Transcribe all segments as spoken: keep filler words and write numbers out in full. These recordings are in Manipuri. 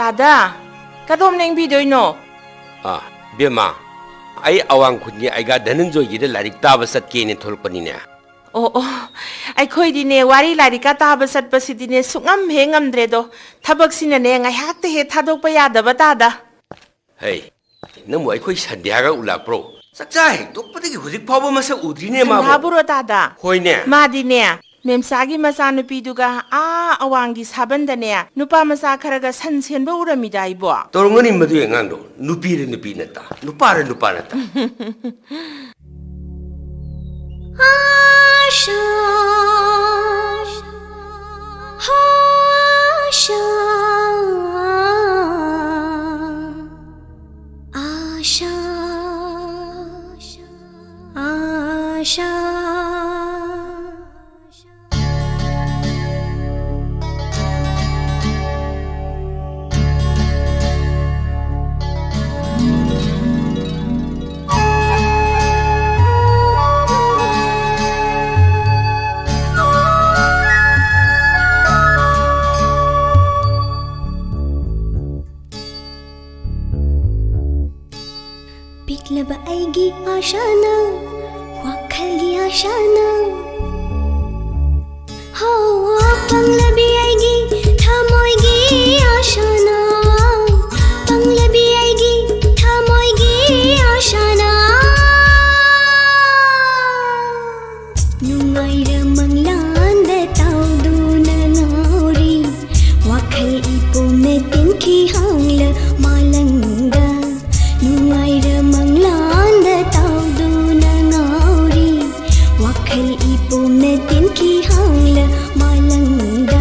ꯇꯥꯗ, ꯀꯗꯣꯝ ꯂꯦꯡꯕꯤꯗꯣꯏꯅꯣ? ꯑꯥ, ꯕꯦꯝꯃ, ꯑꯩ ꯑꯋꯥꯡ ꯈꯨꯟꯒꯤ ꯑꯩꯒꯥ ꯙꯅꯟꯖꯣꯏꯒꯤꯗ ꯂꯥꯏꯔꯤꯛ ꯇꯥꯕ ꯆꯠꯀꯦꯅ ꯊꯣꯛꯂꯛꯄꯅꯤꯅꯦ꯫ ꯑꯣ, ꯑꯣ, ꯑꯩꯈꯣꯏꯗꯤꯅꯦ, ꯋꯥꯔꯤ ꯂꯥꯏꯔꯤꯛꯀ ꯇꯥꯕ ꯆꯠꯄꯁꯤꯗꯤꯅꯦ, ꯁꯨꯛꯉꯝ ꯍꯦꯛ ꯉꯝꯗ꯭ꯔꯦꯗꯣ꯫ ꯊꯕꯛꯁꯤꯅꯅꯦ, ꯉꯥꯏꯍꯥꯛꯇ ꯍꯦꯛ ꯊꯥꯗꯣꯛꯄ ꯌꯥꯗꯕ ꯇꯥꯗ꯫ ꯍꯩ, ꯅꯪꯕꯨ ꯑꯩꯈꯣꯏ ꯁꯟꯙ꯭ꯌꯥꯒ ꯎꯠꯂꯛꯄ꯭ꯔꯣ? ꯆꯥꯛꯆꯥ ꯍꯦꯛ ꯇꯣꯛꯄꯗꯒꯤ ꯍꯧꯖꯤꯛ ꯐꯥꯎꯕ ꯃꯁꯛ ꯎꯗ꯭ꯔꯤꯅꯦ ꯃꯥꯕꯨ꯫ ꯁꯟꯙ꯭ꯌꯥꯕꯨꯔꯣ ꯇꯥꯗ? ꯍꯣꯏꯅꯦ꯫ ꯃꯥꯗꯤꯅꯦ, ꯃꯦꯝꯆꯥꯒꯤ ꯃꯆꯥꯅꯨꯄꯤꯗꯨꯒ ꯑꯥ ꯑꯋꯥꯡꯒꯤ ꯁꯥꯕꯟꯗꯅꯦ, ꯅꯨꯄꯥ ꯃꯆꯥ ꯈꯔꯒ ꯁꯟ ꯁꯦꯟꯕ ꯎꯔꯝꯃꯤꯗ ꯑꯩꯕꯣ꯫ ꯇꯧꯔꯝꯒꯅꯤ ꯃꯗꯨꯒꯤ ꯑꯉꯥꯡꯗꯣ꯫ ꯅꯨꯄꯤꯔ ꯅꯨꯄꯤ ꯅꯠꯇ? ꯅꯨꯄꯥꯔ ꯅꯨꯄꯥ ꯅꯠꯇ? ꯄꯤꯛꯂꯕ ꯑꯩꯒꯤ ꯑꯥꯁꯥꯅ, ꯋꯥꯈꯜꯒꯤ ꯑꯥꯁꯥꯅ꯫ ꯍꯣ, ꯄꯪꯂꯕꯤ ꯑꯩꯒꯤ ꯊꯃꯣꯏꯒꯤ ꯑꯥꯁꯥꯅ, ꯄꯪꯂꯕꯤ ꯑꯩꯒꯤ ꯊꯃꯣꯏꯒꯤ ꯑꯥꯁꯥꯅ꯫ ꯅꯨꯡꯉꯥꯏꯔ ꯃꯪꯂꯥꯟꯗ ꯇꯥꯎꯗꯨꯅ ꯉꯥꯎꯔꯤ, ꯋꯥꯈꯜ ꯏꯄꯨꯝꯅ ꯇꯤꯟꯈꯤ ꯍꯥꯡꯂ ꯃꯥꯂꯪꯗ꯫ ꯅꯨꯡꯉꯥꯏꯔ ꯃꯪꯂꯥꯟꯗ ꯇꯥꯎꯗꯨꯅ ꯉꯥꯎꯔꯤ, ꯋꯥꯈꯜ ꯏꯄꯨꯝꯅ ꯇꯤꯟꯈꯤ ꯍꯥꯡꯂ ꯃꯥꯂꯪꯗ꯫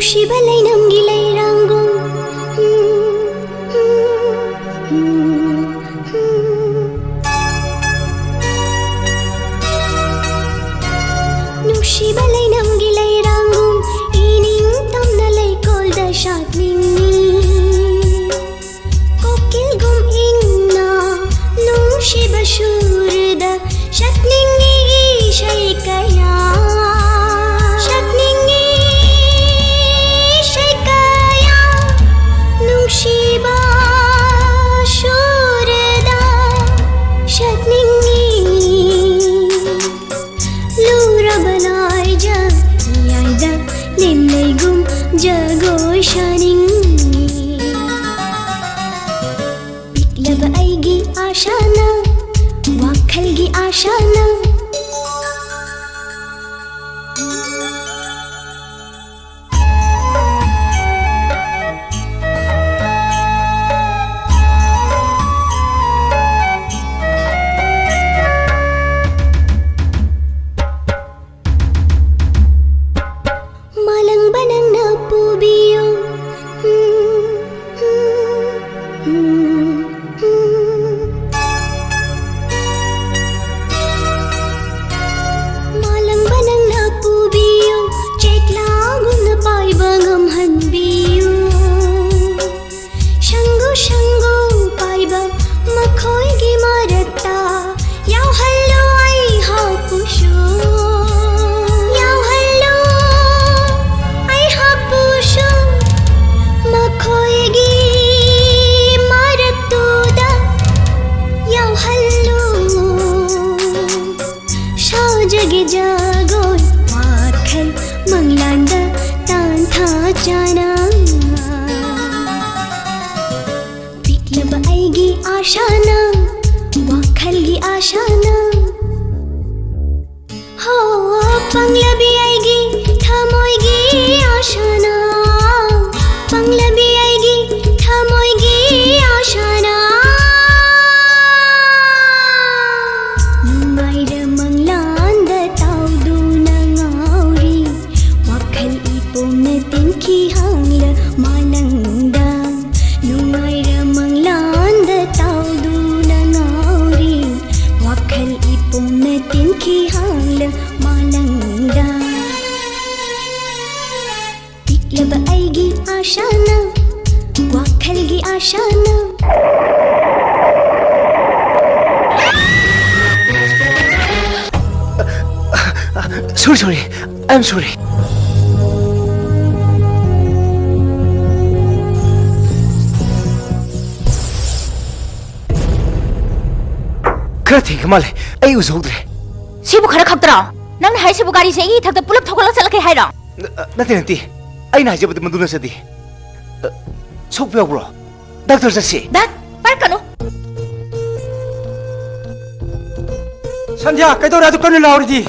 ꯅꯨꯡꯁꯤꯕ ꯂꯩꯅꯝꯒꯤ ꯂꯩꯔꯥꯡꯒꯨꯝ, ꯅꯨꯡꯁꯤꯕ ꯂꯩꯅꯝꯒꯤ ꯂꯩꯔꯥꯡꯒꯨꯝ, ꯏꯅꯤꯡ ꯇꯝꯅ ꯂꯩꯀꯣꯜꯗ ꯁꯥꯠꯅꯤꯡꯏ꯫ ꯀꯣꯀꯤꯜꯒꯨꯝ ꯏꯪꯅ ꯅꯨꯡꯁꯤꯕ ꯁꯨꯔꯗ ꯁꯛꯅꯤꯡꯏ ꯏꯁꯩ ꯀꯌꯥ, ꯁꯛꯅꯤꯡꯏ ꯏꯁꯩ ꯀꯌꯥ, ꯅꯨꯡꯁꯤꯕ ꯁꯨꯔꯗ ꯁꯛꯅꯤꯡꯏ꯫ ꯂꯨꯔꯕ ꯂꯥꯏꯖ ꯌꯥꯏꯗ ꯂꯦꯝꯂꯩꯒꯨꯝ ꯖꯒꯣꯏ ꯁꯥꯅꯤꯡꯏ꯫ ꯄꯤꯛꯂꯕ ꯑꯩꯒꯤ ꯑꯥꯁꯥꯅ, ꯋꯥꯈꯜꯒꯤ ꯑꯥꯁꯥꯅ꯫ ꯃꯥꯂꯪꯕ ꯅꯪꯅ ꯄꯨꯕꯤꯌꯨ꯫ ꯃꯥꯂꯪꯕ ꯅꯪꯅ ꯄꯨꯕꯤꯌꯨ, ꯆꯦꯛꯂꯥꯒꯨꯝꯅ ꯄꯥꯏꯕ ꯉꯝꯍꯟꯕꯤꯌꯨ꯫ ꯁꯪꯒꯨ ꯁꯪꯒꯨ ꯄꯥꯏꯕ ꯃꯈꯣꯏꯒꯤ ꯃꯔꯛꯇ ꯌꯥꯎꯍꯜꯂꯨ ꯑꯩꯍꯥꯛꯄꯨꯁꯨ, ꯌꯥꯎꯍꯜꯂꯨ ꯑꯩꯍꯥꯛꯄꯨꯁꯨ ꯃꯈꯣꯏꯒꯤ ꯃꯔꯛꯇꯨꯗ ꯌꯥꯎꯍꯜꯂꯨ꯫ ꯁꯥꯖꯒꯦ ꯖꯒꯣꯏ ꯋꯥꯈꯜ ꯃꯪꯂꯥꯟꯗ ꯇꯥꯟꯊꯥ ꯆꯥꯅ꯫ ꯄꯤꯛꯂꯕ ꯑꯩꯒꯤ ꯑꯥꯁꯥꯅ, ꯋꯥꯈꯜꯒꯤ ꯑꯥꯁꯥꯅ꯫ ꯍꯣ, ꯄꯪꯂꯕꯤ ꯑꯩꯒꯤ ꯊꯃꯣꯏꯒꯤ ꯑꯥꯁꯥꯅ, ꯄꯪꯂꯕꯤ ꯑꯩꯒꯤ ꯊꯃꯣꯏꯒꯤ ꯑꯥꯁꯥꯅ꯫ ꯅꯨꯡꯉꯥꯏꯔ ꯃꯪꯂꯥꯟꯗ ꯇꯥꯎꯗꯨꯅ ꯉꯥꯎꯔꯤ, ꯋꯥꯈꯜ ꯏꯄꯣꯝꯅ ꯇꯤꯟꯈꯤ꯫ Sorry, sorry. I am sorry. ꯈꯔ ꯊꯦꯡꯈ꯭ꯔ ꯃꯥꯜꯂꯦ꯫ ꯑꯩ ꯎꯖꯍꯧꯗ꯭ꯔꯦ꯫ ꯁꯤꯕꯨ ꯈꯔ ꯈꯛꯇꯔꯣ? ꯅꯪꯅ ꯍꯥꯏꯁꯤꯕꯨ ꯒꯥꯔꯤꯁꯦ ꯑꯩꯒꯤ ꯏꯊꯛꯇ ꯄꯨꯂꯞ ꯊꯧꯒꯠꯂꯒ ꯆꯠꯂꯛꯀꯦ ꯍꯥꯏꯔꯣ? ꯅ-, ꯅꯠꯇꯦ, ꯅꯠꯇꯦ꯫ ꯑꯩꯅ ꯍꯥꯏꯖꯕꯗꯤ ꯃꯗꯨ ꯅꯠꯆꯗꯦ꯫ ꯑ, ꯁꯣꯛꯄ ꯌꯥꯎꯕ꯭ꯔꯣ? ꯗꯥꯛꯇꯔ ꯆꯠꯁꯤ꯫ ꯗꯠ! ꯄꯥꯏꯔꯛꯀꯅꯨ! ꯁꯟꯙ꯭ꯌꯥ, ꯀꯩꯗꯧꯔꯦ ꯑꯗꯨ ꯀꯟꯅ ꯂꯥꯎꯔꯤꯗꯤ?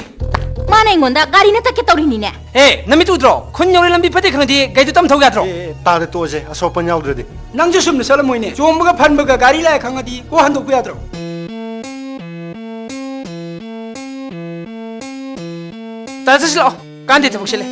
ꯃꯥꯅ ꯑꯩꯉꯣꯟꯗ ꯒꯥꯔꯤꯅ ꯇꯛꯀꯦ ꯇꯧꯔꯤꯅꯤꯅꯦ꯫ ꯑꯦ, ꯅꯃꯤꯠ ꯎꯗ꯭ꯔꯣ? ꯈꯨꯟ ꯌꯧꯔꯦ ꯂꯝꯕꯤ ꯐꯠꯇꯦ ꯈꯪꯉꯗꯤ ꯒꯥꯔꯤꯗꯨ ꯇꯞ ꯊꯧ ꯌꯥꯗ꯭ꯔꯣ? ꯑꯦ, ꯑꯦ, ꯇꯥꯗ ꯇꯣꯛꯑꯁꯦ, ꯑꯁꯣꯛ ꯑꯄꯟ ꯌꯥꯎꯗ꯭ꯔꯗꯤ꯫ ꯅꯪꯁꯨ ꯁꯨꯝꯅ ꯆꯠꯂꯝꯃꯣꯏꯅꯦ꯫ ꯆꯣꯡꯕꯒ ꯐꯟꯕꯒ ꯒꯥꯔꯤ ꯂꯥꯛꯑꯦ ꯈꯪꯉꯗꯤ ꯀꯣꯛ ꯍꯟꯗꯣꯛꯄ ꯌꯥꯗ꯭ꯔꯣ? ꯇꯥꯗ ꯆꯠꯁꯤ ꯂꯥꯛꯑꯣ꯫ ꯀꯥꯟꯗꯦ ꯊꯕꯛꯁꯦ ꯂꯩ꯫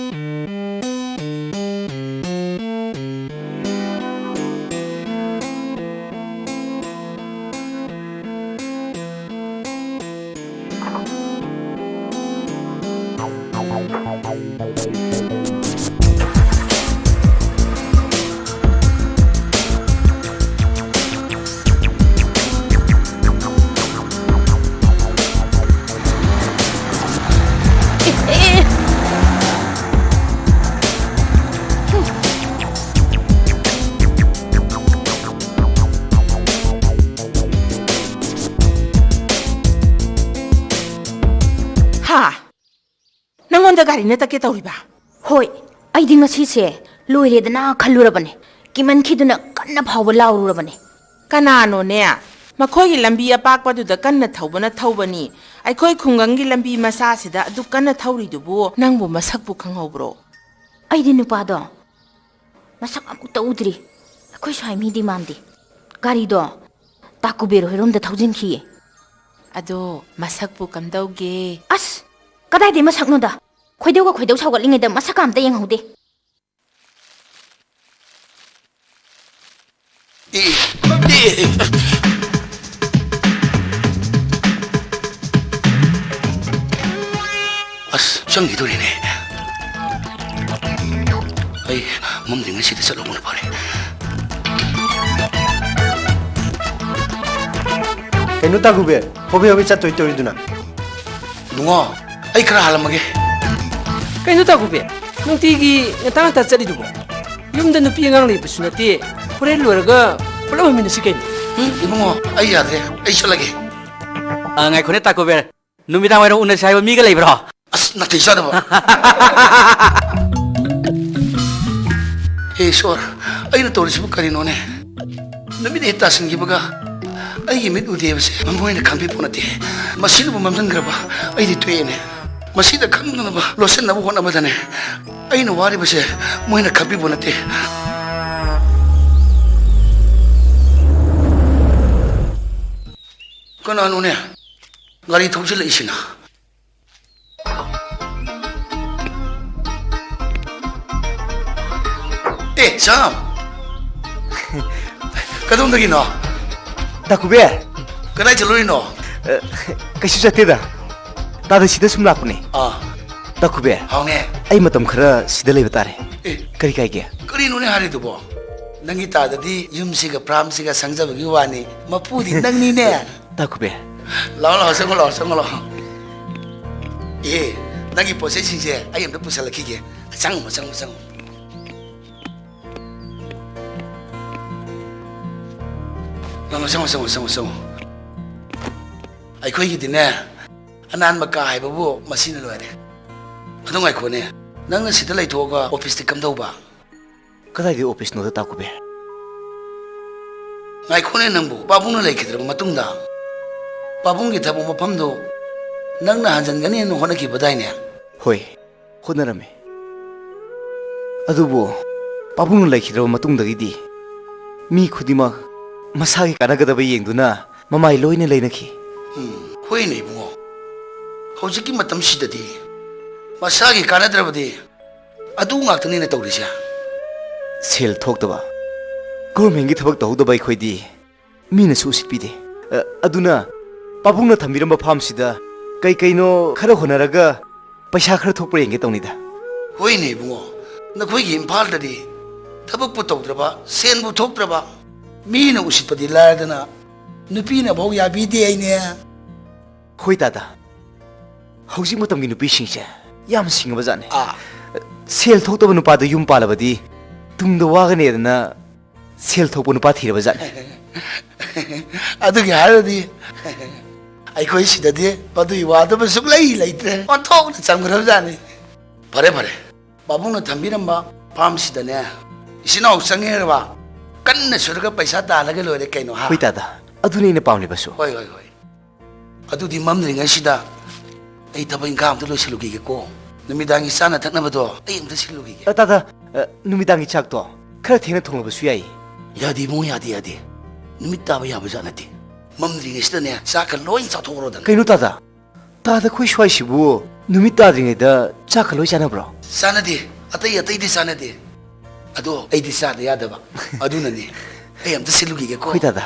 ꯍꯥ? ꯅꯪꯉꯣꯟꯗ ꯒꯥꯔꯤꯅ ꯇꯛꯀꯦ ꯇꯧꯔꯤꯕ? ꯍꯣꯏ, ꯑꯩꯗꯤ ꯉꯁꯤꯁꯦ ꯂꯣꯏꯔꯦꯗꯅ ꯈꯜꯂꯨꯔꯕꯅꯦ꯫ ꯀꯤꯃꯟꯈꯤꯗꯨꯅ ꯀꯟꯅ ꯐꯥꯎꯕ ꯂꯥꯎꯔꯨꯔꯕꯅꯦ꯫ ꯀꯅꯥꯅꯣꯅꯦ? ꯃꯈꯣꯏꯒꯤ ꯂꯝꯕꯤ ꯑꯄꯥꯛꯄꯗꯨꯗ ꯀꯟꯅ ꯊꯧꯕꯅ ꯊꯧꯕꯅꯤ꯫ ꯑꯩꯈꯣꯏ ꯈꯨꯡꯒꯪꯒꯤ ꯂꯝꯕꯤ ꯃꯆꯥꯁꯤꯗ ꯑꯗꯨꯛ ꯀꯟꯅ ꯊꯧꯔꯤꯗꯨꯕꯨ ꯅꯪꯕꯨ ꯃꯁꯛꯄꯨ ꯈꯪꯍꯧꯕ꯭ꯔꯣ? ꯑꯩꯗꯤ ꯅꯨꯄꯥꯗꯣ ꯃꯁꯛ ꯑꯃꯨꯛꯇ ꯎꯗ꯭ꯔꯤ꯫ ꯑꯩꯈꯣꯏ ꯁ꯭ꯋꯥꯏ ꯃꯤꯗꯤ ꯃꯥꯟꯗꯦ꯫ ꯒꯥꯔꯤꯗꯣ ꯇꯥ ꯀꯨꯕꯦꯔ ꯍꯣꯏꯔꯣꯝꯗ ꯊꯧꯖꯤꯟꯈꯤꯌꯦ꯫ ꯑꯗꯣ ꯃꯁꯛꯄꯨ ꯀꯝꯗꯧꯒꯦ? ꯑꯁ! ꯀꯗꯥꯏꯗꯩ ꯃꯁꯛꯅꯣꯗ? ꯈꯣꯏꯗꯧꯒ ꯈꯣꯏꯗꯧ ꯁꯥꯎꯒꯠꯂꯤꯉꯩꯗ ꯃꯁꯛꯀ ꯑꯝꯇ ꯌꯦꯡꯍꯧꯗꯦ꯫ ꯑꯦ, ꯑꯦ, ꯑꯁ, ꯆꯪꯈꯤꯗꯣꯔꯦꯅꯦ꯫ ꯑꯩ ꯃꯝꯗ꯭ꯔꯤꯉꯩꯁꯤꯗ ꯆꯠꯍꯧꯕꯅ ꯐꯔꯦ꯫ ꯀꯩꯅꯣ ꯇꯥꯒꯨꯕꯦ, ꯍꯣꯕꯦ ꯍꯣꯕꯦ ꯆꯠꯇꯣꯏ ꯇꯧꯔꯤꯗꯨꯅ? ꯕꯨꯡꯉꯣ, ꯑꯩ ꯈꯔ ꯍꯥꯜꯂꯝꯃꯒꯦ꯫ ꯀꯩꯅꯣ ꯇꯥꯀꯨꯕꯤ, ꯅꯨꯡꯇꯤꯒꯤ ꯉꯟꯇꯥ ꯉꯟꯇꯥ ꯆꯠꯂꯤꯗꯨꯕꯣ? ꯌꯨꯝꯗ ꯅꯨꯄꯤ ꯑꯉꯥꯡ ꯂꯩꯕꯁꯨ ꯅꯠꯇꯦ꯫ ꯍꯣꯔꯦꯟ ꯂꯣꯏꯔꯒ ꯄꯨꯂꯞ ꯍꯟꯃꯤꯟꯅꯁꯤ ꯀꯩꯅꯣ꯫ ꯎꯝ, ꯏꯕꯨꯡꯉꯣ, ꯑꯩ ꯌꯥꯗ꯭ꯔꯦ, ꯑꯩ ꯆꯠꯂꯒꯦ꯫ ꯑ, ꯉꯥꯏꯈꯣꯅꯦ ꯇꯥꯀꯨꯕꯤ, ꯅꯨꯃꯤꯗꯥꯡ ꯋꯥꯏꯔꯝ ꯎꯅꯁꯤ ꯍꯥꯏꯕ ꯃꯤꯒ ꯂꯩꯕ꯭ꯔꯣ? ꯑꯁ, ꯅꯥꯇꯩ ꯆꯥꯗꯕ꯫ ꯍꯦ ꯏꯁꯣꯔ, ꯑꯩꯅ ꯇꯧꯔꯤꯁꯤꯕꯨ ꯀꯔꯤꯅꯣꯅꯦ? ꯅꯨꯃꯤꯠ ꯍꯦꯛ ꯇꯥꯁꯤꯟꯈꯤꯕꯒ ꯑꯩꯒꯤ ꯃꯤꯠ ꯎꯗꯦ ꯍꯥꯏꯕꯁꯦ ꯃꯣꯏꯅ ꯈꯪꯕꯤꯄꯣꯠ ꯅꯠꯇꯦ꯫ ꯃꯁꯤꯅꯕꯨ ꯃꯝꯁꯤꯟꯈ꯭ꯔꯕ ꯑꯩꯗꯤ ꯇꯣꯛꯑꯦꯅꯦ꯫ ꯃꯁꯤꯗ ꯈꯪꯗꯅꯕ ꯂꯣꯠꯁꯤꯟꯅꯕ ꯍꯣꯠꯅꯕꯗꯅꯦ ꯑꯩꯅ ꯋꯥꯔꯤꯕꯁꯦ ꯃꯣꯏꯅ ꯈꯪꯕꯤꯄꯣꯠ ꯅꯠꯇꯦ꯫ ꯀꯅꯥꯅꯣꯅꯦ ꯒꯥꯔꯤ ꯊꯧꯖꯤꯜꯂꯛꯏꯁꯤꯅ? ꯑꯦ, ꯁꯥꯝ! ꯀꯗꯣꯝꯗꯒꯤꯅꯣ? ꯗꯥ ꯀꯨꯕꯦꯔ! ꯀꯗꯥꯏ ꯆꯠꯂꯨꯔꯤꯅꯣ? ꯑ, ꯀꯩꯁꯨ ꯆꯠꯇꯦꯗ꯫ ꯇꯥꯗ ꯁꯤꯗ ꯁꯨꯝ ꯂꯥꯛꯄꯅꯦ꯫ ꯑꯥ꯫ ꯗꯥ ꯀꯨꯕꯦꯔ, ꯍꯥꯎꯅꯦ꯫ ꯑꯩ ꯃꯇꯝ ꯈꯔ ꯁꯤꯗ ꯂꯩꯕ ꯇꯥꯔꯦ꯫ ꯑꯦ꯫ ꯀꯔꯤ ꯀꯥꯏꯒꯦ? ꯀꯔꯤꯅꯣꯅꯦ ꯍꯥꯏꯔꯤꯗꯨꯕꯣ? ꯅꯪꯒꯤ ꯇꯥꯗꯗꯤ ꯌꯨꯝꯁꯤꯒ ꯐꯥꯔꯝꯁꯤꯒ ꯁꯪꯖꯕꯒꯤ ꯋꯥꯅꯤ, ꯃꯄꯨꯗꯤ ꯅꯪꯅꯤꯅꯦ꯫ ꯗꯥ ꯀꯨꯕꯦꯔ꯫ ꯂꯥꯛꯑꯣ, ꯂꯥꯛꯑꯣ, ꯆꯪꯉꯣ, ꯂꯥꯛꯑꯣ, ꯆꯪꯉꯣ, ꯂꯥꯛꯑꯣ꯫ ꯑꯦ, ꯅꯪꯒꯤ ꯄꯣꯠ ꯆꯩꯁꯤꯡꯁꯦ ꯑꯩ ꯑꯝꯇ ꯄꯨꯁꯜꯂꯛꯈꯤꯒꯦ꯫ ꯆꯪꯉꯣ, ꯆꯪꯉꯣ, ꯆꯪꯉꯣ꯫ ꯆꯪꯉꯣ, ꯆꯪꯉꯣ, ꯆꯪꯉꯣ, ꯆꯪꯉꯣ, ꯆꯪꯉꯣ꯫ ꯑꯩꯈꯣꯏꯒꯤꯗꯤꯅꯦ, ꯑꯅꯥꯟꯕ ꯀꯥ ꯍꯥꯏꯕꯕꯨ ꯃꯁꯤꯅ ꯂꯣꯏꯔꯦ꯫ ꯑꯗꯨ ꯉꯥꯏꯈꯣꯅꯦ, ꯅꯪꯅ ꯁꯤꯗ ꯂꯩꯊꯣꯛꯑꯒ ꯑꯣꯐꯤꯁꯇꯤ ꯀꯝꯗꯧꯕ? ꯀꯗꯥꯏꯗꯒꯤ ꯑꯣꯐꯤꯁꯅꯣꯗ, ꯇꯥ ꯀꯨꯕꯦꯔ? ꯉꯥꯏꯈꯣꯅꯦ ꯅꯪꯕꯨ, ꯄꯥꯕꯨꯡꯅ ꯂꯩꯈꯤꯗ꯭ꯔꯕ ꯃꯇꯨꯡꯗ ꯄꯥꯕꯨꯡꯒꯤ ꯊꯕꯛ ꯃꯐꯝꯗꯨ ꯅꯪꯅ ꯍꯟꯖꯤꯟꯒꯅꯤ ꯍꯥꯏꯅ ꯍꯣꯠꯅꯈꯤꯕꯗꯥꯏꯅꯦ? ꯍꯣꯏ, ꯍꯣꯠꯅꯔꯝꯃꯤ꯫ ꯑꯗꯨꯕꯨ ꯄꯥꯕꯨꯡꯅ ꯂꯩꯈꯤꯗ꯭ꯔꯕ ꯃꯇꯨꯡꯗꯒꯤꯗꯤ ꯃꯤ ꯈꯨꯗꯤꯡꯃꯛ ꯃꯁꯥꯒꯤ ꯀꯥꯟꯅꯒꯗꯕ ꯌꯦꯡꯗꯨꯅ ꯃꯃꯥꯏ ꯂꯣꯏꯅ ꯂꯩꯅꯈꯤ꯫ ꯎꯝ, ꯍꯣꯏꯅꯦ ꯏꯕꯨꯡꯉꯣ, ꯍꯧꯖꯤꯛꯀꯤ ꯃꯇꯝꯁꯤꯗꯗꯤ ꯃꯁꯥꯒꯤ ꯀꯥꯟꯅꯗ꯭ꯔꯕꯗꯤ ꯑꯗꯨ ꯉꯥꯛꯇꯅꯤꯅ ꯇꯧꯔꯤꯁꯦ꯫ ꯁꯦꯜ ꯊꯣꯛꯇꯕ, ꯒꯣꯔꯃꯦꯟꯒꯤ ꯊꯕꯛ ꯇꯧꯍꯧꯗꯕ ꯑꯩꯈꯣꯏꯗꯤ ꯃꯤꯅꯁꯨ ꯎꯁꯤꯠꯄꯤꯗꯦ꯫ ꯑ, ꯑꯗꯨꯅ ꯄꯥꯕꯨꯡꯅ ꯊꯝꯕꯤꯔꯝꯕ ꯐꯥꯝꯁꯤꯗ ꯀꯩ ꯀꯩꯅꯣ ꯈꯔ ꯍꯣꯠꯅꯔꯒ ꯄꯩꯁꯥ ꯈꯔ ꯊꯣꯛꯄ꯭ꯔꯥ ꯌꯦꯡꯒꯦ ꯇꯧꯅꯤꯗ꯫ ꯍꯣꯏꯅꯦ ꯏꯕꯨꯡꯉꯣ, ꯅꯈꯣꯏꯒꯤ ꯏꯝꯐꯥꯜꯗꯗꯤ ꯊꯕꯛꯄꯨ ꯇꯧꯗ꯭ꯔꯕ, ꯁꯦꯟꯕꯨ ꯊꯣꯛꯇ꯭ꯔꯕ, ꯃꯤꯅ ꯎꯁꯤꯠꯄꯗꯤ ꯂꯥꯏꯔꯗꯅ ꯅꯨꯄꯤꯅ ꯐꯥꯎ ꯌꯥꯕꯤꯗꯦ ꯍꯥꯏꯅꯦ꯫ ꯍꯣꯏ ꯗꯥꯗꯥ, ꯍꯧꯖꯤꯛ ꯃꯇꯝꯒꯤ ꯅꯨꯄꯤꯁꯤꯡꯁꯦ ꯌꯥꯝ ꯁꯤꯡꯉꯕ ꯖꯥꯠꯅꯤ꯫ ꯑꯥ꯫ ꯁꯦꯜ ꯊꯣꯛꯇꯕ ꯅꯨꯄꯥꯗ ꯌꯨꯝ ꯄꯥꯜꯂꯕꯗꯤ ꯇꯨꯡꯗ ꯋꯥꯒꯅꯤꯗꯅ ꯁꯦꯜ ꯊꯣꯛꯄ ꯅꯨꯄꯥ ꯊꯤꯔꯕ ꯖꯥꯠꯅꯤ꯫ ꯑꯗꯨꯒꯤ ꯍꯥꯏꯔꯗꯤ ꯑꯩꯈꯣꯏ ꯁꯤꯗꯗꯤ ꯃꯗꯨꯒꯤ ꯋꯥꯗꯕ ꯁꯨꯛꯂꯩ ꯂꯩꯇ꯭ꯔꯦ꯫ ꯑꯣꯟꯊꯣꯛꯅ ꯆꯝꯈ꯭ꯔꯕ ꯖꯥꯠꯅꯤ꯫ ꯐꯔꯦ, ꯐꯔꯦ꯫ ꯄꯥꯕꯨꯡꯅ ꯊꯝꯕꯤꯔꯝꯕ ꯐꯥꯔꯝꯁꯤꯗꯅꯦ ꯏꯆꯤꯟ ꯏꯅꯥꯎ ꯆꯪꯉꯦꯔꯕ ꯀꯟꯅ ꯁꯨꯔꯒ ꯄꯩꯁꯥ ꯇꯥꯜꯂꯒ ꯂꯣꯏꯔꯦ ꯀꯩꯅꯣ, ꯍꯥ? ꯍꯣꯏ ꯇꯥꯗ, ꯑꯗꯨꯅꯤ ꯑꯩꯅ ꯄꯥꯝꯂꯤꯕꯁꯨ꯫ ꯍꯣꯏ, ꯍꯣꯏ, ꯍꯣꯏ꯫ ꯑꯗꯨꯗꯤ ꯃꯝꯗ꯭ꯔꯤꯉꯩꯁꯤꯗ ꯑꯩ ꯊꯕꯛ ꯏꯪꯈꯥꯡ ꯑꯝꯇ ꯂꯣꯏꯁꯤꯜꯂꯨꯈꯤꯒꯦꯀꯣ꯫ ꯅꯨꯃꯤꯗꯥꯡꯒꯤ ꯆꯥꯅ ꯊꯛꯅꯕꯗꯣ ꯑꯩ ꯑꯝꯇ ꯁꯤꯜꯂꯨꯈꯤꯒꯦ꯫ ꯑ, ꯇꯥꯗ, ꯑ, ꯅꯨꯃꯤꯗꯥꯡꯒꯤ ꯆꯥꯛꯇꯣ ꯈꯔ ꯊꯦꯡꯅ ꯊꯣꯡꯂꯕꯁꯨ ꯌꯥꯏ꯫ ꯌꯥꯗꯦ ꯏꯕꯨꯡꯉꯣ, ꯌꯥꯗꯦ, ꯌꯥꯗꯦ꯫ ꯅꯨꯃꯤꯠ ꯇꯥꯕ ꯌꯥꯕ ꯖꯥꯠ ꯅꯠꯇꯦ꯫ ꯃꯝꯗ꯭ꯔꯤꯉꯩꯁꯤꯗꯅꯦ ꯆꯥꯛꯀ ꯂꯣꯏ ꯆꯥꯊꯣꯛꯎꯔꯣꯗꯅ꯫ ꯀꯩꯅꯣ ꯇꯥꯗ? ꯇꯥꯗ, ꯑꯩꯈꯣꯏ ꯁ꯭ꯋꯥꯏꯁꯤꯕꯨ ꯅꯨꯃꯤꯠ ꯇꯥꯗ꯭ꯔꯤꯉꯩꯗ ꯆꯥꯛꯀ ꯂꯣꯏ ꯆꯥꯅꯕ꯭ꯔꯣ? ꯆꯥꯅꯗꯦ꯫ ꯑꯇꯩ ꯑꯇꯩꯗꯤ ꯆꯥꯅꯗꯦ꯫ ꯑꯗꯣ ꯑꯩꯗꯤ ꯆꯥꯗ ꯌꯥꯗꯕ꯫ ꯑꯗꯨꯅꯅꯤ꯫ ꯑꯩ ꯑꯝꯇ ꯁꯤꯜꯂꯨꯈꯤꯒꯦꯀꯣ꯫ ꯍꯣꯏ ꯇꯥꯗ꯫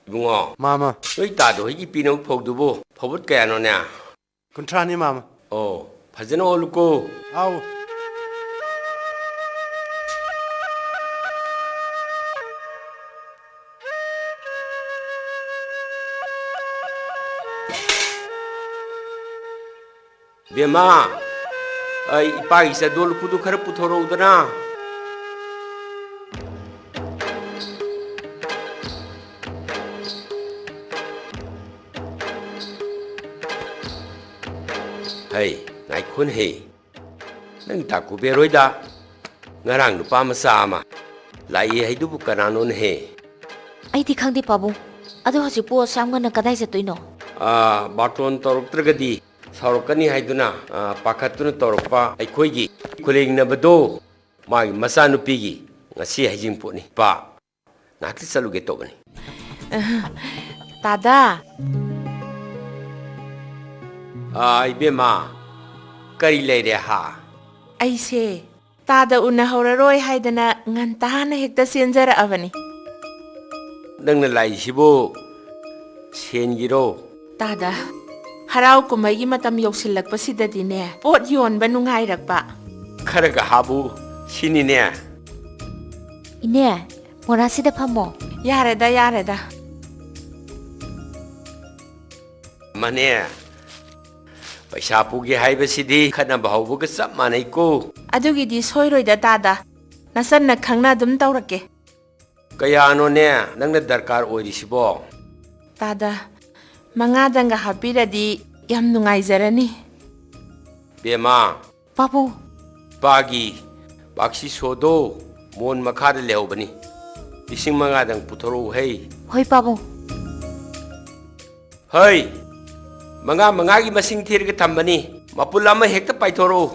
ꯏꯕꯨꯡꯉꯣ꯫ ꯃꯥꯃ꯫ ꯅꯣꯏ ꯇꯥꯗ ꯍꯣꯏꯒꯤ ꯄꯤꯅꯕ ꯐꯧꯗꯨꯕꯨ ꯐꯧꯕꯣꯠ ꯀꯌꯥꯅꯣꯅꯦ? ꯀꯨꯟꯊ꯭ꯔꯥꯅꯤ, ꯃꯥꯃ꯫ ꯑꯣ, ꯐꯖꯅ ꯑꯣꯜꯂꯨꯀꯣ꯫ ꯑꯥꯎ꯫ ꯕꯦꯝꯃ, ꯑꯩ ꯏꯄꯥꯒꯤ ꯆꯥꯗꯣꯟ ꯎꯄꯨꯗꯨ ꯈꯔ ꯄꯨꯊꯣꯔꯛꯎꯗꯅ꯫ ꯍꯩ, ꯉꯥꯏꯈꯣꯅꯦ ꯍꯦ꯫ ꯅꯪ ꯇꯥ ꯀꯨꯕꯦꯔ ꯍꯣꯏꯗ ꯉꯔꯥꯡ ꯅꯨꯄꯥ ꯃꯆꯥ ꯑꯃ ꯂꯥꯛꯏ ꯍꯥꯏꯗꯨꯕꯨ ꯀꯅꯥꯅꯣꯅꯦ ꯍꯦ? ꯑꯩꯗꯤ ꯈꯪꯗꯦ, ꯄꯥꯕꯨꯡ꯫ ꯑꯗꯣ ꯍꯧꯖꯤꯛꯄꯨ ꯑꯁꯨꯛ ꯌꯥꯝ ꯉꯟꯅ ꯀꯗꯥꯏ ꯆꯠꯇꯣꯏꯅꯣ? ꯑꯥ, ꯕꯥꯔꯇꯣꯟ ꯇꯧꯔꯛꯇ꯭ꯔꯒꯗꯤ ꯁꯥꯎꯔꯛꯀꯅꯤ ꯍꯥꯏꯗꯨꯅ, ꯑꯥ, ꯄꯥꯈꯠꯇꯨꯅ ꯇꯧꯔꯛꯄ ꯑꯩꯈꯣꯏꯒꯤ ꯈꯨꯂꯦꯡꯅꯕꯗꯣ, ꯃꯥꯒꯤ ꯃꯆꯥꯅꯨꯄꯤꯒꯤ ꯉꯁꯤ ꯍꯩꯖꯤꯡꯄꯣꯠꯅꯤ꯫ ꯄꯥ, ꯉꯥꯏꯍꯥꯛꯇ ꯆꯠꯂꯨꯒꯦ ꯇꯧꯕꯅꯤ꯫ ꯇꯥꯗ꯫ ꯑꯥ, ꯏꯕꯦꯝꯃ, ꯀꯔꯤ ꯂꯩꯔꯦ ꯍꯥ? ꯑꯩꯁꯦ ꯇꯥꯗ ꯎꯅꯍꯧꯔꯔꯣꯏ ꯍꯥꯏꯗꯅ ꯉꯟꯇꯥꯅ ꯍꯦꯛꯇ ꯆꯦꯟꯖꯔꯛꯑꯕꯅꯤ꯫ ꯅꯪꯅ ꯂꯥꯛꯏꯁꯤꯕꯨ ꯁꯦꯟꯒꯤꯔꯣ? ꯇꯥꯗ, ꯍꯔꯥꯎ ꯀꯨꯝꯍꯩꯒꯤ ꯃꯇꯝ ꯌꯧꯁꯤꯜꯂꯛꯄꯁꯤꯗꯗꯤꯅꯦ, ꯄꯣꯠ ꯌꯣꯟꯕ ꯅꯨꯡꯉꯥꯏꯔꯛꯄ꯫ ꯈꯔꯒ ꯍꯥꯞꯄꯨ ꯁꯤꯅꯤꯅꯦ꯫ ꯏꯅꯦ, ꯃꯣꯔꯥꯁꯤꯗ ꯐꯝꯃꯣ꯫ ꯌꯥꯔꯦꯗ, ꯌꯥꯔꯦꯗ꯫ ꯃꯅꯦ, ꯄꯩꯁꯥ ꯄꯨꯒꯦ ꯍꯥꯏꯕꯁꯤꯗꯤ ꯈꯠꯅꯕ ꯍꯧꯕꯒ ꯆꯞ ꯃꯥꯟꯅꯩꯀꯣ꯫ ꯑꯗꯨꯒꯤꯗꯤ ꯁꯣꯏꯔꯣꯏꯗ ꯇꯥꯗ꯫ ꯅꯆꯟꯅ ꯈꯪꯅ ꯑꯗꯨꯝ ꯇꯧꯔꯛꯀꯦ꯫ ꯀꯌꯥꯅꯣꯅꯦ ꯅꯪꯅ ꯗꯔꯀꯥꯔ ꯑꯣꯏꯔꯤꯁꯤꯕꯣ? ꯇꯥꯗ, ꯃꯉꯥꯗꯪꯒ ꯍꯥꯞꯄꯤꯔꯗꯤ ꯌꯥꯝ ꯅꯨꯡꯉꯥꯏꯖꯔꯅꯤ꯫ ꯕꯦꯝꯃ, ꯄꯥꯕꯨꯡ꯫ ꯄꯥꯒꯤ ꯕꯥꯛꯁꯤ ꯁꯣꯗꯣ ꯃꯣꯟ ꯃꯈꯥꯗ ꯂꯩꯍꯧꯕꯅꯤ꯫ ꯂꯤꯁꯤꯡ ꯃꯉꯥꯗꯪ ꯄꯨꯊꯣꯔꯛꯎ ꯍꯩ꯫ ꯍꯣꯏ, ꯄꯥꯕꯨꯡ꯫ ꯍꯩ, ꯃꯉꯥ ꯃꯉꯥꯒꯤ ꯃꯁꯤꯡ ꯊꯤꯔꯒ ꯊꯝꯕꯅꯤ꯫ ꯃꯄꯨꯜ ꯑꯃ ꯍꯦꯛꯇ ꯄꯥꯏꯊꯣꯔꯛꯎ꯫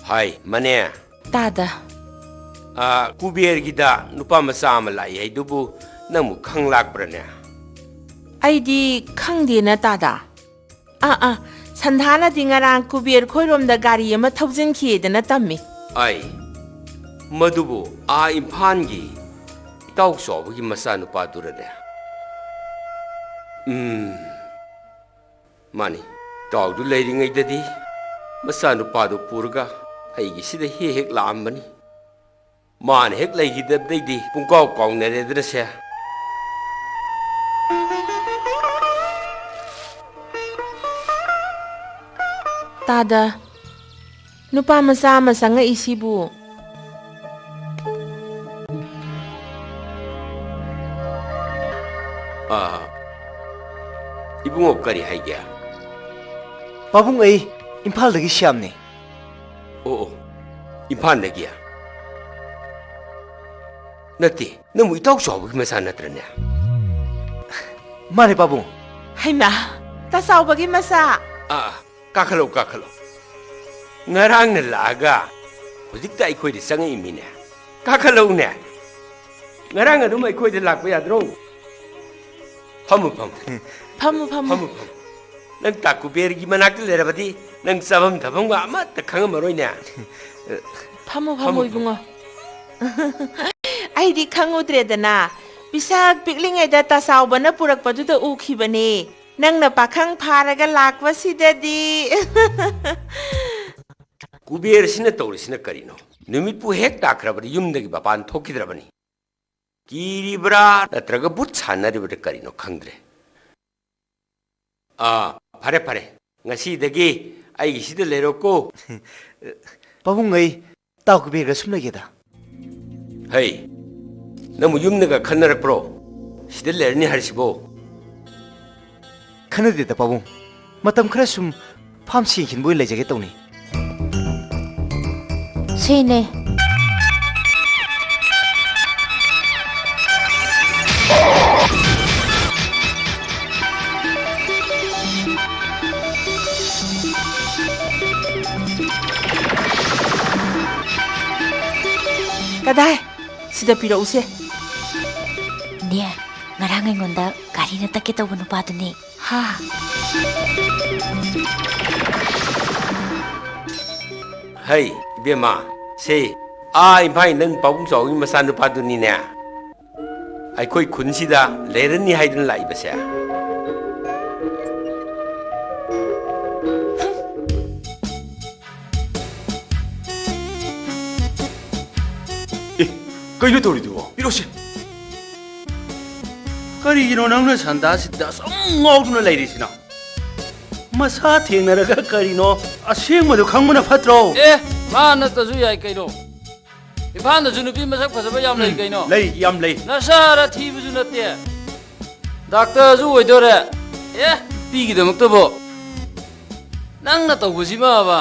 ꯍꯥꯏ, ꯃꯅꯦ꯫ ꯇꯥꯗ꯫ ꯑꯥ, ꯀꯨꯕꯦꯔꯒꯤꯗ ꯅꯨꯄꯥ ꯃꯆꯥ ꯑꯃ ꯂꯥꯛꯏ ꯍꯥꯏꯗꯨꯕꯨ ꯅꯪꯕꯨ ꯈꯪ ꯂꯥꯛꯄ꯭ꯔꯅꯦ? ꯑꯩꯗꯤ ꯈꯪꯗꯦꯅ ꯇꯥꯗ꯫ ꯑꯥ, ꯑꯥ, ꯁꯟꯙꯥꯅꯗꯤ ꯉꯔꯥꯡ ꯀꯨꯕꯦꯔ ꯈꯣꯏꯔꯣꯝꯗ ꯒꯥꯔꯤ ꯑꯃ ꯊꯧꯖꯤꯟꯈꯤꯑꯦꯗꯅ ꯇꯝꯃꯤ꯫ ꯑꯩ, ꯃꯗꯨꯕꯨ ꯑꯥ ꯏꯝꯐꯥꯜꯒꯤ ꯏꯇꯥꯎ ꯆꯥꯎꯕꯒꯤ ꯃꯆꯥꯅꯨꯄꯥꯗꯨꯔꯅꯦ? ꯎꯝ, ꯃꯥꯅꯤ, ꯏꯇꯥꯎꯗꯨ ꯂꯩꯔꯤꯉꯩꯗꯗꯤ ꯃꯆꯥꯅꯨꯄꯥꯗꯨ ꯄꯨꯔꯒ ꯑꯩꯒꯤꯁꯤꯗ ꯍꯦꯛ ꯍꯦꯛ ꯂꯥꯛꯑꯝꯕꯅꯤ꯫ ꯃꯥꯅ ꯍꯦꯛ ꯂꯩꯈꯤꯗꯕꯗꯩꯗꯤ ꯄꯨꯡꯀꯥꯎ ꯀꯥꯎꯅꯔꯦꯗꯅ ꯁꯦ꯫ ꯇꯥꯗ, ꯅꯨꯄꯥ ꯃꯆꯥ ꯑꯃ ꯆꯪꯉꯛꯏꯁꯤꯕꯨ? ꯑꯥ, ꯏꯕꯨꯡꯉꯣ, ꯀꯔꯤ ꯍꯥꯏꯒꯦ? ꯄꯥꯕꯨꯡ, ꯑꯩ ꯏꯝꯐꯥꯜꯗꯒꯤ ꯁ꯭ꯌꯥꯝꯅꯤ꯫ ꯑꯣ, ꯑꯣ, ꯏꯝꯐꯥꯜꯗꯒꯤ? ꯅꯠꯇꯦ, ꯅꯪꯕꯨ ꯏꯇꯥꯎ ꯆꯥꯎꯕꯒꯤ ꯃꯆꯥ ꯅꯠꯇ꯭ꯔꯅꯦ? ꯃꯥꯅꯦ, ꯄꯥꯕꯨꯡ꯫ ꯍꯩꯃꯥ, ꯇꯥ ꯆꯥꯎꯕꯒꯤ ꯃꯆꯥ? ꯑꯥ, ꯑꯥ, ꯀꯥꯈꯠꯂꯣ, ꯀꯥꯈꯠꯂꯣ꯫ ꯉꯔꯥꯡꯅ ꯂꯥꯛꯑꯒ ꯍꯧꯖꯤꯛꯇ ꯑꯩꯈꯣꯏꯗ ꯆꯪꯉꯛꯏꯃꯤꯅꯦ꯫ ꯀꯥꯈꯠꯂꯛꯎꯅꯦ꯫ ꯉꯔꯥꯡ ꯑꯗꯨꯝ ꯑꯩꯈꯣꯏꯗ ꯂꯥꯛꯄ ꯌꯥꯗ꯭ꯔꯣ? ꯐꯝꯃꯨ, ꯐꯝꯃꯨ꯫ ꯐꯝꯃꯨ, ꯐꯝꯃꯨ꯫ ꯐꯝꯃꯨ, ꯐꯝꯃꯨ꯫ ꯅꯪ ꯇꯥ ꯀꯨꯕꯦꯔꯒꯤ ꯃꯅꯥꯛꯇ ꯂꯩꯔꯕꯗꯤ ꯅꯪ ꯆꯥꯐꯝ ꯊꯛꯐꯝꯒ ꯑꯃꯠꯇ ꯈꯪꯉꯝꯃꯔꯣꯏꯅꯦ꯫ ꯐꯝꯃꯨ, ꯐꯝꯃꯨ, ꯐꯝꯃꯨ, ꯏꯕꯨꯡꯉꯣ꯫ ꯑꯩꯗꯤ ꯈꯪꯉꯨꯗ꯭ꯔꯦꯗꯅ꯫ ꯄꯤꯁꯛ ꯄꯤꯛꯂꯤꯉꯩꯗ ꯇꯥ ꯆꯥꯎꯕꯅ ꯄꯨꯔꯛꯄꯗꯨꯗ ꯎꯈꯤꯕꯅꯦ꯫ ꯅꯪꯅ ꯄꯥꯈꯪ ꯐꯥꯔꯒ ꯂꯥꯛꯄꯁꯤꯗꯗꯤ꯫ ꯀꯨꯕꯦꯔꯁꯤꯅ ꯇꯧꯔꯤꯁꯤꯅ ꯀꯔꯤꯅꯣ? ꯅꯨꯃꯤꯠꯄꯨ ꯍꯦꯛ ꯇꯥꯈ꯭ꯔꯕꯗꯤ ꯌꯨꯝꯗꯒꯤ ꯃꯄꯥꯟ ꯊꯣꯛꯈꯤꯗ꯭ꯔꯕꯅꯤ꯫ ꯀꯤꯔꯤꯕ꯭ꯔꯥ ꯅꯠꯇ꯭ꯔꯒ ꯚꯨꯠ ꯁꯥꯟꯅꯔꯤꯕ꯭ꯔꯥ ꯀꯔꯤꯅꯣ ꯈꯪꯗ꯭ꯔꯦ꯫ ꯑꯥ, ꯐꯔꯦ, ꯐꯔꯦ꯫ ꯉꯁꯤꯗꯒꯤ ꯑꯩꯒꯤꯁꯤꯗ ꯂꯩꯔꯣꯀꯣ꯫ ꯄꯥꯕꯨꯡ, ꯑꯩ ꯇꯥꯎ ꯀꯕꯤꯔꯒ ꯁꯨꯝ ꯂꯩꯒꯦꯗ꯫ ꯍꯩ, ꯅꯪꯕꯨ ꯌꯨꯝꯗꯒ ꯈꯟꯅꯔꯛꯄ꯭ꯔꯣ? ꯁꯤꯗ ꯂꯩꯔꯅꯤ ꯍꯥꯏꯔꯤꯁꯤꯕꯣ? ꯈꯟꯅꯗꯦꯗ ꯄꯥꯕꯨꯡ꯫ ꯃꯇꯝ ꯈꯔ ꯁꯨꯝ ꯐꯥꯝ ꯁꯦꯡꯈꯤꯟꯕ ꯑꯣꯏꯅ ꯂꯩꯖꯒꯦ ꯇꯧꯅꯤ꯫ ꯁꯤꯅꯦ꯫ ꯀꯗꯥꯏ? ꯁꯤꯗ ꯄꯤꯔꯛꯎꯁꯦ꯫ ꯅꯦ, ꯉꯔꯥꯡ ꯑꯩꯉꯣꯟꯗ ꯒꯥꯔꯤꯅ ꯇꯛꯀꯦ ꯇꯧꯕ ꯅꯨꯄꯥꯗꯨꯅꯦ꯫ ꯍꯥ? ꯍꯩ, ꯏꯕꯦꯝꯃ, ꯁꯦ, ꯑꯥ ꯏꯝꯐꯥꯜ ꯅꯪ ꯄꯥꯕꯨꯡ ꯆꯥꯎꯕꯒꯤ ꯃꯆꯥꯅꯨꯄꯥꯗꯨꯅꯤꯅꯦ꯫ ꯑꯩꯈꯣꯏ ꯈꯨꯟꯁꯤꯗ ꯂꯩꯔꯅꯤ ꯍꯥꯏꯗꯨꯅ ꯂꯥꯛꯏꯕꯁꯦ꯫ ꯑꯦ, ꯀꯩꯅꯣ ꯇꯧꯔꯤꯗꯨꯕꯣ? ꯄꯤꯔꯛꯑꯣꯁꯦ꯫ ꯀꯔꯤꯒꯤꯅꯣ ꯅꯪꯅ ꯁꯟꯗꯥꯁꯤꯗ ꯑꯁꯨꯝ ꯉꯥꯎꯗꯨꯅ ꯂꯩꯔꯤꯁꯤꯅ? ꯃꯁꯥ ꯊꯦꯡꯅꯔꯒ ꯀꯔꯤꯅꯣ ꯑꯁꯦꯡꯕꯗꯨ ꯈꯪꯕꯅ ꯐꯠꯇ꯭ꯔꯣ? ꯑꯦ, ꯃꯥ ꯅꯠꯇ꯭ꯔꯁꯨ ꯌꯥꯏ ꯀꯩꯅꯣ꯫ ꯏꯝꯐꯥꯜꯗꯁꯨ ꯅꯨꯄꯤ ꯃꯁꯛ ꯐꯖꯕ ꯌꯥꯝ ꯂꯩ ꯎꯝ, ꯀꯩꯅꯣ꯫ ꯂꯩ, ꯌꯥꯝ ꯂꯩ꯫ ꯅꯁꯥꯔ ꯊꯤꯕꯁꯨ ꯅꯠꯇꯦ꯫ ꯗꯥꯛꯇꯔꯁꯨ ꯑꯣꯏꯗꯣꯔꯦ꯫ ꯑꯦ, ꯅꯨꯄꯤꯒꯤꯗꯃꯛꯇꯕꯨ ꯅꯪꯅ ꯇꯧꯕꯁꯤꯃꯕ꯫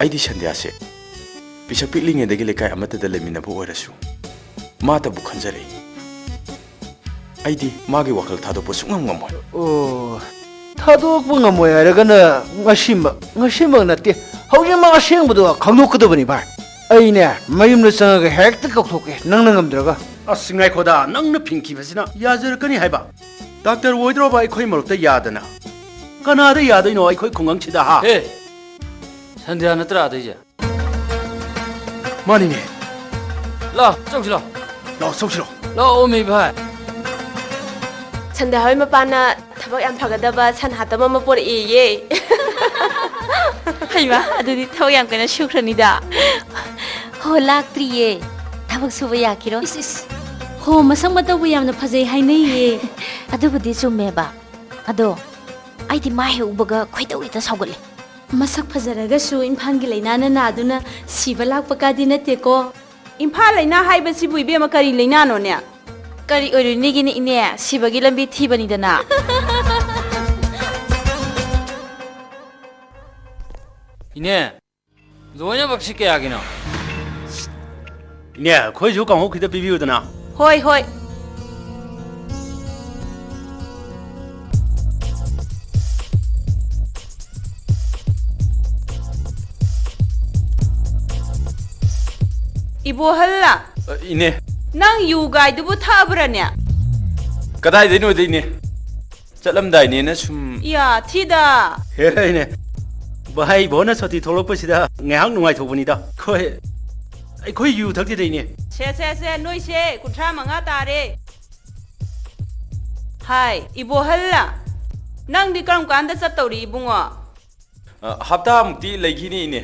ꯑꯩꯗꯤ ꯁꯟꯙ꯭ꯌꯥꯁꯦ ꯄꯤꯁꯛ ꯄꯤꯛꯂꯤꯉꯩꯗꯒꯤ ꯂꯩꯀꯥꯏ ꯑꯃꯠꯇꯗ ꯂꯩꯃꯤꯟꯅꯕ ꯑꯣꯏꯔꯁꯨ ꯃꯥꯇꯕꯨ ꯈꯟꯖꯔꯛꯏ꯫ ꯑꯩꯗꯤ ꯃꯥꯒꯤ ꯋꯥꯈꯜ ꯊꯥꯗꯣꯛꯄ ꯁꯨꯡꯉꯝ ꯉꯝꯃꯣꯏ꯫ ꯑꯣ, ꯊꯥꯗꯣꯛꯄ ꯉꯝꯃꯣꯏ ꯍꯥꯏꯔꯒꯅ ꯉꯁꯤꯃꯛ, ꯉꯁꯤꯃꯛ ꯅꯠꯇꯦ, ꯍꯧꯖꯤꯛꯃꯛ ꯑꯁꯦꯡꯕꯗꯣ ꯈꯪꯗꯣꯛꯀꯗꯕꯅꯤ ꯚꯥꯏ꯫ ꯑꯩꯅꯦ ꯃꯌꯨꯝꯗ ꯆꯪꯉꯒ ꯍꯦꯛꯇ ꯀꯧꯊꯣꯛꯀꯦ, ꯅꯪꯅ ꯉꯝꯗ꯭ꯔꯒ꯫ ꯑꯁ, ꯉꯥꯏꯈꯣꯗ, ꯅꯪꯅ ꯐꯤꯡꯈꯤꯕꯁꯤꯅ ꯌꯥꯖꯔꯛꯀꯅꯤ ꯍꯥꯏꯕ? ꯗꯥꯛꯇꯔ ꯑꯣꯏꯗ꯭ꯔꯣꯕ ꯑꯩꯈꯣꯏ ꯃꯔꯛꯇ ꯌꯥꯗꯅ? ꯀꯅꯥꯗ ꯌꯥꯗꯣꯏꯅꯣ ꯑꯩꯈꯣꯏ ꯈꯨꯡꯒꯪꯁꯤꯗ, ꯍꯥ? ꯍꯦ, ꯁꯟꯙ꯭ꯌꯥ ꯅꯠꯇ꯭ꯔꯥ ꯑꯗꯩꯁꯦ? ꯃꯥꯅꯤꯅꯦ꯫ ꯂꯥꯛꯑꯣ, ꯆꯧꯁꯤ ꯂꯥꯛꯑꯣ꯫ ꯂꯥꯛꯑꯣ, ꯆꯧꯁꯤ ꯂꯥꯛꯑꯣ꯫ ꯂꯥꯛꯑꯣ, ꯃꯤ ꯚꯥꯏ꯫ ꯁꯟꯙ꯭ꯌꯥ ꯍꯣꯏ ꯃꯄꯥꯅ ꯊꯕꯛ ꯌꯥꯝ ꯐꯒꯗꯕ ꯁꯟ ꯍꯥꯠꯇꯕ ꯑꯃ ꯄꯣꯔꯛꯑꯦꯌꯦ꯫ ꯍꯩꯃꯥ, ꯑꯗꯨꯗꯤ ꯊꯕꯛ ꯌꯥꯝ ꯀꯟꯅ ꯁꯨꯈ꯭ꯔꯅꯤꯗ꯫ ꯍꯣ, ꯂꯥꯛꯇ꯭ꯔꯤꯌꯦ꯫ ꯊꯕꯛ ꯁꯨꯕ ꯌꯥꯈꯤꯔꯣꯏ꯫ ꯏꯁ, ꯏꯁ꯫ ꯍꯣ, ꯃꯁꯛ ꯃꯇꯧꯕꯨ ꯌꯥꯝꯅ ꯐꯖꯩ ꯍꯥꯏꯅꯩꯌꯦ꯫ ꯑꯗꯨꯕꯨꯗꯤ ꯆꯨꯝꯃꯦꯕ꯫ ꯑꯗꯣ ꯑꯩꯗꯤ ꯃꯥ ꯍꯦꯛ ꯎꯕꯒ ꯈꯣꯏꯗꯧ ꯍꯦꯛꯇ ꯁꯥꯎꯒꯠꯂꯦ꯫ ꯃꯁꯛ ꯐꯖꯔꯒꯁꯨ ꯏꯝꯐꯥꯜꯒꯤ ꯂꯥꯏꯅꯥꯅ ꯅꯥꯗꯨꯅ ꯁꯤꯕ ꯂꯥꯛꯄ ꯀꯥꯗꯤ ꯅꯠꯇꯦꯀꯣ꯫ ꯏꯝꯐꯥꯜ ꯂꯥꯏꯅꯥ ꯍꯥꯏꯕꯁꯤꯕꯨ ꯏꯕꯦꯝꯃ ꯀꯔꯤ ꯂꯥꯏꯅꯥꯅꯣꯅꯦ? ꯀꯔꯤ ꯑꯣꯏꯔꯨꯅꯤꯒꯤꯅꯤ ꯏꯅꯦ, ꯁꯤꯕꯒꯤ ꯂꯝꯕꯤ ꯊꯤꯕꯅꯤꯗꯅ꯫ ꯏꯅꯦ, ꯂꯣꯏꯅꯃꯛꯁꯤ ꯀꯌꯥꯒꯤꯅꯣ? ꯏꯅꯦ, ꯑꯩꯈꯣꯏꯁꯨ ꯀꯥꯡꯍꯧ ꯈꯤꯇ ꯄꯤꯕꯤꯌꯨꯗꯅ꯫ ꯍꯣꯏ, ꯍꯣꯏ꯫ ꯏꯕꯣꯍꯜꯂ? ꯑ, ꯏꯅꯦ꯫ ꯅꯪ ꯌꯨ ꯒꯥꯏꯗꯨꯕꯨ ꯊꯛꯑꯕ꯭ꯔꯅꯦ? ꯀꯗꯥꯏꯗꯩꯅꯣꯗ, ꯏꯅꯦ? ꯆꯠꯂꯝꯗꯥꯏꯅꯦꯅ ꯁꯨꯝ꯫ ꯌꯥ, ꯊꯤꯗ꯫ ꯍꯦꯔꯥ, ꯏꯅꯦ꯫ ꯚꯥꯏ, ꯏꯕꯣꯅ ꯁꯣꯇꯤ ꯊꯣꯛꯂꯛꯄꯁꯤꯗ ꯉꯥꯏꯍꯥꯛ ꯅꯨꯡꯉꯥꯏꯊꯣꯛꯄꯅꯤꯗ꯫ ꯑꯩꯈꯣꯏ, ꯑꯩꯈꯣꯏ ꯌꯨ ꯊꯛꯇꯦꯗ, ꯏꯅꯦ꯫ ꯁꯦ, ꯁꯦ, ꯁꯦ, ꯅꯣꯏꯁꯦ ꯀꯨꯟꯊ꯭ꯔꯥ ꯃꯉꯥ ꯇꯥꯔꯦ꯫ ꯍꯥꯏ, ꯏꯕꯣꯍꯜꯂ? ꯅꯪꯗꯤ ꯀꯔꯝ ꯀꯥꯟꯗ ꯆꯠꯇꯧꯔꯤ, ꯏꯕꯨꯡꯉꯣ? ꯑ, ꯍꯞꯇꯥꯃꯨꯛꯇꯤ ꯂꯩꯈꯤꯅꯤ, ꯏꯅꯦ꯫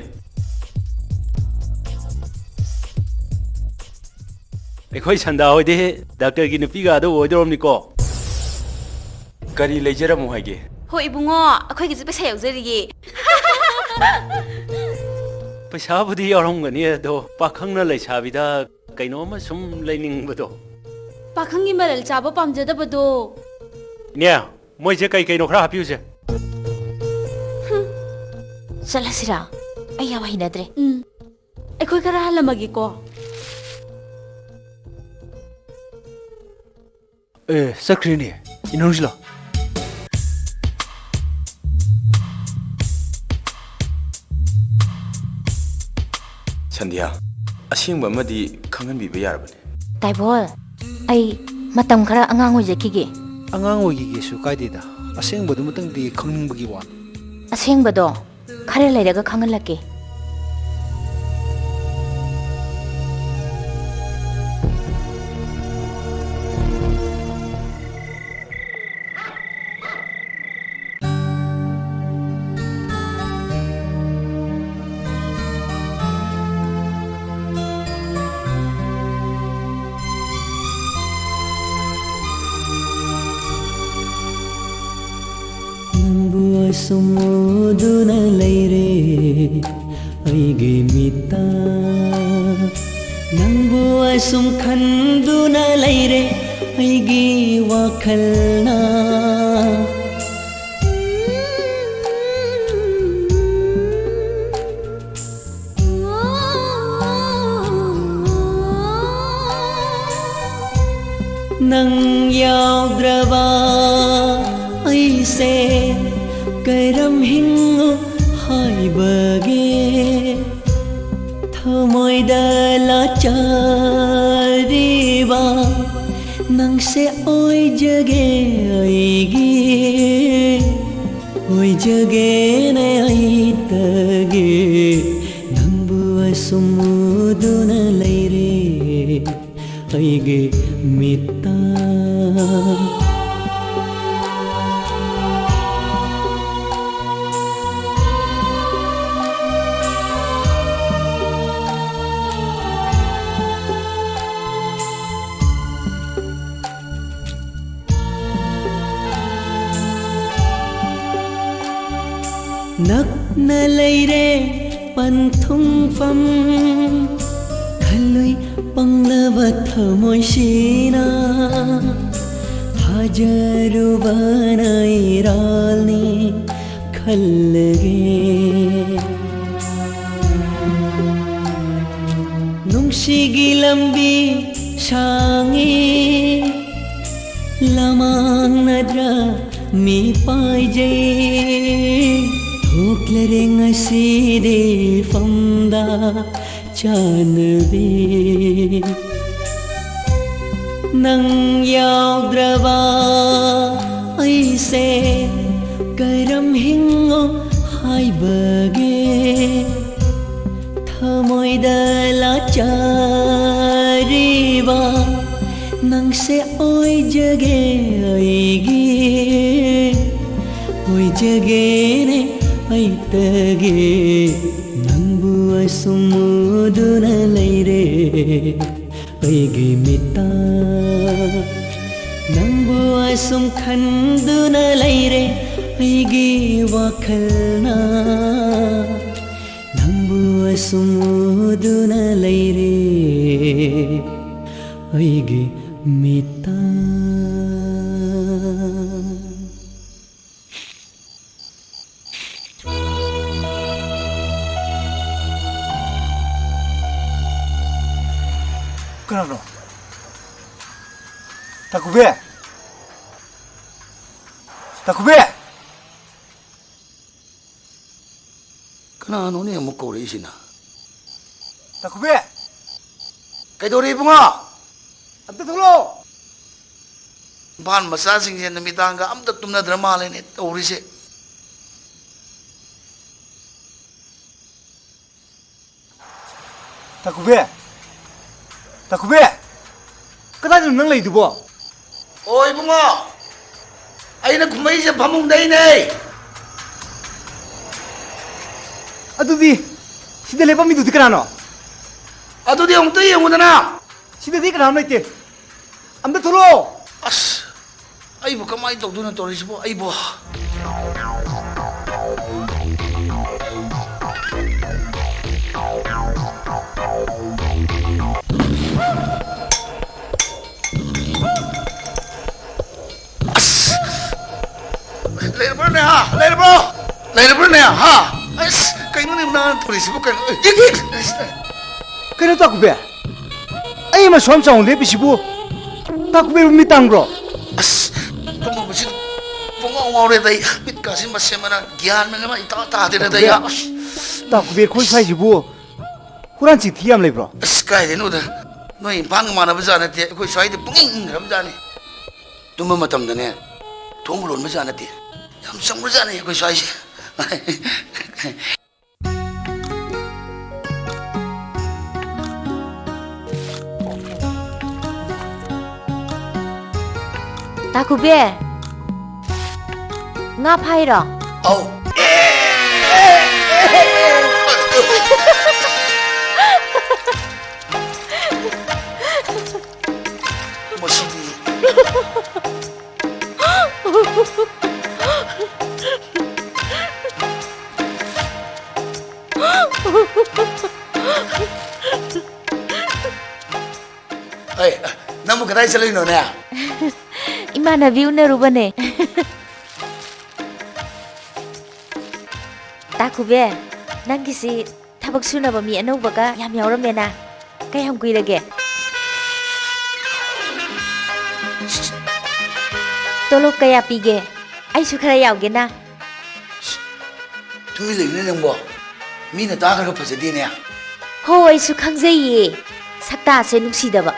ꯑꯩꯈꯣꯏ ꯁꯟꯗꯥ ꯍꯣꯏꯗꯤ ꯗꯥꯛꯇꯔꯒꯤ ꯅꯨꯄꯤꯒ ꯑꯗꯨ ꯑꯣꯏꯗꯧꯔꯝꯅꯤꯀꯣ꯫ ꯀꯔꯤ ꯂꯩꯖꯔꯝꯃꯣ ꯍꯥꯏꯒꯦ? ꯍꯣꯏ, ꯏꯕꯨꯡꯉꯣ, ꯑꯩꯈꯣꯏꯒꯤꯁꯨ ꯄꯩꯁꯥ ꯌꯥꯎꯖꯔꯤꯌꯦ꯫ ꯄꯩꯁꯥꯕꯨꯗꯤ ꯌꯥꯎꯔꯝꯒꯅꯤ, ꯑꯗꯣ ꯄꯥꯈꯪꯅ ꯂꯩꯁꯥꯕꯤꯗ ꯀꯩꯅꯣꯝꯃ ꯁꯨꯝ ꯂꯩꯅꯤꯡꯕꯗꯣ꯫ ꯄꯥꯈꯪꯒꯤ ꯃꯔꯜ ꯆꯥꯕ ꯄꯥꯝꯖꯗꯕꯗꯣ꯫ ꯏꯅꯦ, ꯃꯣꯏꯁꯦ ꯀꯩ ꯀꯩꯅꯣ ꯈꯔ ꯍꯥꯞꯄꯤꯌꯨꯁꯦ꯫ ꯆꯠꯂꯁꯤꯔꯥ? ꯑꯩ ꯌꯥꯝ ꯍꯩꯅꯗ꯭ꯔꯦ꯫ ꯎꯝ꯫ ꯑꯩꯈꯣꯏ ꯈꯔ ꯍꯜꯂꯝꯃꯒꯦꯀꯣ꯫ ꯑꯦ, ꯆꯠꯈ꯭ꯔꯦꯅꯦ꯫ ꯏꯅꯧꯁꯤ ꯂꯥꯎ꯫ ꯁꯟꯙ꯭ꯌꯥ, ꯑꯁꯦꯡꯕ ꯑꯃꯗꯤ ꯈꯪꯍꯟꯕꯤꯕ ꯌꯥꯔꯕꯅꯤ꯫ ꯇꯥꯏꯕꯣꯜ, ꯑꯩ ꯃꯇꯝ ꯈꯔ ꯑꯉꯥꯡ ꯑꯣꯏꯖꯈꯤꯒꯦ꯫ ꯑꯉꯥꯡ ꯑꯣꯏꯈꯤꯒꯦꯁꯨ ꯀꯥꯏꯗꯦꯗ꯫ ꯑꯁꯦꯡꯕꯗꯨꯃꯇꯪꯗꯤ ꯈꯪꯅꯤꯡꯕꯒꯤ ꯋꯥꯅꯤ꯫ ꯑꯁꯦꯡꯕꯗꯣ ꯈꯔ ꯂꯩꯔꯒ ꯈꯪꯍꯜꯂꯛꯀꯦ꯫ ꯎꯗꯨꯅ ꯂꯩꯔꯦ ꯑꯩꯒꯤ ꯃꯤꯠꯇ, ꯅꯪꯕꯨ ꯑꯁꯨꯝ ꯈꯟꯗꯨꯅ ꯂꯩꯔꯦ ꯑꯩꯒꯤ ꯋꯥꯈꯜꯅ꯫ ꯅꯪ ꯌꯥꯎꯗ꯭ꯔꯕ ꯑꯩꯁꯦ ꯀꯔꯝ ꯍꯤꯡꯉꯨ ꯍꯥꯏꯕꯒꯦ? ꯊꯃꯣꯏꯗ ꯂꯥꯆꯔꯤꯕ ꯅꯪꯁꯦ ꯑꯣꯏꯖꯒꯦ ꯑꯩꯒꯤ, ꯑꯣꯏꯖꯒꯦꯅꯦ ꯑꯩꯇꯒꯤ꯫ ꯅꯪꯕꯨ ꯑꯁꯨꯝ ꯎꯗꯨꯅ ꯂꯩꯔꯦ ꯑꯩꯒꯤ ꯃꯤꯠꯇ꯫ ꯅꯛꯅ ꯂꯩꯔꯦ ꯄꯟꯊꯨꯡꯐꯝ, ꯈꯜꯂꯨꯏ ꯄꯪꯂꯕ ꯊꯃꯣꯏꯁꯤꯅ, ꯊꯥꯖꯔꯨꯕꯅ ꯏꯔꯥꯜꯅꯤ ꯈꯜꯂꯒꯦ꯫ ꯅꯨꯡꯁꯤꯒꯤ ꯂꯝꯕꯤ ꯁꯥꯡꯉꯤ, ꯂꯃꯥꯡꯅꯗ꯭ꯔ ꯃꯤ ꯄꯥꯏꯖꯩ꯫ ꯊꯣꯛꯂꯔꯦ ꯉꯁꯤꯗꯤ ꯐꯝꯗ ꯆꯥꯟꯅꯕꯤ꯫ ꯅꯪ ꯌꯥꯎꯗ꯭ꯔꯕ ꯑꯩꯁꯦ ꯀꯔꯝ ꯍꯤꯡꯉꯣ ꯍꯥꯏꯕꯒꯦ? ꯊꯃꯣꯏꯗ ꯂꯥꯆꯔꯤꯕ ꯅꯪꯁꯦ ꯑꯣꯏꯖꯒꯦ ꯑꯩꯒꯤ, ꯑꯣꯏꯖꯒꯦꯅꯦ ꯑꯩꯇꯒꯤ꯫ ꯅꯪꯕꯨ ꯑꯁꯨꯝ ꯎꯗꯨꯅ ꯂꯩꯔꯦ ꯑꯩꯒꯤ ꯃꯤꯠꯇ, ꯅꯪꯕꯨ ꯑꯁꯨꯝ ꯈꯟꯗꯨꯅ ꯂꯩꯔꯦ ꯑꯩꯒꯤ ꯋꯥꯈꯜꯅ ꯅꯪꯕꯨ ꯑꯁꯨꯝ ꯎꯗꯨꯅ ꯂꯩꯔꯦ, ꯑꯩꯒꯤ ꯃꯤꯠꯇ꯫ ꯀꯅꯥꯅꯣ? ꯇꯥꯀꯨꯕꯤ! ꯇꯥꯀꯨꯕꯤ! ꯀꯅꯥꯅꯣꯅꯦ ꯑꯃꯨꯛ ꯀꯧꯔꯛꯏꯁꯤꯅ? ꯇꯥꯀꯨꯕꯤ! ꯀꯩꯗꯧꯔꯦ ꯏꯕꯨꯡꯉꯣ? ꯑꯝꯇ ꯊꯣꯛꯂꯛꯑꯣ! ꯏꯝꯐꯥꯜ ꯃꯆꯥꯁꯤꯡꯁꯦ ꯅꯨꯃꯤꯗꯥꯡꯒ ꯑꯝꯇ ꯇꯨꯝꯅꯗ꯭ꯔ ꯃꯥꯜꯂꯦꯅꯦ ꯇꯧꯔꯤꯁꯦ꯫ ꯇꯥꯀꯨꯕꯤ! ꯇꯥꯀꯨꯕꯤ! ꯀꯗꯥꯏꯗꯅꯣ ꯅꯪ ꯂꯩꯗꯨꯕꯣ? ꯑꯣ ꯏꯕꯨꯡꯉꯣ, ꯑꯩꯅ ꯀꯨꯝꯃꯛꯏꯁꯦ ꯐꯃꯨꯡꯗꯩꯅꯦ꯫ ꯑꯗꯨꯗꯤ ꯁꯤꯗ ꯂꯦꯞꯄꯝꯃꯤꯗꯨꯗꯤ ꯀꯅꯥꯅꯣ? ꯑꯗꯨꯗꯤ ꯑꯃꯨꯛꯇ ꯌꯦꯡꯉꯨꯗꯅ꯫ ꯁꯤꯗꯗꯤ ꯀꯅꯥꯝ ꯂꯩꯇꯦ꯫ ꯑꯝꯇ ꯊꯣꯛꯂꯛꯑꯣ꯫ ꯑꯁ, ꯑꯩꯕꯨ ꯀꯃꯥꯏꯅ ꯇꯧꯗꯣꯏꯅꯣ ꯇꯧꯔꯤꯁꯤꯕꯣ ꯑꯩꯕꯨ? ꯑꯁ! ꯂꯩꯔꯕ꯭ꯔꯅꯦ, ꯍꯥ? ꯂꯩꯔꯕ꯭ꯔꯣ? ꯂꯩꯔꯕ꯭ꯔꯅꯦ, ꯍꯥ? ꯑꯁ, ꯀꯩꯅꯣꯅꯦ ꯅꯪ ꯇꯧꯔꯤꯁꯤꯕꯨ ꯀꯩꯅꯣ? ꯑꯦ, ꯑꯦ, ꯑꯦ, ꯑꯁ! ꯀꯩꯅꯣ ꯇꯥꯀꯨꯕꯤ? ꯑꯩ ꯑꯃ ꯁꯨꯝ ꯆꯥꯎꯅ ꯂꯦꯞꯄꯤꯁꯤꯕꯨ? ꯇꯥꯀꯨꯕꯤꯕꯨ ꯃꯤꯠ ꯇꯥꯡꯕ꯭ꯔꯣ? ꯑꯁ, ꯇꯨꯝꯃꯨꯕꯁꯤ ꯄꯨꯡꯉꯥꯎ ꯉꯥꯎꯔꯦꯗ ꯑꯩ꯫ ꯃꯤꯠꯀꯥꯁꯤ ꯃꯁꯦ ꯃꯔꯥꯡ ꯒ꯭ꯌꯥꯟ ꯃꯦꯟ ꯑꯃ ꯏꯇꯥ ꯇꯥꯗꯦꯗ ꯑꯩ꯫ ꯇꯥꯀꯨꯕꯤ! ꯑꯁ! ꯇꯥꯀꯨꯕꯤ, ꯑꯩꯈꯣꯏ ꯁ꯭ꯋꯥꯏꯁꯤꯕꯨ ꯍꯨꯔꯥꯟ ꯆꯤꯟꯊꯤ ꯌꯥꯝ ꯂꯩꯕ꯭ꯔꯣ? ꯑꯁ, ꯀꯥꯏꯗꯩꯅꯣꯗ꯫ ꯅꯣꯏ ꯏꯝꯐꯥꯜꯒ ꯃꯥꯟꯅꯕ ꯖꯥꯠ ꯅꯠꯇꯦ꯫ ꯑꯩꯈꯣꯏ ꯁ꯭ꯋꯥꯏꯗ ꯄꯨꯡꯏꯪ ꯏꯪꯈ꯭ꯔꯕ ꯖꯥꯠꯅꯤ꯫ ꯇꯨꯝꯕ ꯃꯇꯝꯗꯅꯦ, ꯊꯣꯡꯒ ꯂꯣꯟꯕ ꯖꯥꯠ ꯅꯠꯇꯦ꯫ ꯌꯥꯝ ꯆꯝꯈ꯭ꯔ ꯖꯥꯠꯅꯤ ꯑꯩꯈꯣꯏ ꯁ꯭ꯋꯥꯏꯁꯦ꯫ ꯇꯥꯀꯨꯕꯤ, ꯉꯥ ꯐꯥꯏꯔꯣ? ꯑꯧ꯫ ꯃꯁꯤꯗꯤ꯫ ꯑꯩ, ꯅꯪꯕꯨ ꯀꯗꯥꯏ ꯆꯠꯂꯨꯏꯅꯣꯅꯦ? ꯏꯃꯥꯟꯅꯕꯤ ꯎꯅꯔꯨꯕꯅꯦ꯫ ꯇꯥꯈꯨꯕꯦ, ꯅꯪꯒꯤꯁꯤ ꯊꯕꯛ ꯁꯨꯅꯕ ꯃꯤ ꯑꯅꯧꯕꯒ ꯌꯥꯝ ꯌꯥꯎꯔꯝꯃꯦꯅ꯫ ꯀꯌꯥꯝ ꯀꯨꯏꯔꯒꯦ? ꯇꯣꯂꯣꯞ ꯀꯌꯥ ꯄꯤꯒꯦ? ꯑꯩꯁꯨ ꯈꯔ ꯌꯥꯎꯒꯦꯅ꯫ ꯇꯨꯃꯤꯟ ꯂꯩꯌꯨꯅꯦ ꯅꯪꯕꯣ꯫ ꯃꯤꯅ ꯇꯥꯈ꯭ꯔꯒ ꯐꯖꯗꯦꯅꯦ꯫ ꯍꯣ, ꯑꯩꯁꯨ ꯈꯪꯖꯩꯌꯦ꯫ ꯁꯛꯇꯥꯁꯦ ꯅꯨꯡꯁꯤꯗꯕ꯫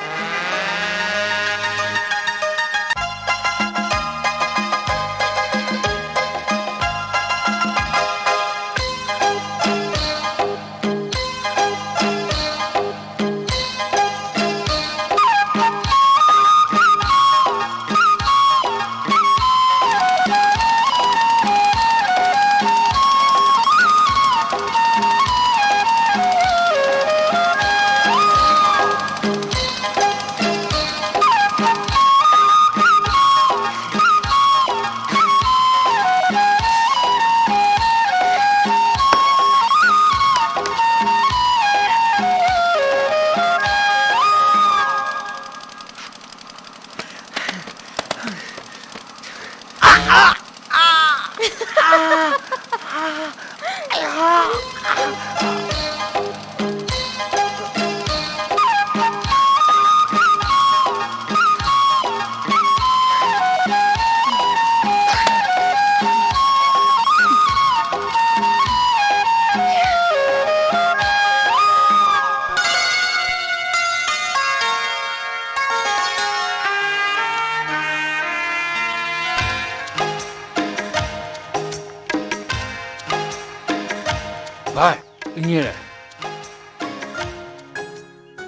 ꯚꯥꯏ, ꯏꯅꯦ꯫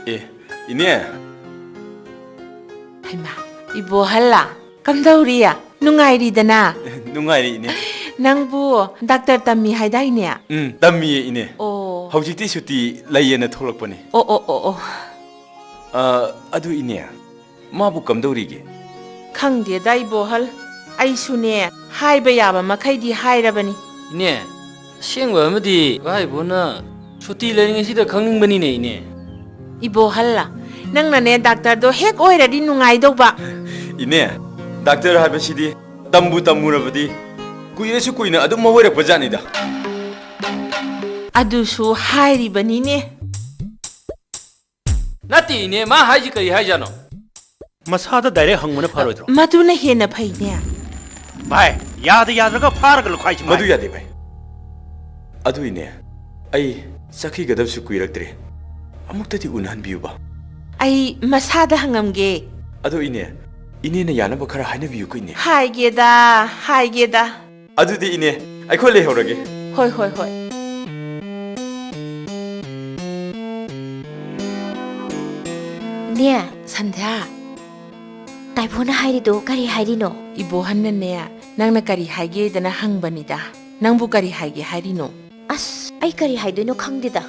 ꯑꯦ, ꯏꯅꯦ꯫ ꯍꯩꯃꯥ, ꯏꯕꯣꯍꯜꯂꯥ? ꯀꯝꯗꯧꯔꯤ? ꯅꯨꯡꯉꯥꯏꯔꯤꯗꯅ? ꯅꯨꯡꯉꯥꯏꯔꯤ, ꯏꯅꯦ꯫ ꯅꯪꯕꯨ ꯗꯥꯛꯇꯔ ꯇꯝꯃꯤ ꯍꯥꯏꯗꯥꯏꯅꯦ? ꯎꯝ, ꯇꯝꯃꯤꯌꯦ, ꯏꯅꯦ꯫ ꯑꯣ꯫ ꯍꯧꯖꯤꯛꯇꯤ ꯁꯨꯇꯤ ꯂꯩꯌꯦꯅ ꯊꯣꯛꯂꯛꯄꯅꯦ꯫ ꯑꯣ, ꯑꯣ, ꯑꯣ, ꯑꯣ꯫ ꯑ, ꯑꯗꯨ, ꯏꯅꯦ, ꯃꯥꯕꯨ ꯀꯝꯗꯧꯔꯤꯒꯦ? ꯈꯪꯗꯦꯗ, ꯏꯕꯣꯍꯜ꯫ ꯑꯩꯁꯨꯅꯦ, ꯍꯥꯏꯕ ꯌꯥꯕ ꯃꯈꯩꯗꯤ ꯍꯥꯏꯔꯕꯅꯤ꯫ ꯏꯅꯦ, ꯑꯁꯦꯡꯕ ꯑꯃꯗꯤ ꯚꯥꯏꯕꯣꯅ ꯁꯨꯇꯤ ꯂꯩꯔꯤꯉꯩꯁꯤꯗ ꯈꯪꯅꯤꯡꯕꯅꯤꯅꯦ, ꯏꯅꯦ꯫ ꯏꯕꯣꯍꯜ, ꯅꯪꯅꯅꯦ ꯗꯥꯛꯇꯔꯗꯣ ꯍꯦꯛ ꯑꯣꯏꯔꯗꯤ ꯅꯨꯡꯉꯥꯏꯗꯧꯕ꯫ ꯏꯅꯦ, ꯗꯥꯛꯇꯔ ꯍꯥꯏꯕꯁꯤꯗꯤ ꯇꯝꯕꯨ ꯇꯝꯃꯨꯔꯕꯗꯤ ꯀꯨꯏꯔꯁꯨ ꯀꯨꯏꯅ ꯑꯗꯨꯝ ꯑꯣꯏꯔꯛꯄ ꯖꯥꯠꯅꯤꯗ꯫ ꯑꯗꯨꯁꯨ ꯍꯥꯏꯔꯤꯕꯅꯤꯅꯦ꯫ ꯅꯠꯇꯦ, ꯏꯅꯦ, ꯃꯥ ꯍꯥꯏꯁꯤ ꯀꯔꯤ ꯍꯥꯏꯖꯥꯠꯅꯣ? ꯃꯁꯥꯗ ꯗꯥꯏꯔꯦꯛ ꯍꯪꯕꯅ ꯐꯔꯣꯏꯗ꯭ꯔꯣ? ꯃꯗꯨꯅ ꯍꯦꯟꯅ ꯐꯩꯅꯦ꯫ ꯚꯥꯏ, ꯌꯥꯗ ꯌꯥꯗ꯭ꯔꯒ ꯐꯥꯔꯒ ꯂꯨꯈꯥꯏꯁꯤ, ꯚꯥꯏ꯫ ꯃꯗꯨ ꯌꯥꯗꯦ, ꯚꯥꯏ꯫ ꯑꯗꯨ, ꯏꯅꯦ, ꯑꯩ ꯆꯠꯈꯤꯒꯗꯕꯁꯨ ꯀꯨꯏꯔꯛꯇ꯭ꯔꯦ꯫ ꯑꯃꯨꯛꯇꯗꯤ ꯎꯅꯍꯟꯕꯤꯌꯨꯕ꯫ ꯑꯩ ꯃꯁꯥꯗ ꯍꯪꯉꯝꯒꯦ꯫ ꯑꯗꯨ, ꯏꯅꯦ, ꯏꯅꯦꯅ ꯌꯥꯅꯕ ꯈꯔ ꯍꯥꯏꯅꯕꯤꯌꯨꯀꯣ, ꯏꯅꯦ꯫ ꯍꯥꯏꯒꯦꯗ, ꯍꯥꯏꯒꯦꯗ꯫ ꯑꯗꯨꯗꯤ, ꯏꯅꯦ, ꯑꯩꯈꯣꯏ ꯂꯩꯍꯧꯔꯒꯦ꯫ ꯍꯣꯏ, ꯍꯣꯏ, ꯍꯣꯏ꯫ ꯏꯅꯦ꯫ ꯁꯟꯙ꯭ꯌꯥ, ꯇꯥꯏꯕꯣꯟꯅ ꯍꯥꯏꯔꯤꯗꯣ ꯀꯔꯤ ꯍꯥꯏꯔꯤꯅꯣ? ꯏꯕꯣꯍꯟꯅꯅꯦ, ꯅꯪꯅ ꯀꯔꯤ ꯍꯥꯏꯒꯦꯗꯅ ꯍꯪꯕꯅꯤꯗ꯫ ꯅꯪꯕꯨ ꯀꯔꯤ ꯍꯥꯏꯒꯦ ꯍꯥꯏꯔꯤꯅꯣ? ꯑꯁ, ꯑꯩ ꯀꯔꯤ ꯍꯥꯏꯗꯣꯏꯅꯣ ꯈꯪꯗꯦꯗ꯫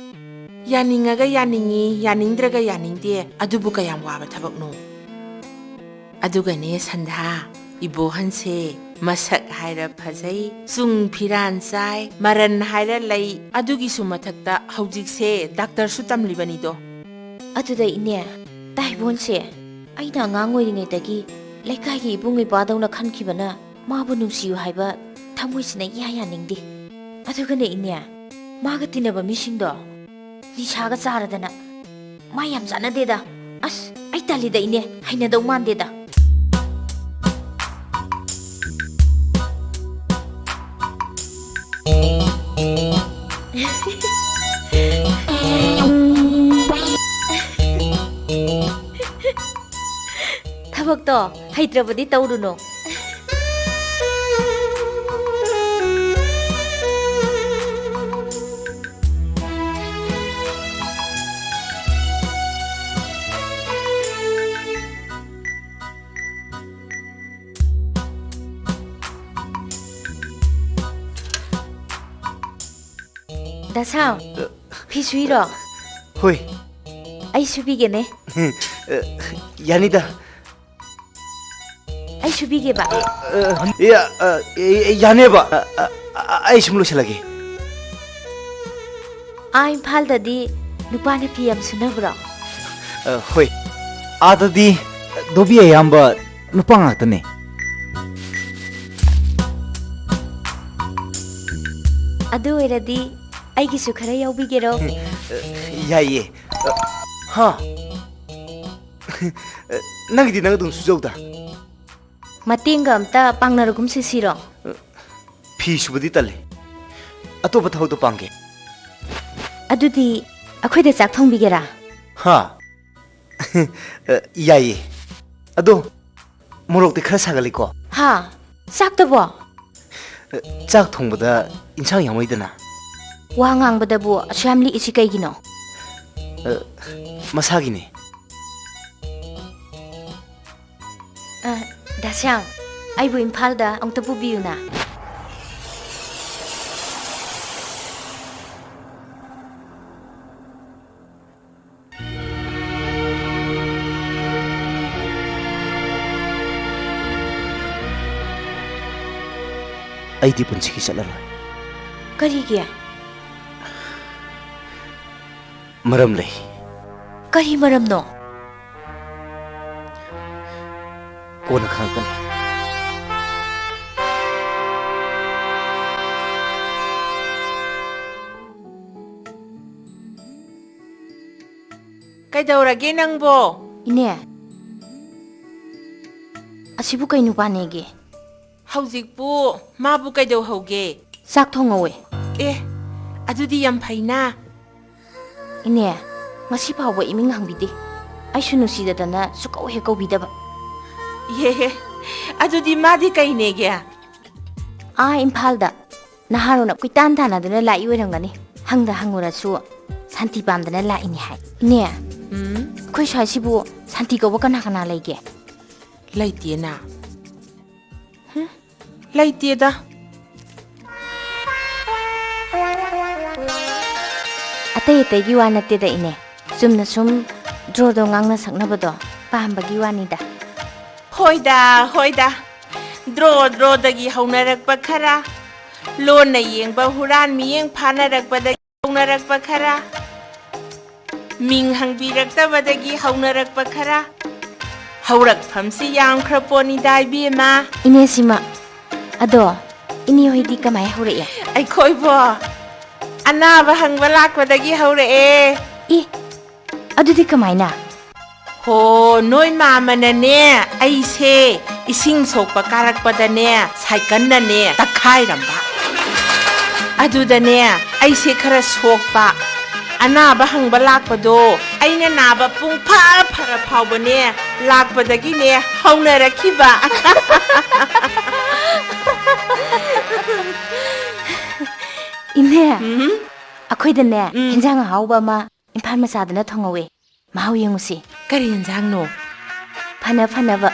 ꯌꯥꯅꯤꯡꯉꯒ ꯌꯥꯅꯤꯡꯉꯤ, ꯌꯥꯅꯤꯡꯗ꯭ꯔꯒ ꯌꯥꯅꯤꯡꯗꯦ, ꯑꯗꯨꯕꯨ ꯀꯌꯥꯝ ꯋꯥꯕ ꯊꯕꯛꯅꯣ? ꯑꯗꯨꯒꯅꯦ ꯁꯟꯙꯥ, ꯏꯕꯣꯍꯟꯁꯦ ꯃꯁꯛ ꯍꯥꯏꯔ ꯐꯖꯩ, ꯆꯨꯡ ꯐꯤꯔꯥꯟ ꯆꯥꯏ, ꯃꯔꯟ ꯍꯥꯏꯔ ꯂꯩ, ꯑꯗꯨꯒꯤꯁꯨ ꯃꯊꯛꯇ ꯍꯧꯖꯤꯛꯁꯦ ꯗꯥꯛꯇꯔꯁꯨ ꯇꯝꯂꯤꯕꯅꯤꯗꯣ꯫ ꯑꯗꯨꯗ ꯏꯅꯦ, ꯇꯥꯏꯕꯣꯟꯁꯦ ꯑꯩꯅ ꯑꯉꯥꯡ ꯑꯣꯏꯔꯤꯉꯩꯗꯒꯤ ꯂꯩꯀꯥꯏꯒꯤ ꯏꯕꯨꯡ ꯏꯄ꯭ꯋꯥꯗꯧꯅ ꯈꯟꯈꯤꯕꯅ ꯃꯥꯕꯨ ꯅꯨꯡꯁꯤꯌꯨ ꯍꯥꯏꯕ ꯊꯃꯣꯏꯁꯤꯅ ꯏꯌꯥ ꯌꯥꯅꯤꯡꯗꯦ꯫ ꯑꯗꯨꯒꯅꯦ ꯏꯅꯦ, ꯃꯥꯒ ꯇꯤꯟꯅꯕ ꯃꯤꯁꯤꯡꯗꯣ ꯅꯤꯁꯥꯒ ꯆꯥꯔꯗꯅ ꯃꯥ ꯌꯥꯝ ꯆꯥꯟꯅꯗꯦꯗ꯫ ꯑꯁ, ꯑꯩ ꯇꯜꯂꯤꯗ ꯏꯅꯦ, ꯍꯩꯅꯗꯧ ꯃꯥꯟꯗꯦꯗ꯫ ꯊꯕꯛꯇꯣ ꯍꯩꯇ꯭ꯔꯕꯗꯤ ꯇꯧꯔꯨꯅꯣ꯫ ꯗꯥ ꯁꯥꯝ, ꯐꯤ ꯁꯨꯏꯔꯣ? ꯍꯣꯏ꯫ ꯑꯩ ꯁꯨꯕꯤꯒꯦꯅꯦ꯫ ꯌꯥꯅꯤꯗ꯫ ꯑꯩ ꯁꯨꯕꯤꯒꯦꯕ꯫ ꯑ, ꯌꯥ-, ꯑ, ꯌꯥꯅꯦꯕ꯫ ꯑ, ꯑ, ꯑ, ꯑꯩ ꯁꯨꯝ ꯂꯣꯏꯁꯤꯜꯂꯒꯦ꯫ ꯑꯥ, ꯏꯝꯐꯥꯜꯗꯗꯤ ꯅꯨꯄꯥꯅ ꯐꯤ ꯌꯥꯝ ꯁꯨꯅꯕ꯭ꯔꯣ? ꯑ, ꯍꯣꯏ꯫ ꯑꯥꯗꯗꯤ ꯙꯣꯕꯤ ꯑꯌꯥꯝꯕ ꯅꯨꯄꯥ ꯉꯥꯛꯇꯅꯦ꯫ ꯑꯗꯨ ꯑꯣꯏꯔꯗꯤ ꯑꯩꯒꯤꯁꯨ ꯈꯔ ꯌꯥꯎꯕꯤꯒꯦꯔꯣ? ꯌꯥꯏꯌꯦ꯫ ꯑ, ꯍꯥ? ꯅꯪꯒꯤꯗꯤ ꯅꯪ ꯑꯗꯨꯝ ꯁꯨꯖꯧꯗ꯫ ꯃꯇꯦꯡꯒ ꯑꯝꯇ ꯄꯥꯡꯅꯔꯒꯨꯝꯁꯤ ꯁꯤꯔꯣ? ꯐꯤ ꯁꯨꯕꯗꯤ ꯇꯜꯂꯤ꯫ ꯑꯇꯣꯞꯄ ꯊꯕꯛꯇꯣ ꯄꯥꯡꯒꯦ꯫ ꯑꯗꯨꯗꯤ ꯑꯩꯈꯣꯏꯗ ꯆꯥꯛ ꯊꯣꯡꯕꯤꯒꯦꯔꯥ? ꯍꯥ? ꯌꯥꯏꯌꯦ꯫ ꯑꯗꯣ ꯃꯣꯔꯣꯛꯇꯤ ꯈꯔ ꯁꯥꯒꯠꯂꯤꯀꯣ? ꯍꯥ? ꯆꯥꯛꯇꯕꯣ? ꯆꯥꯛ ꯊꯣꯡꯕꯗ ꯏꯟꯁꯥꯡ ꯌꯥꯎꯅꯩꯗꯅ꯫ ꯋꯥ ꯉꯥꯡꯕꯗꯕꯨ ꯑꯁꯨꯛ ꯌꯥꯝ ꯂꯤꯛꯏꯁꯤ ꯀꯩꯒꯤꯅꯣ? ꯃꯁꯥꯒꯤꯅꯦ꯫ ꯑ, ꯗꯥ ꯁ꯭ꯌꯥꯝ, ꯑꯩꯕꯨ ꯏꯝꯐꯥꯜꯗ ꯑꯃꯨꯛꯇ ꯄꯨꯕꯤꯌꯨꯅ꯫ ꯑꯩꯗꯤ ꯄꯨꯟꯁꯤꯒꯤ ꯆꯠꯂꯔꯣꯏ꯫ ꯀꯔꯤꯒꯤ? ꯃꯔꯝ ꯂꯩ꯫ ꯀꯔꯤ ꯃꯔꯝꯅꯣ? ꯀꯣꯟꯅ ꯈꯪꯉꯛꯀꯅꯤ꯫ ꯀꯩꯗꯧꯔꯒꯦ ꯅꯪꯕꯣ? ꯏꯅꯦ, ꯑꯁꯤꯕꯨ ꯀꯩ ꯅꯨꯄꯥꯅꯦꯒꯦ? ꯍꯧꯖꯤꯛꯄꯨ ꯃꯥꯕꯨ ꯀꯩꯗꯧꯍꯧꯒꯦ? ꯆꯥꯛ ꯊꯣꯡꯍꯧꯋꯦ꯫ ꯑꯦ, ꯑꯗꯨꯗꯤ ꯌꯥꯝ ꯐꯩꯅ꯫ ꯏꯅꯦ, ꯉꯁꯤ ꯐꯥꯎꯕ ꯏꯃꯤꯡ ꯍꯪꯕꯤꯗꯦ꯫ ꯑꯩꯁꯨ ꯅꯨꯡꯁꯤꯗꯗꯅ ꯁꯨꯀꯧ ꯍꯦꯛ ꯀꯧꯕꯤꯗꯕ꯫ ꯏꯍꯦ, ꯑꯗꯨꯗꯤ ꯃꯥꯗꯤ ꯀꯩꯅꯦꯒꯦ? ꯑꯥ ꯏꯝꯐꯥꯜꯗ ꯅꯍꯥꯔꯣꯟꯅ ꯀꯣꯏꯇꯥꯟ ꯇꯥꯟꯅꯗꯨꯅ ꯂꯥꯛꯏ ꯑꯣꯏꯔꯝꯒꯅꯤ꯫ ꯍꯪꯗ ꯍꯪꯉꯨꯔꯁꯨ ꯁꯥꯟꯇꯤ ꯄꯥꯝꯗꯅ ꯂꯥꯛꯏꯅꯤ ꯍꯥꯏ꯫ ꯏꯅꯦ, ꯎꯝ? ꯑꯩꯈꯣꯏ ꯁ꯭ꯋꯥꯏꯁꯤꯕꯨ ꯁꯥꯟꯇꯤ ꯀꯧꯕ ꯀꯅꯥ ꯀꯅꯥ ꯂꯩꯒꯦ? ꯂꯩꯇꯦꯅ꯫ ꯍꯨꯝ? ꯂꯩꯇꯦꯗ꯫ ꯑꯇꯩ ꯑꯇꯩꯒꯤ ꯋꯥ ꯅꯠꯇꯦꯗ ꯏꯅꯦ, ꯆꯨꯝꯅ ꯁꯨꯝ ꯗ꯭ꯔꯣꯗꯣ ꯉꯥꯡꯅ ꯁꯛꯅꯕꯗꯣ ꯄꯥꯝꯕꯒꯤ ꯋꯥꯅꯤꯗ꯫ ꯍꯣꯏꯗ, ꯍꯣꯏꯗ, ꯗ꯭ꯔꯣ ꯗ꯭ꯔꯣꯗꯒꯤ ꯍꯧꯅꯔꯛꯄ ꯈꯔ, ꯂꯣꯟꯅ ꯌꯦꯡꯕ ꯍꯨꯔꯥꯟ ꯃꯤꯠꯌꯦꯡ ꯐꯥꯅꯔꯛꯄꯗꯒꯤ ꯍꯪꯅꯔꯛꯄ ꯈꯔ, ꯃꯤꯡ ꯍꯪꯕꯤꯔꯛꯇꯕꯗꯒꯤ ꯍꯧꯅꯔꯛꯄ ꯈꯔ, ꯍꯧꯔꯛꯐꯝꯁꯤ ꯌꯥꯝꯈ꯭ꯔ ꯄꯣꯠꯅꯤꯗ, ꯏꯕꯦꯝꯃ꯫ ꯏꯅꯦ ꯁꯤꯃ, ꯑꯗꯣ ꯏꯅꯦ ꯍꯣꯏꯗꯤ ꯀꯃꯥꯏ ꯍꯧꯔꯛꯑꯦ? ꯑꯩꯈꯣꯏꯕꯣ, ꯑꯅꯥꯕ ꯍꯪꯕ ꯂꯥꯛꯄꯗꯒꯤ ꯍꯧꯔꯛꯑꯦ꯫ ꯏ, ꯑꯗꯨꯗꯤ ꯀꯃꯥꯏꯅ? ꯍꯣ, ꯅꯣꯏ ꯃꯥꯃꯅꯅꯦ, ꯑꯩꯁꯦ ꯏꯁꯤꯡ ꯁꯣꯛꯄ ꯀꯥꯔꯛꯄꯗꯅꯦ, ꯁꯥꯏꯀꯜꯅꯅꯦ ꯇꯛꯈꯥꯏꯔꯝꯕ꯫ ꯑꯗꯨꯗꯅꯦ, ꯑꯩꯁꯦ ꯈꯔ ꯁꯣꯛꯄ꯫ ꯑꯅꯥꯕ ꯍꯪꯕ ꯂꯥꯛꯄꯗꯣ, ꯑꯩꯅ ꯅꯥꯕ ꯄꯨꯡ ꯐꯥ ꯐꯔ ꯐꯥꯎꯕꯅꯦ, ꯂꯥꯛꯄꯗꯒꯤꯅꯦ ꯍꯧꯅꯔꯛꯈꯤꯕ꯫ ꯏꯅꯦ, ꯎꯝ? ꯑꯩꯈꯣꯏꯗꯅꯦ, ꯎꯝ꯫ ꯍꯦꯟꯖꯥꯡ ꯑꯍꯥꯎꯕ ꯑꯃ ꯏꯝꯐꯥꯜ ꯃꯆꯥꯗꯅ ꯊꯣꯡꯍꯧꯋꯦ꯫ ꯃꯍꯥꯎ ꯌꯦꯡꯉꯨꯁꯤ꯫ ꯀꯔꯤ ꯌꯦꯟꯁꯥꯡꯅꯣ? ꯐꯅ ꯐꯅꯕ꯫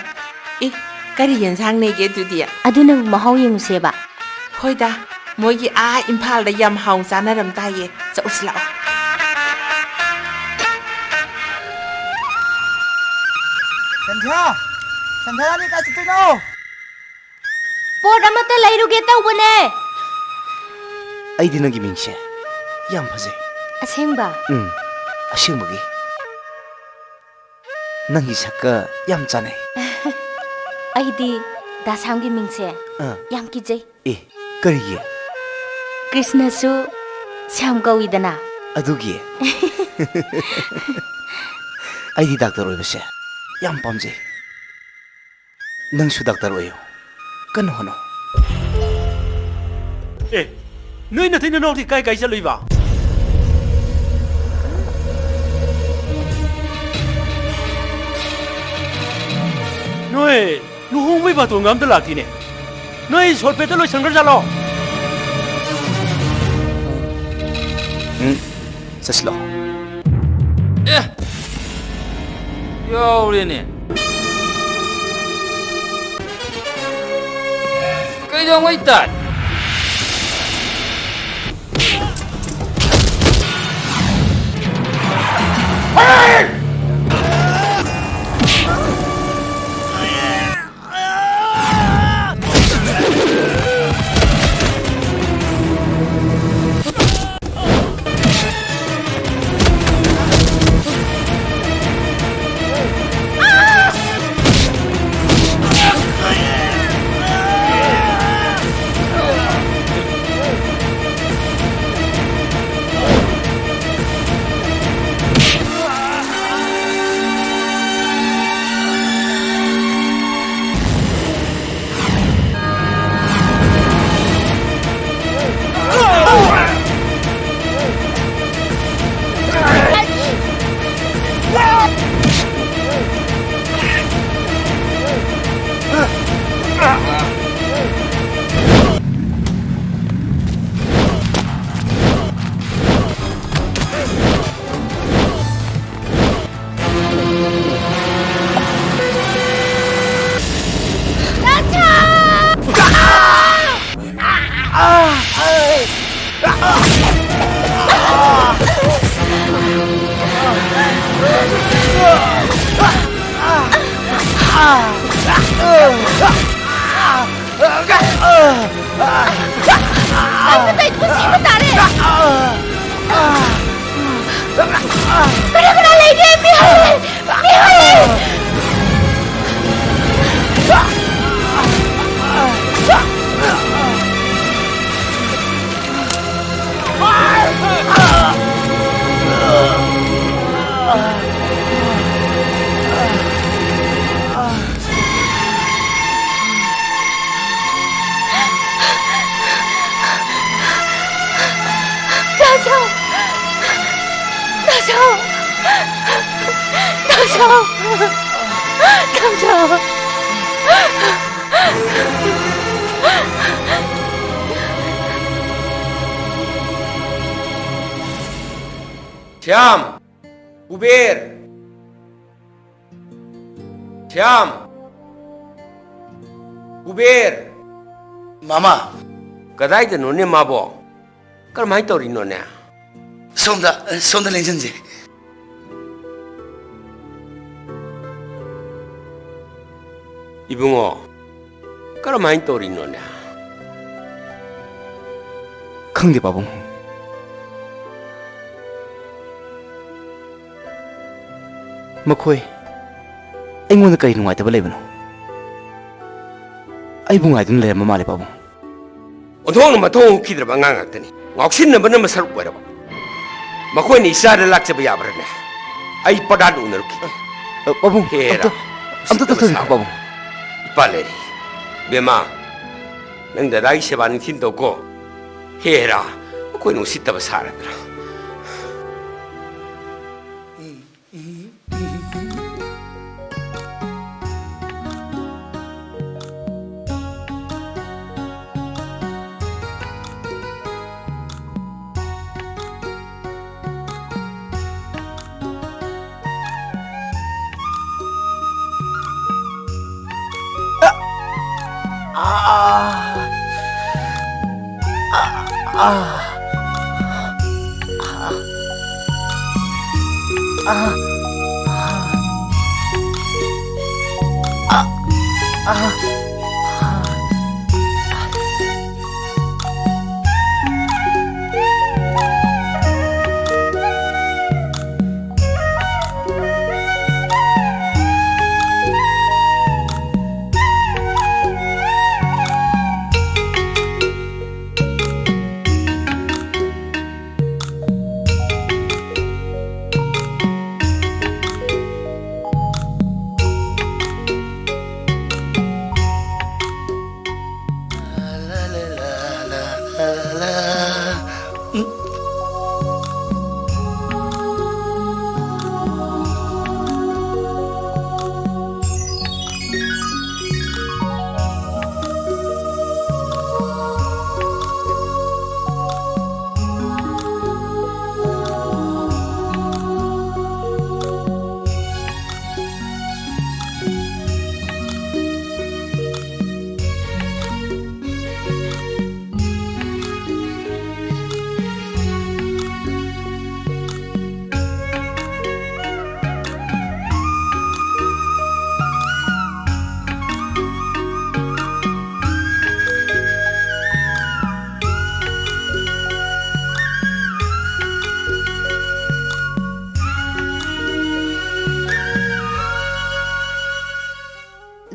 ꯑꯦ, ꯀꯔꯤ ꯌꯦꯟꯁꯥꯡꯅꯦꯒꯦ ꯑꯗꯨꯗꯤ? ꯑꯗꯨꯅꯕꯨ ꯃꯍꯥꯎ ꯌꯦꯡꯉꯨꯁꯦꯕ꯫ ꯍꯣꯏꯗ, ꯃꯣꯏꯒꯤ ꯑꯥ ꯏꯝꯐꯥꯜꯗ ꯌꯥꯝ ꯍꯥꯎ ꯆꯥꯅꯔꯝ ꯇꯥꯏꯌꯦ꯫ ꯆꯠꯂꯨꯁꯤ ꯂꯥꯛꯑꯣ꯫ ꯁꯟꯙ꯭ꯌꯥ! ꯁꯟꯙ꯭ꯌꯥ, ꯅꯪ ꯀꯥꯏ ꯆꯠꯇꯣꯏꯅꯣ? ꯄꯣꯠ ꯑꯃꯠꯇ ꯂꯩꯔꯨꯒꯦ ꯇꯧꯕꯅꯦ꯫ ꯑꯩꯗꯤ ꯅꯪꯒꯤ ꯃꯤꯡꯁꯦ ꯌꯥꯝ ꯐꯖꯩ꯫ ꯑꯁꯦꯡꯕ? ꯎꯝ, ꯑꯁꯦꯡꯕꯒꯤ꯫ ꯅꯪꯒꯤ ꯁꯛꯀ ꯌꯥꯝ ꯆꯥꯟꯅꯩ꯫ ꯑꯩꯗꯤ ꯗꯥꯁꯥꯝꯒꯤ ꯃꯤꯡꯁꯦ ꯑꯥ꯫ ꯌꯥꯝ ꯀꯤꯖꯩ꯫ ꯑꯦ, ꯀꯔꯤꯒꯤ? ꯀ꯭ꯔꯤꯁꯅꯁꯨ ꯁ꯭ꯌꯥꯝ ꯀꯧꯏꯗꯅ꯫ ꯑꯗꯨꯒꯤ? ꯑꯩꯗꯤ ꯗꯥꯛꯇꯔ ꯑꯣꯏꯕꯁꯦ ꯌꯥꯝ ꯄꯥꯝꯖꯩ꯫ ꯅꯪꯁꯨ ꯗꯥꯛꯇꯔ ꯑꯣꯏꯌꯨ꯫ ꯀꯟꯅ ꯍꯣꯠꯅꯧ꯫ ꯑꯦ, ꯅꯣꯏ ꯅꯇꯩ ꯅꯅꯥꯎꯗꯤ ꯀꯥꯏ ꯀꯥꯏ ꯆꯠꯂꯨꯏꯕ? ꯅꯣꯏ ꯂꯨꯍꯣꯡꯕꯩ ꯕꯥꯇꯣꯟꯒ ꯑꯝꯇ ꯂꯥꯛꯇꯤꯅꯦ꯫ ꯅꯣꯏ ꯁꯣꯔꯠ ꯐꯦꯠꯇ ꯂꯣꯏꯁꯟꯈ꯭ꯔꯖꯥꯠꯂꯣ? ꯎꯝ, ꯆꯠꯁꯤꯜꯂꯣ꯫ ꯑꯦ! ꯌꯥꯎꯔꯦꯅꯦ꯫ ꯀꯩꯗꯧꯉꯩ ꯇꯥꯏ? ꯅꯪꯅ ꯇꯧꯔꯤꯗꯨꯕꯨ ꯁꯤꯕ ꯇꯥꯔꯦ꯫ ꯀꯅꯥ ꯀꯅꯥ ꯂꯩꯒꯦ? ꯃꯤ ꯍꯜꯂꯦ! ꯃꯤ ꯍꯜꯂꯦ! ꯇꯥꯖꯧ! ꯇꯥꯖꯧ! ꯇꯥꯖꯧ! ꯇꯥꯖꯧ! ꯁ꯭ꯌꯥꯝ! ꯀꯨꯕꯦꯔ! ꯁ꯭ꯌꯥꯝ! ꯀꯨꯕꯦꯔ! ꯃꯥꯃ! ꯀꯗꯥꯏꯗꯅꯣꯅꯦ ꯃꯥꯕꯣ? ꯀꯔꯝꯍꯥꯏꯅ ꯇꯧꯔꯤꯅꯣꯅꯦ? ꯁꯣꯝꯗ, ꯁꯣꯝꯗ ꯂꯦꯡꯁꯤꯟꯁꯦ꯫ ꯏꯕꯨꯡꯉꯣ, ꯀꯔꯝꯍꯥꯏꯅ ꯇꯧꯔꯤꯅꯣꯅꯦ? ꯈꯪꯗꯦ, ꯄꯥꯕꯨꯡ꯫ ꯃꯈꯣꯏ ꯑꯩꯉꯣꯟꯗ ꯀꯔꯤ ꯅꯨꯡꯉꯥꯏꯇꯕ ꯂꯩꯕꯅꯣ? ꯑꯩꯕꯨ ꯉꯥꯏꯗꯨꯅ ꯂꯩꯔꯝꯕ ꯃꯥꯜꯂꯦ, ꯄꯥꯕꯨꯡ꯫ ꯑꯣꯟꯊꯣꯛꯅ ꯃꯊꯣꯡ ꯍꯨꯛꯈꯤꯗ꯭ꯔꯕ ꯑꯉꯥꯡ ꯉꯥꯛꯇꯅꯤ꯫ ꯉꯥꯎꯁꯤꯟꯅꯕꯅ ꯃꯁꯔꯨꯛ ꯑꯣꯏꯔꯕ꯫ ꯃꯈꯣꯏꯅ ꯏꯆꯥꯗ ꯂꯥꯛꯆꯕ ꯌꯥꯕ꯭ꯔꯥꯅꯦ? ꯑꯩ ꯄ꯭ꯔꯗꯥꯟ ꯎꯅꯔꯨꯈꯤꯒꯦ꯫ ꯑ, ꯄꯥꯕꯨꯡ, ꯍꯦꯔꯥ, ꯑꯝꯇ, ꯑꯝꯇ ꯎꯁꯤꯠꯇꯕ ꯇꯛꯊꯒꯦꯀꯣ, ꯁꯥꯕ꯫ ꯄꯥꯕꯨꯡ꯫ ꯏꯄꯥ ꯂꯩꯔꯤ꯫ ꯕꯦꯝꯃ, ꯅꯪ ꯗꯗꯥꯒꯤ ꯁꯦꯕꯥ ꯅꯤꯡꯊꯤꯅ ꯇꯧꯀꯣ꯫ ꯍꯦꯔꯥ, ꯃꯈꯣꯏꯅ ꯎꯁꯤꯠꯇꯕ ꯁꯥꯔꯗ꯭ꯔꯥ?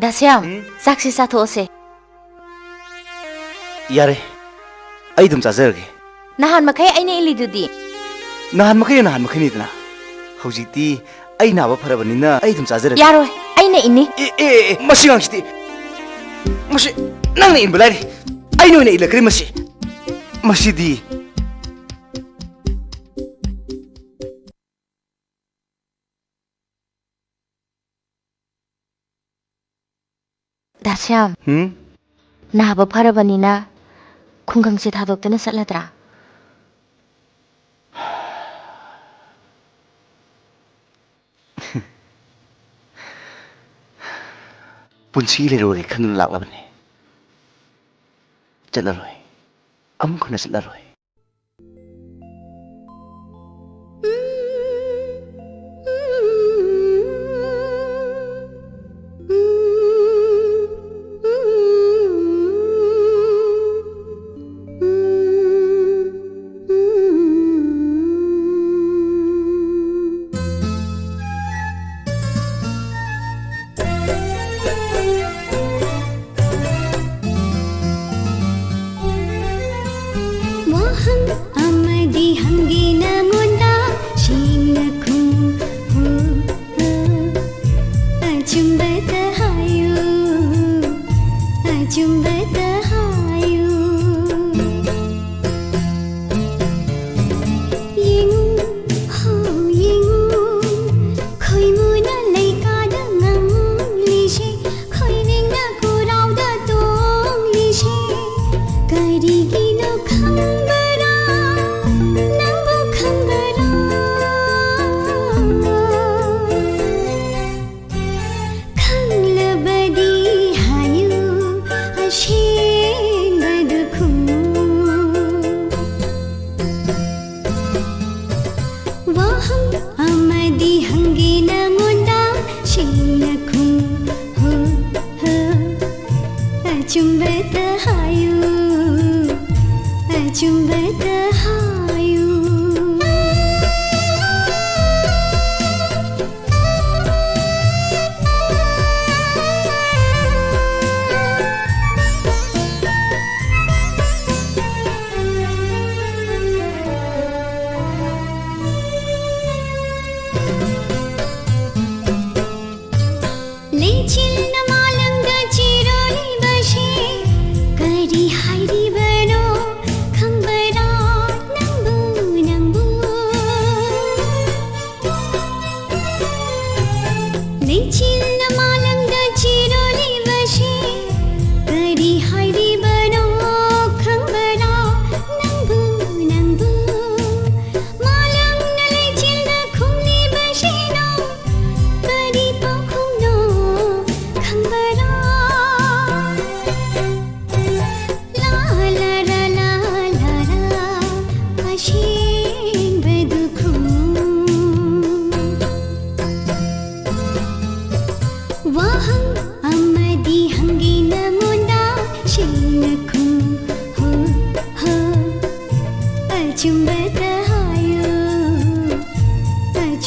ꯑꯁ꯭ꯌꯥꯝ, ꯎꯝ? ꯆꯥꯛꯁꯤ ꯆꯥꯊꯣꯛꯑꯁꯦ꯫ ꯌꯥꯔꯦ, ꯑꯩ ꯑꯗꯨꯝ ꯆꯥꯖꯔꯒꯦ꯫ ꯅꯍꯥꯟ ꯃꯈꯩ ꯑꯩꯅ ꯏꯜꯂꯤꯗꯨꯗꯤ? ꯅꯍꯥꯟ ꯃꯈꯩꯅ ꯅꯍꯥꯟ ꯃꯈꯩꯅꯤꯗꯅ꯫ ꯍꯧꯖꯤꯛꯇꯤ ꯑꯩ ꯅꯥꯕ ꯐꯔꯕꯅꯤꯅ ꯑꯩ ꯑꯗꯨꯝ ꯆꯥꯖꯔꯒꯦ꯫ ꯌꯥꯔꯣꯏ, ꯑꯩꯅ ꯏꯟꯅꯤ꯫ ꯑꯦ, ꯑꯦ, ꯑꯦ, ꯃꯁꯤ ꯑꯉꯥꯡꯁꯤꯗꯤ꯫ ꯃꯁꯤ ꯅꯪꯅ ꯏꯟꯕ ꯂꯥꯏꯔꯤ꯫ ꯑꯩꯅ ꯑꯣꯏꯅ ꯏꯜꯂꯛꯀꯅꯤ ꯃꯁꯤ꯫ ꯃꯁꯤꯗꯤ꯫ ꯗꯥꯁ꯭ꯌꯥꯝ, ꯍꯨꯝ? ꯅꯥꯕ ꯐꯔꯕꯅꯤꯅ ꯈꯨꯡꯒꯪꯁꯦ ꯊꯥꯗꯣꯛꯇꯅ ꯆꯠꯂꯗ꯭ꯔꯥ? ꯄꯨꯟꯁꯤ ꯂꯩꯔꯣꯏꯒꯦ ꯈꯟꯗꯨꯅ ꯂꯥꯛꯂꯕꯅꯦ꯫ ꯆꯠꯂꯔꯣꯏ꯫ ꯑꯃꯨꯛ ꯍꯟꯅ ꯆꯠꯂꯔꯣꯏ꯫ ꯋꯥꯍꯪ ꯑꯃꯗꯤ ꯍꯪꯒꯦ ꯅꯉꯣꯟꯗ, ꯁꯦꯡꯅ ꯈꯨꯝꯃꯨ꯫ ꯑꯆꯨꯝꯕꯇ ꯍꯥꯏꯌꯨ, ꯑꯆꯨꯝꯕꯇ ꯍꯥꯏꯌꯨ꯫ ꯌꯦꯡꯉꯨ, ꯍꯣ, ꯌꯦꯡꯉꯨ, ꯈꯣꯏꯃꯨꯅ ꯂꯩꯀꯥꯗ ꯉꯥꯡꯂꯤꯁꯦ, ꯈꯣꯏꯅꯤꯡꯅ ꯈꯨꯔꯥꯎꯗ ꯇꯣꯡꯂꯤꯁꯦ, ꯀꯔꯤꯒꯤꯅꯣ ꯈꯪꯕ꯭ꯔꯥ? ꯅꯪꯕꯨ ꯈꯪꯕ꯭ꯔꯥ? ꯈꯪꯂꯕꯗꯤ ꯍꯥꯏꯌꯨ, ꯑꯁꯦꯡꯕꯗꯨ ꯈꯨꯝꯃꯨ꯫ ꯋꯥꯍꯪ ꯑꯃꯗꯤ ꯍꯪꯒꯦ ꯅꯉꯣꯟꯗ, ꯁꯦꯡꯅ ꯈꯨꯝꯃꯨ꯫ ꯍꯣ, ꯍꯣ꯫ ꯑꯆꯨꯝꯕꯇ ꯍꯥꯏꯌꯨ, ꯑꯆꯨꯝꯕꯇ ꯍꯥꯏꯌꯨ꯫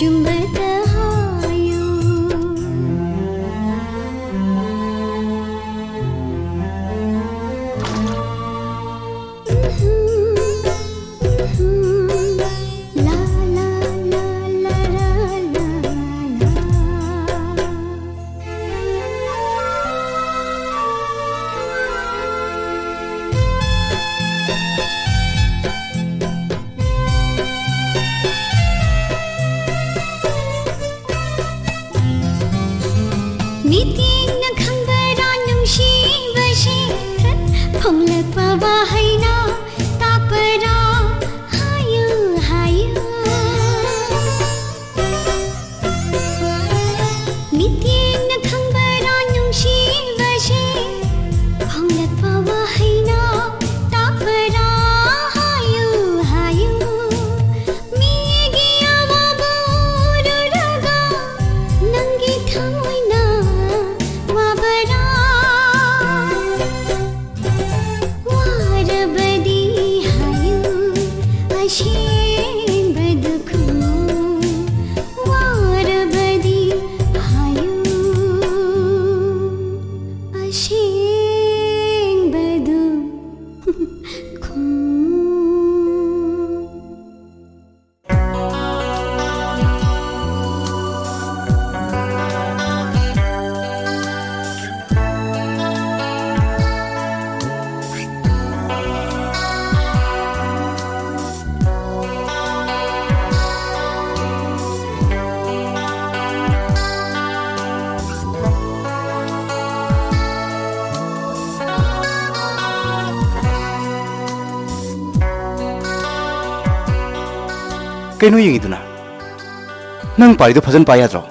ꯑꯆꯨꯝꯕꯗ ꯍꯥꯏꯌꯨ꯫ ꯂꯥ, ꯂꯥ, ꯂꯥ, ꯂꯥ, ꯂꯥ, ꯂꯥ, ꯂꯥ꯫ ꯃꯤꯠꯌꯦꯡꯅ ꯈꯪꯕꯔꯥ ꯅꯨꯡꯁꯤꯕꯁꯦ? ꯐꯣꯡꯂꯛꯄ ꯋꯥꯍꯩꯅ ꯇꯥꯛꯄꯔꯥ? ꯍꯥꯏꯌꯨ, ꯍꯥꯏꯌꯨ꯫ ꯃꯤꯠꯌꯦꯡꯅ ꯈꯪꯕꯔꯥ ꯅꯨꯡꯁꯤꯕꯁꯦ? ꯐꯣꯡꯂꯛꯄ ꯋꯥꯍꯩꯅ ꯇꯥꯛꯄꯔꯥ? ꯍꯥꯏꯌꯨ, ꯍꯥꯏꯌꯨ꯫ ꯃꯤꯒꯤ ꯑꯋꯥꯕ ꯎꯔꯨꯔꯒ ꯅꯪꯒꯤ ꯊꯃꯣꯏꯅ ꯋꯥꯕꯔꯥ? ꯋꯥꯔꯕꯗꯤ ꯍꯥꯏꯌꯨ, ꯑꯁꯦꯡꯕꯗꯨ ꯈꯨꯝꯃꯨ꯫ ꯋꯥꯔꯕꯗꯤ ꯍꯥꯏꯌꯨ, ꯑꯁꯦꯡꯕꯗꯨ ꯈꯨꯝꯃꯨ꯫ ꯀꯩꯅꯣ ꯌꯦꯡꯉꯤꯗꯨꯅ? ꯅꯪ ꯄꯥꯏꯗꯣ ꯐꯖꯅ ꯄꯥꯏ ꯌꯥꯗ꯭ꯔꯣ?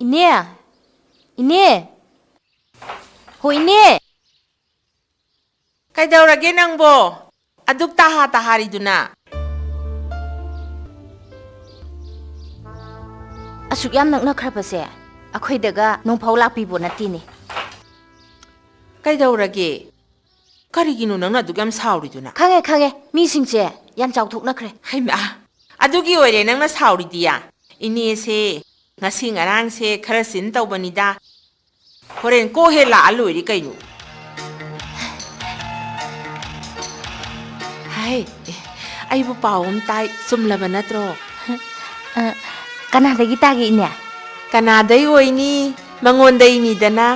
ꯏꯅꯦ! ꯏꯅꯦ! ꯍꯣ, ꯏꯅꯦ! ꯀꯩꯗꯧꯔꯒꯦ ꯅꯪꯕꯣ? ꯑꯗꯨꯛ ꯇꯍꯥ ꯇꯍꯥꯔꯤꯗꯨꯅ? ꯑꯁꯨꯛ ꯌꯥꯝ ꯅꯛꯅꯈ꯭ꯔꯕꯁꯦ ꯑꯩꯈꯣꯏꯗꯒ ꯅꯣꯡꯐꯥꯎ ꯂꯥꯛꯄꯤꯕꯣ ꯅꯠꯇꯦꯅꯦ꯫ ꯀꯩꯗꯧꯔꯒꯦ? ꯀꯔꯤꯒꯤꯅꯣ ꯅꯪꯅ ꯑꯗꯨꯛ ꯌꯥꯝ ꯁꯥꯎꯔꯤꯗꯨꯅ? ꯈꯪꯉꯦ, ꯈꯪꯉꯦ꯫ ꯃꯤꯁꯤꯡꯁꯦ ꯌꯥꯝ ꯆꯥꯎꯊꯣꯛꯅꯈ꯭ꯔꯦ꯫ ꯍꯩꯃꯥ, ꯑꯗꯨꯒꯤ ꯑꯣꯏꯔꯦ ꯅꯪꯅ ꯁꯥꯎꯔꯤꯗꯤꯌꯥ? ꯏꯅꯦꯁꯦ ꯉꯁꯤ ꯉꯔꯥꯡꯁꯦ ꯈꯔ ꯆꯤꯟ ꯇꯧꯕꯅꯤꯗ꯫ ꯍꯣꯔꯦꯟ ꯀꯣꯛ ꯍꯦꯛ ꯂꯥꯛꯑ ꯂꯣꯏꯔꯦ ꯀꯩꯅꯣ꯫ ꯍꯥꯏ, ꯑꯩꯕꯨ ꯄꯥꯎ ꯑꯃ ꯇꯥꯏ, ꯆꯨꯝꯂꯕ ꯅꯠꯇ꯭ꯔꯣ? ꯑ, ꯀꯅꯥꯗꯒꯤ ꯇꯥꯒꯦ, ꯏꯅꯦ? ꯀꯅꯥꯗꯩ ꯑꯣꯏꯅꯤ? ꯃꯉꯣꯟꯗꯩꯅꯤꯗꯅ꯫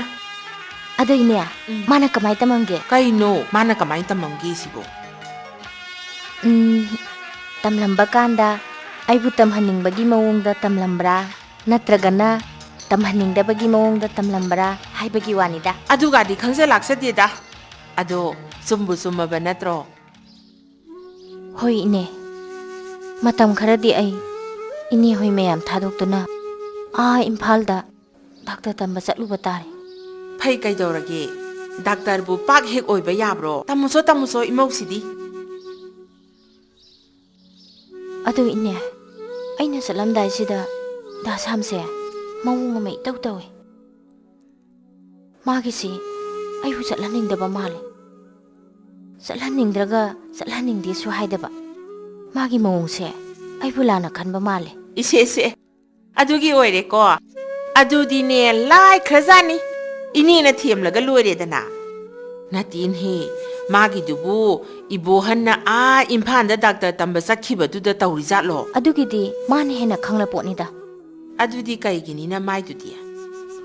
ꯑꯗꯣ ꯏꯅꯦ, ꯎꯝ꯫ ꯃꯥꯅ ꯀꯃꯥꯏ ꯇꯝꯃꯝꯒꯦ? ꯀꯩꯅꯣ? ꯃꯥꯅ ꯀꯃꯥꯏ ꯇꯝꯃꯝꯒꯦ ꯁꯤꯕꯣ? ꯎꯝ, ꯇꯝꯂꯝꯕ ꯀꯥꯟꯗ ꯑꯩꯕꯨ ꯇꯝꯍꯟꯅꯤꯡꯕꯒꯤ ꯃꯑꯣꯡꯗ ꯇꯝꯂꯝꯕ꯭ꯔꯥ? ꯅꯠꯇ꯭ꯔꯒꯅ ꯇꯝꯍꯟꯅꯤꯡꯗꯕꯒꯤ ꯃꯑꯣꯡꯗ ꯇꯝꯂꯝꯕ꯭ꯔꯥ ꯍꯥꯏꯕꯒꯤ ꯋꯥꯅꯤꯗ꯫ ꯑꯗꯨꯒꯗꯤ ꯈꯪꯖ ꯂꯥꯛꯆꯗꯦꯗ꯫ ꯑꯗꯣ ꯆꯨꯝꯕꯨ ꯆꯨꯝꯃꯕ ꯅꯠꯇ꯭ꯔꯣ? ꯍꯣꯏ, ꯏꯅꯦ꯫ ꯃꯇꯝ ꯈꯔꯗꯤ ꯑꯩ ꯏꯅꯦ ꯍꯣꯏ ꯃꯌꯥꯝ ꯊꯥꯗꯣꯛꯇꯨꯅ ꯑꯥ ꯏꯝꯐꯥꯜꯗ ꯗꯥꯛꯇꯔ ꯇꯝꯕ ꯆꯠꯂꯨꯕ ꯇꯥꯔꯦ꯫ ꯐꯩ ꯀꯩꯗꯧꯔꯒꯦ? ꯗꯥꯛꯇꯔꯕꯨ ꯄꯥꯛ ꯍꯦꯛ ꯑꯣꯏꯕ ꯌꯥꯕ꯭ꯔꯣ? ꯇꯝꯃꯨꯆꯣ, ꯇꯝꯃꯨꯆꯣ, ꯏꯃꯧꯁꯤꯗꯤ꯫ ꯑꯗꯨ ꯏꯅꯦ, ꯑꯩꯅ ꯆꯠꯂꯝꯗꯥꯏꯁꯤꯗ ꯗꯥ ꯁꯥꯝꯁꯦ ꯃꯑꯣꯡ ꯑꯃ ꯏꯇꯧ ꯇꯧꯏ꯫ ꯃꯥꯒꯤꯁꯤ ꯑꯩꯕꯨ ꯆꯠꯍꯟꯅꯤꯡꯗꯕ ꯃꯥꯜꯂꯦ꯫ ꯆꯠꯍꯟꯅꯤꯡꯗ꯭ꯔꯒ ꯆꯠꯍꯟꯅꯤꯡꯗꯦꯁꯨ ꯍꯥꯏꯗꯕ꯫ ꯃꯥꯒꯤ ꯃꯑꯣꯡꯁꯦ ꯑꯩꯕꯨ ꯂꯥꯟꯅ ꯈꯟꯕ ꯃꯥꯜꯂꯦ꯫ ꯏꯁꯦꯁꯦ, ꯑꯗꯨꯒꯤ ꯑꯣꯏꯔꯦꯀꯣ꯫ ꯑꯗꯨꯗꯤꯅꯦ, ꯂꯥꯏꯈ꯭ꯔꯖꯥꯠꯅꯤ꯫ ꯏꯅꯦꯅ ꯊꯦꯝꯂꯒ ꯂꯣꯏꯔꯦꯗꯅ꯫ ꯅꯠꯇꯦꯅꯦꯍꯦ, ꯃꯥꯒꯤꯗꯨꯕꯨ ꯏꯕꯣꯍꯟꯅ ꯑꯥ ꯏꯝꯐꯥꯜꯗ ꯗꯥꯛꯇꯔ ꯇꯝꯕ ꯆꯠꯈꯤꯕꯗꯨꯗ ꯇꯧꯔꯤꯖꯥꯠꯂꯣ? ꯑꯗꯨꯒꯤꯗꯤ ꯃꯥꯅ ꯍꯦꯟꯅ ꯈꯪꯂ ꯄꯣꯠꯅꯤꯗ꯫ ꯑꯗꯨꯗꯤ ꯀꯩꯒꯤꯅꯤ ꯅꯃꯥꯏꯗꯨꯗꯤ?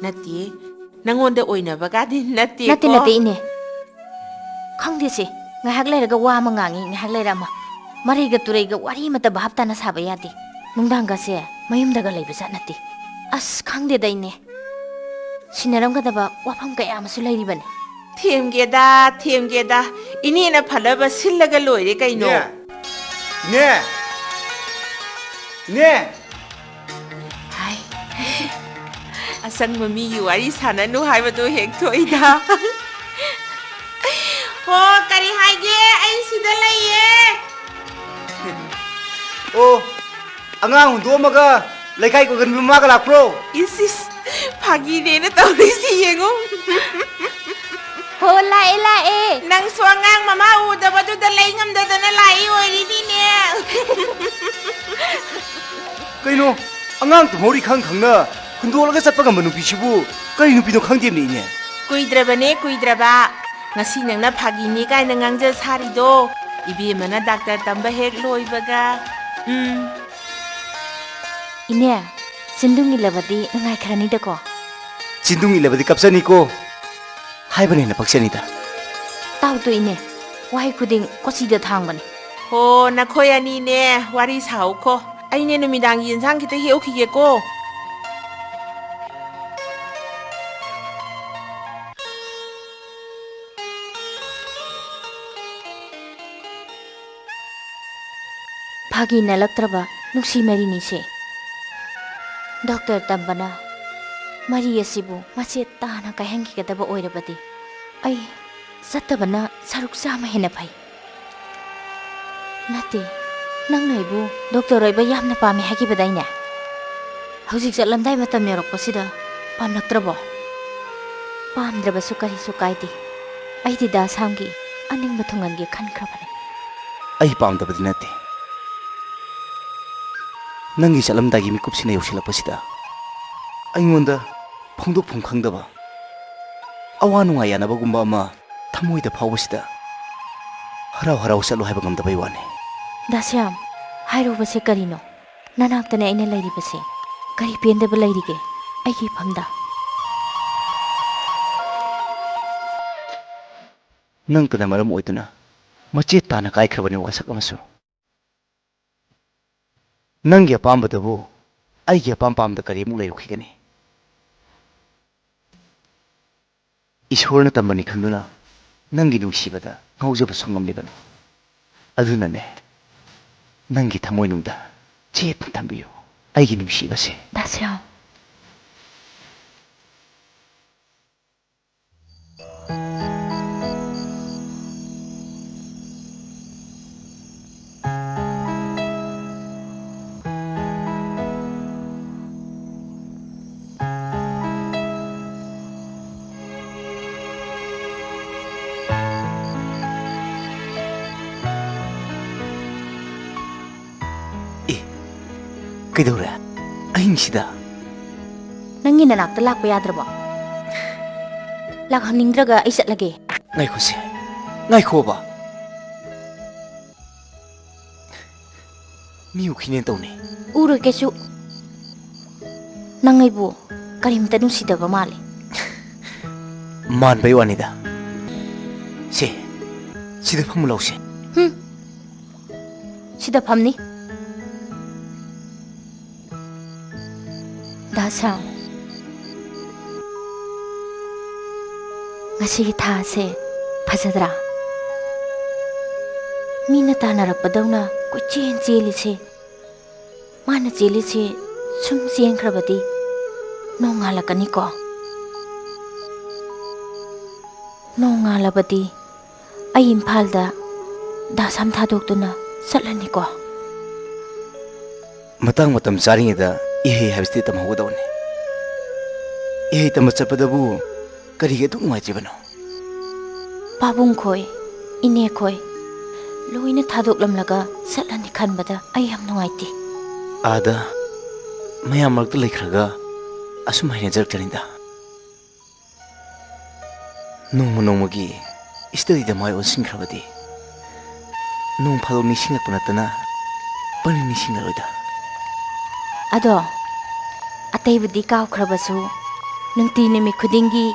ꯅꯠꯇꯦ, ꯅꯪꯉꯣꯟꯗ ꯑꯣꯏꯅꯕꯒꯗꯤ ꯅꯠꯇꯦꯀꯣ? ꯅꯠꯇꯦ, ꯅꯠꯇꯦ, ꯏꯅꯦ꯫ ꯈꯪꯗꯦꯁꯦ, ꯉꯥꯏꯍꯥꯛ ꯂꯩꯔꯒ ꯋꯥ ꯑꯃ ꯉꯥꯡꯉꯤ, ꯉꯥꯏꯍꯥꯛ ꯂꯩꯔ ꯑꯃ꯫ ꯃꯔꯩꯒ ꯇꯨꯔꯩꯒ ꯋꯥꯔꯤ ꯑꯃꯠꯇ ꯚꯥꯞ ꯇꯥꯅ ꯁꯥꯕ ꯌꯥꯗꯦ꯫ ꯅꯨꯡꯗꯥꯡꯒꯁꯦ ꯃꯌꯨꯝꯗꯒ ꯂꯩꯕꯖꯥꯠ ꯅꯠꯇꯦ꯫ ꯑꯁ, ꯈꯪꯗꯦꯗ, ꯏꯅꯦ꯫ ꯁꯤꯟꯅꯔꯝꯒꯗꯕ ꯋꯥꯐꯝ ꯀꯌꯥ ꯑꯃꯁꯨ ꯂꯩꯔꯤꯕꯅꯤ꯫ ꯊꯦꯝꯒꯦꯗ, ꯊꯦꯝꯒꯦꯗ꯫ ꯏꯅꯦꯅ ꯐꯅꯕ ꯁꯤꯜꯂꯒ ꯂꯣꯏꯔꯦ ꯀꯩꯅꯣ꯫ ꯏꯅꯦ! ꯏꯅꯦ! ꯏꯅꯦ! ꯍꯥꯏ, ꯑꯁꯪꯕ ꯃꯤꯒꯤ ꯋꯥꯔꯤ ꯁꯥꯟꯅꯅꯨ ꯍꯥꯏꯕꯗꯣ ꯍꯦꯛ ꯊꯣꯛꯏꯗ꯫ ꯍꯣ, ꯀꯔꯤ ꯍꯥꯏꯒꯦ? ꯑꯩ ꯁꯤꯗ ꯂꯩꯌꯦ꯫ ꯑꯣ, ꯑꯉꯥꯡ ꯍꯨꯟꯗꯣꯛꯑꯝꯃꯒ ꯂꯩꯀꯥꯏ ꯀꯣꯏꯒꯟꯕꯤ ꯃꯃꯥꯒ ꯂꯥꯛꯄ꯭ꯔꯣ? ꯏꯁ, ꯏꯁ, ꯐꯥꯒꯤꯅꯦꯅ ꯇꯧꯔꯤꯁꯤ ꯌꯦꯡꯉꯣ꯫ ꯑꯣ, ꯂꯥꯛꯑꯦ, ꯂꯥꯛꯑꯦ꯫ ꯅꯪꯁꯨ ꯑꯉꯥꯡ ꯃꯃꯥ ꯎꯗꯕꯗꯨꯗ ꯂꯩ ꯉꯝꯗꯗꯅ ꯂꯥꯛꯏ ꯑꯣꯏꯔꯤꯅꯤꯅꯦ꯫ ꯀꯩꯅꯣ, ꯑꯉꯥꯡ ꯇꯨꯝꯍꯧꯔꯤ ꯈꯪ ꯈꯪꯅ ꯍꯨꯟꯗꯣꯛꯂꯒ ꯆꯠꯄ ꯉꯝꯕ ꯅꯨꯄꯤꯁꯤꯕꯨ ꯀꯔꯤ ꯅꯨꯄꯤꯅꯣ ꯈꯪꯗꯦꯕꯅꯤ, ꯏꯅꯦ꯫ ꯀꯨꯏꯗ꯭ꯔꯕꯅꯦ, ꯀꯨꯏꯗ꯭ꯔꯕ꯫ ꯉꯁꯤ ꯅꯪꯅ ꯐꯥꯒꯤꯅꯤ ꯀꯥꯏꯅ ꯉꯥꯡꯖ ꯁꯥꯔꯤꯗꯣ, ꯏꯕꯦꯝꯃꯅ ꯗꯥꯛꯇꯔ ꯇꯝꯕ ꯍꯦꯛ ꯂꯣꯏꯕꯒ꯫ ꯎꯝ꯫ ꯏꯅꯦ, ꯆꯤꯟꯗꯨꯡ ꯏꯜꯂꯕꯗꯤ ꯅꯨꯡꯉꯥꯏꯈ꯭ꯔꯅꯤꯗꯀꯣ꯫ ꯆꯤꯟꯗꯨꯡ ꯏꯜꯂꯕꯗꯤ ꯀꯞꯆꯅꯤꯀꯣ꯫ ꯍꯥꯏꯕꯅ ꯍꯦꯟꯅ ꯄꯛꯆꯅꯤꯗ꯫ ꯇꯥꯎ ꯇꯨ ꯏꯅꯦ, ꯋꯥꯍꯩ ꯈꯨꯗꯤꯡ ꯀꯣꯆꯤꯗ ꯊꯥꯡꯕꯅꯤ꯫ ꯍꯣ, ꯅꯈꯣꯏ ꯑꯅꯤꯅꯦ, ꯋꯥꯔꯤ ꯁꯥꯍꯧꯈꯣ꯫ ꯑꯩꯅꯦ ꯅꯨꯃꯤꯗꯥꯡꯒꯤ ꯌꯦꯟꯁꯥꯡ ꯈꯤꯇ ꯍꯦꯛꯎꯈꯤꯒꯦꯀꯣ꯫ ꯐꯥꯒꯤ ꯅꯠꯂꯛꯇ꯭ꯔꯕ ꯅꯨꯡꯁꯤ ꯃꯔꯤꯅꯤꯁꯦ꯫ ꯗꯣꯛꯇꯔ ꯇꯝꯕꯅ ꯃꯔꯤ ꯑꯁꯤꯕꯨ ꯃꯆꯦꯠ ꯇꯥꯅ ꯀꯥꯏꯍꯟꯈꯤꯒꯗꯕ ꯑꯣꯏꯔꯕꯗꯤ, ꯑꯩ ꯆꯠꯇꯕꯅ ꯁꯔꯨꯛ ꯆꯥꯝꯃ ꯍꯦꯟꯅ ꯐꯩ꯫ ꯅꯠꯇꯦ, ꯅꯪꯅ ꯑꯩꯕꯨ ꯗꯣꯛꯇꯔ ꯑꯣꯏꯕ ꯌꯥꯝꯅ ꯄꯥꯝꯃꯤ ꯍꯥꯏꯈꯤꯕꯗꯥꯏꯅꯦ? ꯍꯧꯖꯤꯛ ꯆꯠꯂꯝꯗꯥꯏ ꯃꯇꯝ ꯌꯧꯔꯛꯄꯁꯤꯗ ꯄꯥꯝꯂꯛꯇ꯭ꯔꯕꯣ? ꯄꯥꯝꯗ꯭ꯔꯕꯁꯨ ꯀꯔꯤꯁꯨ ꯀꯥꯏꯗꯦ꯫ ꯑꯩꯗꯤ ꯗꯥ ꯁ꯭ꯌꯥꯝꯒꯤ ꯑꯅꯤꯡꯕ ꯊꯨꯡꯍꯟꯒꯦ ꯈꯟꯈ꯭ꯔꯕꯅꯤ꯫ ꯑꯩ ꯄꯥꯝꯗꯕꯗꯤ ꯅꯠꯇꯦ꯫ ꯅꯪꯒꯤ ꯆꯠꯂꯝꯗꯥꯏꯒꯤ ꯃꯤꯀꯨꯞꯁꯤꯅ ꯌꯧꯁꯤꯜꯂꯛꯄꯁꯤꯗ ꯑꯩꯉꯣꯟꯗ ꯐꯣꯡꯗꯣꯛꯐꯝ ꯈꯪꯗꯕ ꯑꯋꯥ ꯅꯨꯡꯉꯥꯏ ꯌꯥꯅꯕꯒꯨꯝꯕ ꯑꯃ ꯊꯃꯣꯏꯗ ꯐꯥꯎꯕꯁꯤꯗ ꯍꯔꯥꯎ ꯍꯔꯥꯎ ꯆꯠꯂꯨ ꯍꯥꯏꯕ ꯉꯝꯗꯕꯩ ꯋꯥꯅꯤ꯫ ꯗꯥ ꯁ꯭ꯌꯥꯝ, ꯍꯥꯏꯔꯨꯕꯁꯦ ꯀꯔꯤꯅꯣ? ꯅꯅꯥꯛꯇꯅꯦ ꯑꯩꯅ ꯂꯩꯔꯤꯕꯁꯦ꯫ ꯀꯔꯤ ꯄꯦꯟꯗꯕ ꯂꯩꯔꯤꯒꯦ ꯑꯩꯒꯤ ꯏꯐꯝꯗ? ꯅꯪꯇꯅ ꯃꯔꯝ ꯑꯣꯏꯗꯨꯅ ꯃꯆꯦꯠ ꯇꯥꯅ ꯀꯥꯏꯈ꯭ꯔꯕꯅꯤ ꯋꯥꯁꯛ ꯑꯃꯁꯨ꯫ ꯅꯪꯒꯤ ꯑꯄꯥꯝꯕꯗꯨꯕꯨ ꯑꯩꯒꯤ ꯑꯄꯥꯝ ꯄꯥꯝꯗ ꯀꯔꯤꯃꯨꯛ ꯂꯩꯔꯨꯈꯤꯒꯅꯤ? ꯏꯁꯣꯔꯅ ꯇꯝꯕꯅꯤ ꯈꯟꯗꯨꯅ ꯅꯪꯒꯤ ꯅꯨꯡꯁꯤꯕꯗ ꯉꯥꯎꯖꯕꯁꯨ ꯉꯝꯂꯤꯕꯅꯤ꯫ ꯑꯗꯨꯅꯅꯦ, ꯅꯪꯒꯤ ꯊꯃꯣꯏꯅꯨꯡꯗ ꯆꯦꯠꯅ ꯊꯝꯕꯤꯌꯨ, ꯑꯩꯒꯤ ꯅꯨꯡꯁꯤꯕꯁꯦ꯫ ꯗꯥ ꯁ꯭ꯌꯥꯝ꯫ ꯀꯩꯗꯧꯔꯦ? ꯑꯍꯤꯡꯁꯤꯗ? ꯅꯪꯒꯤ ꯅꯅꯥꯛꯇ ꯂꯥꯛꯄ ꯌꯥꯗ꯭ꯔꯕꯣ? ꯂꯥꯛꯍꯟꯅꯤꯡꯗ꯭ꯔꯒ ꯑꯩ ꯆꯠꯂꯒꯦ꯫ ꯉꯥꯏꯈꯣꯁꯦ꯫ ꯉꯥꯏꯈꯣꯕ꯫ ꯃꯤ ꯎꯈꯤꯅꯦꯅ ꯇꯧꯅꯤ꯫ ꯎꯔꯣꯏ ꯀꯩꯁꯨ꯫ ꯅꯪ ꯑꯩꯕꯨ ꯀꯔꯤꯝꯇ ꯅꯨꯡꯁꯤꯗꯕ ꯃꯥꯜꯂꯦ꯫ ꯃꯥꯟꯕꯩ ꯋꯥꯅꯤꯗ꯫ ꯁꯦ, ꯁꯤꯗ ꯐꯝꯃꯨ ꯂꯥꯎꯁꯦ꯫ ꯍꯨꯝ꯫ ꯁꯤꯗ ꯐꯝꯅꯤ꯫ ꯗꯥ ꯁ꯭ꯌꯥꯝ, ꯉꯁꯤꯒꯤ ꯊꯥꯁꯦ ꯐꯖꯗ꯭ꯔꯥ? ꯃꯤꯅ ꯇꯥꯟꯅꯔꯛꯄꯗꯧꯅ ꯀꯣꯏꯆꯦꯟ ꯆꯦꯜꯂꯤꯁꯦ, ꯃꯥꯅ ꯆꯦꯜꯂꯤꯁꯦ ꯁꯨꯝ ꯆꯦꯟꯈ꯭ꯔꯕꯗꯤ ꯅꯣꯡꯉꯥꯜꯂꯛꯀꯅꯤꯀꯣ꯫ ꯅꯣꯡꯉꯥꯜꯂꯕꯗꯤ ꯑꯩ ꯏꯝꯐꯥꯜꯗ ꯗꯥ ꯁ꯭ꯌꯥꯝ ꯊꯥꯗꯣꯛꯇꯨꯅ ꯆꯠꯂꯅꯤꯀꯣ꯫ ꯃꯇꯥꯡ ꯃꯇꯝ ꯆꯥꯔꯤꯉꯩꯗ ꯏꯍꯩ ꯍꯥꯏꯕꯁꯤꯗꯤ ꯇꯝꯍꯧꯒꯗꯧꯕꯅꯤ꯫ ꯏꯍꯩ ꯇꯝꯕ ꯆꯠꯄꯗꯕꯨ ꯀꯔꯤꯒꯤ ꯑꯗꯨꯛ ꯅꯨꯡꯉꯥꯏꯇ꯭ꯔꯤꯕꯅꯣ? ꯄꯥꯕꯨꯡ ꯈꯣꯏ, ꯏꯅꯦ ꯈꯣꯏ ꯂꯣꯏꯅ ꯊꯥꯗꯣꯛꯂꯝꯂꯒ ꯆꯠꯂꯅꯤ ꯈꯟꯕꯗ ꯑꯩ ꯌꯥꯝ ꯅꯨꯡꯉꯥꯏꯇꯦ꯫ ꯑꯥꯗ ꯃꯌꯥꯝ ꯃꯔꯛꯇ ꯂꯩꯈ꯭ꯔꯒ ꯑꯁꯨꯝ ꯍꯩꯅꯖꯔꯛꯇ꯭ꯔꯅꯤꯗ꯫ ꯅꯣꯡꯃ ꯅꯣꯡꯃꯒꯤ studyꯗ ꯃꯥꯏ ꯑꯣꯟꯁꯤꯟꯈ꯭ꯔꯕꯗꯤ ꯅꯣꯡ ꯐꯥꯗꯣꯛ ꯅꯤꯡꯁꯤꯡꯂꯛꯄ ꯅꯠꯇꯅ ꯄꯪꯅꯤꯡ ꯅꯤꯡꯁꯤꯡꯂꯔꯣꯏꯗ꯫ ꯑꯗꯣ ꯑꯇꯩꯕꯨꯗꯤ ꯀꯥꯎꯈ꯭ꯔꯕꯁꯨ ꯅꯨꯡꯇꯤ ꯅꯨꯃꯤꯠ ꯈꯨꯗꯤꯡꯒꯤ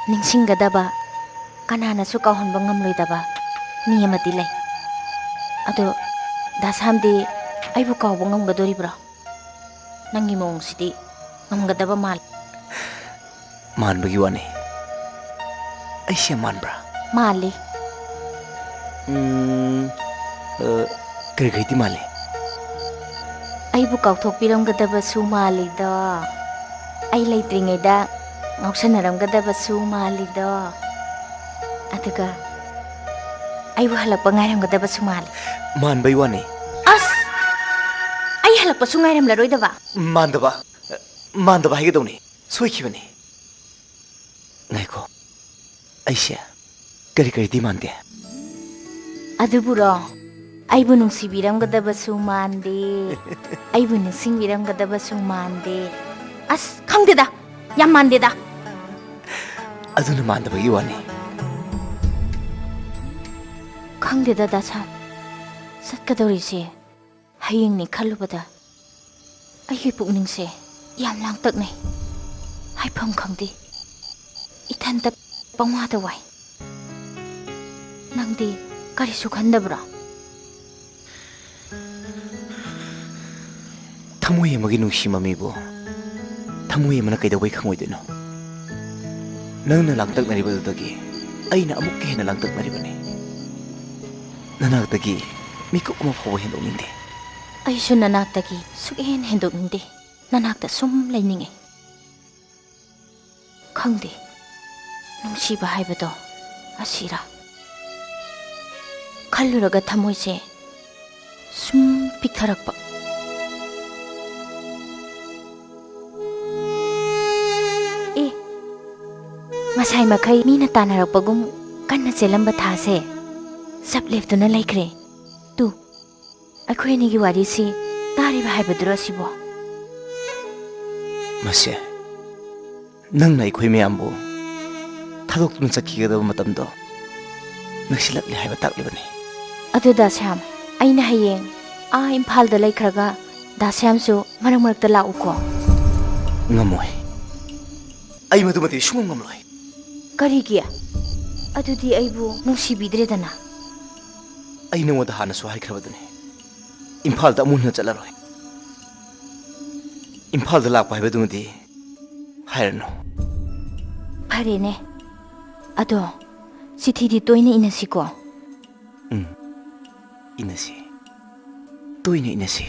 ꯅꯤꯡꯁꯤꯡꯒꯗꯕ, ꯀꯅꯥꯅꯁꯨ ꯀꯥꯎꯍꯟꯕ ꯉꯝꯂꯣꯏꯗꯕ ꯃꯤ ꯑꯃꯗꯤ ꯂꯩ꯫ ꯑꯗꯣ ꯗꯥ ꯁ꯭ꯌꯥꯝꯗꯤ ꯑꯩꯕꯨ ꯀꯥꯎꯕ ꯉꯝꯒꯗꯣꯔꯤꯕ꯭ꯔꯣ? ꯅꯪꯒꯤ ꯃꯑꯣꯡꯁꯤꯗꯤ ꯉꯝꯒꯗꯕ ꯃꯥꯜꯂꯤ꯫ ꯃꯥꯟꯕꯒꯤ ꯋꯥꯅꯤ꯫ ꯑꯩꯁꯦ ꯃꯥꯟꯕ꯭ꯔꯥ? ꯃꯥꯜꯂꯤ꯫ ꯎꯝ, ꯑ, ꯀꯔꯤ ꯀꯔꯤꯗꯤ ꯃꯥꯜꯂꯤ? ꯑꯩꯕꯨ ꯀꯥꯎꯊꯣꯛꯄꯤꯔꯝꯒꯗꯕꯁꯨ ꯃꯥꯜꯂꯤꯗꯣ꯫ ꯑꯩ ꯂꯩꯇ꯭ꯔꯤꯉꯩꯗ ꯉꯥꯎꯁꯟꯅꯔꯝꯒꯗꯕꯁꯨ ꯃꯥꯜꯂꯤꯗꯣ꯫ ꯑꯗꯨꯒ ꯑꯩꯕꯨ ꯍꯜꯂꯛꯄ ꯉꯥꯏꯔꯝꯒꯗꯕꯁꯨ ꯃꯥꯜꯂꯤ꯫ ꯃꯥꯟꯕꯩ ꯋꯥꯅꯤ꯫ ꯑꯁ! ꯑꯩ ꯍꯜꯂꯛꯄꯁꯨ ꯉꯥꯏꯔꯝꯂꯔꯣꯏꯗꯕ? ꯃꯥꯟꯗꯕ, ꯃꯥꯟꯗꯕ ꯍꯥꯏꯒꯗꯧꯅꯤ꯫ ꯁꯣꯏꯈꯤꯕꯅꯤ꯫ ꯉꯥꯏꯈꯣ, ꯑꯩꯁꯦ ꯀꯔꯤ ꯀꯔꯤꯗꯤ ꯃꯥꯟꯗꯦ꯫ ꯑꯗꯨꯕꯨꯔꯣ? ꯑꯩꯕꯨ ꯅꯨꯡꯁꯤꯕꯤꯔꯝꯒꯗꯕꯁꯨ ꯃꯥꯟꯗꯦ, ꯑꯩꯕꯨ ꯅꯤꯡꯁꯤꯡꯕꯤꯔꯝꯒꯗꯕꯁꯨ ꯃꯥꯟꯗꯦ꯫ ꯑꯁ, ꯈꯪꯗꯦꯗ, ꯌꯥꯝ ꯃꯥꯟꯗꯦꯗ꯫ ꯑꯗꯨꯅ ꯃꯥꯟꯗꯕꯒꯤ ꯋꯥꯅꯤ꯫ ꯈꯪꯗꯦꯗ, ꯗꯥ ꯁ꯭ꯌꯥꯝ, ꯆꯠꯀꯗꯧꯔꯤꯁꯦ ꯍꯌꯦꯡꯅꯤ ꯈꯜꯂꯨꯕꯗ ꯑꯩꯒꯤ ꯄꯨꯛꯅꯤꯡꯁꯦ ꯌꯥꯝ ꯂꯥꯡꯇꯛꯅꯩ, ꯍꯥꯏꯐꯝ ꯈꯪꯗꯦ꯫ ꯏꯊꯟꯇ ꯄꯪꯋꯥꯗ ꯋꯥꯏ꯫ ꯅꯪꯗꯤ ꯀꯔꯤꯁꯨ ꯈꯟꯗꯕ꯭ꯔꯣ? ꯊꯃꯣꯏ ꯑꯃꯒꯤ ꯅꯨꯡꯁꯤ ꯃꯃꯤꯕꯨ ꯊꯃꯣꯏ ꯑꯃꯅ ꯀꯩꯗꯧꯕꯩ ꯈꯪꯉꯣꯏꯗꯣꯏꯅꯣ? ꯅꯪꯅ ꯂꯥꯡꯇꯛꯅꯔꯤꯕꯗꯨꯗꯒꯤ ꯑꯩꯅ ꯑꯃꯨꯛꯀ ꯍꯦꯟꯅ ꯂꯥꯡꯇꯛꯅꯔꯤꯕꯅꯤ꯫ ꯅꯅꯥꯛꯇꯒꯤ ꯃꯤꯀꯨꯞ ꯑꯃ ꯐꯥꯎꯕ ꯍꯦꯟꯗꯣꯛꯅꯤꯡꯗꯦ꯫ ꯑꯩꯁꯨ ꯅꯅꯥꯛꯇꯒꯤ ꯁꯨꯛꯍꯦꯟ ꯍꯦꯟꯗꯣꯛꯅꯤꯡꯗꯦ꯫ ꯅꯅꯥꯛꯇ ꯁꯨꯝ ꯂꯩꯅꯤꯡꯉꯦ꯫ ꯈꯪꯗꯦ, ꯅꯨꯡꯁꯤꯕ ꯍꯥꯏꯕꯗꯣ ꯑꯁꯤꯔꯥ? ꯈꯜꯂꯨꯔꯒ ꯊꯃꯣꯏꯁꯦ ꯁꯨꯝ ꯄꯤꯛꯊꯔꯛꯄ꯫ ꯑꯦ, ꯉꯁꯥꯏ ꯃꯈꯩ ꯃꯤꯅ ꯇꯥꯟꯅꯔꯛꯄꯒꯨꯝ ꯀꯟꯅ ꯆꯦꯜꯂꯝꯕ ꯊꯥꯁꯦ ꯆꯞ ꯂꯦꯞꯇꯨꯅ ꯂꯩꯈ꯭ꯔꯦ꯫ ꯇꯨ, ꯑꯩꯈꯣꯏ ꯑꯅꯤꯒꯤ ꯋꯥꯔꯤꯁꯤ ꯇꯥꯔꯤꯕ ꯍꯥꯏꯕꯗꯨꯔꯣ ꯁꯤꯕꯣ? ꯃꯁꯦ, ꯅꯪꯅ ꯑꯩꯈꯣꯏ ꯃꯌꯥꯝꯕꯨ ꯊꯥꯗꯣꯛꯇꯨꯅ ꯆꯠꯈꯤꯒꯗꯕ ꯃꯇꯝꯗꯣ ꯅꯛꯁꯤꯜꯂꯛꯂꯦ ꯍꯥꯏꯕ ꯇꯥꯛꯂꯤꯕꯅꯤ꯫ ꯑꯗꯨ ꯗꯥ ꯁ꯭ꯌꯥꯝ, ꯑꯩꯅ ꯍꯌꯦꯡ ꯑꯥ ꯏꯝꯐꯥꯜꯗ ꯂꯩꯈ꯭ꯔꯒ ꯗꯥ ꯁ꯭ꯌꯥꯝꯁꯨ ꯃꯔꯛ ꯃꯔꯛꯇ ꯂꯥꯛꯎꯀꯣ꯫ ꯉꯝꯃꯣꯏ꯫ ꯑꯩ ꯃꯗꯨꯃꯗꯤ ꯁꯨꯡꯉꯝ ꯉꯝꯂꯣꯏ꯫ ꯀꯔꯤꯒꯤ? ꯑꯗꯨꯗꯤ ꯑꯩꯕꯨ ꯅꯨꯡꯁꯤꯕꯤꯗ꯭ꯔꯦꯗꯅ꯫ ꯑꯩ ꯅꯉꯣꯟꯗ ꯍꯥꯟꯅꯁꯨ ꯍꯥꯏꯈ꯭ꯔꯕꯗꯨꯅꯤ, ꯏꯝꯐꯥꯜꯗ ꯑꯃꯨꯛ ꯍꯟꯅ ꯆꯠꯂꯔꯣꯏ꯫ ꯏꯝꯐꯥꯜꯗ ꯂꯥꯛꯄ ꯍꯥꯏꯕꯗꯨꯃꯗꯤ ꯍꯥꯏꯔꯅꯨ꯫ ꯐꯔꯦꯅꯦ꯫ ꯑꯗꯣ ꯆꯤꯊꯤꯗꯤ ꯇꯣꯏꯅ ꯏꯅꯁꯤꯀꯣ꯫ ꯎꯝ, ꯏꯅꯁꯤ꯫ ꯇꯣꯏꯅ ꯏꯅꯁꯤ꯫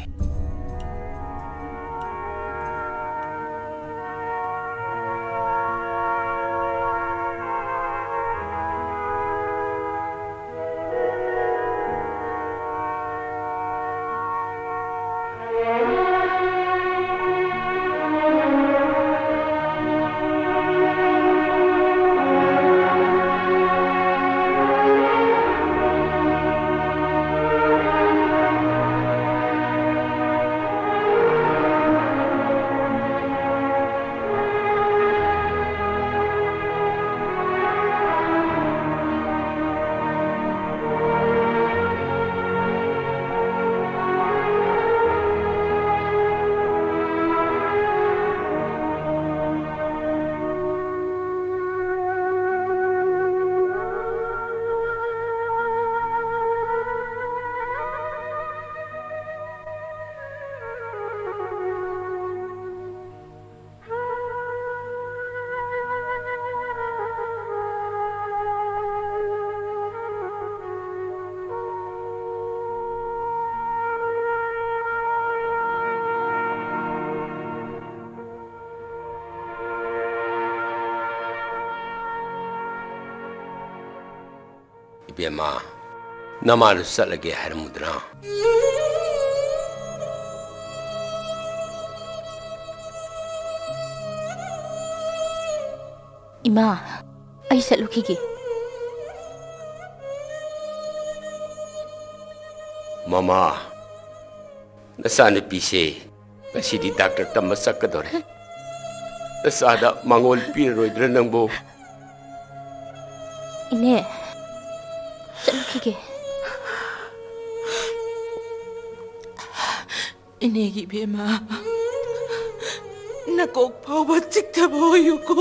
ꯏꯕꯦꯝꯃ, ꯅꯃꯥꯗꯨ ꯆꯠꯂꯒꯦ ꯍꯥꯏꯔꯝꯃꯨꯗꯅ꯫ ꯏꯃꯥ, ꯑꯩ ꯆꯠꯂꯨꯈꯤꯒꯦ꯫ ꯃꯃꯥ, ꯅꯆꯥꯅꯨꯄꯤꯁꯦ ꯉꯁꯤꯗꯤ ꯗꯥꯛꯇꯔ ꯇꯝꯕ ꯆꯠꯀꯗꯧꯔꯦ꯫ ꯅꯆꯥꯗ ꯃꯉꯣꯜ ꯄꯤꯔꯔꯣꯏꯗ꯭ꯔꯥ ꯅꯪꯕꯨ? ꯏꯅꯦ, ꯆꯠꯂꯨꯈꯤꯒꯦ꯫ ꯏꯅꯦꯒꯤ ꯏꯕꯦꯝꯃ, ꯅꯀꯣꯛ ꯐꯥꯎꯕ ꯆꯤꯛꯇꯕ ꯑꯣꯏꯌꯨꯀꯣ꯫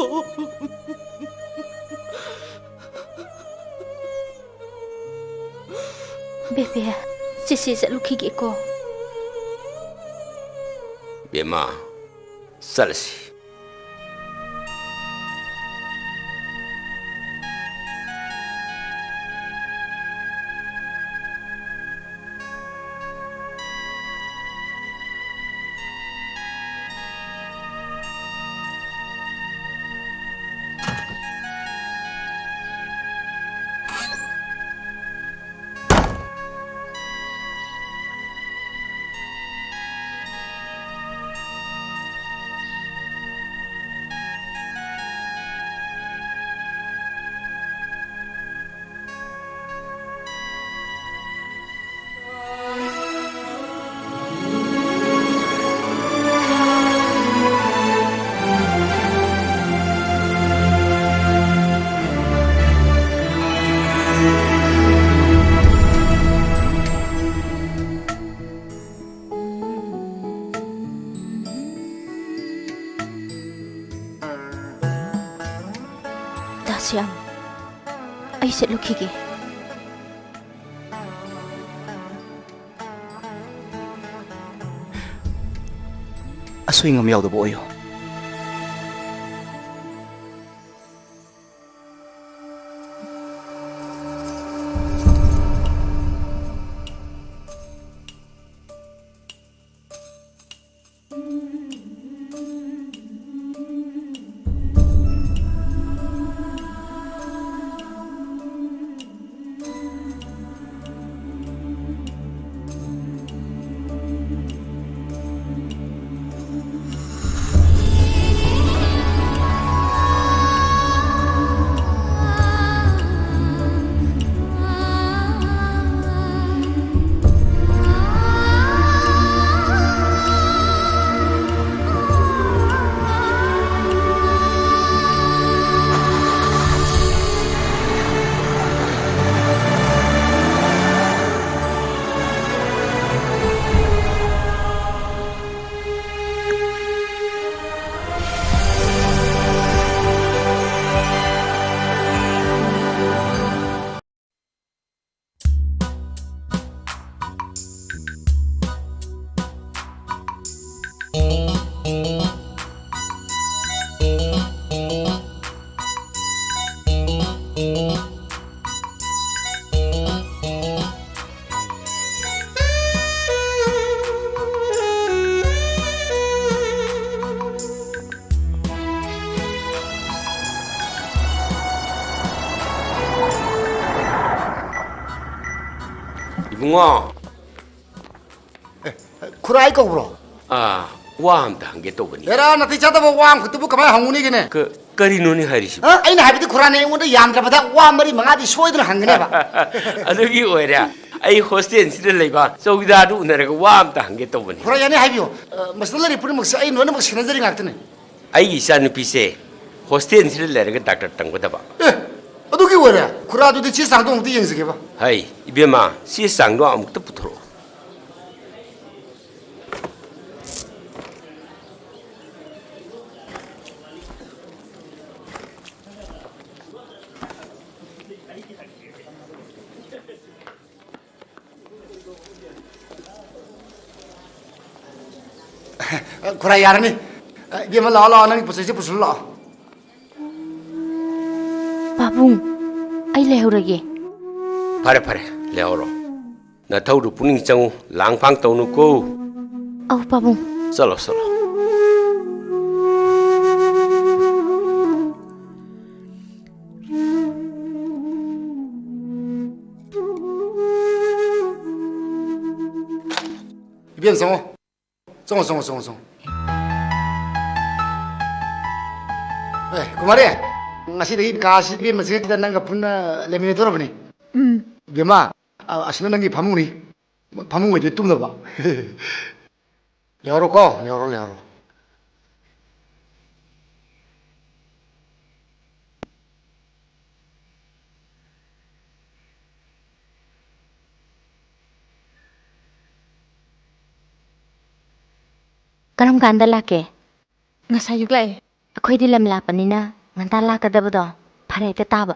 ꯕꯦꯕꯦ, ꯆꯦꯆꯦ ꯆꯠꯂꯨꯈꯤꯒꯦꯀꯣ꯫ ꯕꯦꯝꯃ, ꯆꯠꯂꯁꯤ꯫ ꯗꯥꯁ꯭ꯌꯥꯝ, ꯑꯩ ꯆꯠꯂꯨꯈꯤꯒꯦ꯫ ꯑꯁꯣꯏ ꯑꯉꯥꯝ ꯌꯥꯎꯗꯕ ꯑꯣꯏꯌꯨ꯫ ꯉꯣ꯫ ꯑꯦ, ꯈꯨꯔꯥꯏ ꯀꯧꯕ꯭ꯔꯣ? ꯑꯥ, ꯋꯥ ꯑꯝꯇ ꯍꯪꯒꯦ ꯇꯧꯕꯅꯤ꯫ ꯑꯦꯔꯥ, ꯅꯥꯇꯩ ꯆꯥꯗꯕ ꯋꯥ ꯑꯃꯈꯛꯇꯕꯨ ꯀꯃꯥꯏꯅ ꯍꯪꯉꯨꯅꯤꯒꯤꯅꯦ? ꯀ-, ꯀꯔꯤꯅꯣꯅꯦ ꯍꯥꯏꯔꯤꯁꯤꯕꯣ? ꯑ? ꯑꯩꯅ ꯍꯥꯏꯕꯗꯤ ꯈꯨꯔꯥꯏꯅꯦ, ꯑꯩꯉꯣꯟꯗ ꯌꯥꯝꯗ꯭ꯔꯕꯗ ꯋꯥ ꯃꯔꯤ ꯃꯉꯥꯗꯤ ꯁꯣꯏꯗꯅ ꯍꯪꯒꯅꯦꯕ꯫ ꯑꯗꯨꯒꯤ ꯑꯣꯏꯔꯦ꯫ ꯑꯩ ꯍꯣꯁꯇꯦꯜꯁꯤꯗ ꯂꯩꯕ ꯆꯧꯀꯤꯗꯥꯔꯗꯨ ꯎꯅꯔꯒ ꯋꯥ ꯑꯝꯇ ꯍꯪꯒꯦ ꯇꯧꯕꯅꯤ꯫ ꯈꯨꯔꯥꯏ, ꯌꯥꯅꯤ, ꯍꯥꯏꯕꯤꯌꯨ꯫ ꯑ, ꯃꯁꯤꯗ ꯂꯩꯔꯤꯕ ꯄꯨꯝꯅꯃꯛꯁꯦ ꯑꯩ ꯂꯣꯏꯅꯃꯛ ꯁꯦꯟꯅꯖꯔꯤ ꯉꯥꯛꯇꯅꯤ꯫ ꯑꯩꯒꯤ ꯏꯆꯥꯅꯨꯄꯤꯁꯦ ꯍꯣꯁꯇꯦꯜꯁꯤꯗ ꯂꯩꯔꯒ ꯗꯥꯛꯇꯔ ꯇꯝꯒꯗꯕ꯫ ꯑꯦ, ꯑꯗꯨꯒꯤ ꯑꯣꯏꯔꯦ? ꯈꯨꯔꯥ, ꯑꯗꯨꯗꯤ ꯆꯦ ꯆꯥꯡꯗꯣ ꯑꯃꯨꯛꯇ ꯌꯦꯡꯖꯒꯦꯕ꯫ ꯍꯩ, ꯏꯕꯦꯝꯃ, ꯆꯦ ꯆꯥꯡꯗꯣ ꯑꯃꯨꯛꯇ ꯄꯨꯊꯣꯔꯛꯑꯣ꯫ ꯈꯨꯔꯥ, ꯌꯥꯔꯅꯤ꯫ ꯏꯕꯦꯝꯃ, ꯂꯥꯛꯑꯣ, ꯂꯥꯛꯑꯣ, ꯅꯪꯒꯤ ꯄꯣꯠ ꯆꯩꯁꯦ ꯄꯨꯁꯜꯂꯨ ꯂꯥꯛꯑꯣ꯫ ꯄꯥꯕꯨꯡ, ꯑꯩ ꯂꯩꯍꯧꯔꯒꯦ꯫ ꯐꯔꯦ, ꯐꯔꯦ, ꯂꯩꯍꯧꯔꯣ꯫ ꯅꯊꯧꯗꯨ ꯄꯨꯛꯅꯤꯡ ꯆꯪꯉꯨ, ꯂꯥꯡ ꯐꯥꯡ ꯇꯧꯅꯨꯀꯣ꯫ ꯑꯧ, ꯄꯥꯕꯨꯡ꯫ ꯆꯠꯂꯣ, ꯆꯠꯂꯣ꯫ ꯏꯕꯦꯝ, ꯆꯪꯉꯣ꯫ ꯆꯪꯉꯣ, ꯆꯪꯉꯣ, ꯆꯪꯉꯣ, ꯆꯪꯉꯣ꯫ ꯑꯦ, ꯀꯨꯃꯥꯔꯤ, ꯉꯁꯤꯗꯒꯤ ꯀꯥꯁꯤ ꯏꯕꯦꯝꯃꯁꯤꯒ ꯅꯪꯒ ꯄꯨꯟꯅ ꯂꯩꯃꯤꯟꯅꯗꯧꯔꯕꯅꯤ꯫ ꯎꯝ꯫ ꯏꯕꯦꯝꯃ, ꯑ, ꯑꯁꯤꯅ ꯅꯪꯒꯤ ꯐꯃꯨꯡꯅꯤ꯫ ꯐꯃꯨꯡ ꯑꯣꯏꯗꯤ ꯇꯨꯝꯅꯕ꯫ ꯂꯩꯍꯧꯔꯣꯀꯣ, ꯂꯩꯍꯧꯔꯣ, ꯂꯩꯍꯧꯔꯣ꯫ ꯀꯔꯝ ꯀꯥꯟꯗ ꯂꯥꯛꯀꯦ? ꯉꯁꯥꯏ ꯑꯌꯨꯛ ꯂꯥꯛꯑꯦ꯫ ꯑꯩꯈꯣꯏꯗꯤ ꯂꯝ ꯂꯥꯞꯄꯅꯤꯅ ꯉꯟꯇꯥ ꯂꯥꯛꯀꯗꯕꯗꯣ ꯐꯔꯛ ꯍꯦꯛꯇ ꯇꯥꯕ꯫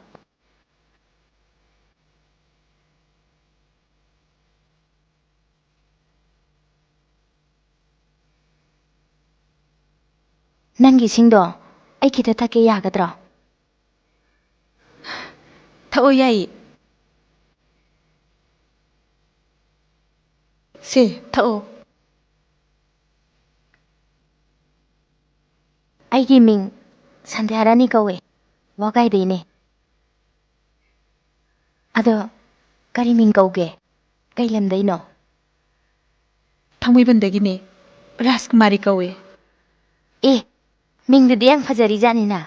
ꯅꯪꯒꯤ ꯏꯁꯤꯡꯗꯣ ꯑꯩ ꯈꯤꯇ ꯊꯛꯀꯦ, ꯌꯥꯒꯗ꯭ꯔꯣ? ꯊꯛꯑꯣ, ꯌꯥꯏꯌꯦ꯫ ꯁꯦ, ꯊꯛꯑꯣ꯫ ꯑꯩꯒꯤ ꯃꯤꯡ ꯁꯟꯙ꯭ꯌꯥꯔꯥꯅꯤ ꯀꯧꯋꯦ, ꯋꯥꯒꯥꯏꯗꯩꯅꯦ꯫ ꯑꯗꯣ ꯀꯔꯤ ꯃꯤꯡ ꯀꯧꯒꯦ? ꯀꯩ ꯂꯝꯗꯩꯅꯣ? ꯊꯥꯡꯃꯩꯕꯟꯗꯒꯤꯅꯦ꯫ ꯔꯥꯖꯀꯨꯃꯥꯔꯤ ꯀꯧꯋꯦ꯫ ꯑꯦ, ꯃꯤꯡꯗꯨꯗꯤ ꯌꯥꯝ ꯐꯖꯔꯤꯖꯥꯠꯅꯤꯅ꯫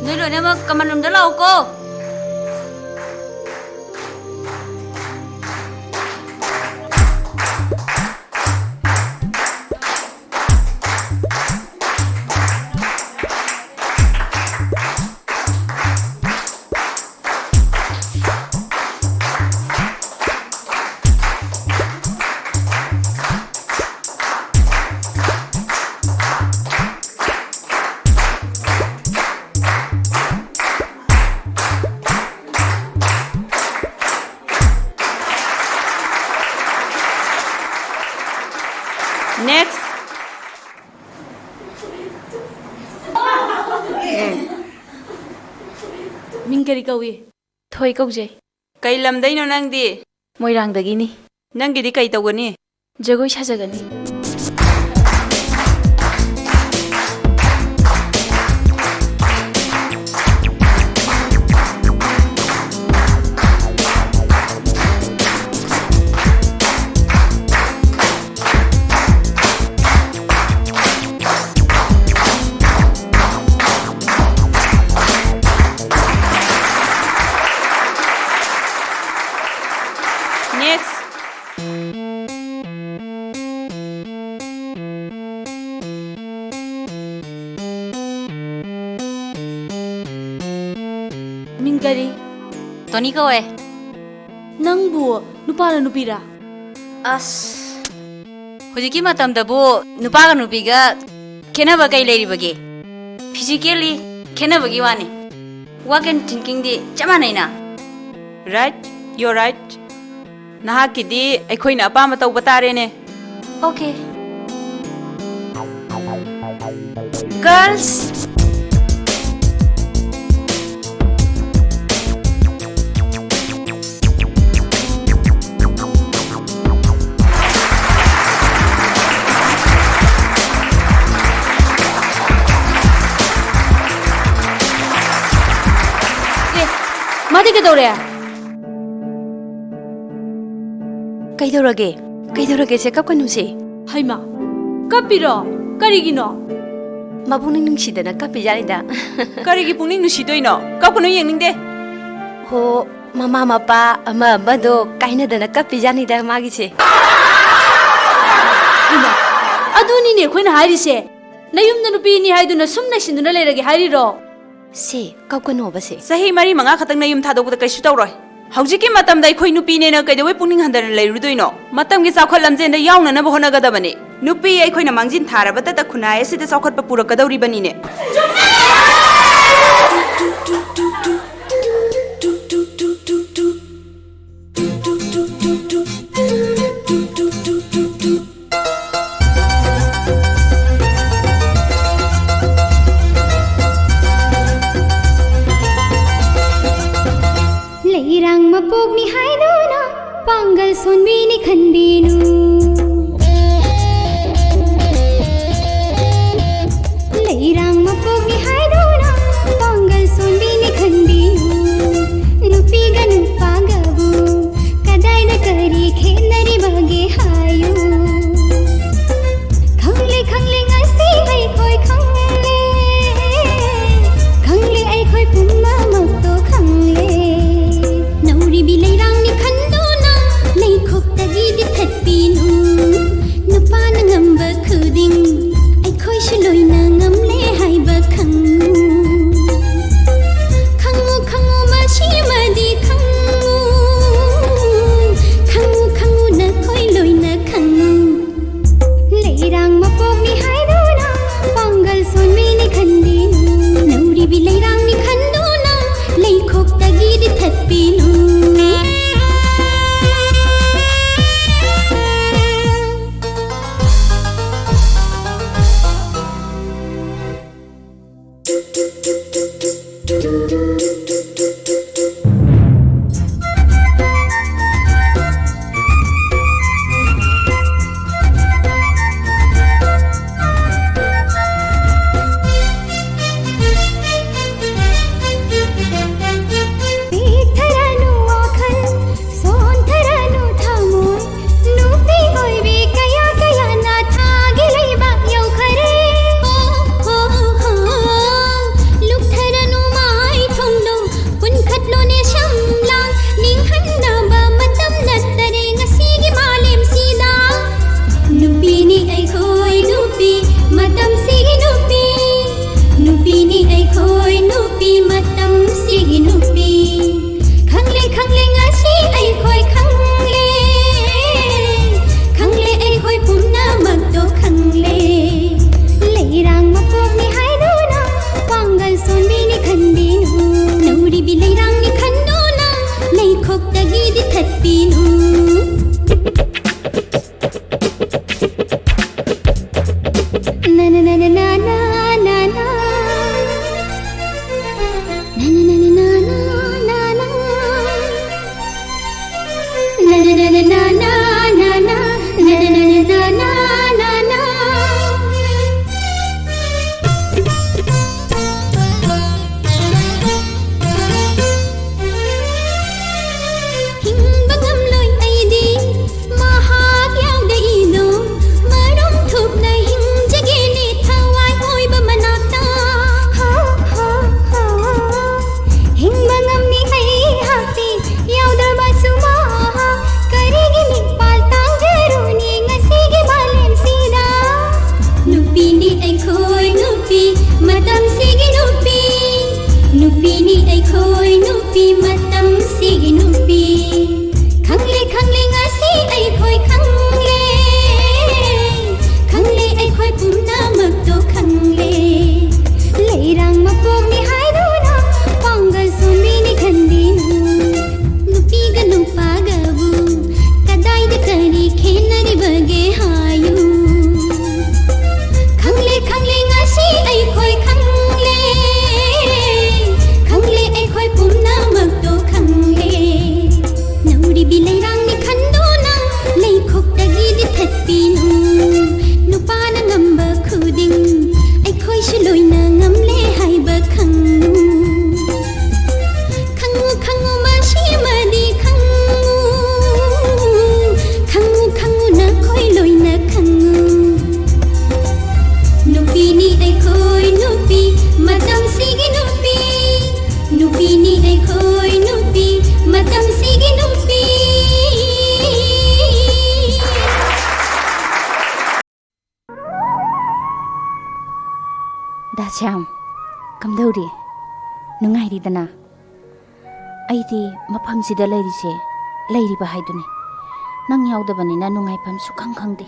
ꯅꯣꯏ ꯂꯣꯏꯅꯃꯛ ꯀꯃꯟ ꯔꯨꯝꯗ ꯂꯥꯛꯎꯀꯣ꯫ Next. ꯃꯤꯡ ꯀꯔꯤ ꯀꯧꯏ? ꯊꯣꯏ ꯀꯧꯖꯩ꯫ ꯀꯩ ꯂꯝꯗꯩꯅꯣ ꯅꯪꯗꯤ? ꯃꯣꯏꯔꯥꯡꯗꯒꯤꯅꯤ꯫ ꯅꯪꯒꯤꯗꯤ ꯀꯩ ꯇꯧꯒꯅꯤ? ꯖꯒꯣꯏ ꯁꯥꯖꯒꯅꯤ꯫ Next. ꯃꯤꯡ ꯀꯔꯤ? ꯇꯣꯅꯤ ꯀꯧꯋꯦ꯫ ꯅꯪꯕꯨ ꯅꯨꯄꯥꯔ ꯅꯨꯄꯤꯔ? ꯑꯁ, ꯍꯧꯖꯤꯛꯀꯤ ꯃꯇꯝꯗꯕꯨ ꯅꯨꯄꯥꯒ ꯅꯨꯄꯤꯒ ꯈꯦꯠꯅꯕ ꯀꯩ ꯂꯩꯔꯤꯕꯒꯦ? Physically ꯈꯦꯠꯅꯕꯒꯤ ꯋꯥꯅꯤ꯫ Work and thinkingꯗꯤ ꯆꯞ ꯃꯥꯟꯅꯩꯅ꯫ Right, you're right. ꯅꯍꯥꯛꯀꯤꯗꯤ ꯑꯩꯈꯣꯏꯅ ꯑꯄꯥꯝꯕ ꯇꯧꯕ ꯇꯥꯔꯦꯅꯦ꯫ Okay. Girls. ꯀꯩꯗꯧꯔꯦ? ꯀꯩꯗꯧꯔꯒꯦ? ꯀꯩꯗꯧꯔꯒꯦ ꯁꯦ? ꯀꯞꯀꯅꯨꯁꯦ꯫ ꯍꯩꯃꯥ, ꯀꯞꯄꯤꯔꯣ? ꯀꯔꯤꯒꯤꯅꯣ? ꯃꯕꯨꯛꯅꯤꯡ ꯅꯨꯡꯁꯤꯗꯅ ꯀꯞꯄꯤꯖꯥꯠꯅꯤꯗ꯫ ꯀꯔꯤꯒꯤ ꯄꯨꯛꯅꯤꯡ ꯅꯨꯡꯁꯤꯗꯣꯏꯅꯣ? ꯀꯞꯀꯅꯨ, ꯌꯦꯡꯅꯤꯡꯗꯦ꯫ ꯍꯣ, ꯃꯃꯥ ꯃꯄꯥ ꯑꯃ ꯑꯃꯗꯣ ꯀꯥꯏꯅꯗꯅ ꯀꯞꯄꯤꯖꯥꯠꯅꯤꯗ ꯃꯥꯒꯤꯁꯦ꯫ ꯍꯩꯃꯥ, ꯑꯗꯨꯅꯤꯅꯦ ꯑꯩꯈꯣꯏꯅ ꯍꯥꯏꯔꯤꯁꯦ꯫ ꯅꯌꯨꯝꯗ ꯅꯨꯄꯤ ꯑꯅꯤ ꯍꯥꯏꯗꯨꯅ ꯁꯨꯝ ꯂꯩꯁꯤꯟꯗꯨꯅ ꯂꯩꯔꯒꯦ ꯍꯥꯏꯔꯤꯔꯣ? ꯁꯦ, ꯀꯞꯀꯅꯣꯕ ꯁꯦ꯫ ꯆꯍꯤ ꯃꯔꯤ ꯃꯉꯥ ꯈꯛꯇꯪ ꯅꯌꯨꯝ ꯊꯥꯗꯣꯛꯄꯗ ꯀꯩꯁꯨ ꯇꯧꯔꯣꯏ꯫ ꯍꯧꯖꯤꯛꯀꯤ ꯃꯇꯝꯗ ꯑꯩꯈꯣꯏ ꯅꯨꯄꯤꯅꯦꯅ ꯀꯩꯗꯧꯕꯩ ꯄꯨꯛꯅꯤꯡ ꯍꯟꯊꯅ ꯂꯩꯔꯨꯗꯣꯏꯅꯣ? ꯃꯇꯝꯒꯤ ꯆꯥꯎꯈꯠ ꯂꯝꯖꯦꯟꯗ ꯌꯥꯎꯅꯅꯕ ꯍꯣꯠꯅꯒꯗꯕꯅꯤ꯫ ꯅꯨꯄꯤ ꯑꯩꯈꯣꯏꯅ ꯃꯥꯡꯖꯤꯟ ꯊꯥꯔꯕꯇꯇ ꯈꯨꯟꯅꯥꯏ ꯑꯁꯤꯗ ꯆꯥꯎꯈꯠꯄ ꯄꯨꯔꯛꯀꯗꯧꯔꯤꯕꯅꯤꯅꯦ꯫ ꯂꯩꯔꯥꯡ ꯃꯄꯣꯛꯅꯤ ꯍꯥꯏꯗꯨꯅ ꯄꯥꯡꯒꯜ ꯁꯣꯟꯕꯤꯅꯤ ꯈꯟꯕꯤꯅꯨ꯫ ꯂꯩꯔꯥꯡ ꯃꯄꯣꯛꯅꯤ ꯍꯥꯏꯗꯨꯅ ꯄꯥꯡꯒꯜ ꯁꯣꯟꯕꯤꯅꯤ ꯈꯟꯕꯤꯅꯨ꯫ ꯅꯨꯄꯤꯒ ꯅꯨꯄꯥꯒꯕꯨ ꯀꯗꯥꯏꯗ ꯀꯔꯤ ꯈꯦꯠꯅꯔꯤꯕꯒꯦ ꯍꯥꯏꯌꯨ꯫ ꯈꯪꯂꯦ, ꯈꯪꯂꯦ, ꯉꯁꯤ ꯑꯩꯈꯣꯏ ꯈꯪꯂꯦ꯫ ꯈꯪꯂꯦ, ꯑꯩꯈꯣꯏ ꯄꯨꯝꯅꯃꯛꯇꯣ ꯈꯪꯂꯦ꯫ ꯅꯧꯔꯤꯕꯤ ꯂꯩꯔꯥꯡꯅꯤ ꯈꯟꯗꯨꯅ ꯂꯩꯈꯣꯛꯇꯒꯤꯗꯤ ꯊꯠꯄꯤꯅꯨ꯫ ꯅꯨꯄꯥꯅ ꯉꯝꯕ ꯈꯨꯗꯤꯡ ꯑꯩꯈꯣꯏꯁꯨ ꯂꯣꯏꯅ ꯉꯝꯂꯦ ꯍꯥꯏꯕ ꯈꯪꯉꯨ꯫ ꯈꯪꯉꯨ, ꯈꯪꯉꯨ, ꯃꯁꯤꯃꯗꯤ ꯈꯪꯉꯨ꯫ ꯈꯪꯉꯨ, ꯈꯪꯉꯨ, ꯅꯈꯣꯏ ꯂꯣꯏꯅ ꯈꯪꯉꯨ꯫ ꯂꯩꯔꯥꯡ ꯃꯄꯣꯛꯅꯤ ꯍꯥꯏꯗꯨꯅ ꯄꯥꯡꯒꯜ ꯁꯣꯟꯕꯤꯅꯤ ꯈꯟꯕꯤꯅꯨ꯫ ꯅꯧꯔꯤꯕꯤ ꯂꯩꯔꯥꯡꯅꯤ ꯈꯟꯗꯨꯅ ꯂꯩꯈꯣꯛꯇꯒꯤꯗꯤ ꯊꯠꯄꯤꯅꯨ꯫ ꯒꯤꯗꯤ ꯊꯠꯄꯤꯅꯨ꯫ ꯅꯅ ꯅꯅ ꯅꯅ ꯅꯅ꯫ ꯅꯅ ꯅꯅ ꯅꯅ ꯅꯅ꯫ ꯅꯅ ꯅꯅ ꯅꯅ ꯅꯅ꯫ ꯅꯅ ꯅꯅ ꯅꯅ ꯅꯅ꯫ ꯍꯤꯡꯕ ꯉꯝꯂꯣꯏ ꯑꯩꯗꯤ ꯃꯍꯥꯛ ꯌꯥꯎꯗ ꯏꯗꯣ꯫ ꯃꯔꯨꯝ ꯊꯨꯞꯅ ꯍꯤꯡꯖꯒꯦꯅꯦ ꯊꯋꯥꯏ ꯑꯣꯏꯕ ꯃꯅꯥꯛꯇ꯫ ꯍꯤꯡꯕ ꯉꯝꯅꯤ ꯑꯩꯍꯥꯛꯇꯤ ꯌꯥꯎꯗ꯭ꯔꯕꯁꯨ ꯃꯍꯥꯛ꯫ ꯀꯔꯤꯒꯤ ꯃꯤꯠꯄꯥꯜ ꯇꯥꯡꯖꯔꯨꯅꯤ ꯉꯁꯤꯒꯤ ꯃꯥꯂꯦꯝꯁꯤꯗ? ꯅꯨꯄꯤꯅꯤ ꯑꯩꯈꯣꯏ ꯅꯨꯄꯤ, ꯃꯇꯝꯁꯤꯒꯤ ꯅꯨꯄꯤ꯫ ꯅꯨꯄꯤꯅꯤ ꯑꯩꯈꯣꯏ ꯅꯨꯄꯤ, ꯃꯇꯝꯁꯤꯒꯤ ꯅꯨꯄꯤ꯫ ꯈꯪꯂꯦ, ꯈꯪꯂꯦ, ꯉꯁꯤ ꯑꯩꯈꯣꯏ ꯈꯪꯂꯦ꯫ ꯈꯪꯂꯦ, ꯑꯩꯈꯣꯏ ꯄꯨꯝꯅꯃꯛꯇꯣ ꯈꯪꯂꯦ꯫ ꯂꯩꯔꯥꯡ ꯃꯄꯣꯛꯅꯤ ꯍꯥꯏꯗꯨꯅ ꯄꯥꯡꯒꯜ ꯁꯣꯟꯕꯤꯅꯤ ꯈꯟꯕꯤꯅꯨ꯫ ꯅꯨꯄꯤꯒ ꯅꯨꯄꯥꯒꯕꯨ ꯀꯗꯥꯏꯗ ꯀꯔꯤ ꯈꯦꯠꯅꯔꯤꯕꯒꯦ ꯍꯥꯏꯌꯨ? ꯈꯪꯂꯦ, ꯈꯪꯂꯦ, ꯉꯁꯤ ꯑꯩꯈꯣꯏ ꯈꯪꯂꯦ꯫ ꯈꯪꯂꯦ, ꯑꯩꯈꯣꯏ ꯄꯨꯝꯅꯃꯛꯇꯣ ꯈꯪꯂꯦ꯫ ꯅꯧꯔꯤꯕꯤ ꯂꯩꯔꯥꯡꯅꯤ ꯈꯟꯗꯨꯅ ꯂꯩꯈꯣꯛꯇꯒꯤꯗꯤ ꯊꯠꯄꯤꯅꯨ꯫ ꯅꯨꯄꯥꯅ ꯉꯝꯕ ꯈꯨꯗꯤꯡ ꯑꯩꯈꯣꯏꯁꯨ ꯂꯣꯏꯅ ꯉꯝꯂꯦ ꯍꯥꯏꯕ ꯈꯪꯉꯨ꯫ ꯈꯪꯉꯨ, ꯈꯪꯉꯨ, ꯃꯁꯤꯃꯗꯤ ꯈꯪꯉꯨ꯫ ꯈꯪꯉꯨ, ꯈꯪꯉꯨ, ꯅꯈꯣꯏ ꯂꯣꯏꯅ ꯈꯪꯉꯨ꯫ ꯅꯨꯄꯤꯅꯤ ꯑꯩꯈꯣꯏ ꯅꯨꯄꯤ, ꯃꯇꯝꯁꯤꯒꯤ ꯅꯨꯄꯤ꯫ ꯅꯨꯄꯤꯅꯤ ꯑꯩꯈꯣꯏ ꯅꯨꯄꯤ, ꯃꯇꯝꯁꯤꯒꯤ ꯅꯨꯄꯤ꯫ ꯗꯥ ꯁ꯭ꯌꯥꯝ, ꯀꯝꯗꯧꯔꯤ? ꯅꯨꯡꯉꯥꯏꯔꯤꯗꯅ? ꯑꯩꯗꯤ ꯃꯐꯝꯁꯤꯗ ꯂꯩꯔꯤꯁꯦ ꯂꯩꯔꯤꯕ ꯍꯥꯏꯗꯨꯅꯤ꯫ ꯅꯪ ꯌꯥꯎꯗꯕꯅꯤꯅ ꯅꯨꯡꯉꯥꯏꯐꯝ ꯁꯨꯈꯪ ꯈꯪꯗꯦ꯫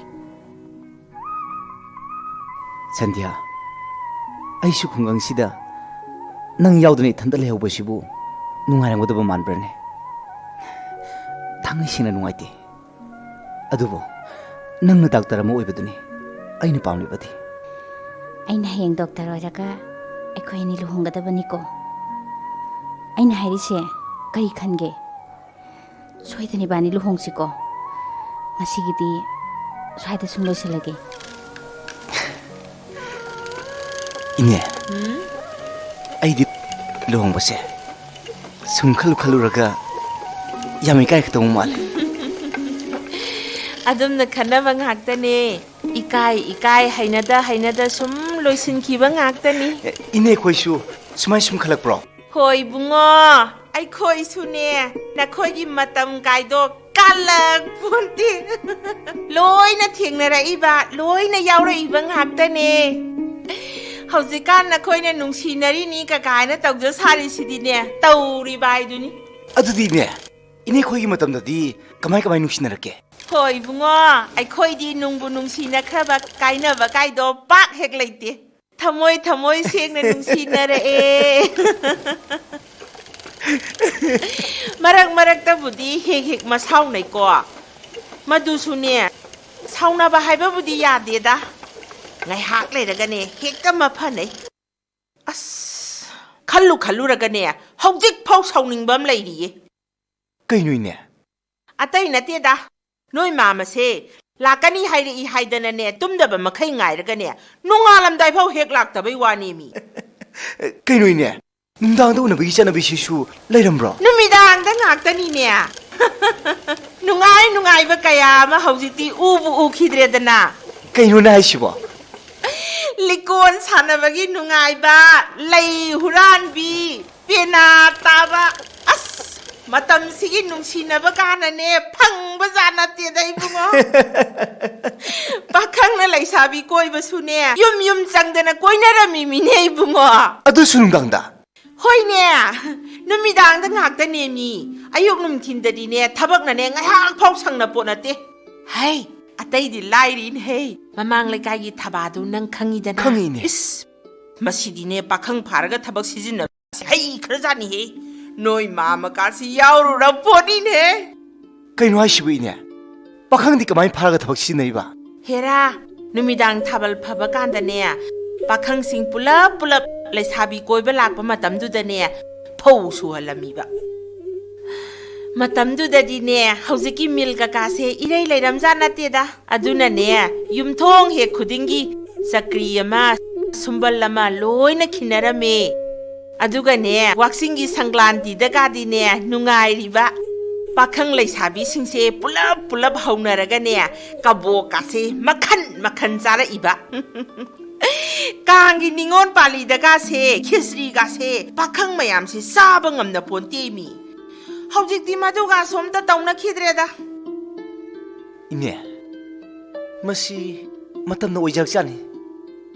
ꯁꯟꯙ꯭ꯌꯥ, ꯑꯩꯁꯨ ꯈꯨꯡꯒꯪꯁꯤꯗ ꯅꯪ ꯌꯥꯎꯗꯅ ꯏꯊꯟꯇ ꯂꯩꯍꯧꯕꯁꯤꯕꯨ ꯅꯨꯡꯉꯥꯏꯔꯝꯒꯗꯕ ꯃꯥꯟꯕ꯭ꯔꯅꯦ? ꯊꯃꯣꯏꯁꯦꯡꯅ ꯅꯨꯡꯉꯥꯏꯇꯦ꯫ ꯑꯗꯨꯕꯨ ꯅꯪꯅ ꯗꯥꯛꯇꯔ ꯑꯃ ꯑꯣꯏꯕꯗꯨꯅꯤ ꯑꯩꯅ ꯄꯥꯝꯂꯤꯕꯗꯤ꯫ ꯑꯩꯅ ꯍꯌꯦꯡ ꯗꯣꯛꯇꯔ ꯑꯣꯏꯔꯒ ꯑꯩꯈꯣꯏ ꯑꯅꯤ ꯂꯨꯍꯣꯡꯒꯗꯕꯅꯤꯀꯣ꯫ ꯑꯩꯅ ꯍꯥꯏꯔꯤꯁꯦ ꯀꯔꯤ ꯈꯟꯒꯦ? ꯁꯣꯏꯗꯅ ꯏꯕꯥꯅꯤ ꯂꯨꯍꯣꯡꯁꯤꯀꯣ꯫ ꯉꯁꯤꯒꯤꯗꯤ ꯁ꯭ꯋꯥꯏꯗ ꯁꯨꯝ ꯂꯣꯏꯁꯤꯜꯂꯒꯦ꯫ ꯏꯅꯦ, ꯎꯝ? ꯑꯩꯗꯤ ꯂꯨꯍꯣꯡꯕꯁꯦ ꯁꯨꯝ ꯈꯜꯂꯨ ꯈꯜꯂꯨꯔꯒ ꯌꯥꯝ ꯏꯀꯥꯏ ꯈꯛꯇꯧ ꯃꯥꯜꯂꯦ꯫ ꯑꯗꯨꯝꯅ ꯈꯟꯅꯕ ꯉꯥꯛꯇꯅꯦ꯫ ꯏꯀꯥꯏ ꯏꯀꯥꯏ, ꯍꯩꯅꯗ ꯍꯩꯅꯗ ꯁꯨꯝ ꯂꯣꯏꯁꯤꯟꯈꯤꯕ ꯉꯥꯛꯇꯅꯤ꯫ ꯑꯦ, ꯏꯅꯦ, ꯑꯩꯈꯣꯏꯁꯨ ꯁꯨꯃꯥꯏ ꯁꯨꯝ ꯈꯜꯂꯛꯄ꯭ꯔꯣ? ꯍꯣꯏ ꯏꯕꯨꯡꯉꯣ, ꯑꯩꯈꯣꯏꯁꯨꯅꯦ ꯅꯈꯣꯏꯒꯤ ꯃꯇꯝ ꯀꯥꯏꯗꯣ ꯀꯥꯜꯂꯛ ꯄꯣꯟꯇꯦ꯫ ꯂꯣꯏꯅ ꯊꯦꯡꯅꯔꯛꯏꯕ, ꯂꯣꯏꯅ ꯌꯥꯎꯔꯛꯏꯕ ꯉꯥꯛꯇꯅꯦ꯫ ꯍꯧꯖꯤꯛꯀꯥꯟ ꯅꯈꯣꯏꯅ ꯅꯨꯡꯁꯤꯅꯔꯤꯅꯤ ꯀꯀꯥꯏꯅ ꯇꯧꯖ ꯁꯥꯔꯤꯁꯤꯗꯤꯅꯦ, ꯇꯧꯔꯤꯕ ꯍꯥꯏꯗꯨꯅꯤ꯫ ꯑꯗꯨꯗꯤꯅꯦ, ꯏꯅꯦ ꯈꯣꯏꯒꯤ ꯃꯇꯝꯗꯗꯤ ꯀꯃꯥꯏ ꯀꯃꯥꯏ ꯅꯨꯡꯁꯤꯅꯔꯛꯀꯦ? ꯍꯣꯏ ꯏꯕꯨꯡꯉꯣ, ꯑꯩꯈꯣꯏꯗꯤ ꯅꯨꯡꯕꯨ ꯅꯨꯡꯁꯤꯅꯈ꯭ꯔꯕ ꯀꯥꯏꯅꯕ ꯀꯥꯏꯗꯣ ꯄꯥꯛ ꯍꯦꯛ ꯂꯩꯇꯦ꯫ ꯊꯃꯣꯏ ꯊꯃꯣꯏ ꯁꯦꯡꯅ ꯅꯨꯡꯁꯤꯅꯔꯛꯑꯦ꯫ ꯃꯔꯛ ꯃꯔꯛꯇꯕꯨꯗꯤ ꯍꯦꯛ ꯍꯦꯛ ꯃꯁꯥꯎꯅꯩꯀꯣ꯫ ꯃꯗꯨꯁꯨꯅꯦ, ꯁꯥꯎꯅꯕ ꯍꯥꯏꯕꯕꯨꯗꯤ ꯌꯥꯗꯦꯗ꯫ ꯉꯥꯏꯍꯥꯛ ꯂꯩꯔꯒꯅꯦ ꯍꯦꯛꯇ ꯃꯐꯅꯩ꯫ ꯑꯁ, ꯈꯜꯂꯨ ꯈꯜꯂꯨꯔꯒꯅꯦ ꯍꯧꯖꯤꯛ ꯐꯥꯎ ꯁꯥꯎꯅꯤꯡꯕ ꯑꯃ ꯂꯩꯔꯤꯌꯦ꯫ ꯀꯩꯅꯣ ꯏꯅꯦ? ꯑꯇꯩ ꯅꯠꯇꯦꯗ, ꯅꯣꯏ ꯃꯥꯃꯁꯦ ꯂꯥꯛꯀꯅꯤ ꯍꯥꯏꯔꯛꯏ ꯍꯥꯏꯗꯅꯅꯦ ꯇꯨꯝꯗꯕ ꯃꯈꯩ ꯉꯥꯏꯔꯒꯅꯦ ꯅꯣꯡꯉꯥꯜꯂꯝꯗꯥꯏ ꯐꯥꯎ ꯍꯦꯛ ꯂꯥꯛꯇꯕꯩ ꯋꯥꯅꯦꯃꯤ꯫ ꯀꯩꯅꯣ ꯏꯅꯦ? ꯅꯨꯡꯗꯥꯡꯗ ꯎꯅꯕꯒꯤ ꯆꯠꯅꯕꯤꯁꯤꯁꯨ ꯂꯩꯔꯝꯕ꯭ꯔꯣ? ꯅꯨꯃꯤꯗꯥꯡꯗ ꯉꯥꯛꯇꯅꯤꯅꯦ꯫ ꯅꯨꯡꯉꯥꯏ ꯅꯨꯡꯉꯥꯏꯕ ꯀꯌꯥ ꯑꯃ ꯍꯧꯖꯤꯛꯇꯤ ꯎꯕꯨ ꯎꯈꯤꯗ꯭ꯔꯦꯗꯅ꯫ ꯀꯩꯅꯣꯅꯦ ꯍꯥꯏꯁꯤꯕꯣ? ꯂꯤꯀꯣꯟ ꯁꯥꯟꯅꯕꯒꯤ ꯅꯨꯡꯉꯥꯏꯕ, ꯂꯩ ꯍꯨꯔꯥꯟꯕꯤ, ꯄꯦꯅꯥ ꯇꯥꯕ꯫ ꯑꯁ, ꯃꯇꯝꯁꯤꯒꯤ ꯅꯨꯡꯁꯤꯅꯕ ꯀꯥꯟꯅꯅꯦ ꯐꯪꯕ ꯖꯥꯠ ꯅꯠꯇꯦꯗ ꯏꯕꯨꯡꯉꯣ꯫ ꯄꯥꯈꯪꯅ ꯂꯩꯁꯥꯕꯤ ꯀꯣꯏꯕꯁꯨꯅꯦ ꯌꯨꯝ ꯌꯨꯝ ꯆꯪꯗꯅ ꯀꯣꯏꯅꯔꯝꯃꯤꯃꯤꯅꯦ ꯏꯕꯨꯡꯉꯣ꯫ ꯑꯗꯨꯁꯨ ꯅꯨꯡꯗꯥꯡꯗ? ꯍꯣꯏꯅꯦ, ꯅꯨꯃꯤꯗꯥꯡꯗ ꯉꯥꯛꯇꯅꯦꯃꯤ꯫ ꯑꯌꯨꯛ ꯅꯨꯡꯊꯤꯟꯗꯗꯤꯅꯦ ꯊꯕꯛꯅꯅꯦ ꯉꯥꯏꯍꯥꯛ ꯐꯥꯎ ꯁꯪꯅ ꯄꯣꯠ ꯅꯠꯇꯦ꯫ ꯍꯩ, ꯑꯇꯩꯗꯤ ꯂꯥꯏꯔꯤꯅꯦꯍꯦ, ꯃꯃꯥꯡ ꯂꯩꯀꯥꯏꯒꯤ ꯊꯕꯥꯗꯨ ꯅꯪ ꯈꯪꯉꯤꯗꯅ? ꯈꯪꯉꯤꯅꯦ꯫ ꯏꯁ, ꯃꯁꯤꯗꯤꯅꯦ ꯄꯥꯈꯪ ꯐꯥꯔꯒ ꯊꯕꯛ ꯁꯤꯖꯤꯟꯅꯕ ꯍꯩꯈ꯭ꯔꯖꯥꯠꯅꯤꯍꯦ꯫ ꯅꯣꯏ ꯃꯥ ꯃꯀꯥꯁꯤ ꯌꯥꯎꯔꯨꯔ ꯄꯣꯠꯅꯤꯅꯦ꯫ ꯀꯩꯅꯣ ꯍꯥꯏꯁꯤꯕꯨ, ꯏꯅꯦ? ꯄꯥꯈꯪꯗꯤ ꯀꯃꯥꯏꯅ ꯐꯥꯔꯒ ꯊꯕꯛ ꯁꯤꯖꯤꯟꯅꯩꯕ? ꯍꯦꯔꯥ, ꯅꯨꯃꯤꯗꯥꯡ ꯊꯥꯕꯜ ꯐꯕ ꯀꯥꯟꯗꯅꯦ, ꯄꯥꯈꯪꯁꯤꯡ ꯄꯨꯂꯞ ꯄꯨꯂꯞ ꯂꯩꯁꯥꯕꯤ ꯀꯣꯏꯕ ꯂꯥꯛꯄ ꯃꯇꯝꯗꯨꯗꯅꯦ, ꯐꯧ ꯁꯨꯍꯜꯂꯝꯃꯤꯕ꯫ ꯃꯇꯝꯗꯨꯗꯗꯤꯅꯦ, ꯍꯧꯖꯤꯛꯀꯤ ꯃꯤꯜ ꯀꯀꯥꯁꯦ ꯏꯔꯩ ꯂꯩꯔꯝꯖꯥꯠ ꯅꯠꯇꯦꯗ꯫ ꯑꯗꯨꯅꯅꯦ, ꯌꯨꯝꯊꯣꯡ ꯍꯦꯛ ꯈꯨꯗꯤꯡꯒꯤ ꯆꯀ꯭ꯔꯤ ꯑꯃ, ꯁꯨꯝꯕꯜ ꯑꯃ ꯂꯣꯏꯅ ꯈꯤꯟꯅꯔꯝꯃꯦ꯫ ꯑꯗꯨꯒꯅꯦ, ꯋꯥꯛꯆꯤꯡꯒꯤ ꯁꯪꯀ꯭ꯂꯥꯟꯇꯤꯗꯒꯗꯤꯅꯦ, ꯅꯨꯡꯉꯥꯏꯔꯤꯕ ꯄꯥꯈꯪ ꯂꯩꯁꯥꯕꯤꯁꯤꯡꯁꯦ ꯄꯨꯂꯞ ꯄꯨꯂꯞ ꯍꯧꯅꯔꯒꯅꯦ, ꯀꯕꯣꯛꯀꯥꯁꯦ ꯃꯈꯟ ꯃꯈꯟ ꯆꯥꯔꯛꯏꯕ꯫ ꯀꯥꯡꯒꯤ ꯅꯤꯉꯣꯜ ꯄꯥꯜꯂꯤꯗꯒꯥꯁꯦ, ꯈꯦꯆ꯭ꯔꯤꯒꯥꯁꯦ ꯄꯥꯈꯪ ꯃꯌꯥꯝꯁꯦ ꯆꯥꯕ ꯉꯝꯅ ꯄꯣꯟꯇꯦꯃꯤ꯫ ꯍꯧꯖꯤꯛꯇꯤ ꯃꯗꯨꯒꯥꯁꯨ ꯑꯝꯇ ꯇꯧꯅꯈꯤꯗ꯭ꯔꯦꯗ꯫ ꯏꯅꯦ, ꯃꯁꯤ ꯃꯇꯝꯅ ꯑꯣꯏꯖꯔꯛꯆꯥꯅꯤ꯫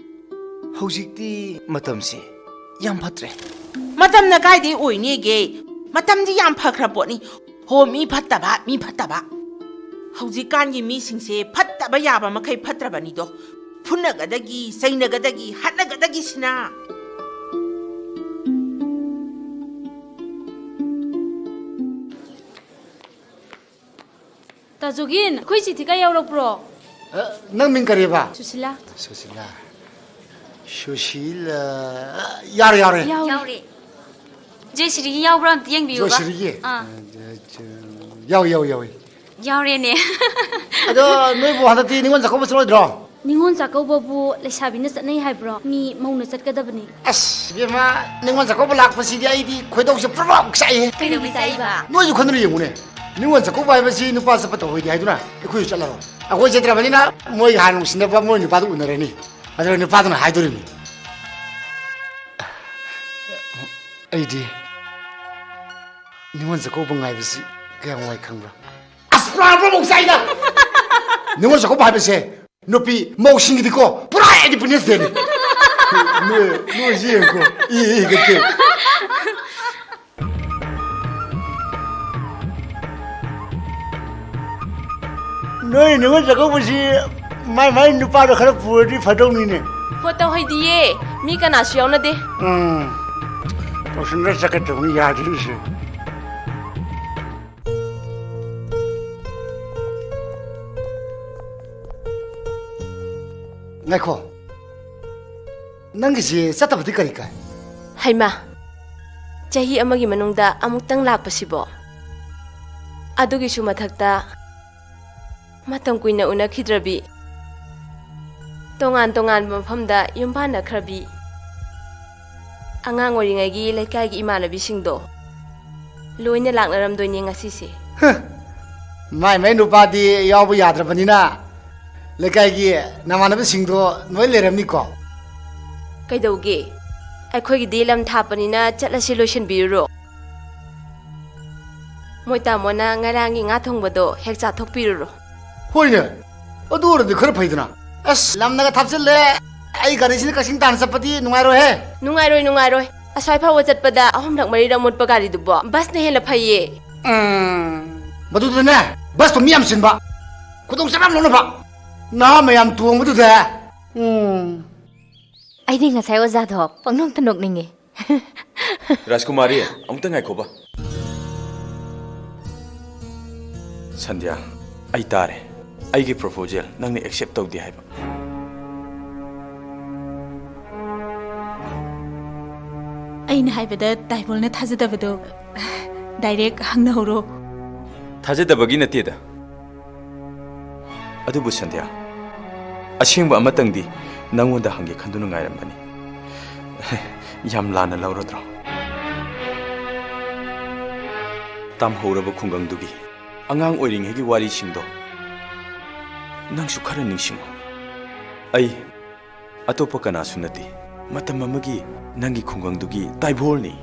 ꯍꯧꯖꯤꯛꯇꯤ ꯃꯇꯝꯁꯦ ꯌꯥꯝ ꯐꯠꯇ꯭ꯔꯦ꯫ ꯃꯇꯝꯅ ꯀꯥꯏꯗꯩ ꯑꯣꯏꯅꯤꯒꯦ? ꯃꯇꯝꯗꯤ ꯌꯥꯝ ꯐꯈ꯭ꯔ ꯄꯣꯠꯅꯤ꯫ ꯍꯣ, ꯃꯤ ꯐꯠꯇꯕ, ꯃꯤ ꯐꯠꯇꯕ꯫ ꯍꯧꯖꯤꯛꯀꯥꯟꯒꯤ ꯃꯤꯁꯤꯡꯁꯦ ꯐꯠꯇꯕ ꯌꯥꯕ ꯃꯈꯩ ꯐꯠꯇ꯭ꯔꯕꯅꯤꯗꯣ꯫ ꯐꯨꯅꯒꯗꯒꯤ, ꯆꯩꯅꯒꯗꯒꯤ, ꯍꯥꯠꯅꯒꯗꯒꯤ ꯁꯤꯅ꯫ ꯇꯥꯖꯣꯒꯤꯟ, ꯑꯩꯈꯣꯏ ꯆꯤꯊꯤ ꯀꯥꯏ ꯌꯥꯎꯔꯛꯄ꯭ꯔꯣ? ꯑ, ꯅꯪ ꯃꯤꯡ ꯀꯔꯤꯕ? ꯁꯨꯁꯤꯂꯥ꯫ ꯁꯨꯁꯤꯂꯥ꯫ ꯁꯨꯁꯤꯂꯥ꯫ ꯌꯥꯎꯔꯦ, ꯌꯥꯎꯔꯦ꯫ ꯌꯥꯎꯔꯦ꯫ ꯌꯥꯎꯔꯦ꯫ ꯖꯣꯏꯁ꯭ꯔꯤꯒꯤ ꯌꯥꯎꯕ꯭ꯔꯥ ꯑꯝꯇ ꯌꯦꯡꯕꯤꯌꯨꯕ꯫ ꯖꯣꯏꯁ꯭ꯔꯤꯒꯤ? ꯑꯥ꯫ ꯌꯥꯎꯏ, ꯌꯥꯎꯏ, ꯌꯥꯎꯏ꯫ ꯌꯥꯎꯔꯦꯅꯦ꯫ ꯑꯗꯣ ꯅꯣꯏꯕꯨ ꯍꯟꯗꯛꯇꯤ ꯅꯤꯉꯣꯜ ꯆꯥꯛꯀꯧꯕ ꯆꯠꯂꯣꯏꯗ꯭ꯔꯣ? ꯅꯤꯉꯣꯜ ꯆꯥꯛꯀꯧꯕꯕꯨ ꯂꯩꯁꯥꯕꯤꯅ ꯆꯠꯅꯩ ꯍꯥꯏꯕ꯭ꯔꯣ? ꯃꯤ ꯃꯧꯅ ꯆꯠꯀꯗꯕꯅꯤ꯫ ꯑꯁ, ꯏꯕꯦꯝꯃ, ꯅꯤꯉꯣꯜ ꯆꯥꯛꯀꯧꯕ ꯂꯥꯛꯄꯁꯤꯗꯤ ꯑꯩꯗꯤ ꯈꯣꯏꯗꯧꯁꯦ ꯄ꯭ꯔꯣꯛ ꯄ꯭ꯔꯣꯛ ꯆꯥꯛꯏꯍꯦ꯫ ꯀꯩꯗꯧꯕꯩ ꯆꯥꯛꯏꯕ? ꯅꯣꯏꯁꯨ ꯈꯟꯗꯨꯅ ꯌꯦꯡꯉꯨꯅꯦ꯫ ꯅꯤꯉꯣꯜ ꯆꯥꯛꯀꯧꯕ ꯍꯥꯏꯕꯁꯤ ꯅꯨꯄꯥ ꯆꯠꯄ ꯇꯧꯍꯩꯗꯦ ꯍꯥꯏꯗꯨꯅ ꯑꯩꯈꯣꯏꯁꯨ ꯆꯠꯂꯔꯣꯏ꯫ ꯑꯩꯈꯣꯏ ꯆꯠꯇ꯭ꯔꯕꯅꯤꯅ ꯃꯣꯏꯒ ꯍꯥꯟꯅ ꯅꯨꯡꯁꯤꯅꯕ ꯃꯣꯏ ꯅꯨꯄꯥꯗꯨ ꯎꯅꯔꯅꯤ꯫ ꯑꯗꯨꯒ ꯅꯨꯄꯥꯗꯨꯅ ꯍꯥꯏꯗꯣꯔꯤꯕꯅꯤ꯫ ꯑꯩꯗꯤ ꯅꯤꯉꯣꯜ ꯆꯥꯛꯀꯧꯕ ꯉꯥꯏꯕꯁꯤ ꯀꯌꯥꯝ ꯋꯥꯏ ꯈꯪꯕ꯭ꯔꯥ? ꯑꯁ, ꯄ꯭ꯔꯥꯟ ꯄꯨꯝꯕꯃꯨꯛ ꯆꯥꯏꯗ! ꯅꯤꯉꯣꯜ ꯆꯥꯛꯀꯧꯕ ꯍꯥꯏꯕꯁꯦ ꯅꯨꯄꯤ ꯃꯧꯁꯤꯡꯒꯤꯗꯤꯀꯣ ꯄꯨꯔꯥ ꯏꯟꯗꯤꯄꯦꯟꯗꯦꯟꯁ ꯗꯦꯅꯤ꯫ ꯅꯣꯏ, ꯅꯣꯏ ꯁꯤ ꯌꯦꯡꯉꯨꯀꯣ꯫ ꯏ, ꯏ, ꯀꯩ, ꯀꯩ꯫ ꯅꯣꯏ ꯅꯤꯉꯣꯜ ꯆꯥꯛꯀꯧꯕꯁꯤ ꯃꯥꯏ ꯃꯥꯏ ꯅꯨꯄꯥꯗꯣ ꯈꯔ ꯄꯨꯔꯗꯤ ꯐꯗꯧꯅꯤꯅꯦ꯫ ꯍꯣ, ꯇꯧꯍꯩꯗꯤꯌꯦ꯫ ꯃꯤ ꯀꯅꯥꯁꯨ ꯌꯥꯎꯅꯗꯦ꯫ ꯎꯝ꯫ ꯄꯥꯎꯁꯟꯗ ꯆꯠꯀꯗꯕꯅꯤ ꯌꯥꯗ꯭ꯔꯤꯁꯦ꯫ ꯉꯥꯏꯈꯣ, ꯅꯪꯒꯤꯁꯤ ꯆꯠꯇꯕꯗꯤ ꯀꯔꯤ ꯀꯥꯏ? ꯍꯩꯃꯥ, ꯆꯍꯤ ꯑꯃꯒꯤ ꯃꯅꯨꯡꯗ ꯑꯃꯨꯛꯇꯪ ꯂꯥꯛꯄꯁꯤꯕꯣ? ꯑꯗꯨꯒꯤꯁꯨ ꯃꯊꯛꯇ ꯃꯇꯝ ꯀꯨꯏꯅ ꯎꯅꯈꯤꯗ꯭ꯔꯕꯤ, ꯇꯣꯉꯥꯟ ꯇꯣꯉꯥꯟꯕ ꯃꯐꯝꯗ ꯌꯨꯝ ꯄꯥꯟꯅꯈ꯭ꯔꯕꯤ, ꯑꯉꯥꯡ ꯑꯣꯏꯔꯤꯉꯩꯒꯤ ꯂꯩꯀꯥꯏꯒꯤ ꯏꯃꯥꯟꯅꯕꯤꯁꯤꯡꯗꯣ ꯂꯣꯏꯅ ꯂꯥꯛꯅꯔꯝꯗꯣꯏꯅꯦ ꯉꯁꯤꯁꯦ꯫ ꯍ, ꯃꯥꯏ ꯃꯥꯏ ꯅꯨꯄꯥꯗꯤ ꯌꯥꯎꯕ ꯌꯥꯗ꯭ꯔꯕꯅꯤꯅ ꯂꯩꯀꯥꯏꯒꯤ ꯅꯃꯥꯟꯅꯕꯁꯤꯡꯗꯣ ꯂꯣꯏ ꯂꯩꯔꯝꯅꯤꯀꯣ? ꯀꯩꯗꯧꯒꯦ? ꯑꯩꯈꯣꯏꯒꯤꯗꯤ ꯂꯝ ꯊꯥꯞꯄꯅꯤꯅ ꯆꯠꯂꯁꯤ ꯂꯣꯏꯁꯤꯟꯕꯤꯔꯨꯔꯣ꯫ ꯃꯣꯏ ꯇꯥꯃꯣꯅ ꯉꯔꯥꯡꯒꯤ ꯉꯥ ꯊꯣꯡꯕꯗꯣ ꯍꯦꯛ ꯆꯥꯊꯣꯛꯄꯤꯔꯨꯔꯣ꯫ ꯍꯣꯏꯅꯦ, ꯑꯗꯨ ꯑꯣꯏꯔꯗꯤ ꯈꯔ ꯐꯩꯗꯅ꯫ ꯑꯁ, ꯂꯝꯅꯒ ꯊꯥꯞꯆꯤꯜꯂꯦ, ꯑꯩ ꯒꯥꯔꯤꯁꯤꯅ ꯀꯛꯆꯤꯡ ꯇꯥꯟꯅ ꯆꯠꯄꯗꯤ ꯅꯨꯡꯉꯥꯏꯔꯣꯏꯍꯦ꯫ ꯅꯨꯡꯉꯥꯏꯔꯣꯏ, ꯅꯨꯡꯉꯥꯏꯔꯣꯏ꯫ ꯑꯁ꯭ꯋꯥꯏ ꯐꯥꯎꯕ ꯆꯠꯄꯗ ꯑꯍꯨꯝꯂꯛ ꯃꯔꯤꯔꯛ ꯃꯨꯠꯄ ꯒꯥꯔꯤꯗꯨꯕꯣ, ꯕꯁꯅ ꯍꯦꯟꯅ ꯐꯩꯌꯦ꯫ ꯎꯝ, ꯃꯗꯨꯗꯅꯦ, ꯕꯁꯇꯣ ꯃꯤ ꯌꯥꯝ ꯆꯤꯟꯕ, ꯈꯨꯗꯣꯡ ꯆꯥꯕ ꯌꯥꯝ ꯂꯧꯅꯕ, ꯅꯍꯥ ꯃꯌꯥꯝ ꯇꯣꯡꯕꯗꯨꯗ꯫ ꯎꯝ꯫ ꯑꯩꯗꯤ ꯉꯁꯥꯏ ꯑꯣꯖꯥꯗꯣ ꯄꯪꯅꯣꯛꯇ ꯅꯣꯛꯅꯤꯡꯉꯦ꯫ ꯔꯥꯖꯀꯨꯃꯥꯔꯤ, ꯑꯃꯨꯛꯇ ꯉꯥꯏꯈꯣꯕ꯫ ꯁꯟꯙ꯭ꯌꯥ, ꯑꯩ ꯇꯥꯔꯦ꯫ ꯑꯩꯒꯤ proposal ꯅꯪꯅ accept ꯇꯧꯗꯦ ꯍꯥꯏꯕ꯫ ꯑꯩꯅ ꯍꯥꯏꯕꯗ ꯇꯥꯏꯕꯣꯜꯅ ꯊꯥꯖꯗꯕꯗꯣ direct ꯍꯪꯅꯍꯧꯔꯣ꯫ ꯊꯥꯖꯗꯕꯒꯤ ꯅꯠꯇꯦꯗ꯫ ꯑꯗꯨꯕꯨ ꯁꯟꯙ꯭ꯌꯥ, ꯑꯁꯦꯡꯕ ꯑꯃꯇꯪꯗꯤ ꯅꯪꯉꯣꯟꯗ ꯍꯪꯒꯦ ꯈꯟꯗꯨꯅ ꯉꯥꯏꯔꯝꯕꯅꯤ꯫ ꯌꯥꯝ ꯂꯥꯟꯅ ꯂꯧꯔꯗ꯭ꯔꯣ? ꯇꯝꯍꯧꯔꯕ ꯈꯨꯡꯒꯪꯗꯨꯒꯤ ꯑꯉꯥꯡ ꯑꯣꯏꯔꯤꯉꯩꯒꯤ ꯋꯥꯔꯤꯁꯤꯡꯗꯣ ꯅꯪꯁꯨ ꯈꯔ ꯅꯤꯡꯁꯤꯡꯉꯨ꯫ ꯑꯩ ꯑꯇꯣꯞꯄ ꯀꯅꯥꯁꯨ ꯅꯠꯇꯦ, ꯃꯇꯝ ꯑꯃꯒꯤ ꯅꯪꯒꯤ ꯈꯨꯡꯒꯪꯗꯨꯒꯤ ꯇꯥꯏꯕꯣꯜꯅꯤ꯫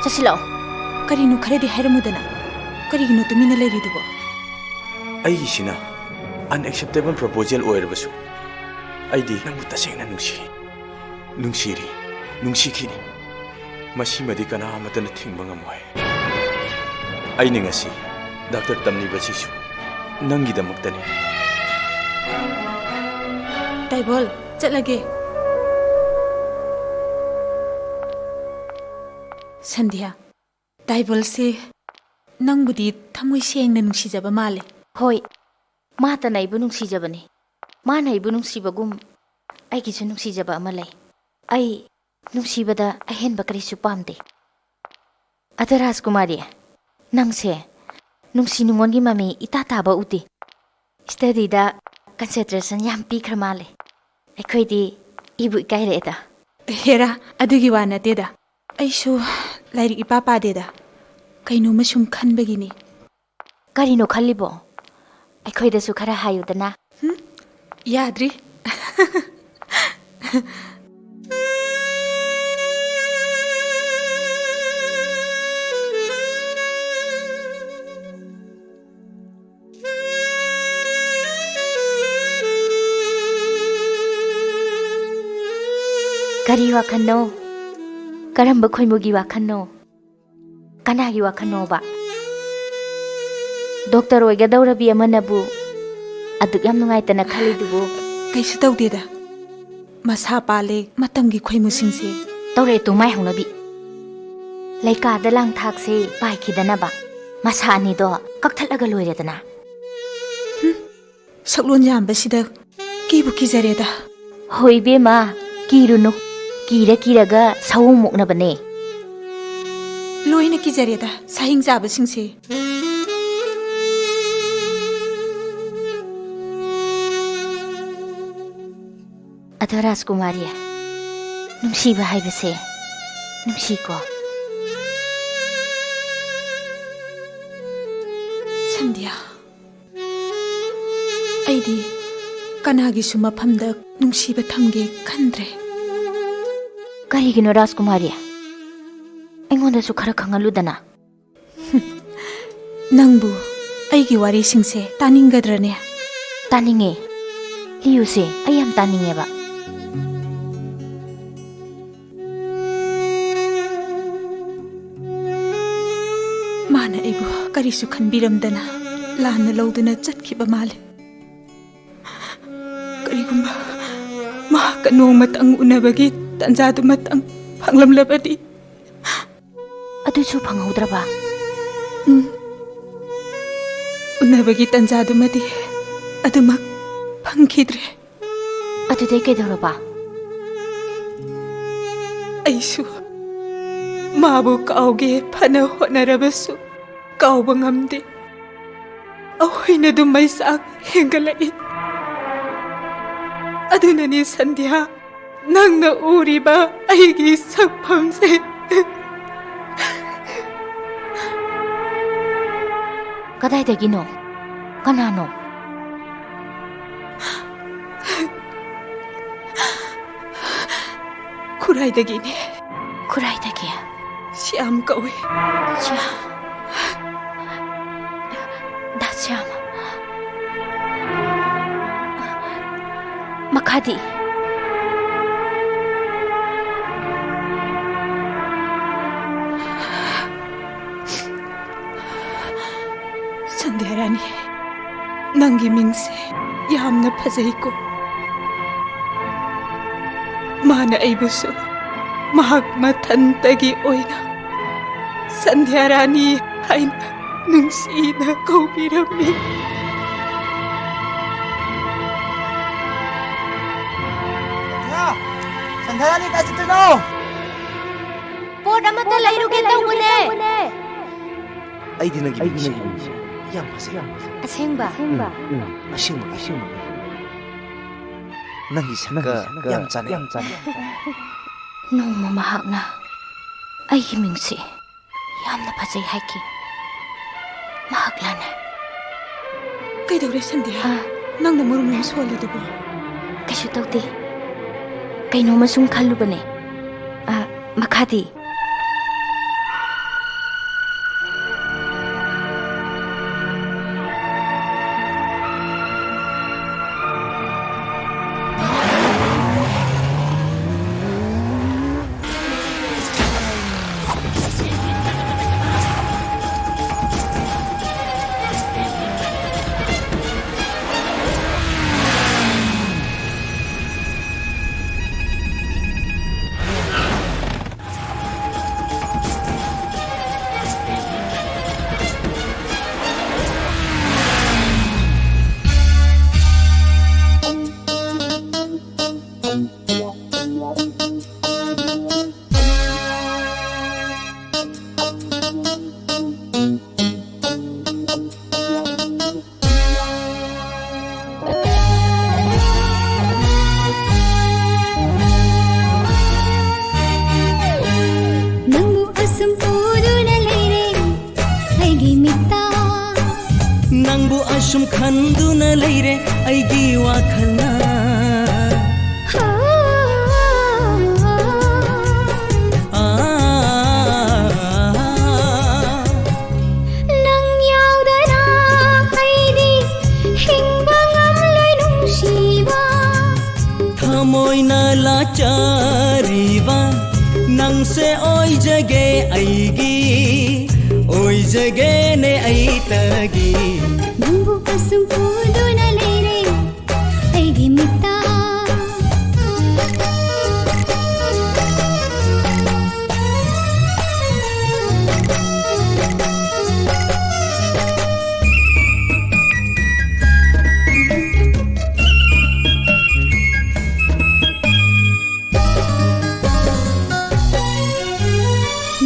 ꯆꯠꯁꯤꯜꯂꯛꯑꯣ꯫ ꯀꯔꯤꯅꯣ ꯈꯔꯗꯤ ꯍꯥꯏꯔꯝꯃꯨꯗꯅ꯫ ꯀꯔꯤꯒꯤꯅꯣ ꯇꯨꯃꯤꯟꯅ ꯂꯩꯔꯤꯗꯨꯕꯣ? ꯑꯩꯒꯤꯁꯤꯅ unacceptable proposal ꯑꯣꯏꯔꯕꯁꯨ, ꯑꯩꯗꯤ ꯅꯪꯕꯨ ꯇꯁꯦꯡꯅ ꯅꯨꯡꯁꯤ꯫ ꯅꯨꯡꯁꯤꯔꯤ, ꯅꯨꯡꯁꯤꯈꯤꯅꯤ꯫ ꯃꯁꯤꯃꯗꯤ ꯀꯅꯥ ꯑꯃꯠꯇꯅ ꯊꯤꯡꯕ ꯉꯝꯃꯣꯏ꯫ ꯑꯩꯅ ꯉꯁꯤ ꯗꯥꯛꯇꯔ ꯇꯝꯂꯤꯕꯁꯤꯁꯨ ꯅꯪꯒꯤꯗꯃꯛꯇꯅꯤ꯫ ꯇꯥꯏꯕꯣꯜ, ꯆꯠꯂꯒꯦ꯫ ꯁꯟꯙ꯭ꯌꯥ, ꯇꯥꯏꯕꯣꯜꯁꯦ ꯅꯪꯕꯨꯗꯤ ꯊꯃꯣꯏ ꯁꯦꯡꯅ ꯅꯨꯡꯁꯤꯖꯕ ꯃꯥꯜꯂꯦ꯫ ꯍꯣꯏ, ꯃꯥꯇꯅ ꯑꯩꯕꯨ ꯅꯨꯡꯁꯤꯖꯕꯅꯤ꯫ ꯃꯥꯅ ꯑꯩꯕꯨ ꯅꯨꯡꯁꯤꯕꯒꯨꯝ ꯑꯩꯒꯤꯁꯨ ꯅꯨꯡꯁꯤꯖꯕ ꯑꯃ ꯂꯩ꯫ ꯑꯩ ꯅꯨꯡꯁꯤꯕꯗ ꯑꯍꯦꯟꯕ ꯀꯔꯤꯁꯨ ꯄꯥꯝꯗꯦ꯫ ꯑꯗꯣ ꯔꯥꯖꯀꯨꯃꯥꯔꯤ, ꯅꯪꯁꯦ ꯅꯨꯡꯁꯤ ꯅꯨꯡꯉꯣꯟꯒꯤ ꯃꯃꯤ ꯏꯇꯥ ꯇꯥꯕ ꯎꯗꯦ꯫ ꯁ꯭ꯇꯗꯤꯗ ꯀꯟꯁꯦꯟꯇ꯭ꯔꯦꯁꯟ ꯌꯥꯝ ꯄꯤꯈ꯭ꯔ ꯃꯥꯜꯂꯦ꯫ ꯑꯩꯈꯣꯏꯗꯤ ꯏꯕꯨ ꯏꯀꯥꯏꯔꯛꯑꯦꯗ꯫ ꯍꯦꯔꯥ, ꯑꯗꯨꯒꯤ ꯋꯥ ꯅꯠꯇꯦꯗ꯫ ꯑꯩꯁꯨ ꯂꯥꯏꯔꯤꯛ ꯏꯄꯥ ꯄꯥꯗꯦꯗ꯫ ꯀꯩꯅꯣꯝꯃ ꯁꯨꯝ ꯈꯟꯕꯒꯤꯅꯤ꯫ ꯀꯔꯤꯅꯣ ꯈꯜꯂꯤꯕꯣ? ꯑꯩꯈꯣꯏꯗꯁꯨ ꯈꯔ ꯍꯥꯏꯌꯨꯗꯅ꯫ ꯍꯨꯝ? ꯌꯥꯗ꯭ꯔꯤ꯫ ꯀꯔꯤ ꯋꯥꯈꯜꯅꯣ? ꯀꯔꯝꯕ ꯈꯣꯏꯃꯨꯒꯤ ꯋꯥꯈꯜꯅꯣ? ꯀꯅꯥꯒꯤ ꯋꯥꯈꯜꯅꯣꯕ? ꯗꯣꯛꯇꯔ ꯑꯣꯏꯒꯗꯧꯔꯕꯤ ꯑꯃꯅꯕꯨ ꯑꯗꯨꯛ ꯌꯥꯝ ꯅꯨꯡꯉꯥꯏꯇꯅ ꯈꯜꯂꯤꯗꯨꯕꯨ? ꯀꯩꯁꯨ ꯇꯧꯗꯦꯗ꯫ ꯃꯁꯥ ꯄꯥꯜꯂꯦ ꯃꯇꯝꯒꯤ ꯈꯣꯏꯃꯨꯁꯤꯡꯁꯦ꯫ ꯇꯧꯔꯛꯑꯦ ꯇꯨ ꯃꯥꯏ ꯍꯧꯅꯕꯤ꯫ ꯂꯩꯀꯥꯗ ꯂꯥꯡꯊꯥꯛꯁꯦ ꯄꯥꯏꯈꯤꯗꯅꯕ ꯃꯁꯥ ꯑꯅꯤꯗꯣ ꯀꯛꯊꯠꯂꯒ ꯂꯣꯏꯔꯦꯗꯅ꯫ ꯍꯨꯝ, ꯁꯛꯂꯣꯟ ꯌꯥꯝꯕꯁꯤꯗ ꯀꯤꯕꯨ ꯀꯤꯖꯔꯦꯗ꯫ ꯍꯣꯏ ꯏꯕꯦꯝꯃ, ꯀꯤꯔꯨꯅꯨ꯫ ꯀꯤꯔ ꯀꯤꯔꯒ ꯁꯑꯣꯡ ꯃꯨꯛꯅꯕꯅꯦ꯫ ꯂꯣꯏꯅ ꯀꯤꯖꯔꯦꯗ ꯁꯥꯍꯤꯡ ꯆꯥꯕꯁꯤꯡꯁꯦ꯫ ꯑꯗꯣ ꯔꯥꯖꯀꯨꯃꯥꯔꯤ, ꯅꯨꯡꯁꯤꯕ ꯍꯥꯏꯕꯁꯦ ꯅꯨꯡꯁꯤꯀꯣ꯫ ꯁꯟꯙ꯭ꯌꯥ, ꯑꯩꯗꯤ ꯀꯅꯥꯒꯤꯁꯨ ꯃꯐꯝꯗ ꯅꯨꯡꯁꯤꯕ ꯊꯝꯒꯦ ꯈꯟꯗ꯭ꯔꯦ꯫ ꯀꯔꯤꯒꯤꯅꯣ ꯔꯥꯖꯀꯨꯃꯥꯔꯤ? ꯑꯩꯉꯣꯟꯗꯁꯨ ꯈꯔ ꯈꯪꯍꯜꯂꯨꯗꯅ꯫ ꯅꯪꯕꯨ ꯑꯩꯒꯤ ꯋꯥꯔꯤꯁꯤꯡꯁꯦ ꯇꯥꯅꯤꯡꯒꯗ꯭ꯔꯅꯦ? ꯇꯥꯅꯤꯡꯉꯦ꯫ ꯂꯤꯌꯨꯁꯦ, ꯑꯩ ꯌꯥꯝ ꯇꯥꯅꯤꯡꯉꯦꯕ꯫ ꯃꯥꯅ ꯑꯩꯕꯨ ꯀꯔꯤꯁꯨ ꯈꯟꯕꯤꯔꯝꯗꯅ ꯂꯥꯟꯅ ꯂꯧꯗꯨꯅ ꯆꯠꯈꯤꯕ ꯃꯥꯜꯂꯦ꯫ ꯀꯔꯤꯒꯨꯝꯕ ꯃꯍꯥꯛꯀ ꯅꯣꯡꯃꯇꯪ ꯎꯅꯕꯒꯤ ꯇꯟꯖꯥꯗꯨꯃꯇꯪ ꯐꯪꯂꯝꯂꯕꯗꯤ꯫ ꯑꯗꯨꯁꯨ ꯐꯪꯍꯧꯗ꯭ꯔꯕ? ꯎꯝ꯫ ꯎꯅꯕꯒꯤ ꯇꯟꯖꯥꯗꯨꯃꯗꯤ ꯑꯗꯨꯃꯛ ꯐꯪꯈꯤꯗ꯭ꯔꯦ꯫ ꯑꯗꯨꯗꯩ ꯀꯩꯗꯧꯔꯕ? ꯑꯩꯁꯨ ꯃꯥꯕꯨ ꯀꯥꯎꯒꯦ ꯐꯅ ꯍꯣꯠꯅꯔꯕꯁꯨ ꯀꯥꯎꯕ ꯉꯝꯗꯦ꯫ ꯑꯩꯈꯣꯏꯅ ꯑꯗꯨꯝ ꯃꯩꯆꯥꯛ ꯍꯦꯟꯒꯠꯂꯛꯏ꯫ ꯑꯗꯨꯅꯅꯤ ꯁꯟꯙ꯭ꯌꯥ, ꯅꯪꯅ ꯎꯔꯤꯕ ꯑꯩꯒꯤ ꯁꯛꯐꯝꯁꯦ꯫ ꯀꯗꯥꯏꯗꯒꯤꯅꯣ? ꯀꯅꯥꯅꯣ? ꯈꯨꯔꯥꯏꯗꯒꯤꯅꯦ꯫ ꯈꯨꯔꯥꯏꯗꯒꯤ? ꯁ꯭ꯌꯥꯝ ꯀꯧꯏ꯫ ꯁ꯭ꯌꯥꯝ꯫ ꯗꯥ ꯁ꯭ꯌꯥꯝ꯫ ꯃꯈꯥꯗꯤ? ꯁꯟꯙ꯭ꯌꯥ ꯔꯥꯅꯤ, ꯅꯪꯒꯤ ꯃꯤꯡꯁꯦ ꯌꯥꯝꯅ ꯐꯖꯩꯀꯣ꯫ ꯃꯥꯅ ꯑꯩꯕꯨꯁꯨ ꯃꯍꯥꯛ ꯃꯊꯟꯇꯒꯤ ꯑꯣꯏꯅ ꯁꯟꯙ꯭ꯌꯥ ꯔꯥꯅꯤ ꯍꯥꯏꯅ ꯅꯨꯡꯁꯤꯅ ꯀꯧꯕꯤꯔꯝꯃꯤ꯫ ꯁꯟꯙ꯭ꯌꯥ! ꯁꯟꯙ꯭ꯌꯥ ꯔꯥꯅꯤ, ꯀꯥꯏ ꯆꯠꯇꯣꯏꯅꯣ? ꯄꯣꯠ ꯑꯃꯠꯇ ꯂꯩꯔꯨꯒꯦ ꯇꯧꯕꯅꯦ꯫ ꯑꯩꯗꯤ ꯅꯪꯒꯤ ꯃꯤꯡꯁꯦ ꯌꯥꯝ ꯐꯖꯩ꯫ ꯑꯁꯦꯡꯕ? ꯎꯝ, ꯎꯝ, ꯑꯁꯦꯡꯕꯒꯤ, ꯑꯁꯦꯡꯕꯒꯤ꯫ ꯅꯪꯒꯤ ꯁꯛꯀ ꯌꯥꯝ ꯆꯥꯟꯅꯩ꯫ ꯅꯣꯡꯃ ꯃꯍꯥꯛꯅ ꯑꯩꯒꯤ ꯃꯤꯡꯁꯦ ꯌꯥꯝꯅ ꯐꯖꯩ ꯍꯥꯏꯈꯤ꯫ ꯃꯍꯥꯛ ꯂꯥꯟꯅꯩ꯫ ꯀꯩꯗꯧꯔꯦ ꯁꯟꯙ꯭ꯌꯥ? ꯑꯥ꯫ ꯅꯪꯅ ꯃꯨꯔꯨꯝ ꯃꯨꯔꯨꯝ ꯁꯣꯜꯂꯤꯗꯨꯕꯨ? ꯀꯩꯁꯨ ꯇꯧꯗꯦ꯫ ꯀꯩꯅꯣꯝꯃ ꯁꯨꯝ ꯈꯜꯂꯨꯕꯅꯦ꯫ ꯑꯥ, ꯃꯈꯥꯗꯤ? ꯅꯪꯕꯨ ꯑꯁꯨꯝ ꯎꯗꯨꯅ ꯂꯩꯔꯦ ꯑꯩꯒꯤ ꯃꯤꯠꯇ꯫ ꯅꯪꯕꯨ ꯑꯁꯨꯝ ꯈꯟꯗꯨꯅ ꯂꯩꯔꯦ ꯑꯩꯒꯤ ꯋꯥꯈꯜꯅ꯫ ꯍꯣ꯫ ꯑꯥ꯫ ꯅꯪ ꯌꯥꯎꯗꯅ ꯑꯩꯗꯤ ꯍꯤꯡꯕ ꯉꯝꯂꯣꯏ ꯅꯨꯡꯁꯤꯕ꯫ ꯊꯃꯣꯏꯅ ꯂꯥꯆꯔꯤꯕ ꯅꯪꯁꯦ ꯑꯣꯏꯖꯒꯦ ꯑꯩꯒꯤ, ꯑꯣꯏꯖꯒꯦꯅꯦ ꯑꯩꯇꯒꯤ꯫ ꯅꯪꯕꯨ ꯑꯁꯨꯝ ꯎꯗꯨꯅ ꯂꯩꯔꯦ ꯑꯩꯒꯤ ꯃꯤꯠꯇ꯫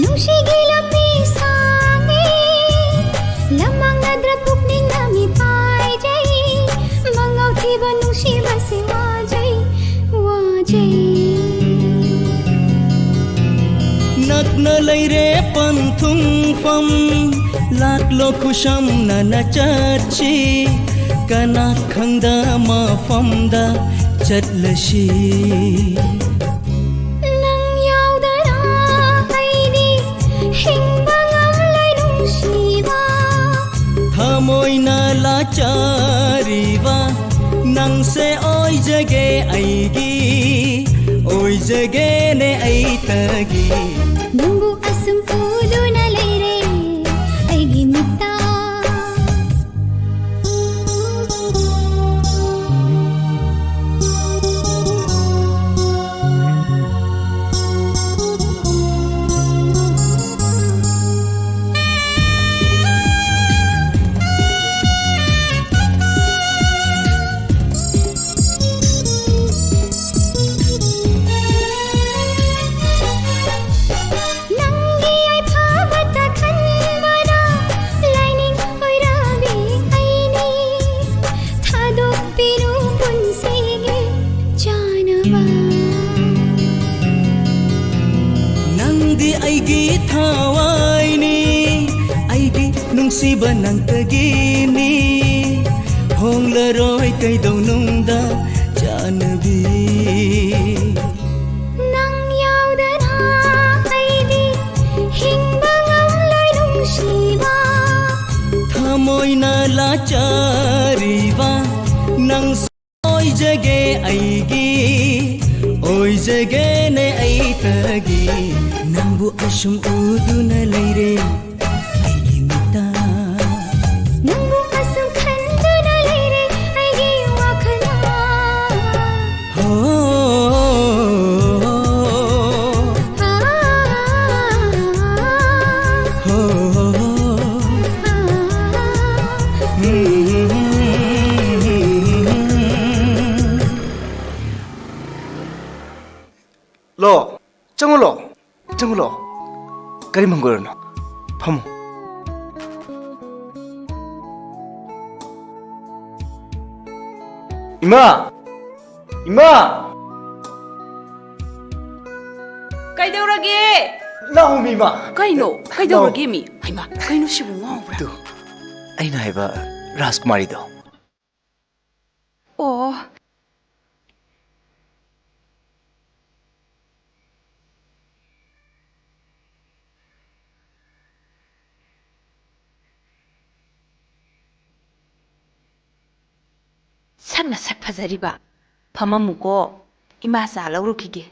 ꯅꯨꯡꯁꯤꯒꯤ ꯂꯝꯕꯤ ꯁꯥꯡꯉꯤ, ꯂꯝꯃꯥꯡꯅꯗ꯭ꯔ ꯄꯨꯛꯅꯤꯡꯅ ꯃꯤꯄꯥꯏꯖꯩ, ꯃꯉꯥꯎ ꯊꯤꯕ ꯅꯨꯡꯁꯤꯕꯁꯤ ꯋꯥꯖꯩ, ꯋꯥꯖꯩ꯫ ꯅꯛꯅ ꯂꯩꯔꯦ ꯄꯟꯊꯨꯡꯐꯝ, ꯂꯥꯛꯂꯣ ꯈꯨꯁꯝꯅꯅ ꯆꯠꯁꯤ, ꯀꯅꯥ ꯈꯪꯗ ꯃꯐꯝꯗ ꯆꯠꯂꯁꯤ꯫ ꯅꯪ ꯌꯥꯎꯗꯅ ꯑꯩꯗꯤ ꯍꯤꯡꯕ ꯉꯝꯂꯣꯏ ꯅꯨꯡꯁꯤꯕ꯫ ꯊꯃꯣꯏꯅ ꯂꯥꯆꯔꯤꯕ ꯅꯪꯁꯦ ꯑꯣꯏꯖꯒꯦ ꯑꯩꯒꯤ, ꯑꯣꯏꯖꯒꯦꯅꯦ ꯑꯩꯇꯒꯤ꯫ ꯅꯪꯕꯨ ꯑꯁꯨꯝ ꯎꯗꯨꯅ ꯂꯩꯔꯦ ꯑꯩꯒꯤ ꯃꯤꯠꯇ꯫ ꯅꯪꯒꯤ ꯌꯥꯏꯐꯕ ꯅꯨꯡꯁꯤꯕ ꯅꯪꯇꯒꯤꯅꯤ, ꯍꯣꯡꯂꯔꯣꯏ ꯀꯩꯗꯧꯅꯨꯡꯗ ꯆꯥꯟꯅꯕꯤ꯫ ꯅꯪ ꯌꯥꯎꯗꯅ ꯑꯩꯗꯤ ꯍꯤꯡꯕ ꯉꯝꯂꯣꯏ ꯅꯨꯡꯁꯤꯕ꯫ ꯊꯃꯣꯏꯅ ꯂꯥꯆꯔꯤꯕ ꯅꯪ ꯑꯣꯏꯖꯒꯦ ꯑꯩꯒꯤ, ꯑꯣꯏꯖꯒꯦꯅꯦ ꯑꯩꯇꯒꯤ꯫ ꯅꯪꯕꯨ ꯑꯁꯨꯝ ꯎꯗꯨꯅ ꯂꯩꯔꯦ ꯑꯩꯒꯤ ꯃꯤꯠꯇ꯫ ꯅꯪꯕꯨ ꯑꯁꯨꯝ ꯈꯟꯗꯨꯅ ꯂꯩꯔꯦ ꯑꯩꯒꯤ ꯋꯥꯈꯜꯅ꯫ ꯍꯣ, ꯍꯣ, ꯍꯣ, ꯍꯣ꯫ ꯂꯣ, ꯆꯪꯉꯨ ꯂꯣ, ꯆꯪꯉꯨ ꯂꯣ꯫ ꯀꯔꯤꯝ ꯍꯪꯒꯣꯏꯔꯨꯅꯨ, ꯐꯝꯃꯨ꯫ ꯏꯃꯥ! ꯏꯃꯥ! ꯀꯩꯗꯧꯔꯒꯦ? ꯂꯥꯛꯑꯣꯃꯤ, ꯏꯃꯥ꯫ ꯀꯩꯅꯣ? ꯂꯥꯛꯑꯣ꯫ ꯀꯩꯗꯧꯔꯒꯦ ꯃꯤ? ꯍꯩꯃꯥ, ꯀꯩꯅꯣ ꯁꯤꯕꯨ ꯉꯥꯎꯕ꯭ꯔꯥ? ꯑꯗꯨ, ꯑꯩꯅ ꯍꯥꯏꯕ ꯔꯥꯖꯀꯨꯃꯥꯔꯤꯗꯣ꯫ ꯑꯣ꯫ ꯁꯛ ꯃꯁꯛ ꯐꯖꯔꯤꯕ꯫ ꯐꯝꯃꯝꯃꯨꯀꯣ, ꯏꯃꯥ ꯆꯥ ꯂꯧꯔꯨꯈꯤꯒꯦ꯫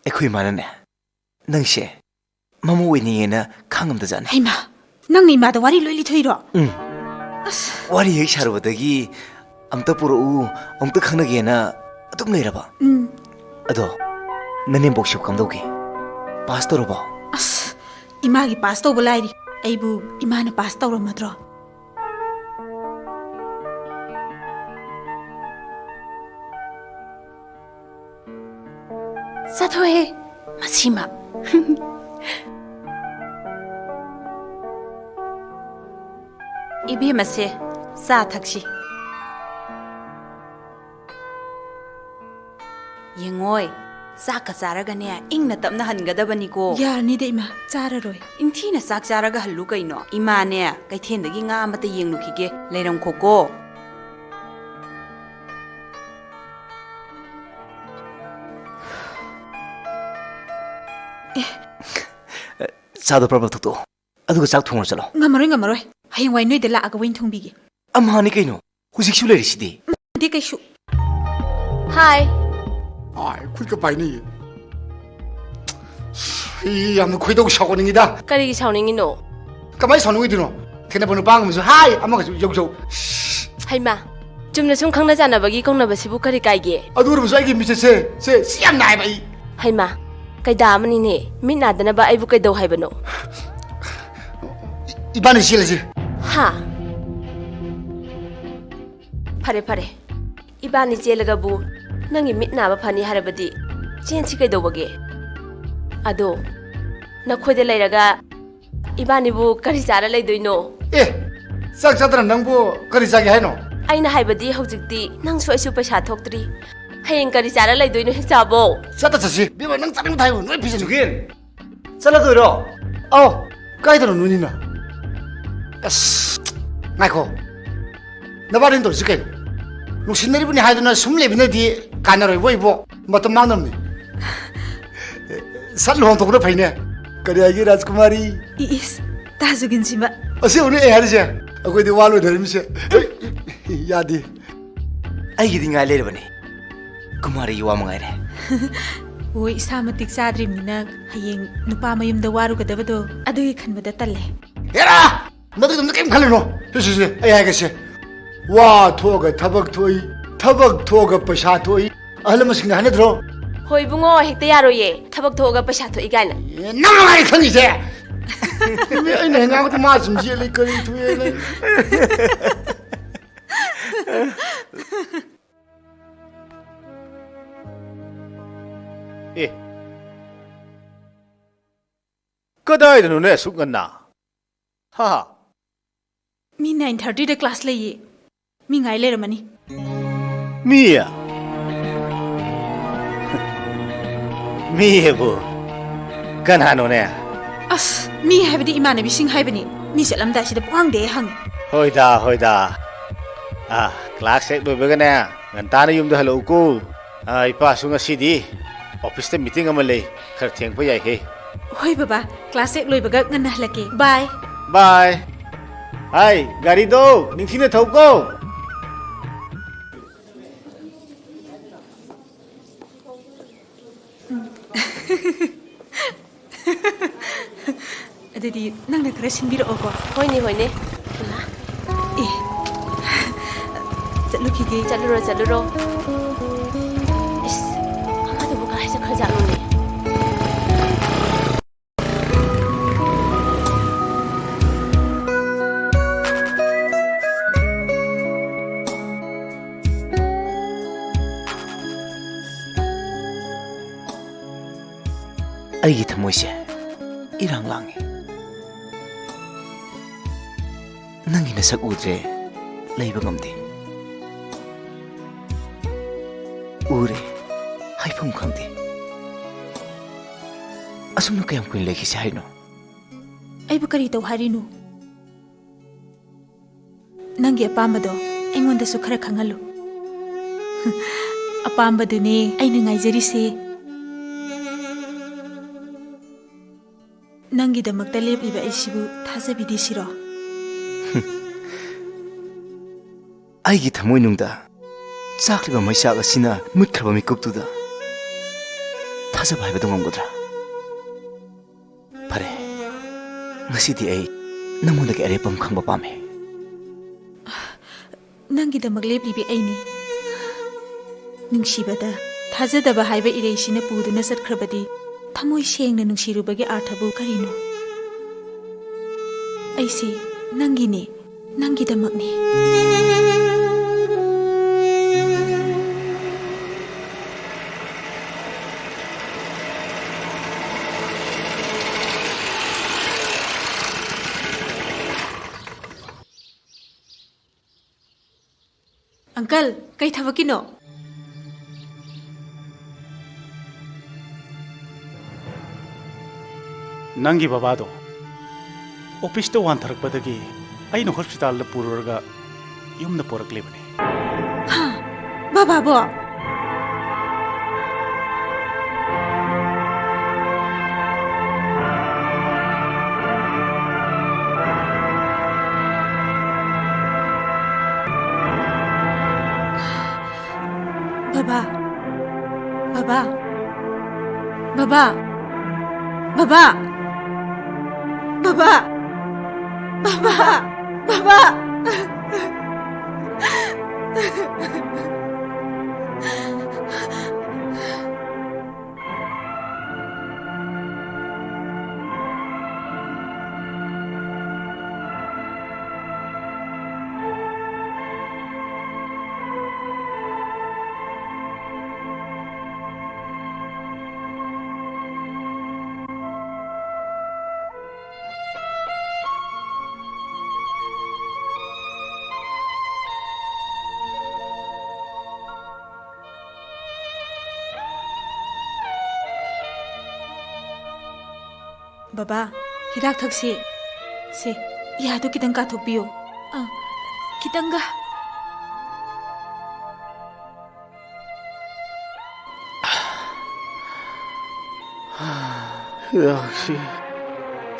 ꯑꯩꯈꯣꯏ ꯏꯃꯥꯅꯅꯦ, ꯅꯪꯁꯦ ꯃꯃꯧ ꯑꯣꯏꯅꯤꯡꯉꯦꯅ ꯈꯥꯡꯉꯝꯗꯖꯥꯠꯅꯤ꯫ ꯍꯩꯃꯥ, ꯅꯪꯅ ꯏꯃꯥꯗ ꯋꯥꯔꯤ ꯂꯣꯏ ꯂꯤꯊꯣꯛꯏꯔꯣ? ꯎꯝ꯫ ꯑꯁ꯫ ꯋꯥꯔꯤ ꯍꯦꯛ ꯁꯥꯔꯨꯕꯗꯒꯤ ꯑꯝꯇ ꯄꯨꯔꯛꯎ, ꯑꯃꯨꯛꯇ ꯈꯪꯅꯒꯦꯅ ꯑꯗꯨꯝ ꯂꯩꯔꯕ꯫ ꯎꯝ꯫ ꯑꯗꯣ ꯅꯅꯦꯝꯕꯣꯛꯁꯤꯕꯨ ꯀꯝꯗꯧꯒꯦ? ꯄꯥꯁ ꯇꯧꯔꯕꯣ? ꯑꯁ, ꯏꯃꯥꯒꯤ ꯄꯥꯁ ꯇꯧꯕ ꯂꯥꯏꯔꯤ, ꯑꯩꯕꯨ ꯏꯃꯥꯅ ꯄꯥꯁ ꯇꯧꯔꯝꯃꯗ꯭ꯔꯣ? ꯆꯠꯊꯣꯛꯑꯦ ꯃꯁꯤꯃ꯫ ꯏꯕꯦꯝꯃꯁꯦ, ꯆꯥ ꯊꯛꯁꯤ꯫ ꯌꯦꯡꯉꯣꯏ, ꯆꯥꯛꯀ ꯆꯥꯔꯒꯅꯦ, ꯏꯪꯅ ꯇꯞꯅ ꯍꯟꯒꯗꯕꯅꯤꯀꯣ꯫ ꯌꯥꯔꯅꯤꯗ, ꯏꯃꯥ, ꯆꯥꯔꯔꯣꯏ꯫ ꯏꯟꯊꯤꯅ ꯆꯥꯛ ꯆꯥꯔꯒ ꯍꯜꯂꯨ ꯀꯩꯅꯣ꯫ ꯏꯃꯥꯅꯦ, ꯀꯩꯊꯦꯜꯗꯒꯤ ꯉꯥ ꯑꯃꯠꯇ ꯌꯦꯡꯂꯨꯈꯤꯒꯦ, ꯂꯩꯔꯝꯈꯣꯀꯣ꯫ ꯆꯥꯗꯣ ꯄ꯭ꯔꯞ ꯄ꯭ꯔꯞ ꯊꯛꯇꯣꯛꯑꯣ꯫ ꯑꯗꯨꯒ ꯆꯥꯛ ꯊꯣꯡꯉꯨꯔꯣ ꯆꯠꯂꯣ꯫ ꯉꯝꯃꯔꯣꯏ, ꯉꯝꯃꯔꯣꯏ꯫ ꯍꯌꯦꯡꯋꯥꯏ ꯅꯣꯏꯗ ꯂꯥꯛꯑꯒ ꯑꯣꯏꯅ ꯊꯣꯡꯕꯤꯒꯦ꯫ ꯑꯃꯍꯥꯅꯤ ꯀꯩꯅꯣ, ꯍꯧꯖꯤꯛꯁꯨ ꯂꯩꯔꯤꯁꯤꯗꯤ꯫ ꯗꯤ ꯀꯩꯁꯨ꯫ ꯍꯥꯏ꯫ ꯑꯥꯏ, ꯈꯨꯠꯀ ꯄꯥꯏꯅꯩꯌꯦ꯫ ꯑꯩ ꯌꯥꯝꯅ ꯈꯣꯏꯗꯧ ꯁꯥꯎꯒꯠꯅꯤꯡꯉꯤꯗ꯫ ꯀꯔꯤꯒꯤ ꯁꯥꯎꯅꯤꯡꯉꯤꯅꯣ? ꯀꯃꯥꯏꯅ ꯁꯥꯎꯅꯤꯡꯉꯣꯏꯗꯣꯏꯅꯣ? ꯊꯦꯡꯅꯕ ꯅꯨꯄꯥ ꯑꯃꯁꯨ ꯍꯥꯏ, ꯑꯃꯒꯁꯨ ꯌꯧꯖꯧ꯫ ꯍꯩꯃꯥ, ꯆꯨꯝꯅ ꯁꯨꯝ ꯈꯪꯅ ꯆꯥꯟꯅꯕꯒꯤ ꯀꯧꯅꯕꯁꯤꯕꯨ ꯀꯔꯤ ꯀꯥꯏꯒꯦ? ꯑꯗꯨ ꯑꯣꯏꯔꯕꯁꯨ ꯑꯩꯒꯤ ꯃꯤꯠꯁꯦ ꯁꯦ, ꯁꯦ, ꯁꯤ ꯌꯥꯝ ꯅꯥꯏꯕ ꯑꯩ꯫ ꯍꯩꯃꯥ, ꯀꯩꯗꯥ ꯑꯃꯅꯤꯅꯦ, ꯃꯤꯠ ꯅꯥꯗꯅꯕ ꯑꯩꯕꯨ ꯀꯩꯗꯧ ꯍꯥꯏꯕꯅꯣ? ꯏꯕꯥꯅꯤ ꯆꯦꯜꯂꯁꯤ꯫ ꯍꯥ? ꯐꯔꯦ, ꯐꯔꯦ꯫ ꯏꯕꯥꯅꯤ ꯆꯦꯜꯂꯒꯕꯨ ꯅꯪꯒꯤ ꯃꯤꯠ ꯅꯥꯕ ꯐꯅꯤ ꯍꯥꯏꯔꯕꯗꯤ ꯆꯦꯟꯁꯤ ꯀꯩꯗꯧꯕꯒꯦ? ꯑꯗꯣ ꯅꯈꯣꯏꯗ ꯂꯩꯔꯒ ꯏꯕꯥꯅꯤꯕꯨ ꯀꯔꯤ ꯆꯥꯔ ꯂꯩꯗꯣꯏꯅꯣ? ꯑꯦ, ꯆꯥꯛ ꯆꯥꯗꯅ ꯅꯪꯕꯨ ꯀꯔꯤ ꯆꯥꯒꯦ ꯍꯥꯏꯅꯣ? ꯑꯩꯅ ꯍꯥꯏꯕꯗꯤ ꯍꯧꯖꯤꯛꯇꯤ ꯅꯪꯁꯨ ꯑꯩꯁꯨ ꯄꯩꯁꯥ ꯊꯣꯛꯇ꯭ꯔꯤ꯫ ꯍꯌꯦꯡ ꯀꯔꯤ ꯆꯥꯔ ꯂꯩꯗꯣꯏꯅꯣ ꯍꯤꯡꯆꯥꯕꯧ? ꯆꯠꯇ ꯆꯠꯁꯤ꯫ ꯏꯕꯦꯝꯃ, ꯅꯪ ꯆꯥꯅꯤꯡꯕ ꯊꯥꯏꯕꯨ ꯅꯣꯏ ꯐꯤꯖꯟ꯫ ꯁꯨꯒꯦꯟ, ꯆꯠꯂꯗꯣꯏꯔꯣ? ꯑꯧ, ꯀꯥꯏꯗꯅꯣ ꯅꯣꯏꯅꯤꯅ? ꯑꯁ, ꯉꯥꯏꯈꯣ꯫ ꯅꯕꯥꯅꯤꯅ ꯇꯧꯔꯤꯁꯤ ꯀꯩꯅꯣ? ꯅꯨꯡꯁꯤꯅꯔꯤꯕꯅꯤ ꯍꯥꯏꯗꯨꯅ ꯁꯨꯝ ꯂꯩꯕꯅꯗꯤ ꯀꯥꯟꯅꯔꯣꯏꯕꯣ ꯏꯕꯣ꯫ ꯃꯇꯝ ꯃꯥꯡꯅꯕꯅꯤ꯫ ꯁꯠ ꯂꯨꯍꯣꯡꯊꯣꯛꯄꯅ ꯐꯩꯅꯦ꯫ ꯀꯔꯤ ꯍꯥꯏꯒꯦ ꯔꯥꯖꯀꯨꯃꯥꯔꯤ? ꯏ-, ꯏꯁ, ꯇꯥꯖꯨꯒꯤꯟꯁꯤꯃ꯫ ꯑꯁꯦꯡꯕꯅꯦ ꯑꯩ ꯍꯥꯏꯔꯤꯁꯦ꯫ ꯑꯩꯈꯣꯏꯗꯤ ꯋꯥ ꯂꯣꯏꯅꯔꯤꯃꯤꯁꯦ꯫ ꯌꯥꯗꯦ꯫ ꯑꯩꯒꯤꯗꯤ ꯉꯥꯏ ꯂꯩꯔꯕꯅꯦ꯫ ꯀꯨꯃꯥꯔꯤꯒꯤ ꯋꯥ ꯃꯉꯥꯏꯔꯦ꯫ ꯍꯣꯏ, ꯏꯁꯥ ꯃꯇꯤꯛ ꯆꯥꯗ꯭ꯔꯤꯕꯅꯤꯅ ꯍꯌꯦꯡ ꯅꯨꯄꯥ ꯃꯌꯨꯝꯗ ꯋꯥꯔꯨꯒꯗꯕꯗꯣ ꯑꯗꯨꯒꯤ ꯈꯟꯕꯗ ꯇꯜꯂꯦ꯫ ꯍꯦꯔꯥ! ꯃꯗꯨꯒꯤꯗꯃꯛꯇ ꯀꯩꯝ ꯈꯜꯂꯨꯅꯨ꯫ ꯁꯦ, ꯁꯦ, ꯁꯦ, ꯑꯩ ꯍꯥꯏꯒꯦꯁꯦ꯫ ꯋꯥ ꯊꯣꯛꯑꯒ ꯊꯕꯛ ꯊꯣꯛꯏ, ꯊꯕꯛ ꯊꯣꯛꯑꯒ ꯄꯩꯁꯥ ꯊꯣꯛꯏ꯫ ꯑꯍꯜ ꯂꯃꯟꯁꯤꯡꯅ ꯍꯥꯏꯅꯗ꯭ꯔꯣ? ꯍꯣꯏ ꯏꯕꯨꯡꯉꯣ, ꯍꯦꯛꯇ ꯌꯥꯔꯣꯏꯌꯦ꯫ ꯊꯕꯛ ꯊꯣꯛꯑꯒ ꯄꯩꯁꯥ ꯊꯣꯛꯏ ꯀꯥꯏꯅ꯫ ꯑꯦ, ꯅꯪ ꯃꯉꯥꯏꯔꯦ ꯈꯪꯉꯤꯁꯦ꯫ ꯆꯨꯝꯃꯤ, ꯑꯩꯅ ꯍꯦꯛ ꯉꯥꯡꯕꯗ ꯃꯥ ꯆꯨꯝꯁꯤ ꯂꯩ, ꯀꯔꯤ ꯊꯣꯛꯑꯦ ꯂꯩ꯫ ꯑꯦ, ꯀꯗꯥꯏꯗꯅꯣꯅꯦ ꯑꯁꯨꯛ ꯉꯟꯅ? ꯍꯥ? ꯃꯤ nine thirty ꯗ class ꯂꯩꯌꯦ꯫ ꯃꯤ ꯉꯥꯏ ꯂꯩꯔꯝꯃꯅꯤ꯫ ꯃꯤ? ꯃꯤ ꯍꯥꯏꯕꯨ ꯀꯅꯥꯅꯣꯅꯦ? ꯑꯁ, ꯃꯤ ꯍꯥꯏꯕꯗꯤ ꯏꯃꯥꯟꯅꯕꯤꯁꯤꯡ ꯍꯥꯏꯕꯅꯤ꯫ ꯃꯤ ꯆꯠꯂꯝꯗꯥꯏꯁꯤꯗ ꯄꯨꯡꯍꯪꯗ ꯍꯦꯛ ꯍꯪꯉꯤ꯫ ꯍꯣꯏꯗ, ꯍꯣꯏꯗ꯫ ꯑꯥ, class ꯍꯦꯛ ꯂꯣꯏꯕꯒꯅꯦ, ꯉꯟꯇꯥꯅ ꯌꯨꯝꯗ ꯍꯜꯂꯛꯎꯀꯣ꯫ ꯑꯥ, ꯏꯄꯥꯁꯨ ꯉꯁꯤꯗꯤ office ꯇ meeting ꯑꯃ ꯂꯩ, ꯈꯔ ꯊꯦꯡꯕ ꯌꯥꯏꯍꯦ꯫ ꯍꯣꯏ ꯕꯕꯥ, class ꯍꯦꯛ ꯂꯣꯏꯕꯒ ꯉꯟꯅ ꯍꯜꯂꯛꯀꯦ꯫ Bye꯫ Bye꯫ ꯍꯥꯏ, ꯒꯥꯔꯤꯗꯣ ꯅꯤꯡꯊꯤꯅ ꯊꯧꯀꯣ꯫ ꯑꯗꯨꯗꯤ ꯅꯪꯅ ꯈꯔ ꯁꯤꯟꯕꯤꯔꯛꯑꯣꯀꯣ꯫ ꯍꯣꯏꯅꯦ, ꯍꯣꯏꯅꯦ꯫ ꯏꯃꯥ꯫ ꯑꯦ꯫ ꯆꯠꯂꯨꯈꯤꯒꯦ꯫ ꯆꯠꯂꯨꯔꯣ, ꯆꯠꯂꯨꯔꯣ꯫ ꯏꯁ, ꯑꯃꯗꯨꯕꯨ ꯀꯥꯏ ꯆꯠꯈ꯭ꯔꯖꯥꯠꯅꯣꯅꯦ? ꯑꯩꯒꯤ ꯊꯃꯣꯏꯁꯦ ꯏꯔꯥꯡ ꯂꯥꯡꯉꯤ꯫ ꯅꯪꯒꯤ ꯅꯁꯛ ꯎꯗ꯭ꯔꯦ, ꯂꯩꯕ ꯉꯝꯗꯦ꯫ ꯎꯔꯦ, ꯍꯥꯏꯐꯝ ꯈꯪꯗꯦ꯫ ꯑꯁꯨꯝꯅ ꯀꯌꯥꯝ ꯀꯨꯏꯅ ꯂꯩꯈꯤꯁꯦ ꯍꯥꯏꯅꯣ? ꯑꯩꯕꯨ ꯀꯔꯤ ꯇꯧ ꯍꯥꯏꯔꯤꯅꯣ? ꯅꯪꯒꯤ ꯑꯄꯥꯝꯕꯗꯣ ꯑꯩꯉꯣꯟꯗꯁꯨ ꯈꯔ ꯈꯪꯍꯜꯂꯨ꯫ ꯑꯄꯥꯝꯕꯗꯨꯅꯦ ꯑꯩꯅ ꯉꯥꯏꯖꯔꯤꯁꯦ꯫ ꯅꯪꯒꯤꯗꯃꯛꯇ ꯂꯦꯞꯂꯤꯕ ꯑꯩꯁꯤꯕꯨ ꯊꯥꯖꯕꯤꯗꯦ ꯁꯤꯔꯣ? ꯑꯩꯒꯤ ꯊꯃꯣꯏꯅꯨꯡꯗ ꯆꯥꯛꯂꯤꯕ ꯃꯩꯆꯥꯛ ꯑꯁꯤꯅ ꯃꯨꯠꯈ꯭ꯔꯕ ꯃꯤꯀꯨꯞꯇꯨꯗ ꯊꯥꯖꯕ ꯍꯥꯏꯕꯗꯨ ꯉꯝꯒꯗ꯭ꯔꯥ? ꯐꯔꯦ, ꯉꯁꯤꯗꯤ ꯑꯩ ꯅꯉꯣꯟꯗꯒꯤ ꯑꯔꯦꯞꯄ ꯑꯃ ꯈꯪꯕ ꯄꯥꯝꯃꯤ꯫ ꯅꯪꯒꯤꯗꯃꯛ ꯂꯦꯞꯂꯤꯕꯤ ꯑꯩꯅꯤ꯫ ꯅꯨꯡꯁꯤꯕꯗ ꯊꯥꯖꯗꯕ ꯍꯥꯏꯕ ꯏꯔꯩꯁꯤꯅ ꯄꯨꯗꯨꯅ ꯆꯠꯈ꯭ꯔꯕꯗꯤ ꯊꯃꯣꯏ ꯁꯦꯡꯅ ꯅꯨꯡꯁꯤꯔꯨꯕꯒꯤ ꯑꯥꯔꯊꯕꯨ ꯀꯔꯤꯅꯣ? ꯑꯩꯁꯦ ꯅꯪꯒꯤꯅꯦ, ꯅꯪꯒꯤꯗꯃꯛꯅꯦ꯫ ꯑꯪꯀꯜ, ꯀꯩ ꯊꯕꯛꯀꯤꯅꯣ? ꯅꯪꯒꯤ ꯕꯕꯥꯗꯣ ꯑꯣꯐꯤꯁꯇ ꯋꯥꯟꯊꯔꯛꯄꯗꯒꯤ ꯑꯩꯅ ꯍꯣꯁꯄꯤꯇꯥꯜꯗ ꯄꯨꯔꯨꯔꯒ ꯌꯨꯝꯗ ꯄꯨꯔꯛꯂꯤꯕꯅꯤ꯫ ꯍꯥ? ꯕꯕꯥꯕꯣ? ꯕꯕꯥ꯫ ꯕꯕꯥ꯫ ꯕꯕꯥ꯫ ꯕꯕꯥ꯫ ꯕꯕꯥ꯫ ꯕꯕꯥ꯫ ꯕꯕꯥ꯫ ꯕꯕꯥ, ꯍꯤꯗꯥꯛ ꯊꯛꯁꯤ꯫ ꯁꯦ, ꯌꯥꯗꯨ ꯈꯤꯇꯪ ꯀꯥꯊꯣꯛꯄꯤꯌꯨ꯫ ꯑꯥ, ꯈꯤꯇꯪꯒ꯫ ꯍꯤꯗꯥꯛꯁꯤ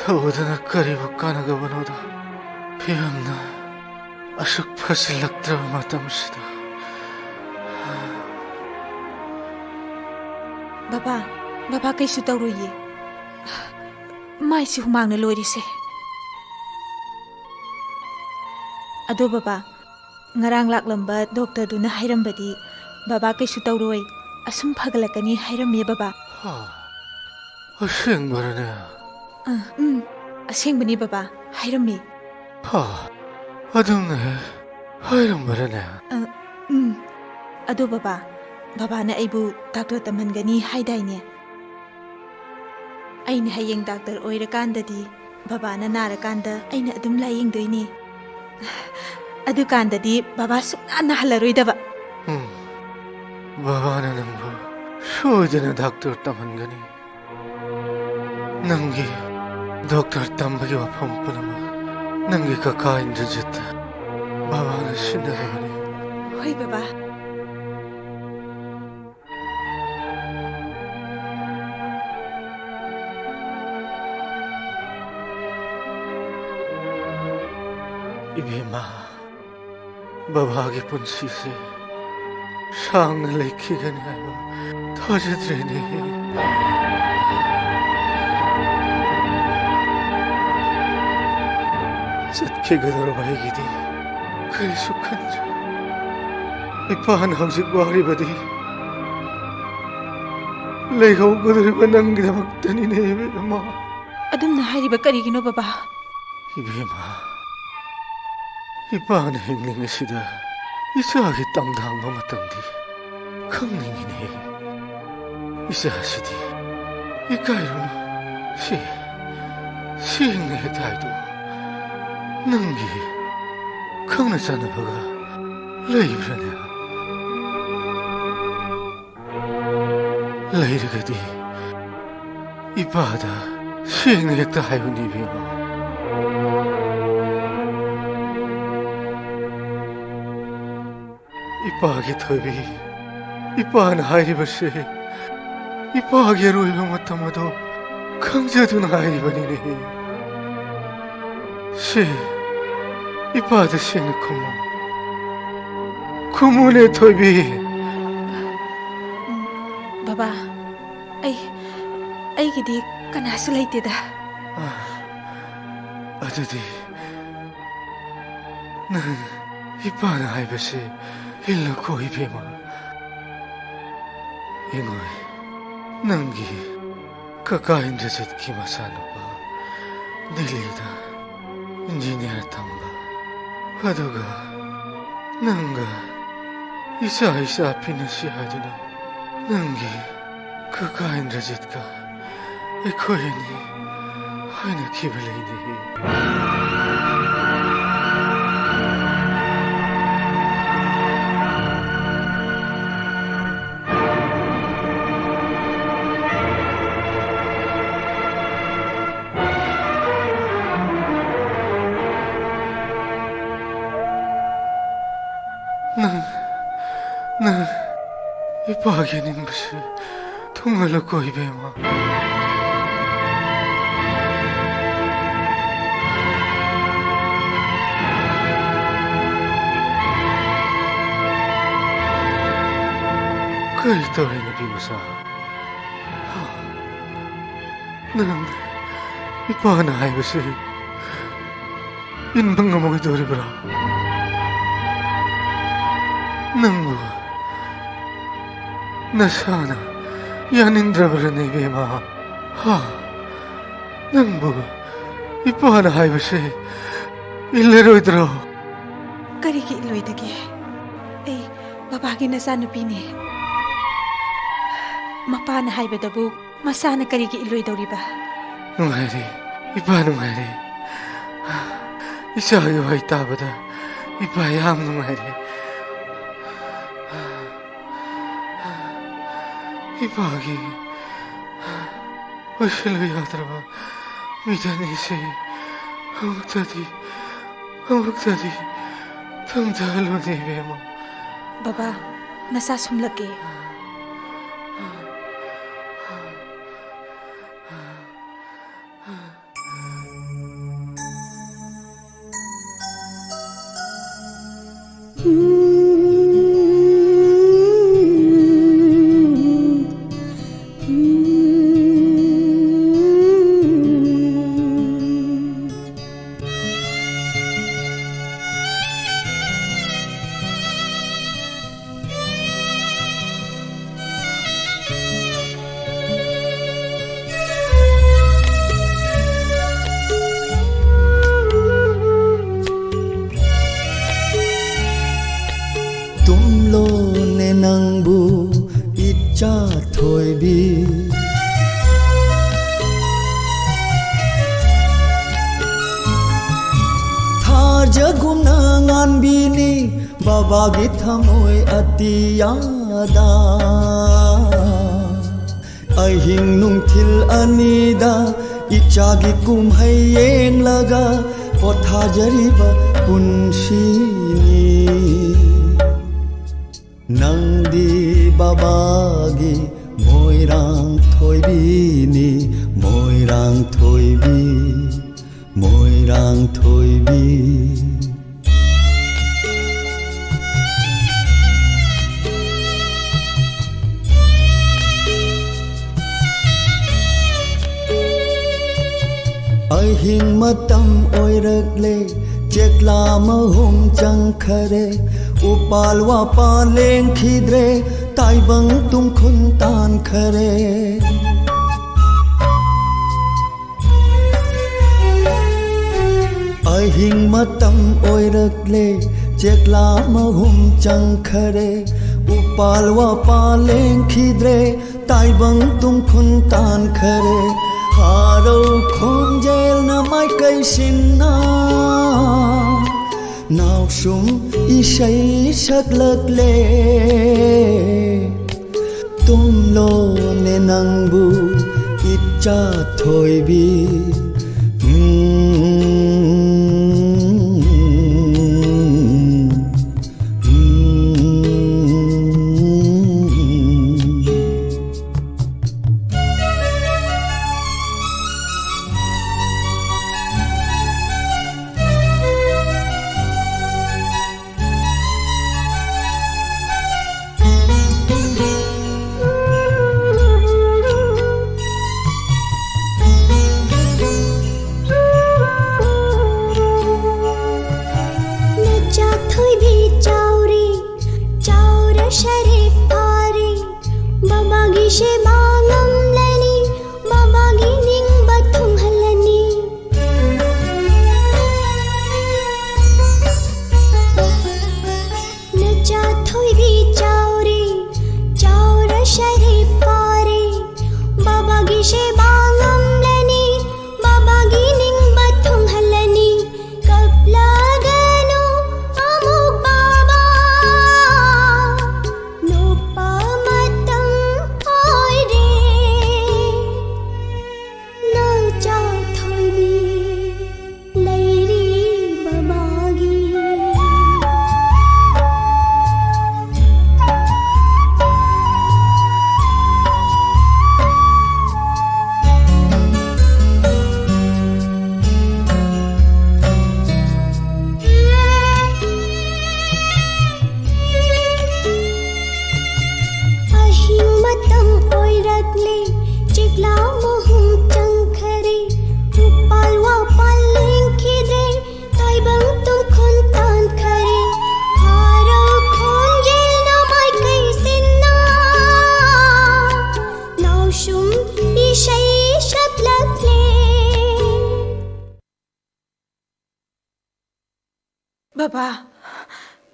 ꯊꯛꯎꯗꯅ ꯀꯔꯤꯕꯨ ꯀꯥꯟꯅꯒꯕꯅꯣꯗ? ꯐꯤꯕꯝꯅ ꯑꯁꯨꯛ ꯐꯁꯤꯜꯂꯛꯇ꯭ꯔꯕ ꯃꯇꯝꯁꯤꯗ꯫ ꯕꯕꯥ, ꯕꯕꯥ ꯀꯩꯁꯨ ꯇꯧꯔꯣꯏꯌꯦ꯫ ꯃꯥꯏꯁꯤ ꯍꯨꯃꯥꯡꯅ ꯂꯣꯏꯔꯤꯁꯦ꯫ ꯑꯗꯣ ꯕꯕꯥ, ꯉꯔꯥꯡ ꯂꯥꯛꯂꯝꯕ ꯗꯣꯛꯇꯔꯗꯨꯅ ꯍꯥꯏꯔꯝꯕꯗꯤ ꯕꯕꯥ ꯀꯩꯁꯨ ꯇꯧꯔꯣꯏ, ꯑꯁꯨꯝ ꯐꯒꯠꯂꯛꯀꯅꯤ ꯍꯥꯏꯔꯝꯃꯦ ꯕꯕꯥ꯫ ꯍꯥ, ꯑꯁꯦꯡꯕꯔꯅꯦ? ꯑ, ꯎꯝ, ꯑꯁꯦꯡꯕꯅꯤ ꯕꯕꯥ, ꯍꯥꯏꯔꯝꯃꯤ꯫ ꯍꯥ, ꯑꯗꯨꯝꯅ ꯍꯦꯛ ꯍꯥꯏꯔꯝꯕꯔꯅꯦ? ꯑ, ꯎꯝ꯫ ꯑꯗꯣ ꯕꯕꯥ, ꯕꯕꯥꯅ ꯑꯩꯕꯨ ꯗꯥꯛꯇꯔ ꯇꯝꯍꯟꯒꯅꯤ ꯍꯥꯏꯗꯥꯏꯅꯦ? ꯑꯩꯅ ꯍꯌꯦꯡ ꯗꯥꯛꯇꯔ ꯑꯣꯏꯔꯀꯥꯟꯗꯗꯤ ꯕꯕꯥꯅ ꯅꯥꯔꯀꯥꯟꯗ ꯑꯩꯅ ꯑꯗꯨꯝ ꯂꯥꯌꯦꯡꯗꯣꯏꯅꯦ꯫ ꯑꯗꯨꯀꯥꯟꯗꯗꯤ ꯕꯕꯥ ꯁꯨꯡꯅꯥ ꯅꯥꯍꯜꯂꯔꯣꯏꯗꯕ꯫ ꯎꯝ, ꯕꯕꯥꯅ ꯅꯪꯕꯨ ꯁꯣꯏꯗꯅ ꯗꯥꯛꯇꯔ ꯇꯝꯍꯟꯒꯅꯤ꯫ ꯅꯪꯒꯤ ꯗꯣꯛꯇꯔ ꯇꯝꯕꯒꯤ ꯋꯥꯐꯝ ꯄꯨꯝꯅꯃꯛ ꯅꯪꯒꯤ ꯀꯀꯥ ꯏꯟꯗ꯭ꯔꯖꯤꯠꯇ ꯕꯕꯥꯅ ꯁꯤꯟꯅꯔꯕꯅꯤ꯫ ꯍꯣꯏ, ꯕꯕꯥ꯫ ꯏꯕꯦꯝꯃ, ꯕꯕꯥꯒꯤ ꯄꯨꯟꯁꯤꯁꯦ ꯁꯥꯡꯅ ꯂꯩꯈꯤꯒꯅꯤ ꯍꯥꯏꯕ ꯊꯥꯖꯗ꯭ꯔꯦꯅꯦ꯫ ꯆꯠꯈꯤꯒꯗꯧꯔꯕ ꯑꯩꯒꯤꯗꯤ ꯀꯔꯤꯁꯨ ꯈꯟꯗ꯭ꯔꯦ꯫ ꯏꯄꯥꯅ ꯍꯧꯖꯤꯛ ꯋꯥꯔꯤꯕꯗꯤ ꯂꯩꯍꯧꯒꯗꯧꯔꯤꯕ ꯅꯪꯒꯤꯗꯃꯛꯇꯅꯤꯅꯦ, ꯏꯕꯦꯝꯃ꯫ ꯑꯗꯨꯝꯅ ꯍꯥꯏꯔꯤꯕ ꯀꯔꯤꯒꯤꯅꯣ, ꯕꯕꯥ? ꯏꯕꯦꯝꯃ, ꯏꯄꯥꯅ ꯍꯤꯡꯂꯤꯉꯩꯁꯤꯗ ꯏꯆꯥꯒꯤ ꯇꯝꯊꯥꯡꯕ ꯃꯇꯝꯗꯤ ꯈꯪꯅꯤꯡꯉꯤꯅꯦ꯫ ꯏꯆꯥꯁꯤꯗꯤ ꯏꯀꯥꯏꯔꯨꯅꯨ꯫ ꯁꯤ, ꯁꯦꯡꯅ ꯍꯦꯛꯇ ꯍꯥꯏꯗꯣꯛꯑꯣ꯫ ꯅꯪꯒꯤ ꯈꯪꯅ ꯆꯥꯟꯅꯕꯒ ꯂꯩꯕ꯭ꯔꯅꯦ? ꯂꯩꯔꯒꯗꯤ ꯏꯄꯥꯗ ꯁꯦꯡꯅ ꯍꯦꯛꯇ ꯍꯥꯏꯌꯨꯅꯦ, ꯏꯕꯦꯝꯃ꯫ ꯏꯄꯥꯒꯤ ꯊꯣꯏꯕꯤ, ꯏꯄꯥꯅ ꯍꯥꯏꯔꯤꯕꯁꯦ ꯏꯄꯥꯒꯤ ꯑꯔꯣꯏꯕ ꯃꯇꯝ ꯑꯗꯣ ꯈꯪꯖꯗꯨꯅ ꯍꯥꯏꯔꯤꯕꯅꯤꯅꯦ꯫ ꯁꯦ, ꯏꯄꯥꯗ ꯁꯦꯡꯅ ꯈꯨꯝꯃꯨ꯫ ꯈꯨꯝꯃꯨꯅꯦ, ꯊꯣꯏꯕꯤ꯫ ꯕꯕꯥ, ꯑꯩ, ꯑꯩꯒꯤꯗꯤ ꯀꯅꯥꯁꯨ ꯂꯩꯇꯦꯗ꯫ ꯑꯗꯨꯗꯤ ꯅꯪ ꯏꯄꯥꯅ ꯍꯥꯏꯕꯁꯦ ꯏꯜꯂꯨꯀꯣ, ꯏꯕꯦꯝꯃ꯫ ꯏꯉꯣꯏ, ꯅꯪꯒꯤ ꯀꯀꯥ ꯏꯟꯗ꯭ꯔꯖꯤꯠꯀꯤ ꯃꯆꯥꯅꯨꯄꯥ ꯗꯤꯜꯂꯤꯗ ꯏꯟꯖꯤꯅꯤꯌꯥꯔ ꯇꯝꯕ, ꯑꯗꯨꯒ ꯅꯪꯒ ꯏꯆꯥ ꯏꯆꯥ ꯄꯤꯅꯁꯤ ꯍꯥꯏꯗꯨꯅ ꯅꯪꯒꯤ ꯀꯀꯥ ꯏꯟꯗ꯭ꯔꯖꯤꯠꯀ ꯑꯩꯈꯣꯏ ꯑꯅꯤ ꯍꯥꯏꯅꯈꯤꯕ ꯂꯩꯅꯦ꯫ ꯏꯄꯥꯒꯤ ꯑꯅꯤꯡꯕꯁꯤ ꯊꯨꯡꯍꯜꯂꯨꯀꯣ, ꯏꯕꯦꯝꯃ꯫ ꯀꯔꯤ ꯇꯧꯔꯦ, ꯅꯨꯄꯤ ꯃꯆꯥ? ꯅꯪ ꯏꯄꯥꯅ ꯍꯥꯏꯕꯁꯤ ꯏꯟꯕ ꯉꯝꯃꯣꯏꯗꯧꯔꯤꯕ꯭ꯔꯥ? ꯅꯪꯕꯨ ꯅꯁꯥꯅ ꯌꯥꯅꯤꯡꯗ꯭ꯔꯕ꯭ꯔꯅꯦ, ꯏꯕꯦꯝꯃ? ꯍꯥ? ꯅꯪꯕꯨ ꯏꯄꯥꯅ ꯍꯥꯏꯕꯁꯦ ꯏꯜꯂꯔꯣꯏꯗ꯭ꯔꯣ? ꯀꯔꯤꯒꯤ ꯏꯜꯂꯣꯏꯗꯒꯦ? ꯑꯩ ꯕꯕꯥꯒꯤ ꯅꯆꯥꯅꯨꯄꯤꯅꯦ꯫ ꯃꯄꯥꯅ ꯍꯥꯏꯕꯗꯕꯨ ꯃꯆꯥꯅ ꯀꯔꯤꯒꯤ ꯏꯜꯂꯣꯏꯗꯧꯔꯤꯕ? ꯅꯨꯡꯉꯥꯏꯔꯦ, ꯏꯄꯥ ꯅꯨꯡꯉꯥꯏꯔꯦ꯫ ꯏꯆꯥꯒꯤ ꯋꯥꯍꯩ ꯇꯥꯕꯗ ꯏꯄꯥ ꯌꯥꯝ ꯅꯨꯡꯉꯥꯏꯔꯦ꯫ ꯏꯄꯥꯒꯤ ꯑꯣꯏꯁꯤꯜꯂꯨ ꯌꯥꯗ꯭ꯔꯕ ꯃꯤꯗꯅꯤꯁꯦ꯫ ꯑꯃꯨꯛꯇꯗꯤ, ꯑꯃꯨꯛꯇꯗꯤ ꯊꯨꯝꯊꯍꯜꯂꯨꯅꯦ, ꯏꯕꯦꯝꯃ꯫ ꯕꯕꯥ, ꯅꯁꯥ ꯁꯨꯝꯂꯛꯀꯦ꯫ ꯇꯨꯝꯂꯣꯅꯦ ꯅꯪꯕꯨ ꯏꯆꯥ ꯊꯣꯏꯕꯤ꯫ ꯊꯥꯖꯒꯨꯝꯅ ꯉꯥꯟꯕꯤꯅꯤ ꯕꯕꯥꯒꯤ ꯊꯃꯣꯏ ꯑꯇꯤꯌꯥꯗ꯫ ꯑꯍꯤꯡ ꯅꯨꯡꯊꯤꯜ ꯑꯅꯤꯗ ꯏꯆꯥꯒꯤ ꯀꯨꯝꯍꯩ ꯌꯦꯡꯂꯒ ꯄꯣꯊꯥꯖꯔꯤꯕ ꯄꯨꯟꯁꯤꯅꯤ꯫ ꯅꯪꯗꯤ ꯕꯥꯒꯤ ꯃꯣꯏꯔꯥꯡ ꯊꯣꯏꯕꯤꯅꯤ, ꯃꯣꯏꯔꯥꯡ ꯊꯣꯏꯕꯤ, ꯃꯣꯏꯔꯥꯡ ꯊꯣꯏꯕꯤ꯫ ꯑꯍꯤꯡ ꯃꯇꯝ ꯑꯣꯏꯔꯛꯂꯦ, ꯆꯦꯛꯂꯥ ꯃꯍꯨꯝ ꯆꯪꯈꯔꯦ, ꯎꯄꯥꯜ ꯋꯥꯄꯥꯜ ꯂꯦꯡꯈꯤꯗ꯭ꯔꯦ, ꯇꯥꯏꯕꯪ ꯇꯨꯝꯈꯨꯟ ꯇꯥꯟꯈꯔꯦ꯫ ꯑꯍꯤꯡ ꯃꯇꯝ ꯑꯣꯏꯔꯛꯂꯦ, ꯆꯦꯛꯂꯥ ꯃꯍꯨꯝ ꯆꯪꯈꯔꯦ, ꯎꯄꯥꯜ ꯋꯥꯄꯥꯜ ꯂꯦꯡꯈꯤꯗ꯭ꯔꯦ, ꯇꯥꯏꯕꯪ ꯇꯨꯝꯈꯨꯟ ꯇꯥꯟꯈꯔꯦ꯫ ꯍꯔꯥꯎ ꯈꯣꯟꯖꯦꯜꯅ ꯃꯥꯏꯀꯩ ꯁꯤꯟꯅ ꯅꯥꯎꯁꯨꯝ ꯏꯁꯩ ꯁꯛꯂꯛꯂꯦ꯫ ꯇꯨꯝꯂꯣꯅꯦ ꯅꯪꯕꯨ ꯏꯆꯥ ꯊꯣꯏꯕꯤ꯫ ꯕꯕꯥ,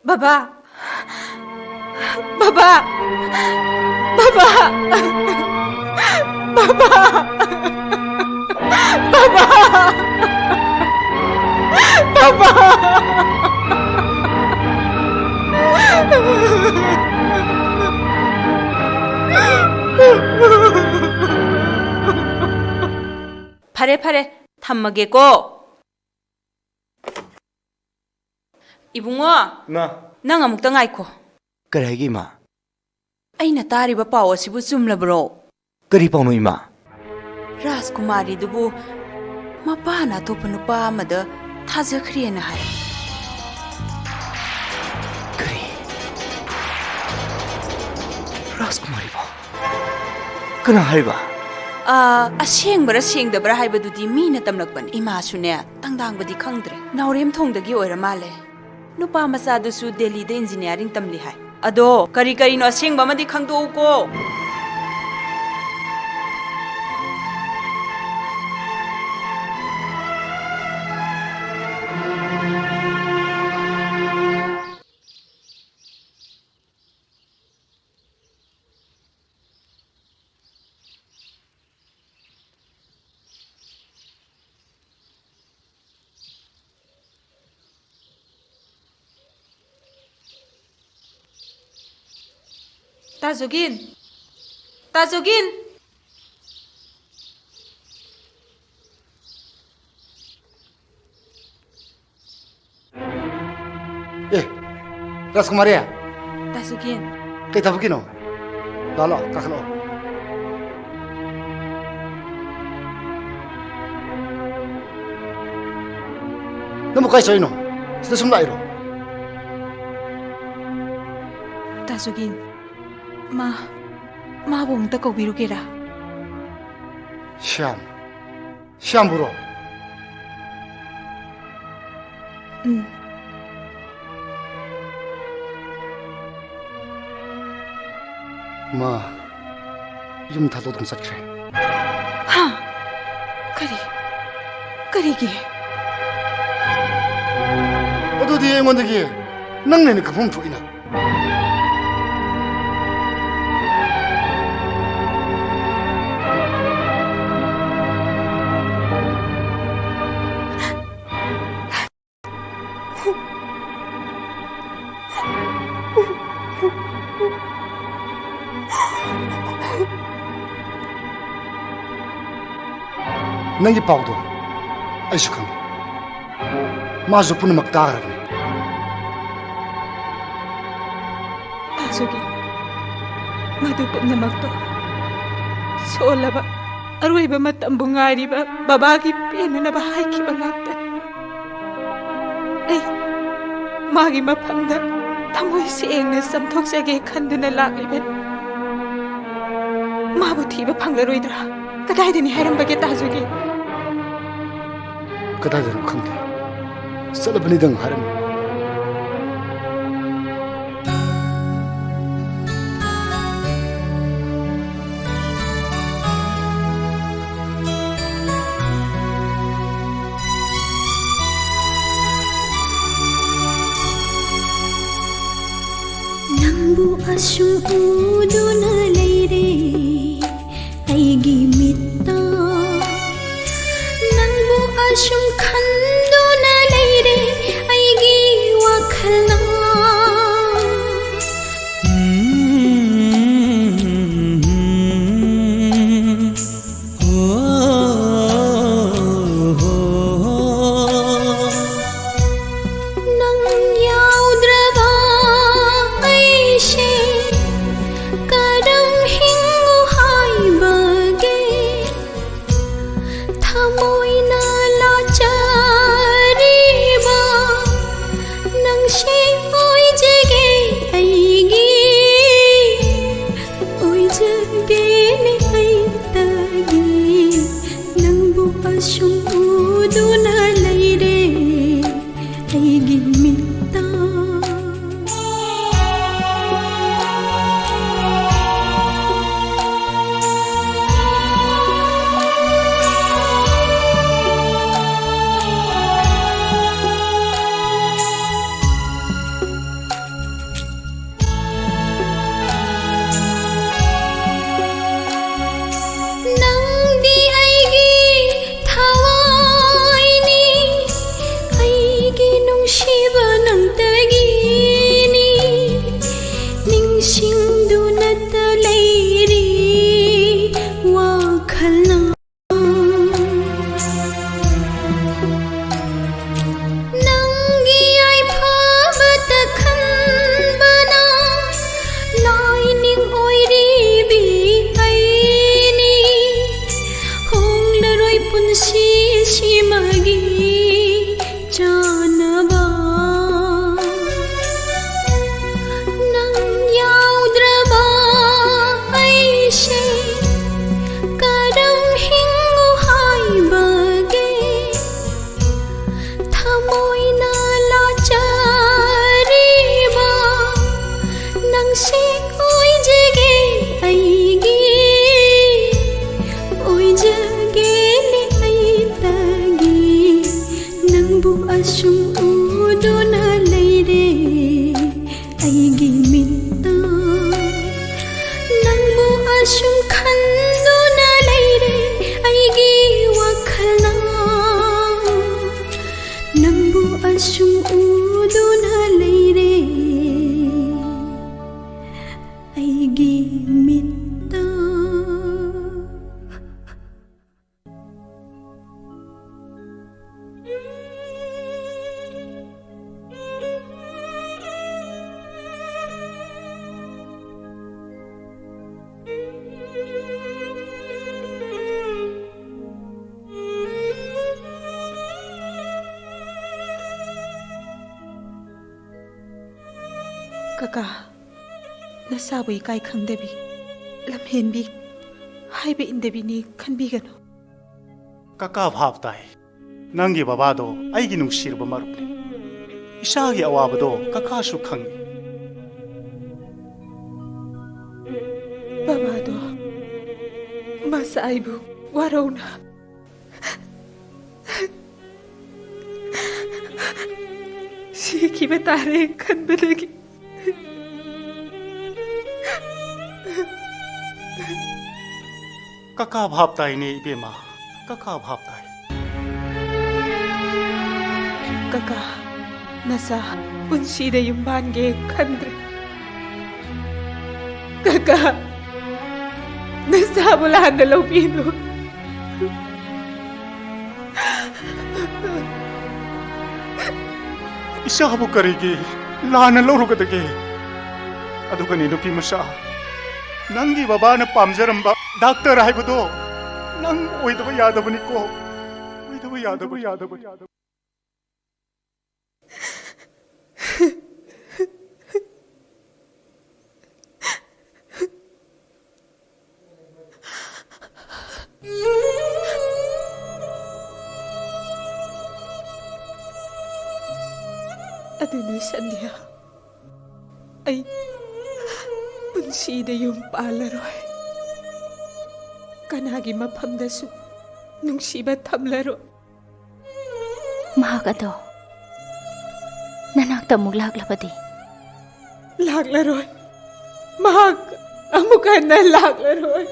ꯕꯕꯥ, ꯕꯕꯥ, ꯕꯕꯥ, ꯕꯕꯥ, ꯕꯕꯥ, ꯕꯕꯥ꯫ ꯐꯔꯦ, ꯐꯔꯦ, ꯊꯝꯃꯒꯦꯀꯣ꯫ ꯏꯕꯨꯡꯉꯣ, ꯏꯃꯥ꯫ ꯅꯪ ꯑꯃꯨꯛꯇ ꯉꯥꯏꯈꯣ꯫ ꯀꯔꯤ ꯍꯥꯏꯒꯦ, ꯏꯃꯥ? ꯑꯩꯅ ꯇꯥꯔꯤꯕ ꯄꯥꯎ ꯑꯁꯤꯕꯨ ꯆꯨꯝꯂꯕ꯭ꯔꯣ? ꯀꯔꯤ ꯄꯥꯎꯅꯣ, ꯏꯃꯥ? ꯔꯥꯖꯀꯨꯃꯥꯔꯤꯗꯨꯕꯨ ꯃꯄꯥꯅ ꯑꯇꯣꯞꯄ ꯅꯨꯄꯥ ꯑꯃꯗ ꯊꯥꯖꯈ꯭ꯔꯦꯅ ꯍꯥꯏ꯫ ꯀꯔꯤ? ꯔꯥꯖꯀꯨꯃꯥꯔꯤꯕꯨ? ꯀꯅꯥ ꯍꯥꯏꯕ? ꯑꯥ, ꯑꯁꯦꯡꯕꯔꯥ ꯁꯦꯡꯗꯕ꯭ꯔꯥ ꯍꯥꯏꯕꯗꯨꯗꯤ ꯃꯤꯅ ꯇꯝꯂꯛꯄꯅꯤ꯫ ꯏꯃꯥꯁꯨꯅꯦ, ꯇꯪꯗꯥꯡꯕꯗꯤ ꯈꯪꯗ꯭ꯔꯦ꯫ ꯅꯥꯎꯔꯦꯝꯊꯣꯡꯗꯒꯤ ꯑꯣꯏꯔ ꯃꯥꯜꯂꯦ꯫ ꯅꯨꯄꯥ ꯃꯆꯥꯗꯨꯁꯨ ꯗꯦꯜꯂꯤꯗ ꯏꯟꯖꯤꯅꯤꯌꯥꯔꯤꯡ ꯇꯝꯂꯤ ꯍꯥꯏ꯫ ꯑꯗꯣ ꯀꯔꯤ ꯀꯔꯤꯅꯣ ꯑꯁꯦꯡꯕ ꯑꯃꯗꯤ ꯈꯪꯗꯣꯛꯎꯀꯣ꯫ ꯇꯥꯖꯨꯒꯤꯟ! ꯇꯥꯖꯨꯒꯤꯟ! ꯑꯦ, ꯔꯥꯖꯀꯨꯃꯥꯔꯤ! ꯇꯥꯖꯨꯒꯤꯟ! ꯀꯩ ꯊꯕꯛꯀꯤꯅꯣ? ꯂꯥꯛꯑꯣ, ꯂꯥꯛꯑꯣ, ꯀꯥꯈꯠꯂꯛꯑꯣ꯫ ꯅꯪꯕꯨ ꯀꯥꯏ ꯆꯠꯂꯤꯅꯣ? ꯁꯤꯗ ꯁꯨꯝ ꯂꯥꯛꯏꯔꯣ? ꯇꯥꯖꯨꯒꯤꯟ, ꯃꯥ, ꯃꯥꯕꯨ ꯑꯃꯨꯛꯇ ꯀꯧꯕꯤꯔꯨꯒꯦꯔꯥ? ꯁ꯭ꯌꯥꯝ꯫ ꯁ꯭ꯌꯥꯝꯕꯨꯔꯣ? ꯎꯝ꯫ ꯃꯥ ꯌꯨꯝ ꯊꯥꯗꯣꯛꯇꯨꯅ ꯆꯠꯈ꯭ꯔꯦ꯫ ꯍꯥ? ꯀꯔꯤ? ꯀꯔꯤꯒꯤ? ꯑꯗꯨꯗꯤ ꯑꯩꯉꯣꯟꯗꯒꯤ ꯅꯪꯅ ꯍꯦꯟꯅ ꯈꯪꯐꯝ ꯊꯣꯛꯏꯅ꯫ ꯅꯪꯒꯤ ꯄꯥꯎꯗꯣ ꯑꯩꯁꯨ ꯈꯪꯉꯤ꯫ ꯃꯥꯁꯨ ꯄꯨꯝꯅꯃꯛ ꯇꯥꯈ꯭ꯔꯕꯅꯤ꯫ ꯇꯥꯖꯒꯦ꯫ ꯃꯗꯨ ꯄꯨꯝꯅꯃꯛꯇꯣ ꯁꯣꯜꯂꯕ ꯑꯔꯣꯏꯕ ꯃꯇꯝꯕꯨ ꯉꯥꯏꯔꯤꯕ ꯕꯕꯥꯒꯤ ꯄꯦꯟꯅꯅꯕ ꯍꯥꯏꯈꯤꯕ ꯉꯥꯛꯇꯅꯤ꯫ ꯑꯩ ꯃꯥꯒꯤ ꯃꯐꯝꯗ ꯊꯃꯣꯏ ꯁꯦꯡꯅ ꯆꯥꯝꯊꯣꯛꯆꯒꯦ ꯈꯟꯗꯨꯅ ꯂꯥꯛꯂꯤꯕꯅꯤ꯫ ꯃꯥꯕꯨ ꯊꯤꯕ ꯐꯪꯂꯔꯣꯏꯗ꯭ꯔꯥ? ꯀꯗꯥꯏꯗꯅꯤ ꯍꯥꯏꯔꯝꯕꯒꯦ ꯇꯥꯖꯒꯦ? ꯀꯗꯥꯏꯗꯅꯣ ꯈꯪꯗꯦ꯫ ꯆꯠꯂꯕꯅꯤꯗꯪ ꯍꯥꯏꯔꯝꯃꯤ꯫ ꯅꯪꯕꯨ ꯑꯁꯨꯝ ꯎꯗꯨꯅ ꯂꯩꯔꯦ ꯑꯩꯒꯤ ꯃꯤꯠꯇ꯫ ꯅꯪꯕꯨ ꯑꯁꯨꯝ ꯈꯟꯗꯨꯅ ꯂꯩꯔꯦ ꯑꯩꯒꯤ ꯋꯥꯈꯜꯅ꯫ ꯅꯪ ꯌꯥꯎꯗ꯭ꯔꯕ ꯑꯩꯁꯦ ꯁꯤ ꯑꯣꯏꯖꯒꯦ ꯑꯩꯒꯤ, ꯑꯣꯏꯖꯒꯦꯅꯦ ꯑꯩꯇꯒꯤ꯫ ꯅꯪꯕꯨ ꯑꯁꯨꯝ ꯎꯗꯨꯅ ꯂꯩꯔꯦ ꯑꯩꯒꯤ ꯃꯤꯠꯇ꯫ ꯅꯪꯕꯨ ꯑꯁꯨꯝ ꯈꯟꯗꯨꯅ ꯂꯩꯔꯦ ꯑꯩꯒꯤ ꯋꯥꯈꯜꯅ꯫ ꯅꯪꯕꯨ ꯑꯁꯨꯝ ꯎꯗꯨꯅ ꯂꯩꯔꯦ ꯑꯩꯒꯤ ꯃꯤꯠꯇ꯫ ꯀꯀꯥ, ꯅꯁꯥꯕꯨ ꯏꯀꯥꯏ ꯈꯪꯗꯕꯤ, ꯂꯝꯍꯦꯟꯕꯤ, ꯍꯥꯏꯕ ꯏꯟꯗꯕꯤꯅꯤ ꯈꯟꯕꯤꯒꯅꯨ꯫ ꯀꯀꯥ ꯚꯥꯞ ꯇꯥꯏ꯫ ꯅꯪꯒꯤ ꯕꯕꯥꯗꯣ ꯑꯩꯒꯤ ꯅꯨꯡꯁꯤꯔꯕ ꯃꯔꯨꯞꯅꯤ꯫ ꯏꯁꯥꯒꯤ ꯑꯋꯥꯕꯗꯣ ꯀꯀꯥꯁꯨ ꯈꯪꯏ꯫ ꯕꯕꯥꯗꯣ ꯃꯁꯥ ꯑꯩꯕꯨ ꯋꯥꯔꯧꯅ ꯁꯤꯈꯤꯕ ꯇꯥꯔꯦ ꯈꯟꯕꯗꯒꯤ꯫ ꯀꯀꯥ ꯚꯥꯞ ꯇꯥꯏꯅꯦ ꯏꯕꯦꯝꯃ, ꯀꯀꯥ ꯚꯥꯞ ꯇꯥꯏ꯫ ꯀꯀꯥ, ꯅꯆꯥ ꯄꯨꯟꯁꯤꯗ ꯌꯨꯝ ꯄꯥꯟꯒꯦ ꯈꯟꯗ꯭ꯔꯦ꯫ ꯀꯀꯥ, ꯅꯆꯥꯕꯨ ꯂꯥꯟꯅ ꯂꯧꯕꯤꯅꯨ꯫ ꯏꯆꯥꯕꯨ ꯀꯔꯤꯒꯤ ꯂꯥꯟꯅ ꯂꯧꯔꯨꯒꯗꯒꯦ? ꯑꯗꯨꯒꯅꯤ ꯅꯨꯄꯤ ꯃꯆꯥ, ꯅꯪꯒꯤ ꯕꯕꯥꯅ ꯄꯥꯝꯖꯔꯝꯕ ꯗꯥꯛꯇꯔ ꯍꯥꯏꯕꯗꯣ ꯅꯪ ꯑꯣꯏꯗꯕ ꯌꯥꯗꯕꯅꯤꯀꯣ꯫ ꯑꯣꯏꯗꯕ ꯌꯥꯗꯕ, ꯌꯥꯗꯕ, ꯌꯥꯗꯕ꯫ ꯑꯗꯨꯅꯤ ꯁꯟꯙ꯭ꯌꯥ, ꯑꯩ ꯁꯤꯗ ꯌꯨꯝ ꯄꯥꯜꯂꯔꯣꯏ꯫ ꯀꯅꯥꯒꯤ ꯃꯐꯝꯗꯁꯨ ꯅꯨꯡꯁꯤꯕ ꯊꯝꯂꯔꯣꯏ꯫ ꯃꯍꯥꯛ ꯑꯗꯣ ꯅꯅꯥꯛꯇ ꯑꯃꯨꯛ ꯂꯥꯛꯂꯕꯗꯤ? ꯂꯥꯛꯂꯔꯣꯏ꯫ ꯃꯍꯥꯛ ꯑꯃꯨꯛ ꯍꯟꯅ ꯂꯥꯛꯂꯔꯣꯏ꯫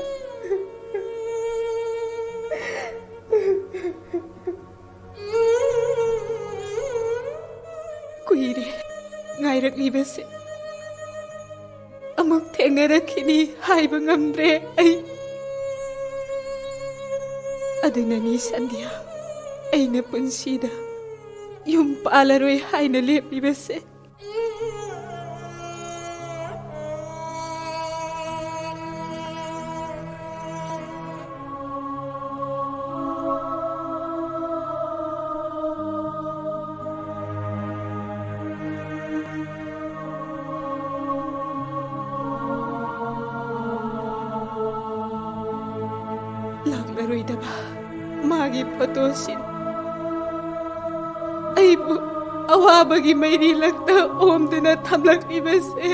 ꯀꯨꯏꯔꯦ ꯉꯥꯏꯔꯛꯂꯤꯕꯁꯦ꯫ ꯑꯃꯨꯛ ꯊꯦꯡꯅꯔꯛꯈꯤꯅꯤ ꯍꯥꯏꯕ ꯉꯝꯗ꯭ꯔꯦ ꯑꯩ꯫ ꯑꯗꯨꯅꯅꯤ ꯁꯟꯙ꯭ꯌꯥ, ꯑꯩꯅ ꯄꯨꯟꯁꯤꯗ ꯌꯨꯝ ꯄꯥꯜꯂꯔꯣꯏ ꯍꯥꯏꯅ ꯂꯦꯞꯂꯤꯕꯁꯦ꯫ ꯂꯥꯛꯂꯔꯣꯏꯗꯕ ꯃꯥꯒꯤ ꯐꯣꯇꯣꯁꯤꯡ ꯑꯩꯕꯨ ꯑꯋꯥꯕꯒꯤ ꯃꯩꯔꯤ ꯂꯪꯇ ꯑꯣꯝꯗꯨꯅ ꯊꯝꯂꯛꯂꯤꯕꯁꯦ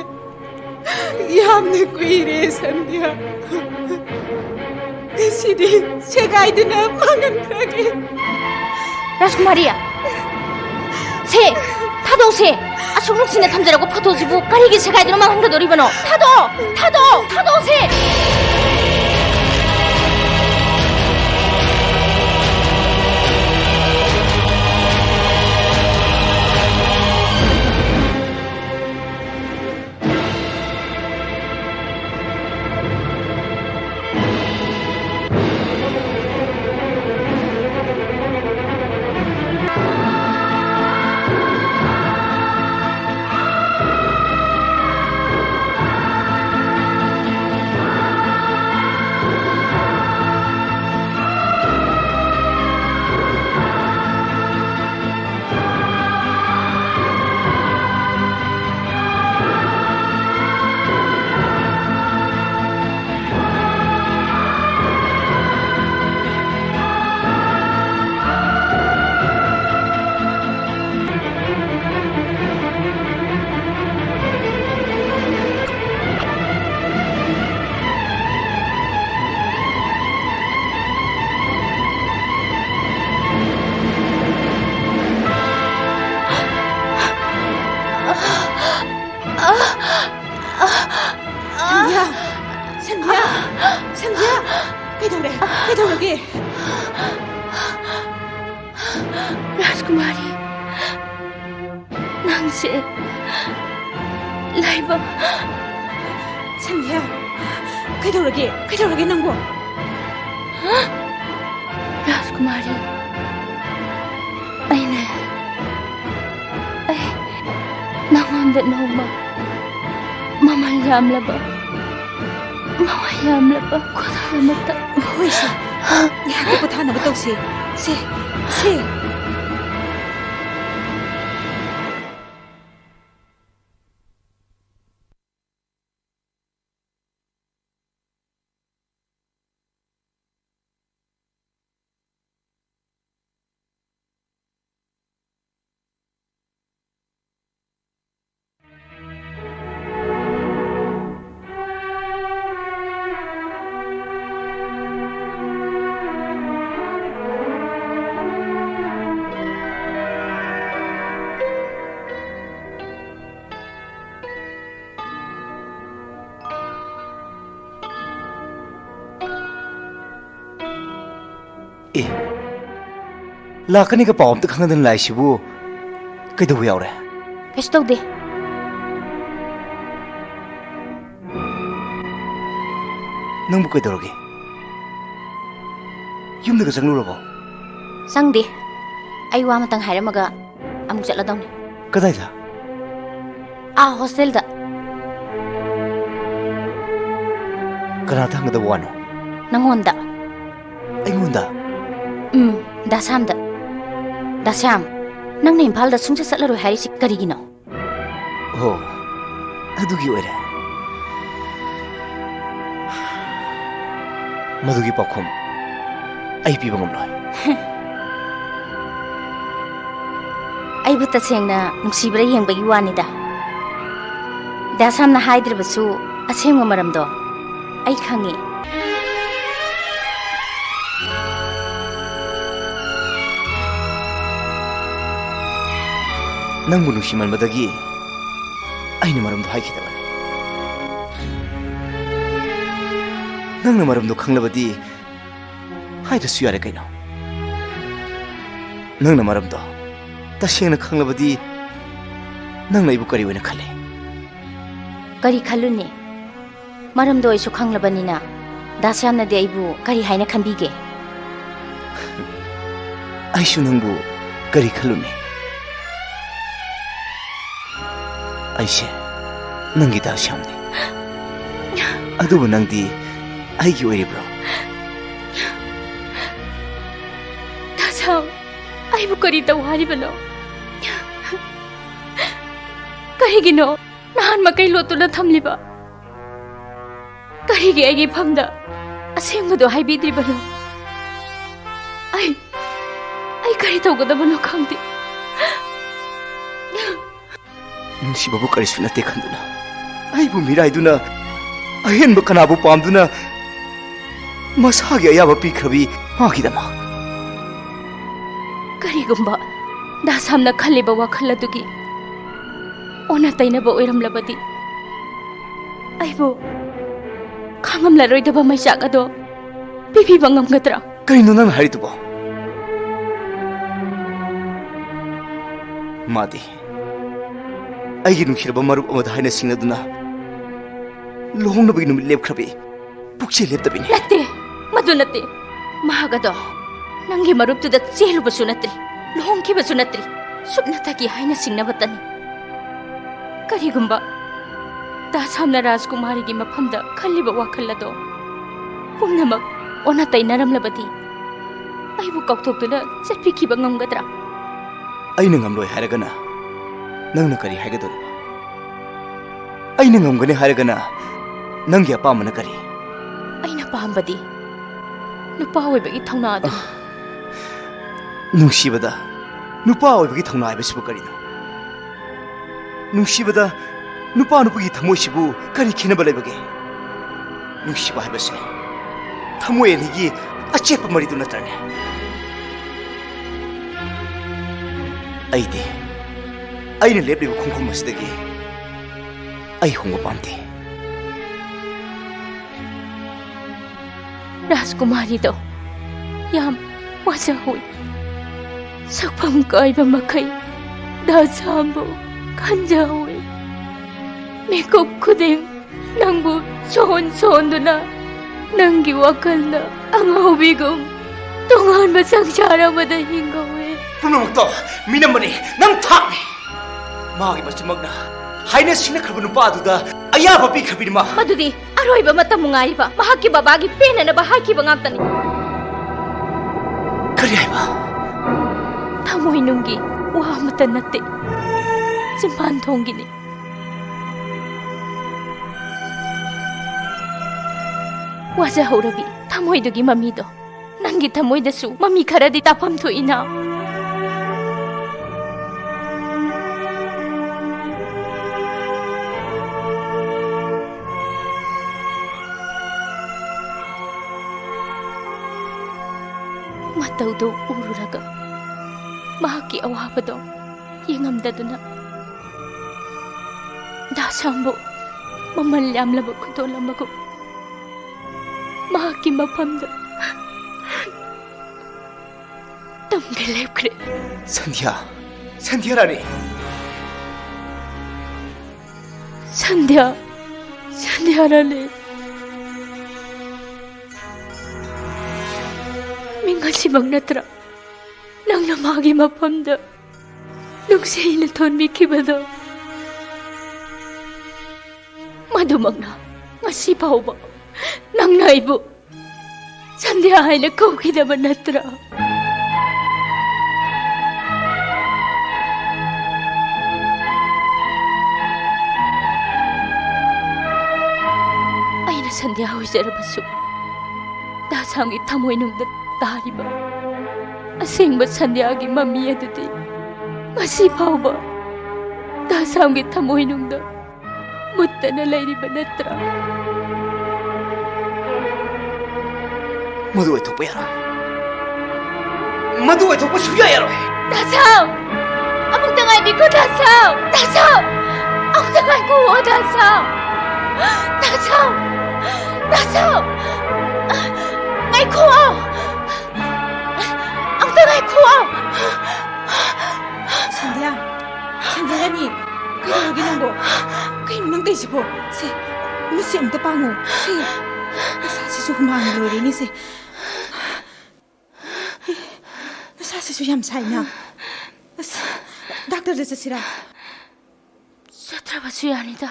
ꯌꯥꯝꯅ ꯀꯨꯏꯔꯦ, ꯁꯟꯙ꯭ꯌꯥ꯫ ꯉꯁꯤꯗꯤ ꯁꯦꯒꯥꯏꯗꯨꯅ ꯃꯥꯡꯍꯟꯈ꯭ꯔꯒꯦ꯫ ꯔꯥꯖꯀꯨꯃꯥꯔꯤ, ꯁꯦ, ꯊꯥꯗꯣꯛꯁꯦ꯫ ꯑꯁꯨꯛ ꯅꯨꯡꯁꯤꯅ ꯊꯝꯖꯔꯛꯄ ꯐꯣꯇꯣꯁꯤꯕꯨ ꯀꯔꯤꯒꯤ ꯁꯦꯒꯥꯏꯗꯨꯅ ꯃꯥꯡꯍꯟꯒꯗꯧꯔꯤꯕꯅꯣ? ꯊꯥꯗꯣꯛꯑꯣ! ꯊꯥꯗꯣꯛꯑꯣ! ꯊꯥꯗꯣꯛꯑꯣꯁꯦ! ꯀꯩꯗꯧꯔꯒꯦ? ꯔꯥꯖꯀꯨꯃꯥꯔꯤ, ꯅꯪꯁꯦ ꯂꯥꯏꯕꯛ꯫ ꯁꯟꯙ꯭ꯌꯥ, ꯀꯩꯗꯧꯔꯒꯦ? ꯀꯩꯗꯧꯔꯒꯦ ꯅꯪꯕꯨ? ꯔꯥꯖꯀꯨꯃꯥꯔꯤ, ꯑꯩꯅꯦ, ꯑꯩ ꯅꯉꯣꯟꯗ ꯅꯣꯡꯃ ꯃꯃꯜ ꯌꯥꯝꯂꯕ, ꯃꯃꯜ ꯌꯥꯝꯂꯕ ꯈꯨꯗꯣꯜ ꯑꯃꯠꯇ꯫ ꯍꯣꯏ, ꯁꯦ꯫ ꯉꯥꯏꯍꯥꯛꯀꯤ ꯄꯣꯊꯥꯅꯕ ꯇꯧꯁꯤ꯫ ꯁꯦ, ꯁꯦ꯫ ꯑꯦ, ꯂꯥꯛꯀꯅꯤꯒ ꯄꯥꯎ ꯑꯝꯇ ꯈꯪꯅꯗꯅ ꯂꯥꯛꯏꯁꯤꯕꯨ ꯀꯩꯗꯧꯕ ꯌꯥꯎꯔꯦ? ꯀꯩꯁꯨ ꯇꯧꯗꯦ꯫ ꯅꯪꯕꯨ ꯀꯩꯗꯧꯔꯒꯦ? ꯌꯨꯝꯗꯒ ꯆꯪꯂꯨꯔꯕꯣ? ꯆꯪꯗꯦ꯫ ꯑꯩ ꯋꯥ ꯑꯃꯇꯪ ꯍꯥꯏꯔꯝꯃꯒ ꯑꯃꯨꯛ ꯆꯠꯂꯗꯧꯅꯤ꯫ ꯀꯗꯥꯏꯗ? ꯑꯥ, ꯍꯣꯁꯇꯦꯜꯗ꯫ ꯀꯅꯥꯗ ꯍꯪꯒꯗꯕ ꯋꯥꯅꯣ? ꯅꯪꯉꯣꯟꯗ꯫ ꯑꯩꯉꯣꯟꯗ? ꯎꯝ, ꯗꯥ ꯁ꯭ꯌꯥꯝꯗ꯫ ꯗꯥ ꯁ꯭ꯌꯥꯝ, ꯅꯪꯅ ꯏꯝꯐꯥꯜꯗ ꯁꯨꯡꯆꯠ ꯆꯠꯂꯔꯣꯏ ꯍꯥꯏꯔꯤꯁꯤ ꯀꯔꯤꯒꯤꯅꯣ? ꯑꯣ, ꯑꯗꯨꯒꯤ ꯑꯣꯏꯔꯦ꯫ ꯃꯗꯨꯒꯤ ꯄꯥꯎꯈꯨꯝ ꯑꯩ ꯄꯤꯕ ꯉꯝꯂꯣꯏ꯫ ꯑꯩꯕꯨ ꯇꯁꯦꯡꯅ ꯅꯨꯡꯁꯤꯕ꯭ꯔꯥ ꯌꯦꯡꯕꯒꯤ ꯋꯥꯅꯤꯗ꯫ ꯗꯥ ꯁ꯭ꯌꯥꯝꯅ ꯍꯥꯏꯗ꯭ꯔꯕꯁꯨ ꯑꯁꯦꯡꯕ ꯃꯔꯝꯗꯣ ꯑꯩ ꯈꯪꯉꯤ꯫ ꯅꯪꯕꯨ ꯅꯨꯡꯁꯤꯃꯟꯕꯗꯒꯤ ꯑꯩꯅ ꯃꯔꯝꯗꯣ ꯍꯥꯏꯈꯤꯗꯕꯅꯤ꯫ ꯅꯪꯅ ꯃꯔꯝꯗꯣ ꯈꯪꯂꯕꯗꯤ ꯍꯥꯏꯗ꯭ꯔꯁꯨ ꯌꯥꯔꯦ ꯀꯩꯅꯣ꯫ ꯅꯪꯅ ꯃꯔꯝꯗꯣ ꯇꯁꯦꯡꯅ ꯈꯪꯂꯕꯗꯤ ꯅꯪꯅ ꯑꯩꯕꯨ ꯀꯔꯤ ꯑꯣꯏꯅ ꯈꯜꯂꯤ? ꯀꯔꯤ ꯈꯜꯂꯨꯅꯤ? ꯃꯔꯝꯗꯣ ꯑꯩꯁꯨ ꯈꯪꯂꯕꯅꯤꯅ ꯗꯥ ꯁ꯭ꯌꯥꯝꯅꯗꯤ ꯑꯩꯕꯨ ꯀꯔꯤ ꯍꯥꯏꯅ ꯈꯟꯕꯤꯒꯦ? ꯑꯩꯁꯨ ꯅꯪꯕꯨ ꯀꯔꯤ ꯈꯜꯂꯨꯅꯤ? ꯑꯩꯁꯦ ꯅꯪꯒꯤ ꯗꯥ ꯁ꯭ꯌꯥꯝꯅꯤ꯫ ꯑꯗꯨꯕꯨ ꯅꯪꯗꯤ ꯑꯩꯒꯤ ꯑꯣꯏꯔꯤꯕ꯭ꯔꯣ? ꯗꯥ ꯁ꯭ꯌꯥꯝ, ꯑꯩꯕꯨ ꯀꯔꯤ ꯇꯧ ꯍꯥꯏꯔꯤꯕꯅꯣ? ꯀꯔꯤꯒꯤꯅꯣ ꯅꯍꯥꯟ ꯃꯈꯩ ꯂꯣꯠꯇꯨꯅ ꯊꯝꯂꯤꯕ? ꯀꯔꯤꯒꯤ ꯑꯩꯒꯤ ꯏꯐꯝꯗ ꯑꯁꯦꯡꯕꯗꯣ ꯍꯥꯏꯕꯤꯗ꯭ꯔꯤꯕꯅꯣ? ꯑꯩ, ꯑꯩ ꯀꯔꯤ ꯇꯧꯒꯗꯕꯅꯣ ꯈꯪꯗꯦ꯫ ꯅꯨꯡꯁꯤꯕꯕꯨ ꯀꯔꯤꯁꯨ ꯅꯠꯇꯦ ꯈꯟꯗꯨꯅ, ꯑꯩꯕꯨ ꯃꯤꯔꯥꯏꯗꯨꯅ, ꯑꯍꯦꯟꯕ ꯀꯅꯥꯕꯨ ꯄꯥꯝꯗꯨꯅ ꯃꯁꯥꯒꯤ ꯑꯌꯥꯕ ꯄꯤꯈ꯭ꯔꯕꯤ ꯃꯥꯒꯤꯗꯃꯛ꯫ ꯀꯔꯤꯒꯨꯝꯕ ꯗꯥ ꯁ꯭ꯌꯥꯝꯅ ꯈꯜꯂꯤꯕ ꯋꯥꯈꯜ ꯑꯗꯨꯒꯤ ꯑꯣꯟꯅ ꯇꯩꯅꯕ ꯑꯣꯏꯔꯝꯂꯕꯗꯤ, ꯑꯩꯕꯨ ꯈꯥꯡꯉꯝꯂꯔꯣꯏꯗꯕ ꯃꯩꯆꯥꯛ ꯑꯗꯣ ꯄꯤꯕꯤꯕ ꯉꯝꯒꯗ꯭ꯔꯥ? ꯀꯔꯤꯅꯣ ꯅꯪꯅ ꯍꯥꯏꯔꯤꯗꯨꯕꯣ? ꯃꯥꯗꯤ ꯑꯩꯒꯤ ꯅꯨꯡꯁꯤꯔꯕ ꯃꯔꯨꯞ ꯑꯃꯗ ꯍꯥꯏꯅ ꯁꯤꯡꯅꯗꯨꯅ ꯂꯨꯍꯣꯡꯅꯕꯒꯤ ꯅꯨꯃꯤꯠ ꯂꯦꯞꯈ꯭ꯔꯕꯤ ꯄꯨꯛꯆꯦꯜ ꯂꯦꯞꯇꯕꯤꯅꯤ꯫ ꯅꯠꯇꯦ, ꯃꯗꯨ ꯅꯠꯇꯦ꯫ ꯃꯍꯥꯛ ꯑꯗꯣ ꯅꯪꯒꯤ ꯃꯔꯨꯞꯇꯨꯗ ꯆꯦꯜꯂꯨꯕꯁꯨ ꯅꯠꯇ꯭ꯔꯤ, ꯂꯨꯍꯣꯡꯈꯤꯕꯁꯨ ꯅꯠꯇ꯭ꯔꯤ, ꯁꯨꯞꯅꯇꯒꯤ ꯍꯥꯏꯅ ꯁꯤꯡꯅꯕꯇꯅꯤ꯫ ꯀꯔꯤꯒꯨꯝꯕ ꯗꯥ ꯁ꯭ꯌꯥꯝꯅ ꯔꯥꯖꯀꯨꯃꯥꯔꯤꯒꯤ ꯃꯐꯝꯗ ꯈꯜꯂꯤꯕ ꯋꯥꯈꯜ ꯑꯗꯣ ꯄꯨꯝꯅꯃꯛ ꯑꯣꯟꯅ ꯇꯩꯅꯔꯝꯂꯕꯗꯤ, ꯑꯩꯕꯨ ꯀꯥꯎꯊꯣꯛꯇꯨꯅ ꯆꯠꯄꯤꯈꯤꯕ ꯉꯝꯒꯗ꯭ꯔꯥ? ꯑꯩꯅ ꯉꯝꯂꯣꯏ ꯍꯥꯏꯔꯒꯅ ꯅꯪꯅ ꯀꯔꯤ ꯍꯥꯏꯒꯗꯧꯔꯤꯕ? ꯑꯩꯅ ꯉꯝꯒꯅꯤ ꯍꯥꯏꯔꯒꯅ ꯅꯪꯒꯤ ꯑꯄꯥꯝꯕꯅ ꯀꯔꯤ? ꯑꯩꯅ ꯄꯥꯝꯕꯗꯤ ꯅꯨꯄꯥ ꯑꯣꯏꯕꯒꯤ ꯊꯧꯅꯥ ꯑꯗꯨ꯫ ꯅꯨꯡꯁꯤꯕꯗ ꯅꯨꯄꯥ ꯑꯣꯏꯕꯒꯤ ꯊꯧꯅꯥ ꯍꯥꯏꯕꯁꯤꯕꯨ ꯀꯔꯤꯅꯣ? ꯅꯨꯡꯁꯤꯕꯗ ꯅꯨꯄꯥ ꯅꯨꯄꯤꯒꯤ ꯊꯃꯣꯏꯁꯤꯕꯨ ꯀꯔꯤ ꯈꯦꯠꯅꯕ ꯂꯩꯕꯒꯦ? ꯅꯨꯡꯁꯤꯕ ꯍꯥꯏꯕꯁꯦ ꯊꯃꯣꯏ ꯑꯅꯤꯒꯤ ꯑꯆꯦꯠꯄ ꯃꯔꯤꯗꯨ ꯅꯠꯇ꯭ꯔꯅꯦ? ꯑꯩꯗꯤ ꯑꯩꯅ ꯂꯦꯞꯂꯤꯕ ꯈꯣꯡꯐꯝ ꯑꯁꯤꯗꯒꯤ ꯑꯩ ꯍꯣꯡꯕ ꯄꯥꯝꯗꯦ꯫ ꯔꯥꯖꯀꯨꯃꯥꯔꯤꯗꯣ ꯌꯥꯝ ꯋꯥꯖꯍꯧꯏ꯫ ꯁꯛꯐꯝ ꯀꯥꯏꯕ ꯃꯈꯩ ꯗꯥ ꯁꯥꯝꯕꯨ ꯈꯟꯖꯍꯧꯏ꯫ ꯃꯤꯀꯨꯞ ꯈꯨꯗꯤꯡ ꯅꯪꯕꯨ ꯁꯣꯟ ꯁꯣꯟꯗꯨꯅ ꯅꯪꯒꯤ ꯋꯥꯈꯜꯅ ꯑꯉꯥꯎꯕꯤꯒꯨꯝ ꯇꯣꯉꯥꯟꯕ ꯁꯪꯁꯥꯔ ꯑꯃꯗ ꯍꯤꯡꯍꯧꯏ꯫ ꯄꯨꯝꯅꯃꯛꯇꯣ ꯃꯤꯅꯝꯕꯅꯤ, ꯅꯝꯊꯥꯛꯅꯤ꯫ ꯃꯥꯒꯤ ꯃꯆꯤꯟꯃꯛꯅ ꯍꯥꯏꯅ ꯁꯤꯡꯅꯈ꯭ꯔꯕ ꯅꯨꯄꯥ ꯑꯗꯨꯗ ꯑꯌꯥꯕ ꯄꯤꯈ꯭ꯔꯕꯤꯅꯤ ꯃꯥ꯫ ꯃꯗꯨꯗꯤ ꯑꯔꯣꯏꯕ ꯃꯇꯝ ꯉꯥꯏꯔꯤꯕ ꯃꯍꯥꯛꯀꯤ ꯕꯕꯥꯒꯤ ꯄꯦꯟꯅꯅꯕ ꯍꯥꯏꯈꯤꯕ ꯉꯥꯛꯇꯅꯤ꯫ ꯀꯔꯤ ꯍꯥꯏꯕ? ꯊꯃꯣꯏꯅꯨꯡꯒꯤ ꯋꯥ ꯑꯃꯠꯇ ꯅꯠꯇꯦ, ꯆꯤꯝꯕꯥꯟ ꯊꯣꯡꯒꯤꯅꯤ꯫ ꯋꯥꯖꯍꯧꯔꯕꯤ ꯊꯃꯣꯏꯗꯨꯒꯤ ꯃꯃꯤꯗꯣ ꯅꯪꯒꯤ ꯊꯃꯣꯏꯗꯁꯨ ꯃꯃꯤ ꯈꯔꯗꯤ ꯇꯥꯐꯝ ꯊꯣꯛꯏꯅ꯫ ꯃꯇꯧꯗꯨ ꯎꯔꯨꯔꯒ ꯃꯍꯥꯛꯀꯤ ꯑꯋꯥꯕꯗꯣ ꯌꯦꯡꯉꯝꯗꯗꯨꯅ ꯗꯥ ꯁꯥꯝꯕꯨ ꯃꯃꯜ ꯌꯥꯝꯂꯕ ꯈꯨꯗꯣꯜ ꯑꯃꯒꯨꯝ ꯃꯍꯥꯛꯀꯤ ꯃꯐꯝꯗ ꯇꯝꯒ ꯂꯦꯞꯈ꯭ꯔꯦ꯫ ꯁꯟꯙ꯭ꯌꯥ, ꯁꯟꯙ꯭ꯌꯥ ꯔꯥꯅꯤ꯫ ꯁꯟꯙ꯭ꯌꯥ, ꯁꯟꯙ꯭ꯌꯥ ꯔꯥꯅꯤ꯫ ꯃꯤ ꯉꯁꯤꯃꯛ ꯅꯠꯇ꯭ꯔꯥ ꯅꯪꯅ ꯃꯥꯒꯤ ꯃꯐꯝꯗ ꯅꯨꯡꯁꯤꯅ ꯊꯣꯟꯕꯤꯈꯤꯕꯗꯣ? ꯃꯗꯨꯃꯛꯅ ꯉꯁꯤ ꯐꯥꯎꯕ ꯅꯪꯅ ꯑꯩꯕꯨ ꯁꯟꯙ꯭ꯌꯥ ꯍꯥꯏꯅ ꯀꯧꯈꯤꯗꯕ ꯅꯠꯇ꯭ꯔꯥ? ꯑꯩꯅ ꯁꯟꯙ꯭ꯌꯥ ꯑꯣꯏꯖꯔꯕꯁꯨ, ꯗꯥ ꯁꯥꯝꯒꯤ ꯊꯃꯣꯏꯅꯨꯡꯗ ꯇꯥꯔꯤꯕ ꯑꯁꯦꯡꯕ ꯁꯟꯙ꯭ꯌꯥꯒꯤ ꯃꯃꯤ ꯑꯗꯨꯗꯤ ꯉꯁꯤ ꯐꯥꯎꯕ ꯗꯥ ꯁꯥꯝꯒꯤ ꯊꯃꯣꯏꯅꯨꯡꯗ ꯃꯨꯠꯇꯅ ꯂꯩꯔꯤꯕ ꯅꯠꯇ꯭ꯔꯥ? ꯃꯗꯨ ꯑꯣꯏꯊꯣꯛꯄ ꯌꯥꯔꯣꯏ꯫ ꯃꯗꯨ ꯑꯣꯏꯊꯣꯛꯄ ꯁꯨꯡꯌꯥ ꯌꯥꯔꯣꯏ꯫ ꯗꯥ ꯁꯥꯝ! ꯑꯃꯨꯛꯇ ꯉꯥꯏꯕꯤꯈꯣ, ꯗꯥ ꯁꯥꯝ! ꯗꯥ ꯁꯥꯝ! ꯑꯃꯨꯛꯇ ꯉꯥꯏꯈꯣ, ꯗꯥ ꯁꯥꯝ! ꯗꯥ ꯁꯥꯝ! ꯗꯥ ꯁꯥꯝ! ꯉꯥꯏꯈꯣ! ꯉꯥꯏꯈꯣ! ꯁꯟꯙ꯭ꯌꯥ! ꯁꯟꯙ꯭ꯌꯥꯔꯥꯅꯤ! ꯀꯩꯗꯧꯔꯒꯦ ꯅꯪꯕꯣ? ꯀꯩꯅꯣ ꯅꯪ ꯇꯧꯏꯁꯤꯕꯣ? ꯁꯦ, ꯃꯤꯠꯁꯦ ꯑꯝꯇ ꯄꯥꯡꯉꯣ꯫ ꯁꯦ, ꯅꯁꯥꯁꯤꯁꯨ ꯍꯨꯃꯥꯡꯅ ꯂꯣꯏꯔꯦꯅꯦ ꯁꯦ꯫ ꯅꯁꯥꯁꯤꯁꯨ ꯌꯥꯝ ꯁꯥꯏꯅ꯫ ꯑꯁ, ꯗꯥꯛꯇꯔꯗ ꯆꯠꯁꯤꯔꯥ? ꯆꯠꯇ꯭ꯔꯕꯁꯨ ꯌꯥꯅꯤꯗ꯫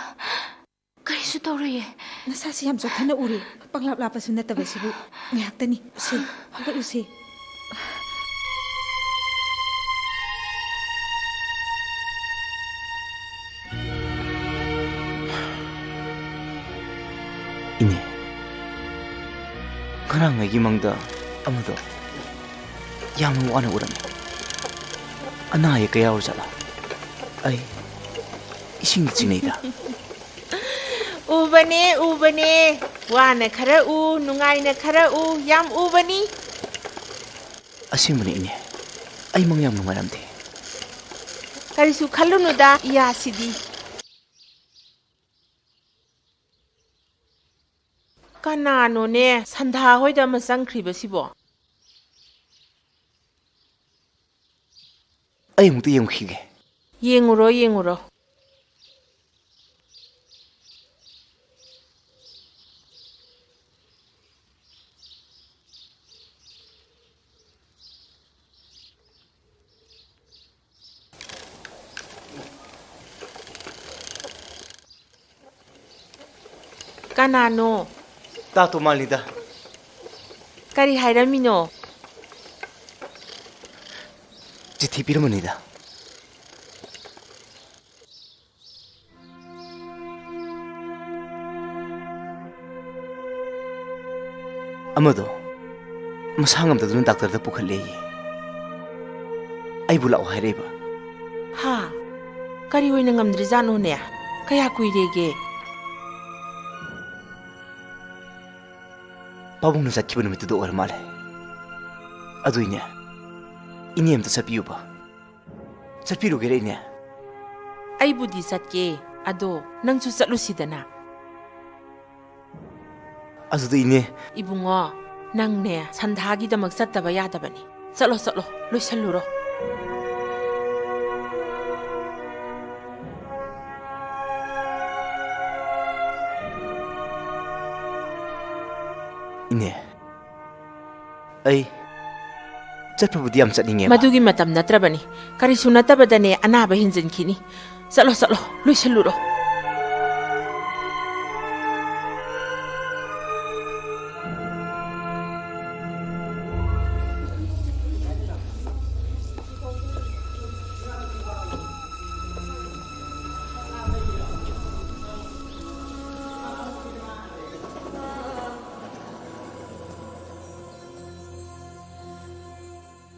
ꯀꯔꯤꯁꯨ ꯇꯧꯔꯣꯏꯌꯦ꯫ ꯅꯁꯥꯁꯤ ꯌꯥꯝ ꯆꯣꯛꯊꯅ ꯎꯔꯦ꯫ ꯄꯪꯂꯥꯞ ꯂꯥꯞꯄꯁꯨ ꯅꯠꯇꯕꯁꯤꯕꯨ꯫ ꯉꯥꯏꯍꯥꯛꯇꯅꯤ꯫ ꯁꯦ, ꯍꯧꯒꯠꯂꯨꯁꯦ꯫ ꯏꯅꯦ, ꯉꯔꯥꯡ ꯑꯩꯒꯤ ꯃꯪꯗ ꯑꯃꯗꯣ ꯌꯥꯝꯅ ꯋꯥꯅ ꯎꯔꯝꯃꯤ꯫ ꯑꯅꯥ ꯑꯌꯦꯛꯀ ꯌꯥꯎꯔꯖꯥꯠꯂꯥ? ꯑꯩ ꯏꯁꯤꯡꯗ ꯆꯤꯡꯅꯩꯗ꯫ ꯎꯕꯅꯦ, ꯎꯕꯅꯦ꯫ ꯋꯥꯅ ꯈꯔ ꯎ, ꯅꯨꯡꯉꯥꯏꯅ ꯈꯔ ꯎ, ꯌꯥꯝ ꯎꯕꯅꯤ꯫ ꯑꯁꯦꯡꯕꯅꯤ ꯏꯅꯦ, ꯑꯩ ꯃꯪ ꯌꯥꯝ ꯅꯨꯡꯉꯥꯏꯔꯝꯗꯦ꯫ ꯀꯔꯤꯁꯨ ꯈꯜꯂꯨꯅꯨꯗ, ꯏꯌꯥꯁꯤꯗꯤ꯫ ꯀꯅꯥꯅꯣꯅꯦ ꯁꯟꯙꯥ ꯍꯣꯏꯗ ꯑꯃ ꯆꯪꯈ꯭ꯔꯤꯕꯁꯤꯕꯣ? ꯑꯩ ꯑꯃꯨꯛꯇ ꯌꯦꯡꯉꯨꯈꯤꯒꯦ꯫ ꯌꯦꯡꯉꯨꯔꯣ, ꯌꯦꯡꯉꯨꯔꯣ꯫ ꯀꯅꯥꯅꯣ? ꯇꯥꯇꯣ ꯃꯥꯜꯂꯤꯗ꯫ ꯀꯔꯤ ꯍꯥꯏꯔꯝꯃꯤꯅꯣ? ꯆꯤꯊꯤ ꯄꯤꯔꯝꯕꯅꯤꯗ꯫ ꯑꯃꯗꯣ ꯃꯁꯥ ꯉꯝꯗꯗꯨꯅ ꯗꯥꯛꯇꯔꯗ ꯄꯨꯈꯠꯂꯦꯌꯦ꯫ ꯑꯩꯕꯨ ꯂꯥꯛꯑꯣ ꯍꯥꯏꯔꯛꯏꯕ꯫ ꯍꯥ? ꯀꯔꯤ ꯑꯣꯏꯅ ꯉꯝꯗ꯭ꯔꯤꯖꯥꯠꯅꯣꯅꯦ? ꯀꯌꯥ ꯀꯨꯏꯔꯦꯒꯦ? ꯄꯥꯕꯨꯡꯅ ꯆꯠꯈꯤꯕ ꯅꯨꯃꯤꯠꯇꯨꯗ ꯑꯣꯏꯔ ꯃꯥꯜꯂꯦ꯫ ꯑꯗꯨꯏꯅꯦ, ꯏꯅꯦ ꯑꯝꯇ ꯆꯠꯄꯤꯌꯨꯕ꯫ ꯆꯠꯄꯤꯔꯨꯒꯦꯔ, ꯏꯅꯦ? ꯑꯩꯕꯨꯗꯤ ꯆꯠꯀꯦ, ꯑꯗꯣ ꯅꯪꯁꯨ ꯆꯠꯂꯨꯁꯤꯗꯅ꯫ ꯑꯗꯨꯗꯤ, ꯏꯅꯦ꯫ ꯏꯕꯨꯡꯉꯣ, ꯅꯪꯅꯦ ꯁꯟꯙꯥꯒꯤꯗꯃꯛ ꯆꯠꯇꯕ ꯌꯥꯗꯕꯅꯤ꯫ ꯆꯠꯂꯣ, ꯆꯠꯂꯣ, ꯂꯣꯏꯁꯜꯂꯨꯔꯣ꯫ ꯏꯅꯦ, ꯑꯩ ꯆꯠꯄꯕꯨꯗꯤ ꯌꯥꯝ ꯆꯠꯅꯤꯡꯉꯦꯕ꯫ ꯃꯗꯨꯒꯤ ꯃꯇꯝ ꯅꯠꯇ꯭ꯔꯕꯅꯤ꯫ ꯀꯔꯤꯁꯨ ꯅꯠꯇꯕꯗꯅꯦ ꯑꯅꯥꯕ ꯍꯦꯟꯖꯤꯟꯈꯤꯅꯤ꯫ ꯆꯠꯂꯣ, ꯆꯠꯂꯣ, ꯂꯣꯏꯁꯜꯂꯨꯔꯣ꯫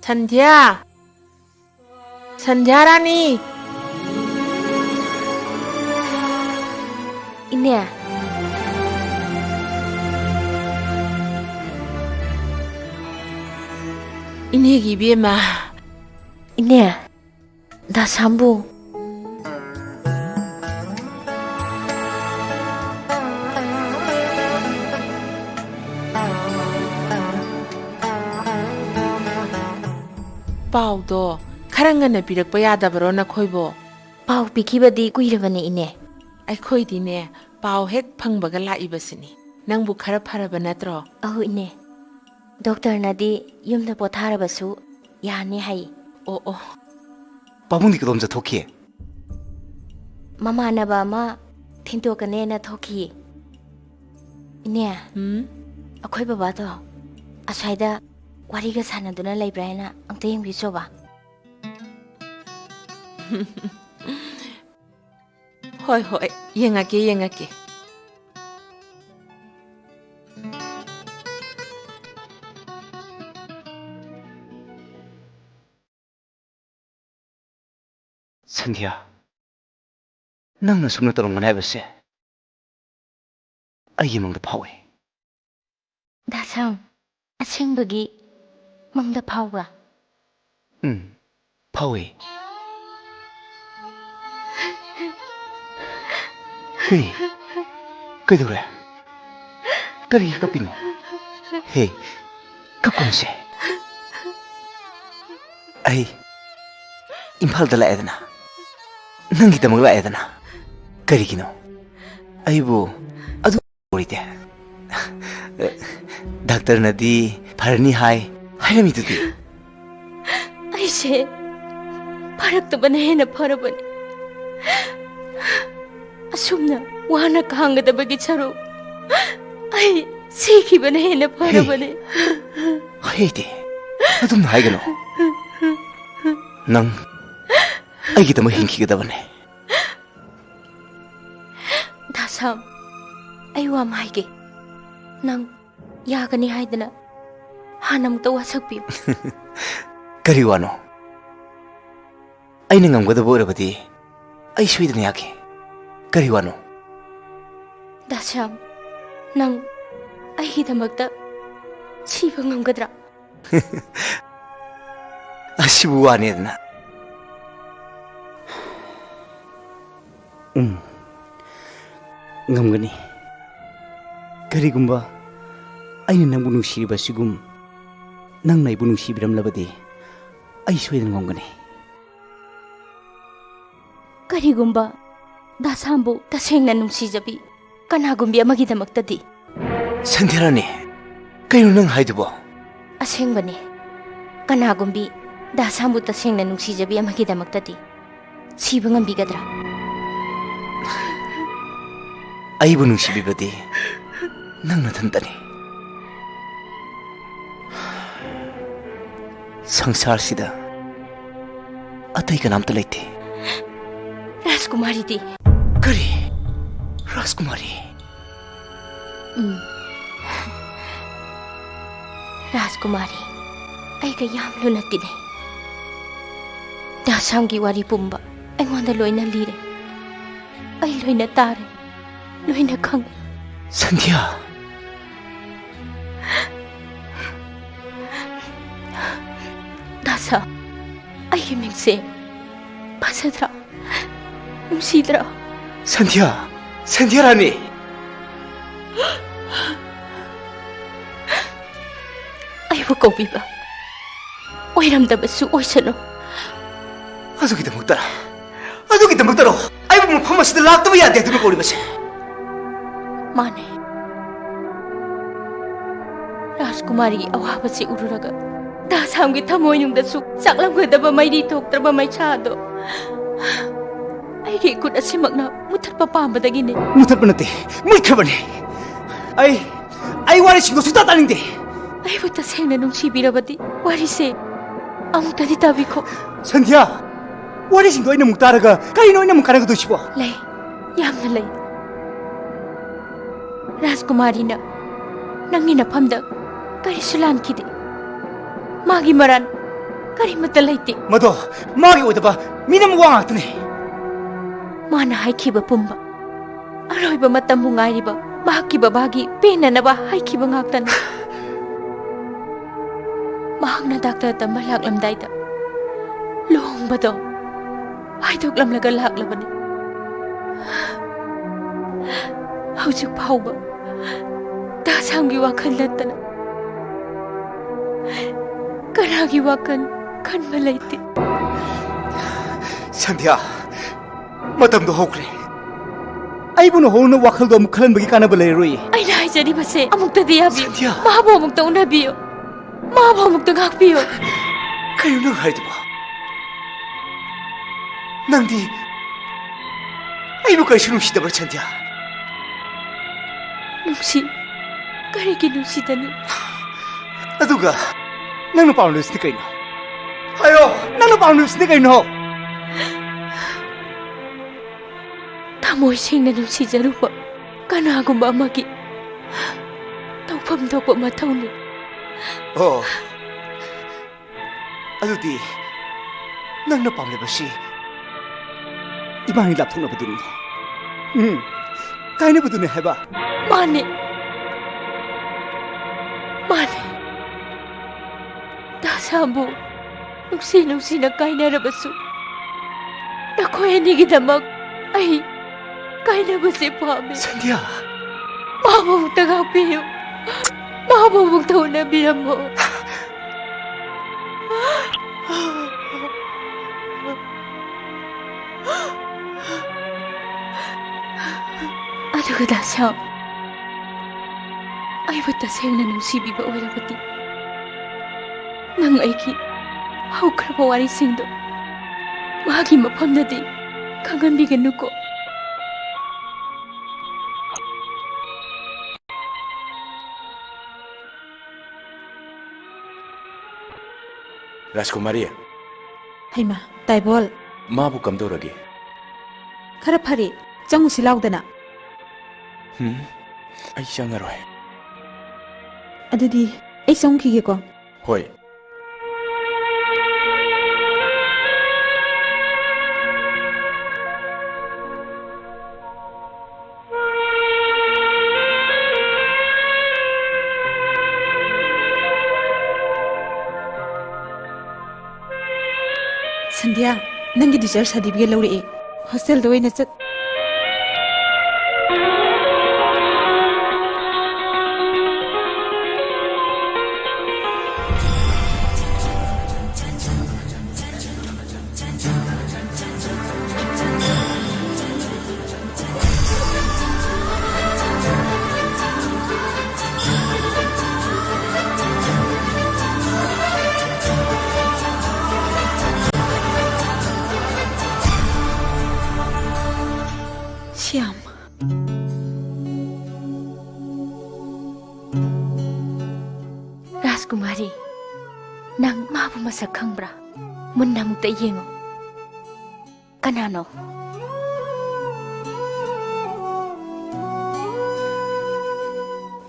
ꯁꯟꯙ꯭ꯌꯥ! ꯁꯟꯙ꯭ꯌꯥ ꯔꯥꯅꯤ! ꯏꯅꯦ꯫ ꯏꯅꯦꯒꯤ ꯏꯕꯦꯝꯃ꯫ ꯏꯅꯦ, ꯗꯥ ꯁꯥꯝꯕꯨ꯫ ꯄꯥꯎꯗꯣ ꯈꯔ ꯉꯟꯅ ꯄꯤꯔꯛꯄ ꯌꯥꯗꯕꯔꯣ ꯅꯈꯣꯏꯕꯣ? ꯄꯥꯎ ꯄꯤꯈꯤꯕꯗꯤ ꯀꯨꯏꯔꯕꯅꯦ, ꯏꯅꯦ꯫ ꯑꯩꯈꯣꯏꯗꯤꯅꯦ, ꯄꯥꯎ ꯍꯦꯛ ꯐꯪꯕꯒ ꯂꯥꯛꯏꯕꯁꯤꯅꯤ꯫ ꯅꯪꯕꯨ ꯈꯔ ꯐꯔꯕ ꯅꯠꯇ꯭ꯔꯣ? ꯑꯧ, ꯏꯅꯦ꯫ ꯗꯣꯛꯇꯔꯅꯗꯤ ꯌꯨꯝꯗ ꯄꯣꯊꯥꯔꯕꯁꯨ ꯌꯥꯅꯤ ꯍꯥꯏ꯫ ꯑꯣ, ꯑꯣ꯫ ꯄꯥꯕꯨꯡꯗꯤ ꯀꯗꯣꯝ ꯆꯠꯊꯣꯛꯈꯤ? ꯃꯃꯥꯟꯅꯕ ꯑꯃ ꯊꯤꯟꯇꯣꯛꯀꯅꯦꯅ ꯊꯣꯛꯈꯤ꯫ ꯏꯅꯦ, ꯎꯝ? ꯑꯩꯈꯣꯏ ꯕꯕꯥꯗꯣ ꯑꯁ꯭ꯋꯥꯏꯗ ꯋꯥꯔꯤꯒ ꯁꯥꯟꯅꯗꯨꯅ ꯂꯩꯕ꯭ꯔꯥ ꯍꯥꯏꯅ ꯑꯝꯇ ꯌꯦꯡꯕꯤꯆꯣꯕ꯫ ꯍꯣꯏ, ꯍꯣꯏ, ꯌꯦꯡꯉꯛꯀꯦ, ꯌꯦꯡꯉꯛꯀꯦ꯫ ꯁꯟꯙ꯭ꯌꯥ, ꯅꯪꯅ ꯁꯨꯝꯅ ꯇꯧꯔꯝꯒꯅꯤ ꯍꯥꯏꯕꯁꯦ ꯑꯩꯒꯤ ꯃꯪꯗ ꯐꯥꯎꯏ꯫ ꯗꯥ ꯁꯝ, ꯑꯁꯦꯡꯕꯒꯤ ꯃꯪꯗ ꯐꯥꯎꯕ꯭ꯔꯥ? ꯎꯝ, ꯐꯥꯎꯏ꯫ ꯍꯦ, ꯀꯩꯗꯧꯔꯦ? ꯀꯔꯤꯒꯤ ꯀꯞꯄꯤꯅꯣ? ꯍꯦ, ꯀꯞꯀꯅꯨꯁꯦ꯫ ꯑꯩ ꯏꯝꯐꯥꯜꯗ ꯂꯥꯛꯑꯦꯗꯅ, ꯅꯪꯒꯤꯗꯃꯛ ꯂꯥꯛꯑꯦꯗꯅ, ꯀꯔꯤꯒꯤꯅꯣ? ꯑꯩꯕꯨ ꯑꯗꯨ ꯑꯣꯏꯗꯦ꯫ ꯗꯥꯛꯇꯔꯅꯗꯤ ꯐꯔꯅꯤ ꯍꯥꯏ, ꯍꯥꯏꯔꯝꯃꯤꯗꯨꯗꯤ꯫ ꯑꯩꯁꯦ ꯐꯔꯛꯇꯕꯅ ꯍꯦꯟꯅ ꯐꯔꯕꯅꯤ꯫ ꯑꯁꯨꯝꯅ ꯋꯥꯅ ꯈꯥꯡꯒꯗꯕꯒꯤ ꯁꯔꯨꯛ ꯑꯩ ꯁꯤꯈꯤꯕꯅ ꯍꯦꯟꯅ ꯐꯔꯕꯅꯤ꯫ ꯍꯩꯇꯦ, ꯑꯗꯨꯝꯅ ꯍꯥꯏꯒꯅꯨ꯫ ꯅꯪ ꯑꯩꯒꯤꯗꯃꯛ ꯍꯤꯡꯈꯤꯒꯗꯕꯅꯦ꯫ ꯗꯥꯁꯥꯝ, ꯑꯩ ꯋꯥ ꯑꯃ ꯍꯥꯏꯒꯦ꯫ ꯅꯪ ꯌꯥꯒꯅꯤ ꯍꯥꯏꯗꯅ ꯍꯥꯟꯅ ꯑꯃꯨꯛꯇ ꯋꯥꯁꯛꯄꯤꯌꯨ꯫ ꯀꯔꯤ ꯋꯥꯅꯣ? ꯑꯩꯅ ꯉꯝꯒꯗꯕ ꯑꯣꯏꯔꯕꯗꯤ ꯑꯩ ꯁꯣꯏꯗꯅ ꯌꯥꯈꯤ꯫ ꯀꯔꯤ ꯋꯥꯅꯣ? ꯗꯥꯁ꯭ꯌꯥꯝ, ꯅꯪ ꯑꯩꯒꯤꯗꯃꯛꯇ ꯁꯤꯕ ꯉꯝꯒꯗ꯭ꯔꯥ? ꯑꯁꯤꯕꯨ ꯋꯥꯅꯦꯗꯅ? ꯎꯝ, ꯉꯝꯒꯅꯤ꯫ ꯀꯔꯤꯒꯨꯝꯕ ꯑꯩꯅ ꯅꯪꯕꯨ ꯅꯨꯡꯁꯤꯔꯤꯕ ꯑꯁꯤꯒꯨꯝ ꯅꯪꯅ ꯑꯩꯕꯨ ꯅꯨꯡꯁꯤꯕꯤꯔꯝꯂꯕꯗꯤ, ꯑꯩ ꯁꯣꯏꯗꯅ ꯉꯝꯒꯅꯤ꯫ ꯀꯔꯤꯒꯨꯝꯕ ꯗꯥꯁꯥꯝꯕꯨ ꯇꯁꯦꯡꯅ ꯅꯨꯡꯁꯤꯖꯕꯤ ꯀꯅꯥꯒꯨꯝꯕꯤ ꯑꯃꯒꯤꯗꯃꯛꯇꯗꯤ? ꯁꯟꯙ꯭ꯌꯥꯔꯥꯅꯤ, ꯀꯩꯅꯣ ꯅꯪ ꯍꯥꯏꯗꯨꯕꯣ? ꯑꯁꯦꯡꯕꯅꯤ꯫ ꯀꯅꯥꯒꯨꯝꯕꯤ ꯗꯥꯁꯥꯝꯕꯨ ꯇꯁꯦꯡꯅ ꯅꯨꯡꯁꯤꯖꯕꯤ ꯑꯃꯒꯤꯗꯃꯛꯇꯗꯤ ꯁꯤꯕ ꯉꯝꯕꯤꯒꯗ꯭ꯔꯥ? ꯑꯩꯕꯨ ꯅꯨꯡꯁꯤꯕꯤꯕꯗꯤ ꯅꯪ ꯅꯊꯟꯇꯅꯤ꯫ ꯁꯪꯁꯥꯔꯁꯤꯗ ꯑꯇꯩ ꯀꯅꯥꯝꯇ ꯂꯩꯇꯦ꯫ ꯔꯥꯖꯀꯨꯃꯥꯔꯤꯗꯤ? ꯀꯔꯤ? ꯔꯥꯖꯀꯨꯃꯥꯔꯤ? ꯎꯝ꯫ ꯔꯥꯖꯀꯨꯃꯥꯔꯤ ꯑꯩꯒ ꯌꯥꯝ ꯂꯨꯅ ꯇꯤꯟꯅꯩ꯫ ꯗꯥꯁꯥꯝꯒꯤ ꯋꯥꯔꯤ ꯄꯨꯝꯕ ꯑꯩꯉꯣꯟꯗ ꯂꯣꯏꯅ ꯂꯤꯔꯦ꯫ ꯑꯩ ꯂꯣꯏꯅ ꯇꯥꯔꯦ, ꯂꯣꯏꯅ ꯈꯪꯉꯦ꯫ ꯁꯟꯙ꯭ꯌꯥ! ꯗꯥꯁꯥꯝ, ꯑꯩꯒꯤ ꯃꯤꯡꯁꯦ ꯐꯖꯗ꯭ꯔꯥ? ꯅꯨꯡꯁꯤꯗ꯭ꯔꯥ? ꯁꯟꯙ꯭ꯌꯥ! ꯁꯟꯙ꯭ꯌꯥꯔꯥꯅꯤ! ꯑꯩꯕꯨ ꯀꯧꯕꯤꯕ ꯂꯩꯔꯝꯗꯕꯁꯨ ꯑꯣꯏꯁꯅꯨ꯫ ꯑꯗꯨꯒꯤꯗꯃꯛꯇꯔ? ꯑꯗꯨꯒꯤꯗꯃꯛꯇꯔꯣ ꯑꯩꯕꯨ ꯃꯐꯝ ꯑꯁꯤꯗ ꯂꯥꯛꯇꯕ ꯌꯥꯗꯦ ꯍꯥꯏꯗꯨꯅ ꯀꯧꯔꯤꯕꯁꯦ? ꯃꯥꯅꯦ꯫ ꯔꯥꯖꯀꯨꯃꯥꯔꯤꯒꯤ ꯑꯋꯥꯕꯁꯤ ꯎꯔꯨꯔꯒ ꯗꯥꯁꯥꯝꯒꯤ ꯊꯃꯣꯏꯅꯨꯡꯗꯁꯨ ꯆꯥꯛꯂꯝꯒꯗꯕ ꯃꯩꯔꯤ ꯊꯣꯛꯇ꯭ꯔꯕ ꯃꯩꯁꯥꯗꯣ ꯑꯩꯒꯤ ꯏꯈꯨꯠ ꯑꯁꯤꯃꯛꯅ ꯃꯨꯊꯠꯄ ꯄꯥꯝꯕꯗꯒꯤꯅꯦ꯫ ꯃꯨꯊꯠꯄ ꯅꯠꯇꯦ, ꯃꯨꯠꯈ꯭ꯔꯕꯅꯦ꯫ ꯑꯩ, ꯑꯩ ꯋꯥꯔꯤꯁꯤꯡꯗꯣ ꯁꯨꯡꯇꯥ ꯇꯥꯅꯤꯡꯗꯦ꯫ ꯑꯩꯕꯨ ꯇꯁꯦꯡꯅ ꯅꯨꯡꯁꯤꯕꯤꯔꯕꯗꯤ ꯋꯥꯔꯤꯁꯦ ꯑꯃꯨꯛꯇꯗꯤ ꯇꯥꯕꯤꯈꯣ꯫ ꯁꯟꯙ꯭ꯌꯥ, ꯋꯥꯔꯤꯁꯤꯡꯗꯣ ꯑꯩꯅ ꯑꯃꯨꯛ ꯇꯥꯔꯒ ꯀꯔꯤꯅꯣ ꯑꯩꯅ ꯑꯃꯨꯛ ꯀꯥꯟꯅꯒꯗꯣꯏꯁꯤꯕꯣ? ꯂꯩ, ꯌꯥꯝꯅ ꯂꯩ꯫ ꯔꯥꯖꯀꯨꯃꯥꯔꯤꯅ ꯅꯪꯒꯤ ꯅꯐꯝꯗ ꯀꯔꯤꯁꯨ ꯂꯥꯟꯈꯤꯗꯦ꯫ ꯃꯥꯒꯤ ꯃꯔꯥꯟ ꯀꯔꯤꯃꯠꯇ ꯂꯩꯇꯦ꯫ ꯃꯗꯣ ꯃꯥꯒꯤ ꯑꯣꯏꯗꯕ ꯃꯤꯅꯝ ꯋꯥ ꯉꯥꯛꯇꯅꯤ꯫ ꯃꯥꯅ ꯍꯥꯏꯈꯤꯕ ꯄꯨꯝꯕ ꯑꯔꯣꯏꯕ ꯃꯇꯝꯕꯨ ꯉꯥꯏꯔꯤꯕ ꯃꯍꯥꯛꯀꯤ ꯕꯕꯥꯒꯤ ꯄꯦꯟꯅꯅꯕ ꯍꯥꯏꯈꯤꯕ ꯉꯥꯛꯇꯅꯤ꯫ ꯃꯍꯥꯛꯅ ꯗꯥꯛꯇꯔ ꯇꯝꯕ ꯂꯥꯛꯂꯝꯗꯥꯏꯗ ꯂꯨꯍꯣꯡꯕꯗꯣ ꯍꯥꯏꯗꯣꯛꯂꯝꯂꯒ ꯂꯥꯛꯂꯕꯅꯤ꯫ ꯍꯧꯖꯤꯛ ꯐꯥꯎꯕ ꯗꯥꯁꯥꯝꯒꯤ ꯋꯥꯈꯜ ꯅꯠꯇꯅ ꯀꯅꯥꯒꯤ ꯋꯥꯈꯜ ꯈꯟꯕ ꯂꯩꯇꯦ꯫ ꯁꯟꯙ꯭ꯌꯥ, ꯃꯇꯝꯗꯣ ꯍꯧꯈ꯭ꯔꯦ꯫ ꯑꯩꯕꯨ ꯅꯧꯍꯧꯅ ꯋꯥꯈꯜꯗꯣ ꯑꯃꯨꯛ ꯈꯜꯍꯟꯕꯒꯤ ꯀꯥꯟꯅꯕ ꯂꯩꯔꯔꯣꯏꯌꯦ꯫ ꯑꯩꯅ ꯍꯥꯏꯖꯔꯤꯕꯁꯦ ꯑꯃꯨꯛꯇꯗꯤ ꯌꯥꯕꯤꯌꯨ꯫ ꯁꯟꯙ꯭ꯌꯥ! ꯃꯥꯕꯨ ꯑꯃꯨꯛꯇ ꯎꯅꯕꯤꯌꯨ꯫ ꯃꯥꯕꯨ ꯑꯃꯨꯛꯇ ꯉꯥꯛꯄꯤꯌꯨ꯫ ꯀꯩꯅꯣ ꯅꯪ ꯍꯥꯏꯗꯨꯕꯣ? ꯅꯪꯗꯤ ꯑꯩꯕꯨ ꯀꯔꯤꯁꯨ ꯅꯨꯡꯁꯤꯗꯕ꯭ꯔꯥ, ꯁꯟꯙ꯭ꯌꯥ? ꯅꯨꯡꯁꯤ꯫ ꯀꯔꯤꯒꯤ ꯅꯨꯡꯁꯤꯗꯅꯤ? ꯑꯗꯨꯒ ꯅꯪꯅ ꯄꯥꯝꯂꯤꯕꯁꯤꯗꯤ ꯀꯩꯅꯣ? ꯍꯥꯏꯌꯣ, ꯅꯪꯅ ꯄꯥꯝꯂꯤꯕꯁꯤꯗꯤ ꯀꯩꯅꯣ? ꯊꯃꯣꯏ ꯁꯦꯡꯅ ꯅꯨꯡꯁꯤꯖꯔꯨꯕ ꯀꯅꯥꯒꯨꯝꯕ ꯑꯃꯒꯤ ꯇꯧꯐꯝ ꯊꯣꯛꯄ ꯃꯊꯧꯅꯤ꯫ ꯑꯣ, ꯑꯗꯨꯗꯤ ꯅꯪꯅ ꯄꯥꯝꯂꯤꯕꯁꯤ ꯏꯕꯥꯅꯤ ꯂꯥꯞꯊꯣꯛꯅꯕꯗꯨꯅꯤꯅꯦ꯫ ꯎꯝ, ꯀꯥꯏꯅꯕꯗꯨꯅꯦ ꯍꯥꯏꯕ? ꯃꯥꯅꯦ꯫ ꯃꯥꯅꯦ꯫ ꯗꯥꯁꯥꯝꯕꯨ ꯅꯨꯡꯁꯤ ꯅꯨꯡꯁꯤꯅ ꯀꯥꯏꯅꯔꯕꯁꯨ ꯅꯈꯣꯏ ꯑꯅꯤꯒꯤꯗꯃꯛ ꯑꯩ ꯀꯥꯏꯅꯕꯁꯦ ꯄꯥꯝꯃꯤ꯫ ꯁꯟꯙ꯭ꯌꯥ! ꯃꯥꯕꯨ ꯑꯃꯨꯛꯇ ꯉꯥꯛꯄꯤꯌꯨ꯫ ꯃꯥꯕꯨ ꯑꯃꯨꯛꯇ ꯎꯅꯕꯤꯔꯝꯃꯣ꯫ ꯑꯗꯨꯒ ꯗꯥ ꯁ꯭ꯌꯥꯝ, ꯑꯩꯕꯨ ꯇꯁꯦꯡꯅ ꯅꯨꯡꯁꯤꯕꯤꯕ ꯑꯣꯏꯔꯕꯗꯤ, ꯅꯪ ꯑꯩꯒꯤ ꯍꯧꯈ꯭ꯔꯕ ꯋꯥꯔꯤꯁꯤꯡꯗꯣ ꯃꯥꯒꯤ ꯃꯐꯝꯗꯗꯤ ꯈꯪꯍꯟꯕꯤꯒꯅꯨꯀꯣ꯫ ꯔꯥꯖꯀꯨꯃꯥꯔꯤ꯫ ꯍꯩꯃꯥ, ꯇꯥꯏꯕꯣꯜ꯫ ꯃꯥꯕꯨ ꯀꯝꯗꯧꯔꯒꯦ? ꯈꯔ ꯐꯔꯦ꯫ ꯆꯪꯉꯨꯁꯤ ꯂꯥꯎꯗꯅ꯫ ꯍꯨꯝ, ꯑꯩ ꯆꯪꯉꯔꯣꯏ꯫ ꯑꯗꯨꯗꯤ ꯑꯩ ꯆꯪꯈꯤꯒꯦꯀꯣ꯫ ꯍꯣꯏ꯫ ꯁꯟꯙ꯭ꯌꯥ, ꯅꯪꯒꯤ discharge certificate ꯂꯧꯔꯛꯑꯦ꯫ Hostelꯗ ꯑꯣꯏꯅ ꯆꯠ꯫ ꯁ꯭ꯌꯥꯝ꯫ ꯔꯥꯖꯀꯨꯃꯥꯔꯤ, ꯅꯪ ꯃꯥꯕꯨ ꯃꯁꯛ ꯈꯪꯕ꯭ꯔꯥ? ꯃꯨꯟꯅ ꯑꯃꯨꯛꯇ ꯌꯦꯡꯉꯨ꯫ ꯀꯅꯥꯅꯣ?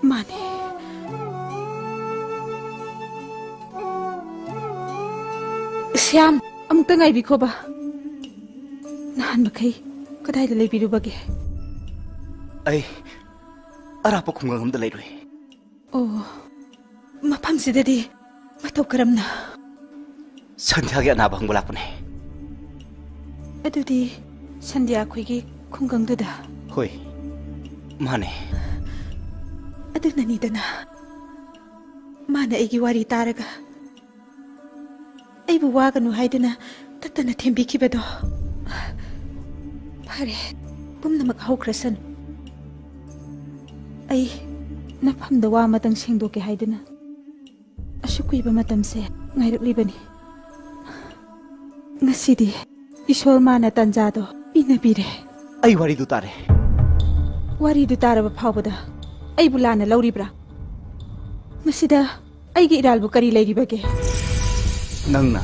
ꯃꯥꯅꯦ꯫ ꯁ꯭ꯌꯥꯝ, ꯑꯃꯨꯛꯇ ꯉꯥꯏꯕꯤꯈꯣꯕ꯫ ꯅꯍꯥꯟ ꯃꯈꯩ ꯀꯗꯥꯏꯗ ꯂꯩꯕꯤꯔꯨꯕꯒꯦ? ꯑꯩ ꯑꯔꯥꯞꯄ ꯈꯨꯡꯒꯪ ꯑꯃꯗ ꯂꯩꯔꯨꯏ꯫ ꯑꯣ, ꯃꯐꯝꯁꯤꯗꯗꯤ ꯃꯇꯧ ꯀꯔꯝꯅ? ꯁꯟꯙ꯭ꯌꯥꯒꯤ ꯑꯅꯥꯕ ꯍꯪꯕ ꯂꯥꯛꯄꯅꯦ꯫ ꯑꯗꯨꯗꯤ ꯁꯟꯙ꯭ꯌꯥ ꯑꯩꯈꯣꯏꯒꯤ ꯈꯨꯡꯒꯪꯗꯨꯗ? ꯍꯣꯏ, ꯃꯥꯅꯦ꯫ ꯑꯗꯨꯅꯅꯤꯗꯅ ꯃꯥꯅ ꯑꯩꯒꯤ ꯋꯥꯔꯤ ꯇꯥꯔꯒ ꯑꯩꯕꯨ ꯋꯥꯒꯅꯨ ꯍꯥꯏꯗꯨꯅ ꯇꯠꯇꯅ ꯊꯦꯝꯕꯤꯈꯤꯕꯗꯣ꯫ ꯐꯔꯦ, ꯄꯨꯝꯅꯃꯛ ꯍꯧꯈ꯭ꯔꯁꯅꯨ꯫ ꯑꯩ ꯅꯐꯝꯗ ꯋꯥ ꯑꯃꯇꯪ ꯁꯦꯡꯗꯣꯛꯀꯦ ꯍꯥꯏꯗꯨꯅ ꯑꯁꯨꯛ ꯀꯨꯏꯕ ꯃꯇꯝꯁꯦ ꯉꯥꯏꯔꯛꯂꯤꯕꯅꯤ꯫ ꯉꯁꯤꯗꯤ ꯏꯁꯣꯔ ꯃꯥꯅ ꯇꯥꯟꯖꯥꯗꯣ ꯄꯤꯅꯕꯤꯔꯦ꯫ ꯑꯩ ꯋꯥꯔꯤꯗꯨ ꯇꯥꯔꯦ꯫ ꯋꯥꯔꯤꯗꯨ ꯇꯥꯔꯕ ꯐꯥꯎꯕꯗ ꯑꯩꯕꯨ ꯂꯥꯟꯅ ꯂꯧꯔꯤꯕ꯭ꯔꯥ? ꯃꯁꯤꯗ ꯑꯩꯒꯤ ꯏꯔꯥꯜꯕꯨ ꯀꯔꯤ ꯂꯩꯔꯤꯕꯒꯦ? ꯅꯪꯅ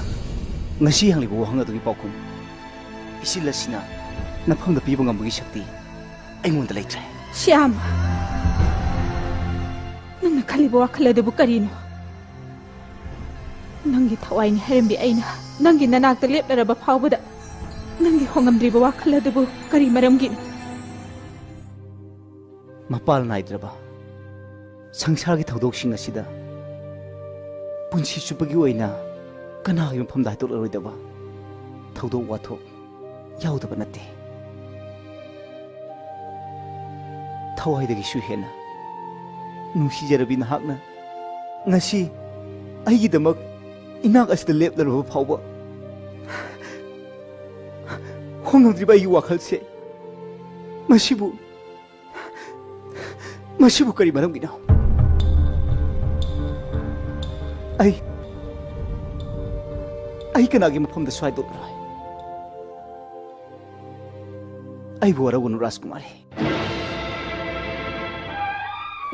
ꯉꯁꯤ ꯍꯪꯂꯤꯕ ꯋꯥꯍꯪ ꯑꯗꯨꯒꯤ ꯄꯥꯎꯈꯨꯝ ꯏꯆꯤꯜ ꯑꯁꯤꯅ ꯅꯐꯝꯗ ꯄꯤꯕ ꯉꯝꯕꯒꯤ ꯁꯛꯇꯤ ꯑꯩꯉꯣꯟꯗ ꯂꯩꯇ꯭ꯔꯦ꯫ ꯁ꯭ꯌꯥꯝ, ꯅꯪꯅ ꯈꯜꯂꯤꯕ ꯋꯥꯈꯜ ꯑꯗꯨꯕꯨ ꯀꯔꯤꯅꯣ? ꯅꯪꯒꯤ ꯊꯋꯥꯏꯅꯤ ꯍꯥꯏꯔꯝꯕꯤ ꯑꯩꯅ ꯅꯪꯒꯤ ꯅꯅꯥꯛꯇ ꯂꯦꯞꯂꯔꯕ ꯐꯥꯎꯕꯗ ꯅꯪꯒꯤ ꯍꯣꯡꯉꯝꯗ꯭ꯔꯤꯕ ꯋꯥꯈꯜ ꯑꯗꯨꯕꯨ ꯀꯔꯤ ꯃꯔꯝꯒꯤꯅꯣ? ꯃꯄꯥꯜ ꯅꯥꯏꯗ꯭ꯔꯕ ꯁꯪꯁꯥꯔꯒꯤ ꯊꯧꯗꯣꯛꯁꯤꯡ ꯑꯁꯤꯗ ꯄꯨꯟꯁꯤ ꯆꯨꯞꯄꯒꯤ ꯑꯣꯏꯅ ꯀꯅꯥꯒꯤ ꯃꯐꯝꯗ ꯍꯥꯏꯗꯣꯛꯂꯔꯣꯏꯗꯕ ꯊꯧꯗꯣꯛ ꯋꯥꯊꯣꯛ ꯌꯥꯎꯗꯕ ꯅꯠꯇꯦ꯫ ꯊꯋꯥꯏꯗꯒꯤꯁꯨ ꯍꯦꯟꯅ ꯅꯨꯡꯁꯤꯖꯔꯕꯤ ꯅꯍꯥꯛꯅ ꯉꯁꯤ ꯑꯩꯒꯤꯗꯃꯛ ꯏꯅꯥꯛ ꯑꯁꯤꯗ ꯂꯦꯞꯂꯔꯕ ꯐꯥꯎꯕ ꯍꯣꯡꯉꯝꯗ꯭ꯔꯤꯕ ꯑꯩꯒꯤ ꯋꯥꯈꯜꯁꯦ, ꯃꯁꯤꯕꯨ, ꯃꯁꯤꯕꯨ ꯀꯔꯤ ꯃꯔꯝꯒꯤꯅꯣ? ꯑꯩ, ꯑꯩ ꯀꯅꯥꯒꯤ ꯃꯐꯝꯗꯁꯨ ꯍꯥꯏꯗꯣꯛꯂꯔꯣꯏ꯫ ꯑꯩꯕꯨ ꯋꯥꯔꯧꯒꯅꯨ, ꯔꯥꯖꯀꯨꯃꯥꯔꯤ꯫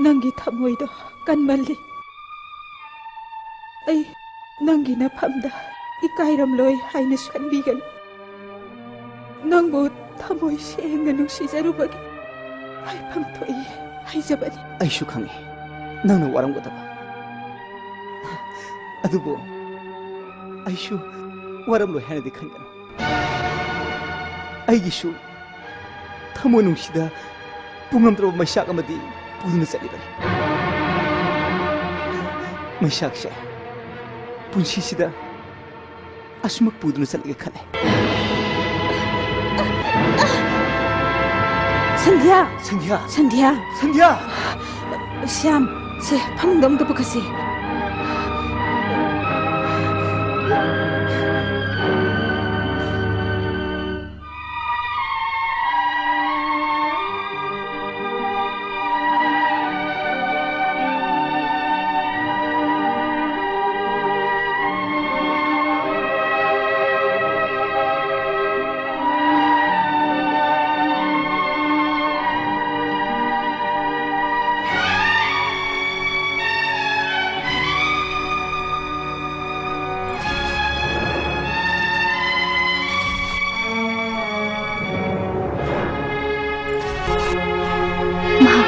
ꯅꯪꯒꯤ ꯊꯃꯣꯏꯗꯣ ꯀꯟꯃꯜꯂꯤ꯫ ꯑꯩ ꯅꯪꯒꯤ ꯅꯐꯝꯗ ꯏꯀꯥꯏꯔꯝꯂꯣꯏ ꯍꯥꯏꯅꯁꯨ ꯈꯟꯕꯤꯒꯅꯨ꯫ ꯅꯪꯕꯨ ꯊꯃꯣꯏ ꯁꯦꯡꯅ ꯅꯨꯡꯁꯤꯖꯔꯨꯕꯒꯤ ꯍꯥꯏꯐꯝ ꯊꯣꯛꯏ ꯍꯥꯏꯖꯕꯅꯤ꯫ ꯑꯩꯁꯨ ꯈꯪꯏ ꯅꯪꯅ ꯋꯥꯔꯝꯒꯗꯕ꯫ ꯑꯗꯨꯕꯨ ꯑꯩꯁꯨ ꯋꯥꯔꯝꯂꯣꯏ ꯍꯥꯏꯅꯗꯤ ꯈꯟꯒꯅꯨ꯫ ꯑꯩꯒꯤꯁꯨ ꯊꯃꯣꯏ ꯅꯨꯡꯁꯤꯗ ꯄꯨꯡꯉꯝꯗ꯭ꯔꯕ ꯃꯩꯁꯥꯛ ꯑꯃꯗꯤ ꯄꯨꯗꯨꯅ ꯆꯠꯂꯤꯕꯅꯤ꯫ ꯃꯩꯁꯥꯛꯁꯦ ꯄꯨꯟꯁꯤꯁꯤꯗ ꯑꯁꯨꯃꯛ ꯄꯨꯗꯨꯅ ꯆꯠꯂꯒꯦ ꯈꯜꯂꯦ꯫ ꯁꯟꯙ꯭ꯌꯥ! ꯁꯟꯙ꯭ꯌꯥ! ꯁꯟꯙ꯭ꯌꯥ! ꯁꯟꯙ꯭ꯌꯥ! ꯁ꯭ꯌꯥꯝ, ꯁꯦ, ꯐꯃꯨꯡꯗ ꯑꯃꯨꯛꯇ ꯄꯨꯈꯠꯁꯤ꯫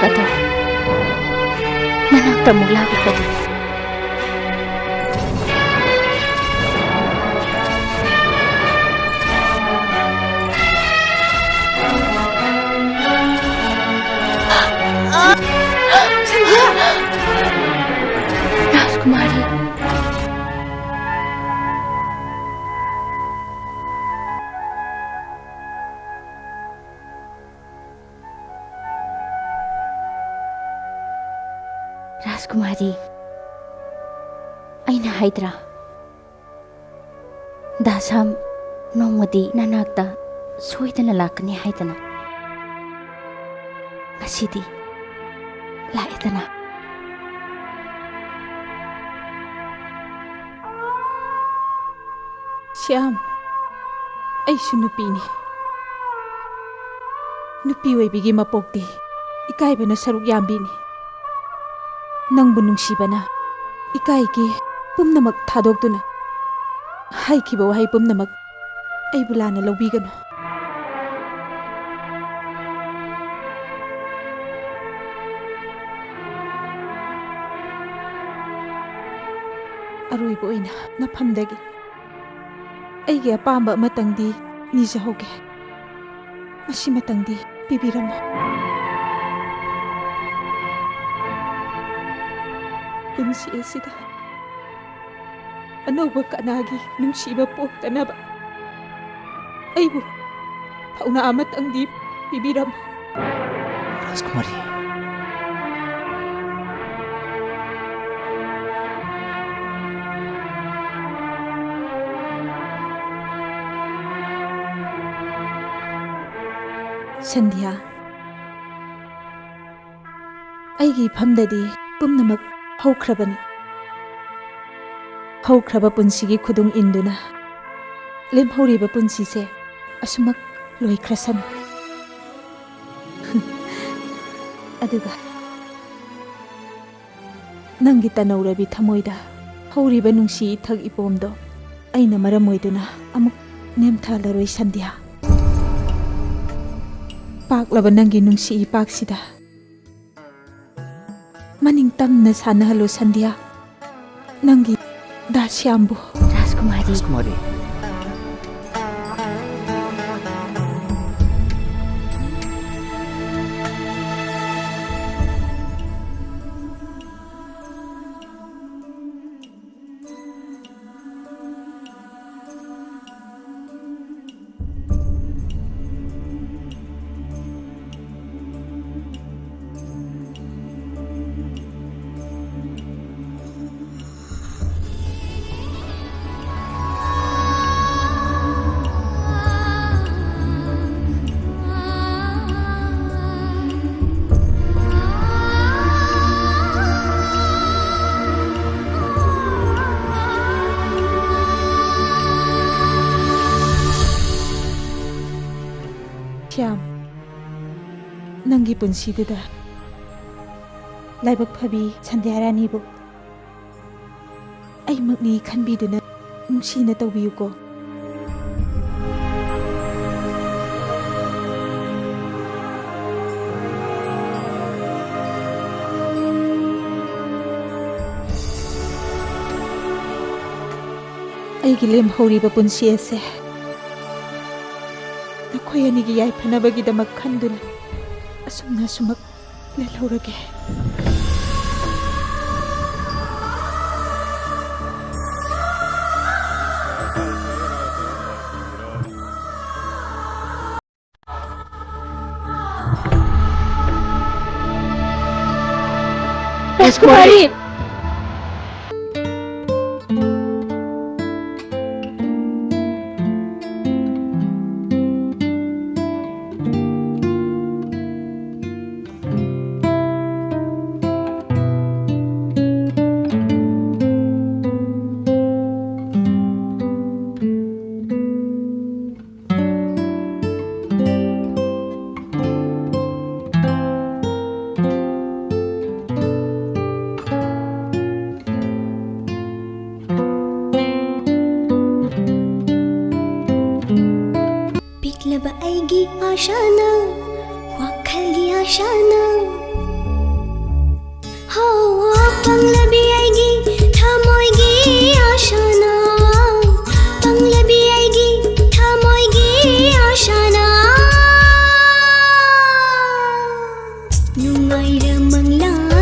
ꯑꯗꯣ ꯅꯅꯥꯛꯇ ꯑꯃꯨꯛ ꯂꯥꯛꯂꯒꯗꯤ꯫ ꯁꯟꯙ꯭ꯌꯥ! ꯔꯥꯖꯀꯨꯃꯥꯔꯤ꯫ ꯔꯥꯖꯀꯨꯃꯥꯔꯤ, ꯑꯩꯅ ꯍꯥꯏꯗ꯭ꯔꯥ? ꯗꯥꯁꯥꯝ ꯅꯣꯡꯃꯗꯤ ꯅꯅꯥꯛꯇ ꯁꯣꯏꯗꯅ ꯂꯥꯛꯀꯅꯤ ꯍꯥꯏꯗꯅ꯫ ꯉꯁꯤꯗꯤ ꯂꯥꯛꯑꯦꯗꯅ꯫ ꯁ꯭ꯌꯥꯝ, ꯑꯩꯁꯨ ꯅꯨꯄꯤꯅꯤ꯫ ꯅꯨꯄꯤ ꯑꯣꯏꯕꯤꯒꯤ ꯃꯄꯣꯛꯇꯤ ꯏꯀꯥꯏꯕꯅ ꯁꯔꯨꯛ ꯌꯥꯝꯕꯤꯅꯤ꯫ ꯅꯪꯕꯨ ꯅꯨꯡꯁꯤꯕꯅ ꯏꯀꯥꯏꯒꯤ ꯄꯨꯝꯅꯃꯛ ꯊꯥꯗꯣꯛꯇꯨꯅ ꯍꯥꯏꯈꯤꯕ ꯋꯥꯍꯩ ꯄꯨꯝꯅꯃꯛ ꯑꯩꯕꯨ ꯂꯥꯟꯅ ꯂꯧꯕꯤꯒꯅꯨ꯫ ꯑꯔꯣꯏꯕ ꯑꯣꯏꯅ ꯅꯐꯝꯗꯒꯤ ꯑꯩꯒꯤ ꯑꯄꯥꯝꯕ ꯑꯃꯇꯪꯗꯤ ꯅꯤꯖꯍꯧꯒꯦ꯫ ꯃꯁꯤꯃꯇꯪꯗꯤ ꯄꯤꯕꯤꯔꯝꯃꯣ꯫ ꯄꯨꯟꯁꯤ ꯑꯁꯤꯗ ꯑꯅꯧꯕ ꯀꯅꯥꯒꯤ ꯅꯨꯡꯁꯤꯕ ꯄꯣꯛꯇꯅꯕ ꯑꯩꯕꯨ ꯊꯧꯅꯥ ꯑꯃꯇꯪꯗꯤ ꯄꯤꯕꯤꯔꯝꯃꯨ꯫ ꯔꯥꯖꯀꯨꯃꯥꯔꯤ꯫ ꯁꯟꯙ꯭ꯌꯥ, ꯑꯩꯒꯤ ꯏꯐꯝꯗꯗꯤ ꯄꯨꯝꯅꯃꯛ ꯍꯧꯈ꯭ꯔꯕꯅꯤ꯫ ꯍꯧꯈ꯭ꯔꯕ ꯄꯨꯟꯁꯤꯒꯤ ꯈꯨꯗꯨꯡ ꯏꯟꯗꯨꯅ ꯂꯦꯝꯍꯧꯔꯤꯕ ꯄꯨꯟꯁꯤꯁꯦ ꯑꯁꯨꯃꯛ ꯂꯣꯏꯈ꯭ꯔꯁꯅꯨ꯫ ꯑꯗꯨꯒ ꯅꯪꯒꯤ ꯇꯅꯧꯔꯕꯤ ꯊꯃꯣꯏꯗ ꯍꯧꯔꯤꯕ ꯅꯨꯡꯁꯤ ꯏꯊꯛ ꯏꯄꯣꯝꯗꯣ ꯑꯩꯅ ꯃꯔꯝ ꯑꯣꯏꯗꯨꯅ ꯑꯃꯨꯛ ꯅꯦꯝꯊꯍꯜꯂꯔꯣꯏ ꯁꯟꯙ꯭ꯌꯥ꯫ ꯄꯥꯛꯂꯕ ꯅꯪꯒꯤ ꯅꯨꯡꯁꯤ ꯏꯄꯥꯛꯁꯤꯗ ꯃꯅꯤꯡ ꯇꯝꯅ ꯁꯥꯟꯅꯍꯜꯂꯨ ꯁꯟꯙ꯭ꯌꯥ, ꯅꯪꯒꯤ ꯗꯥ ꯁ꯭ꯌꯥꯝꯕꯨ꯫ ꯔꯥꯖꯀꯨꯃꯥꯔꯤ꯫ ꯔꯥꯖꯀꯨꯃꯥꯔꯤ꯫ ꯁ꯭ꯌꯥꯝ, ꯅꯪꯒꯤ ꯄꯨꯟꯁꯤꯗꯨꯗ ꯂꯥꯏꯕꯛ ꯐꯕꯤ ꯁꯟꯙ꯭ꯌꯥ ꯔꯥꯅꯤꯕꯨ ꯑꯩꯃꯛꯅꯤ ꯈꯟꯕꯤꯗꯨꯅ ꯅꯨꯡꯁꯤꯅ ꯇꯧꯕꯤꯌꯨꯀꯣ꯫ ꯑꯩꯒꯤ ꯂꯦꯝꯍꯧꯔꯤꯕ ꯄꯨꯟꯁꯤ ꯑꯁꯦ ꯅꯈꯣꯏ ꯑꯅꯤꯒꯤ ꯌꯥꯏꯐꯅꯕꯒꯤꯗꯃꯛ ꯈꯟꯗꯨꯅ ꯑꯁꯨꯝꯅ ꯑꯁꯨꯃꯛ ꯂꯦꯜꯍꯧꯔꯒꯦ꯫ ꯔꯥꯖꯀꯨꯃꯥꯔꯤ! ꯄꯤꯛꯂꯕ ꯑꯩꯒꯤ ꯑꯥꯁꯥꯅ, ꯋꯥꯈꯜꯒꯤ ꯑꯥꯁꯥꯅ꯫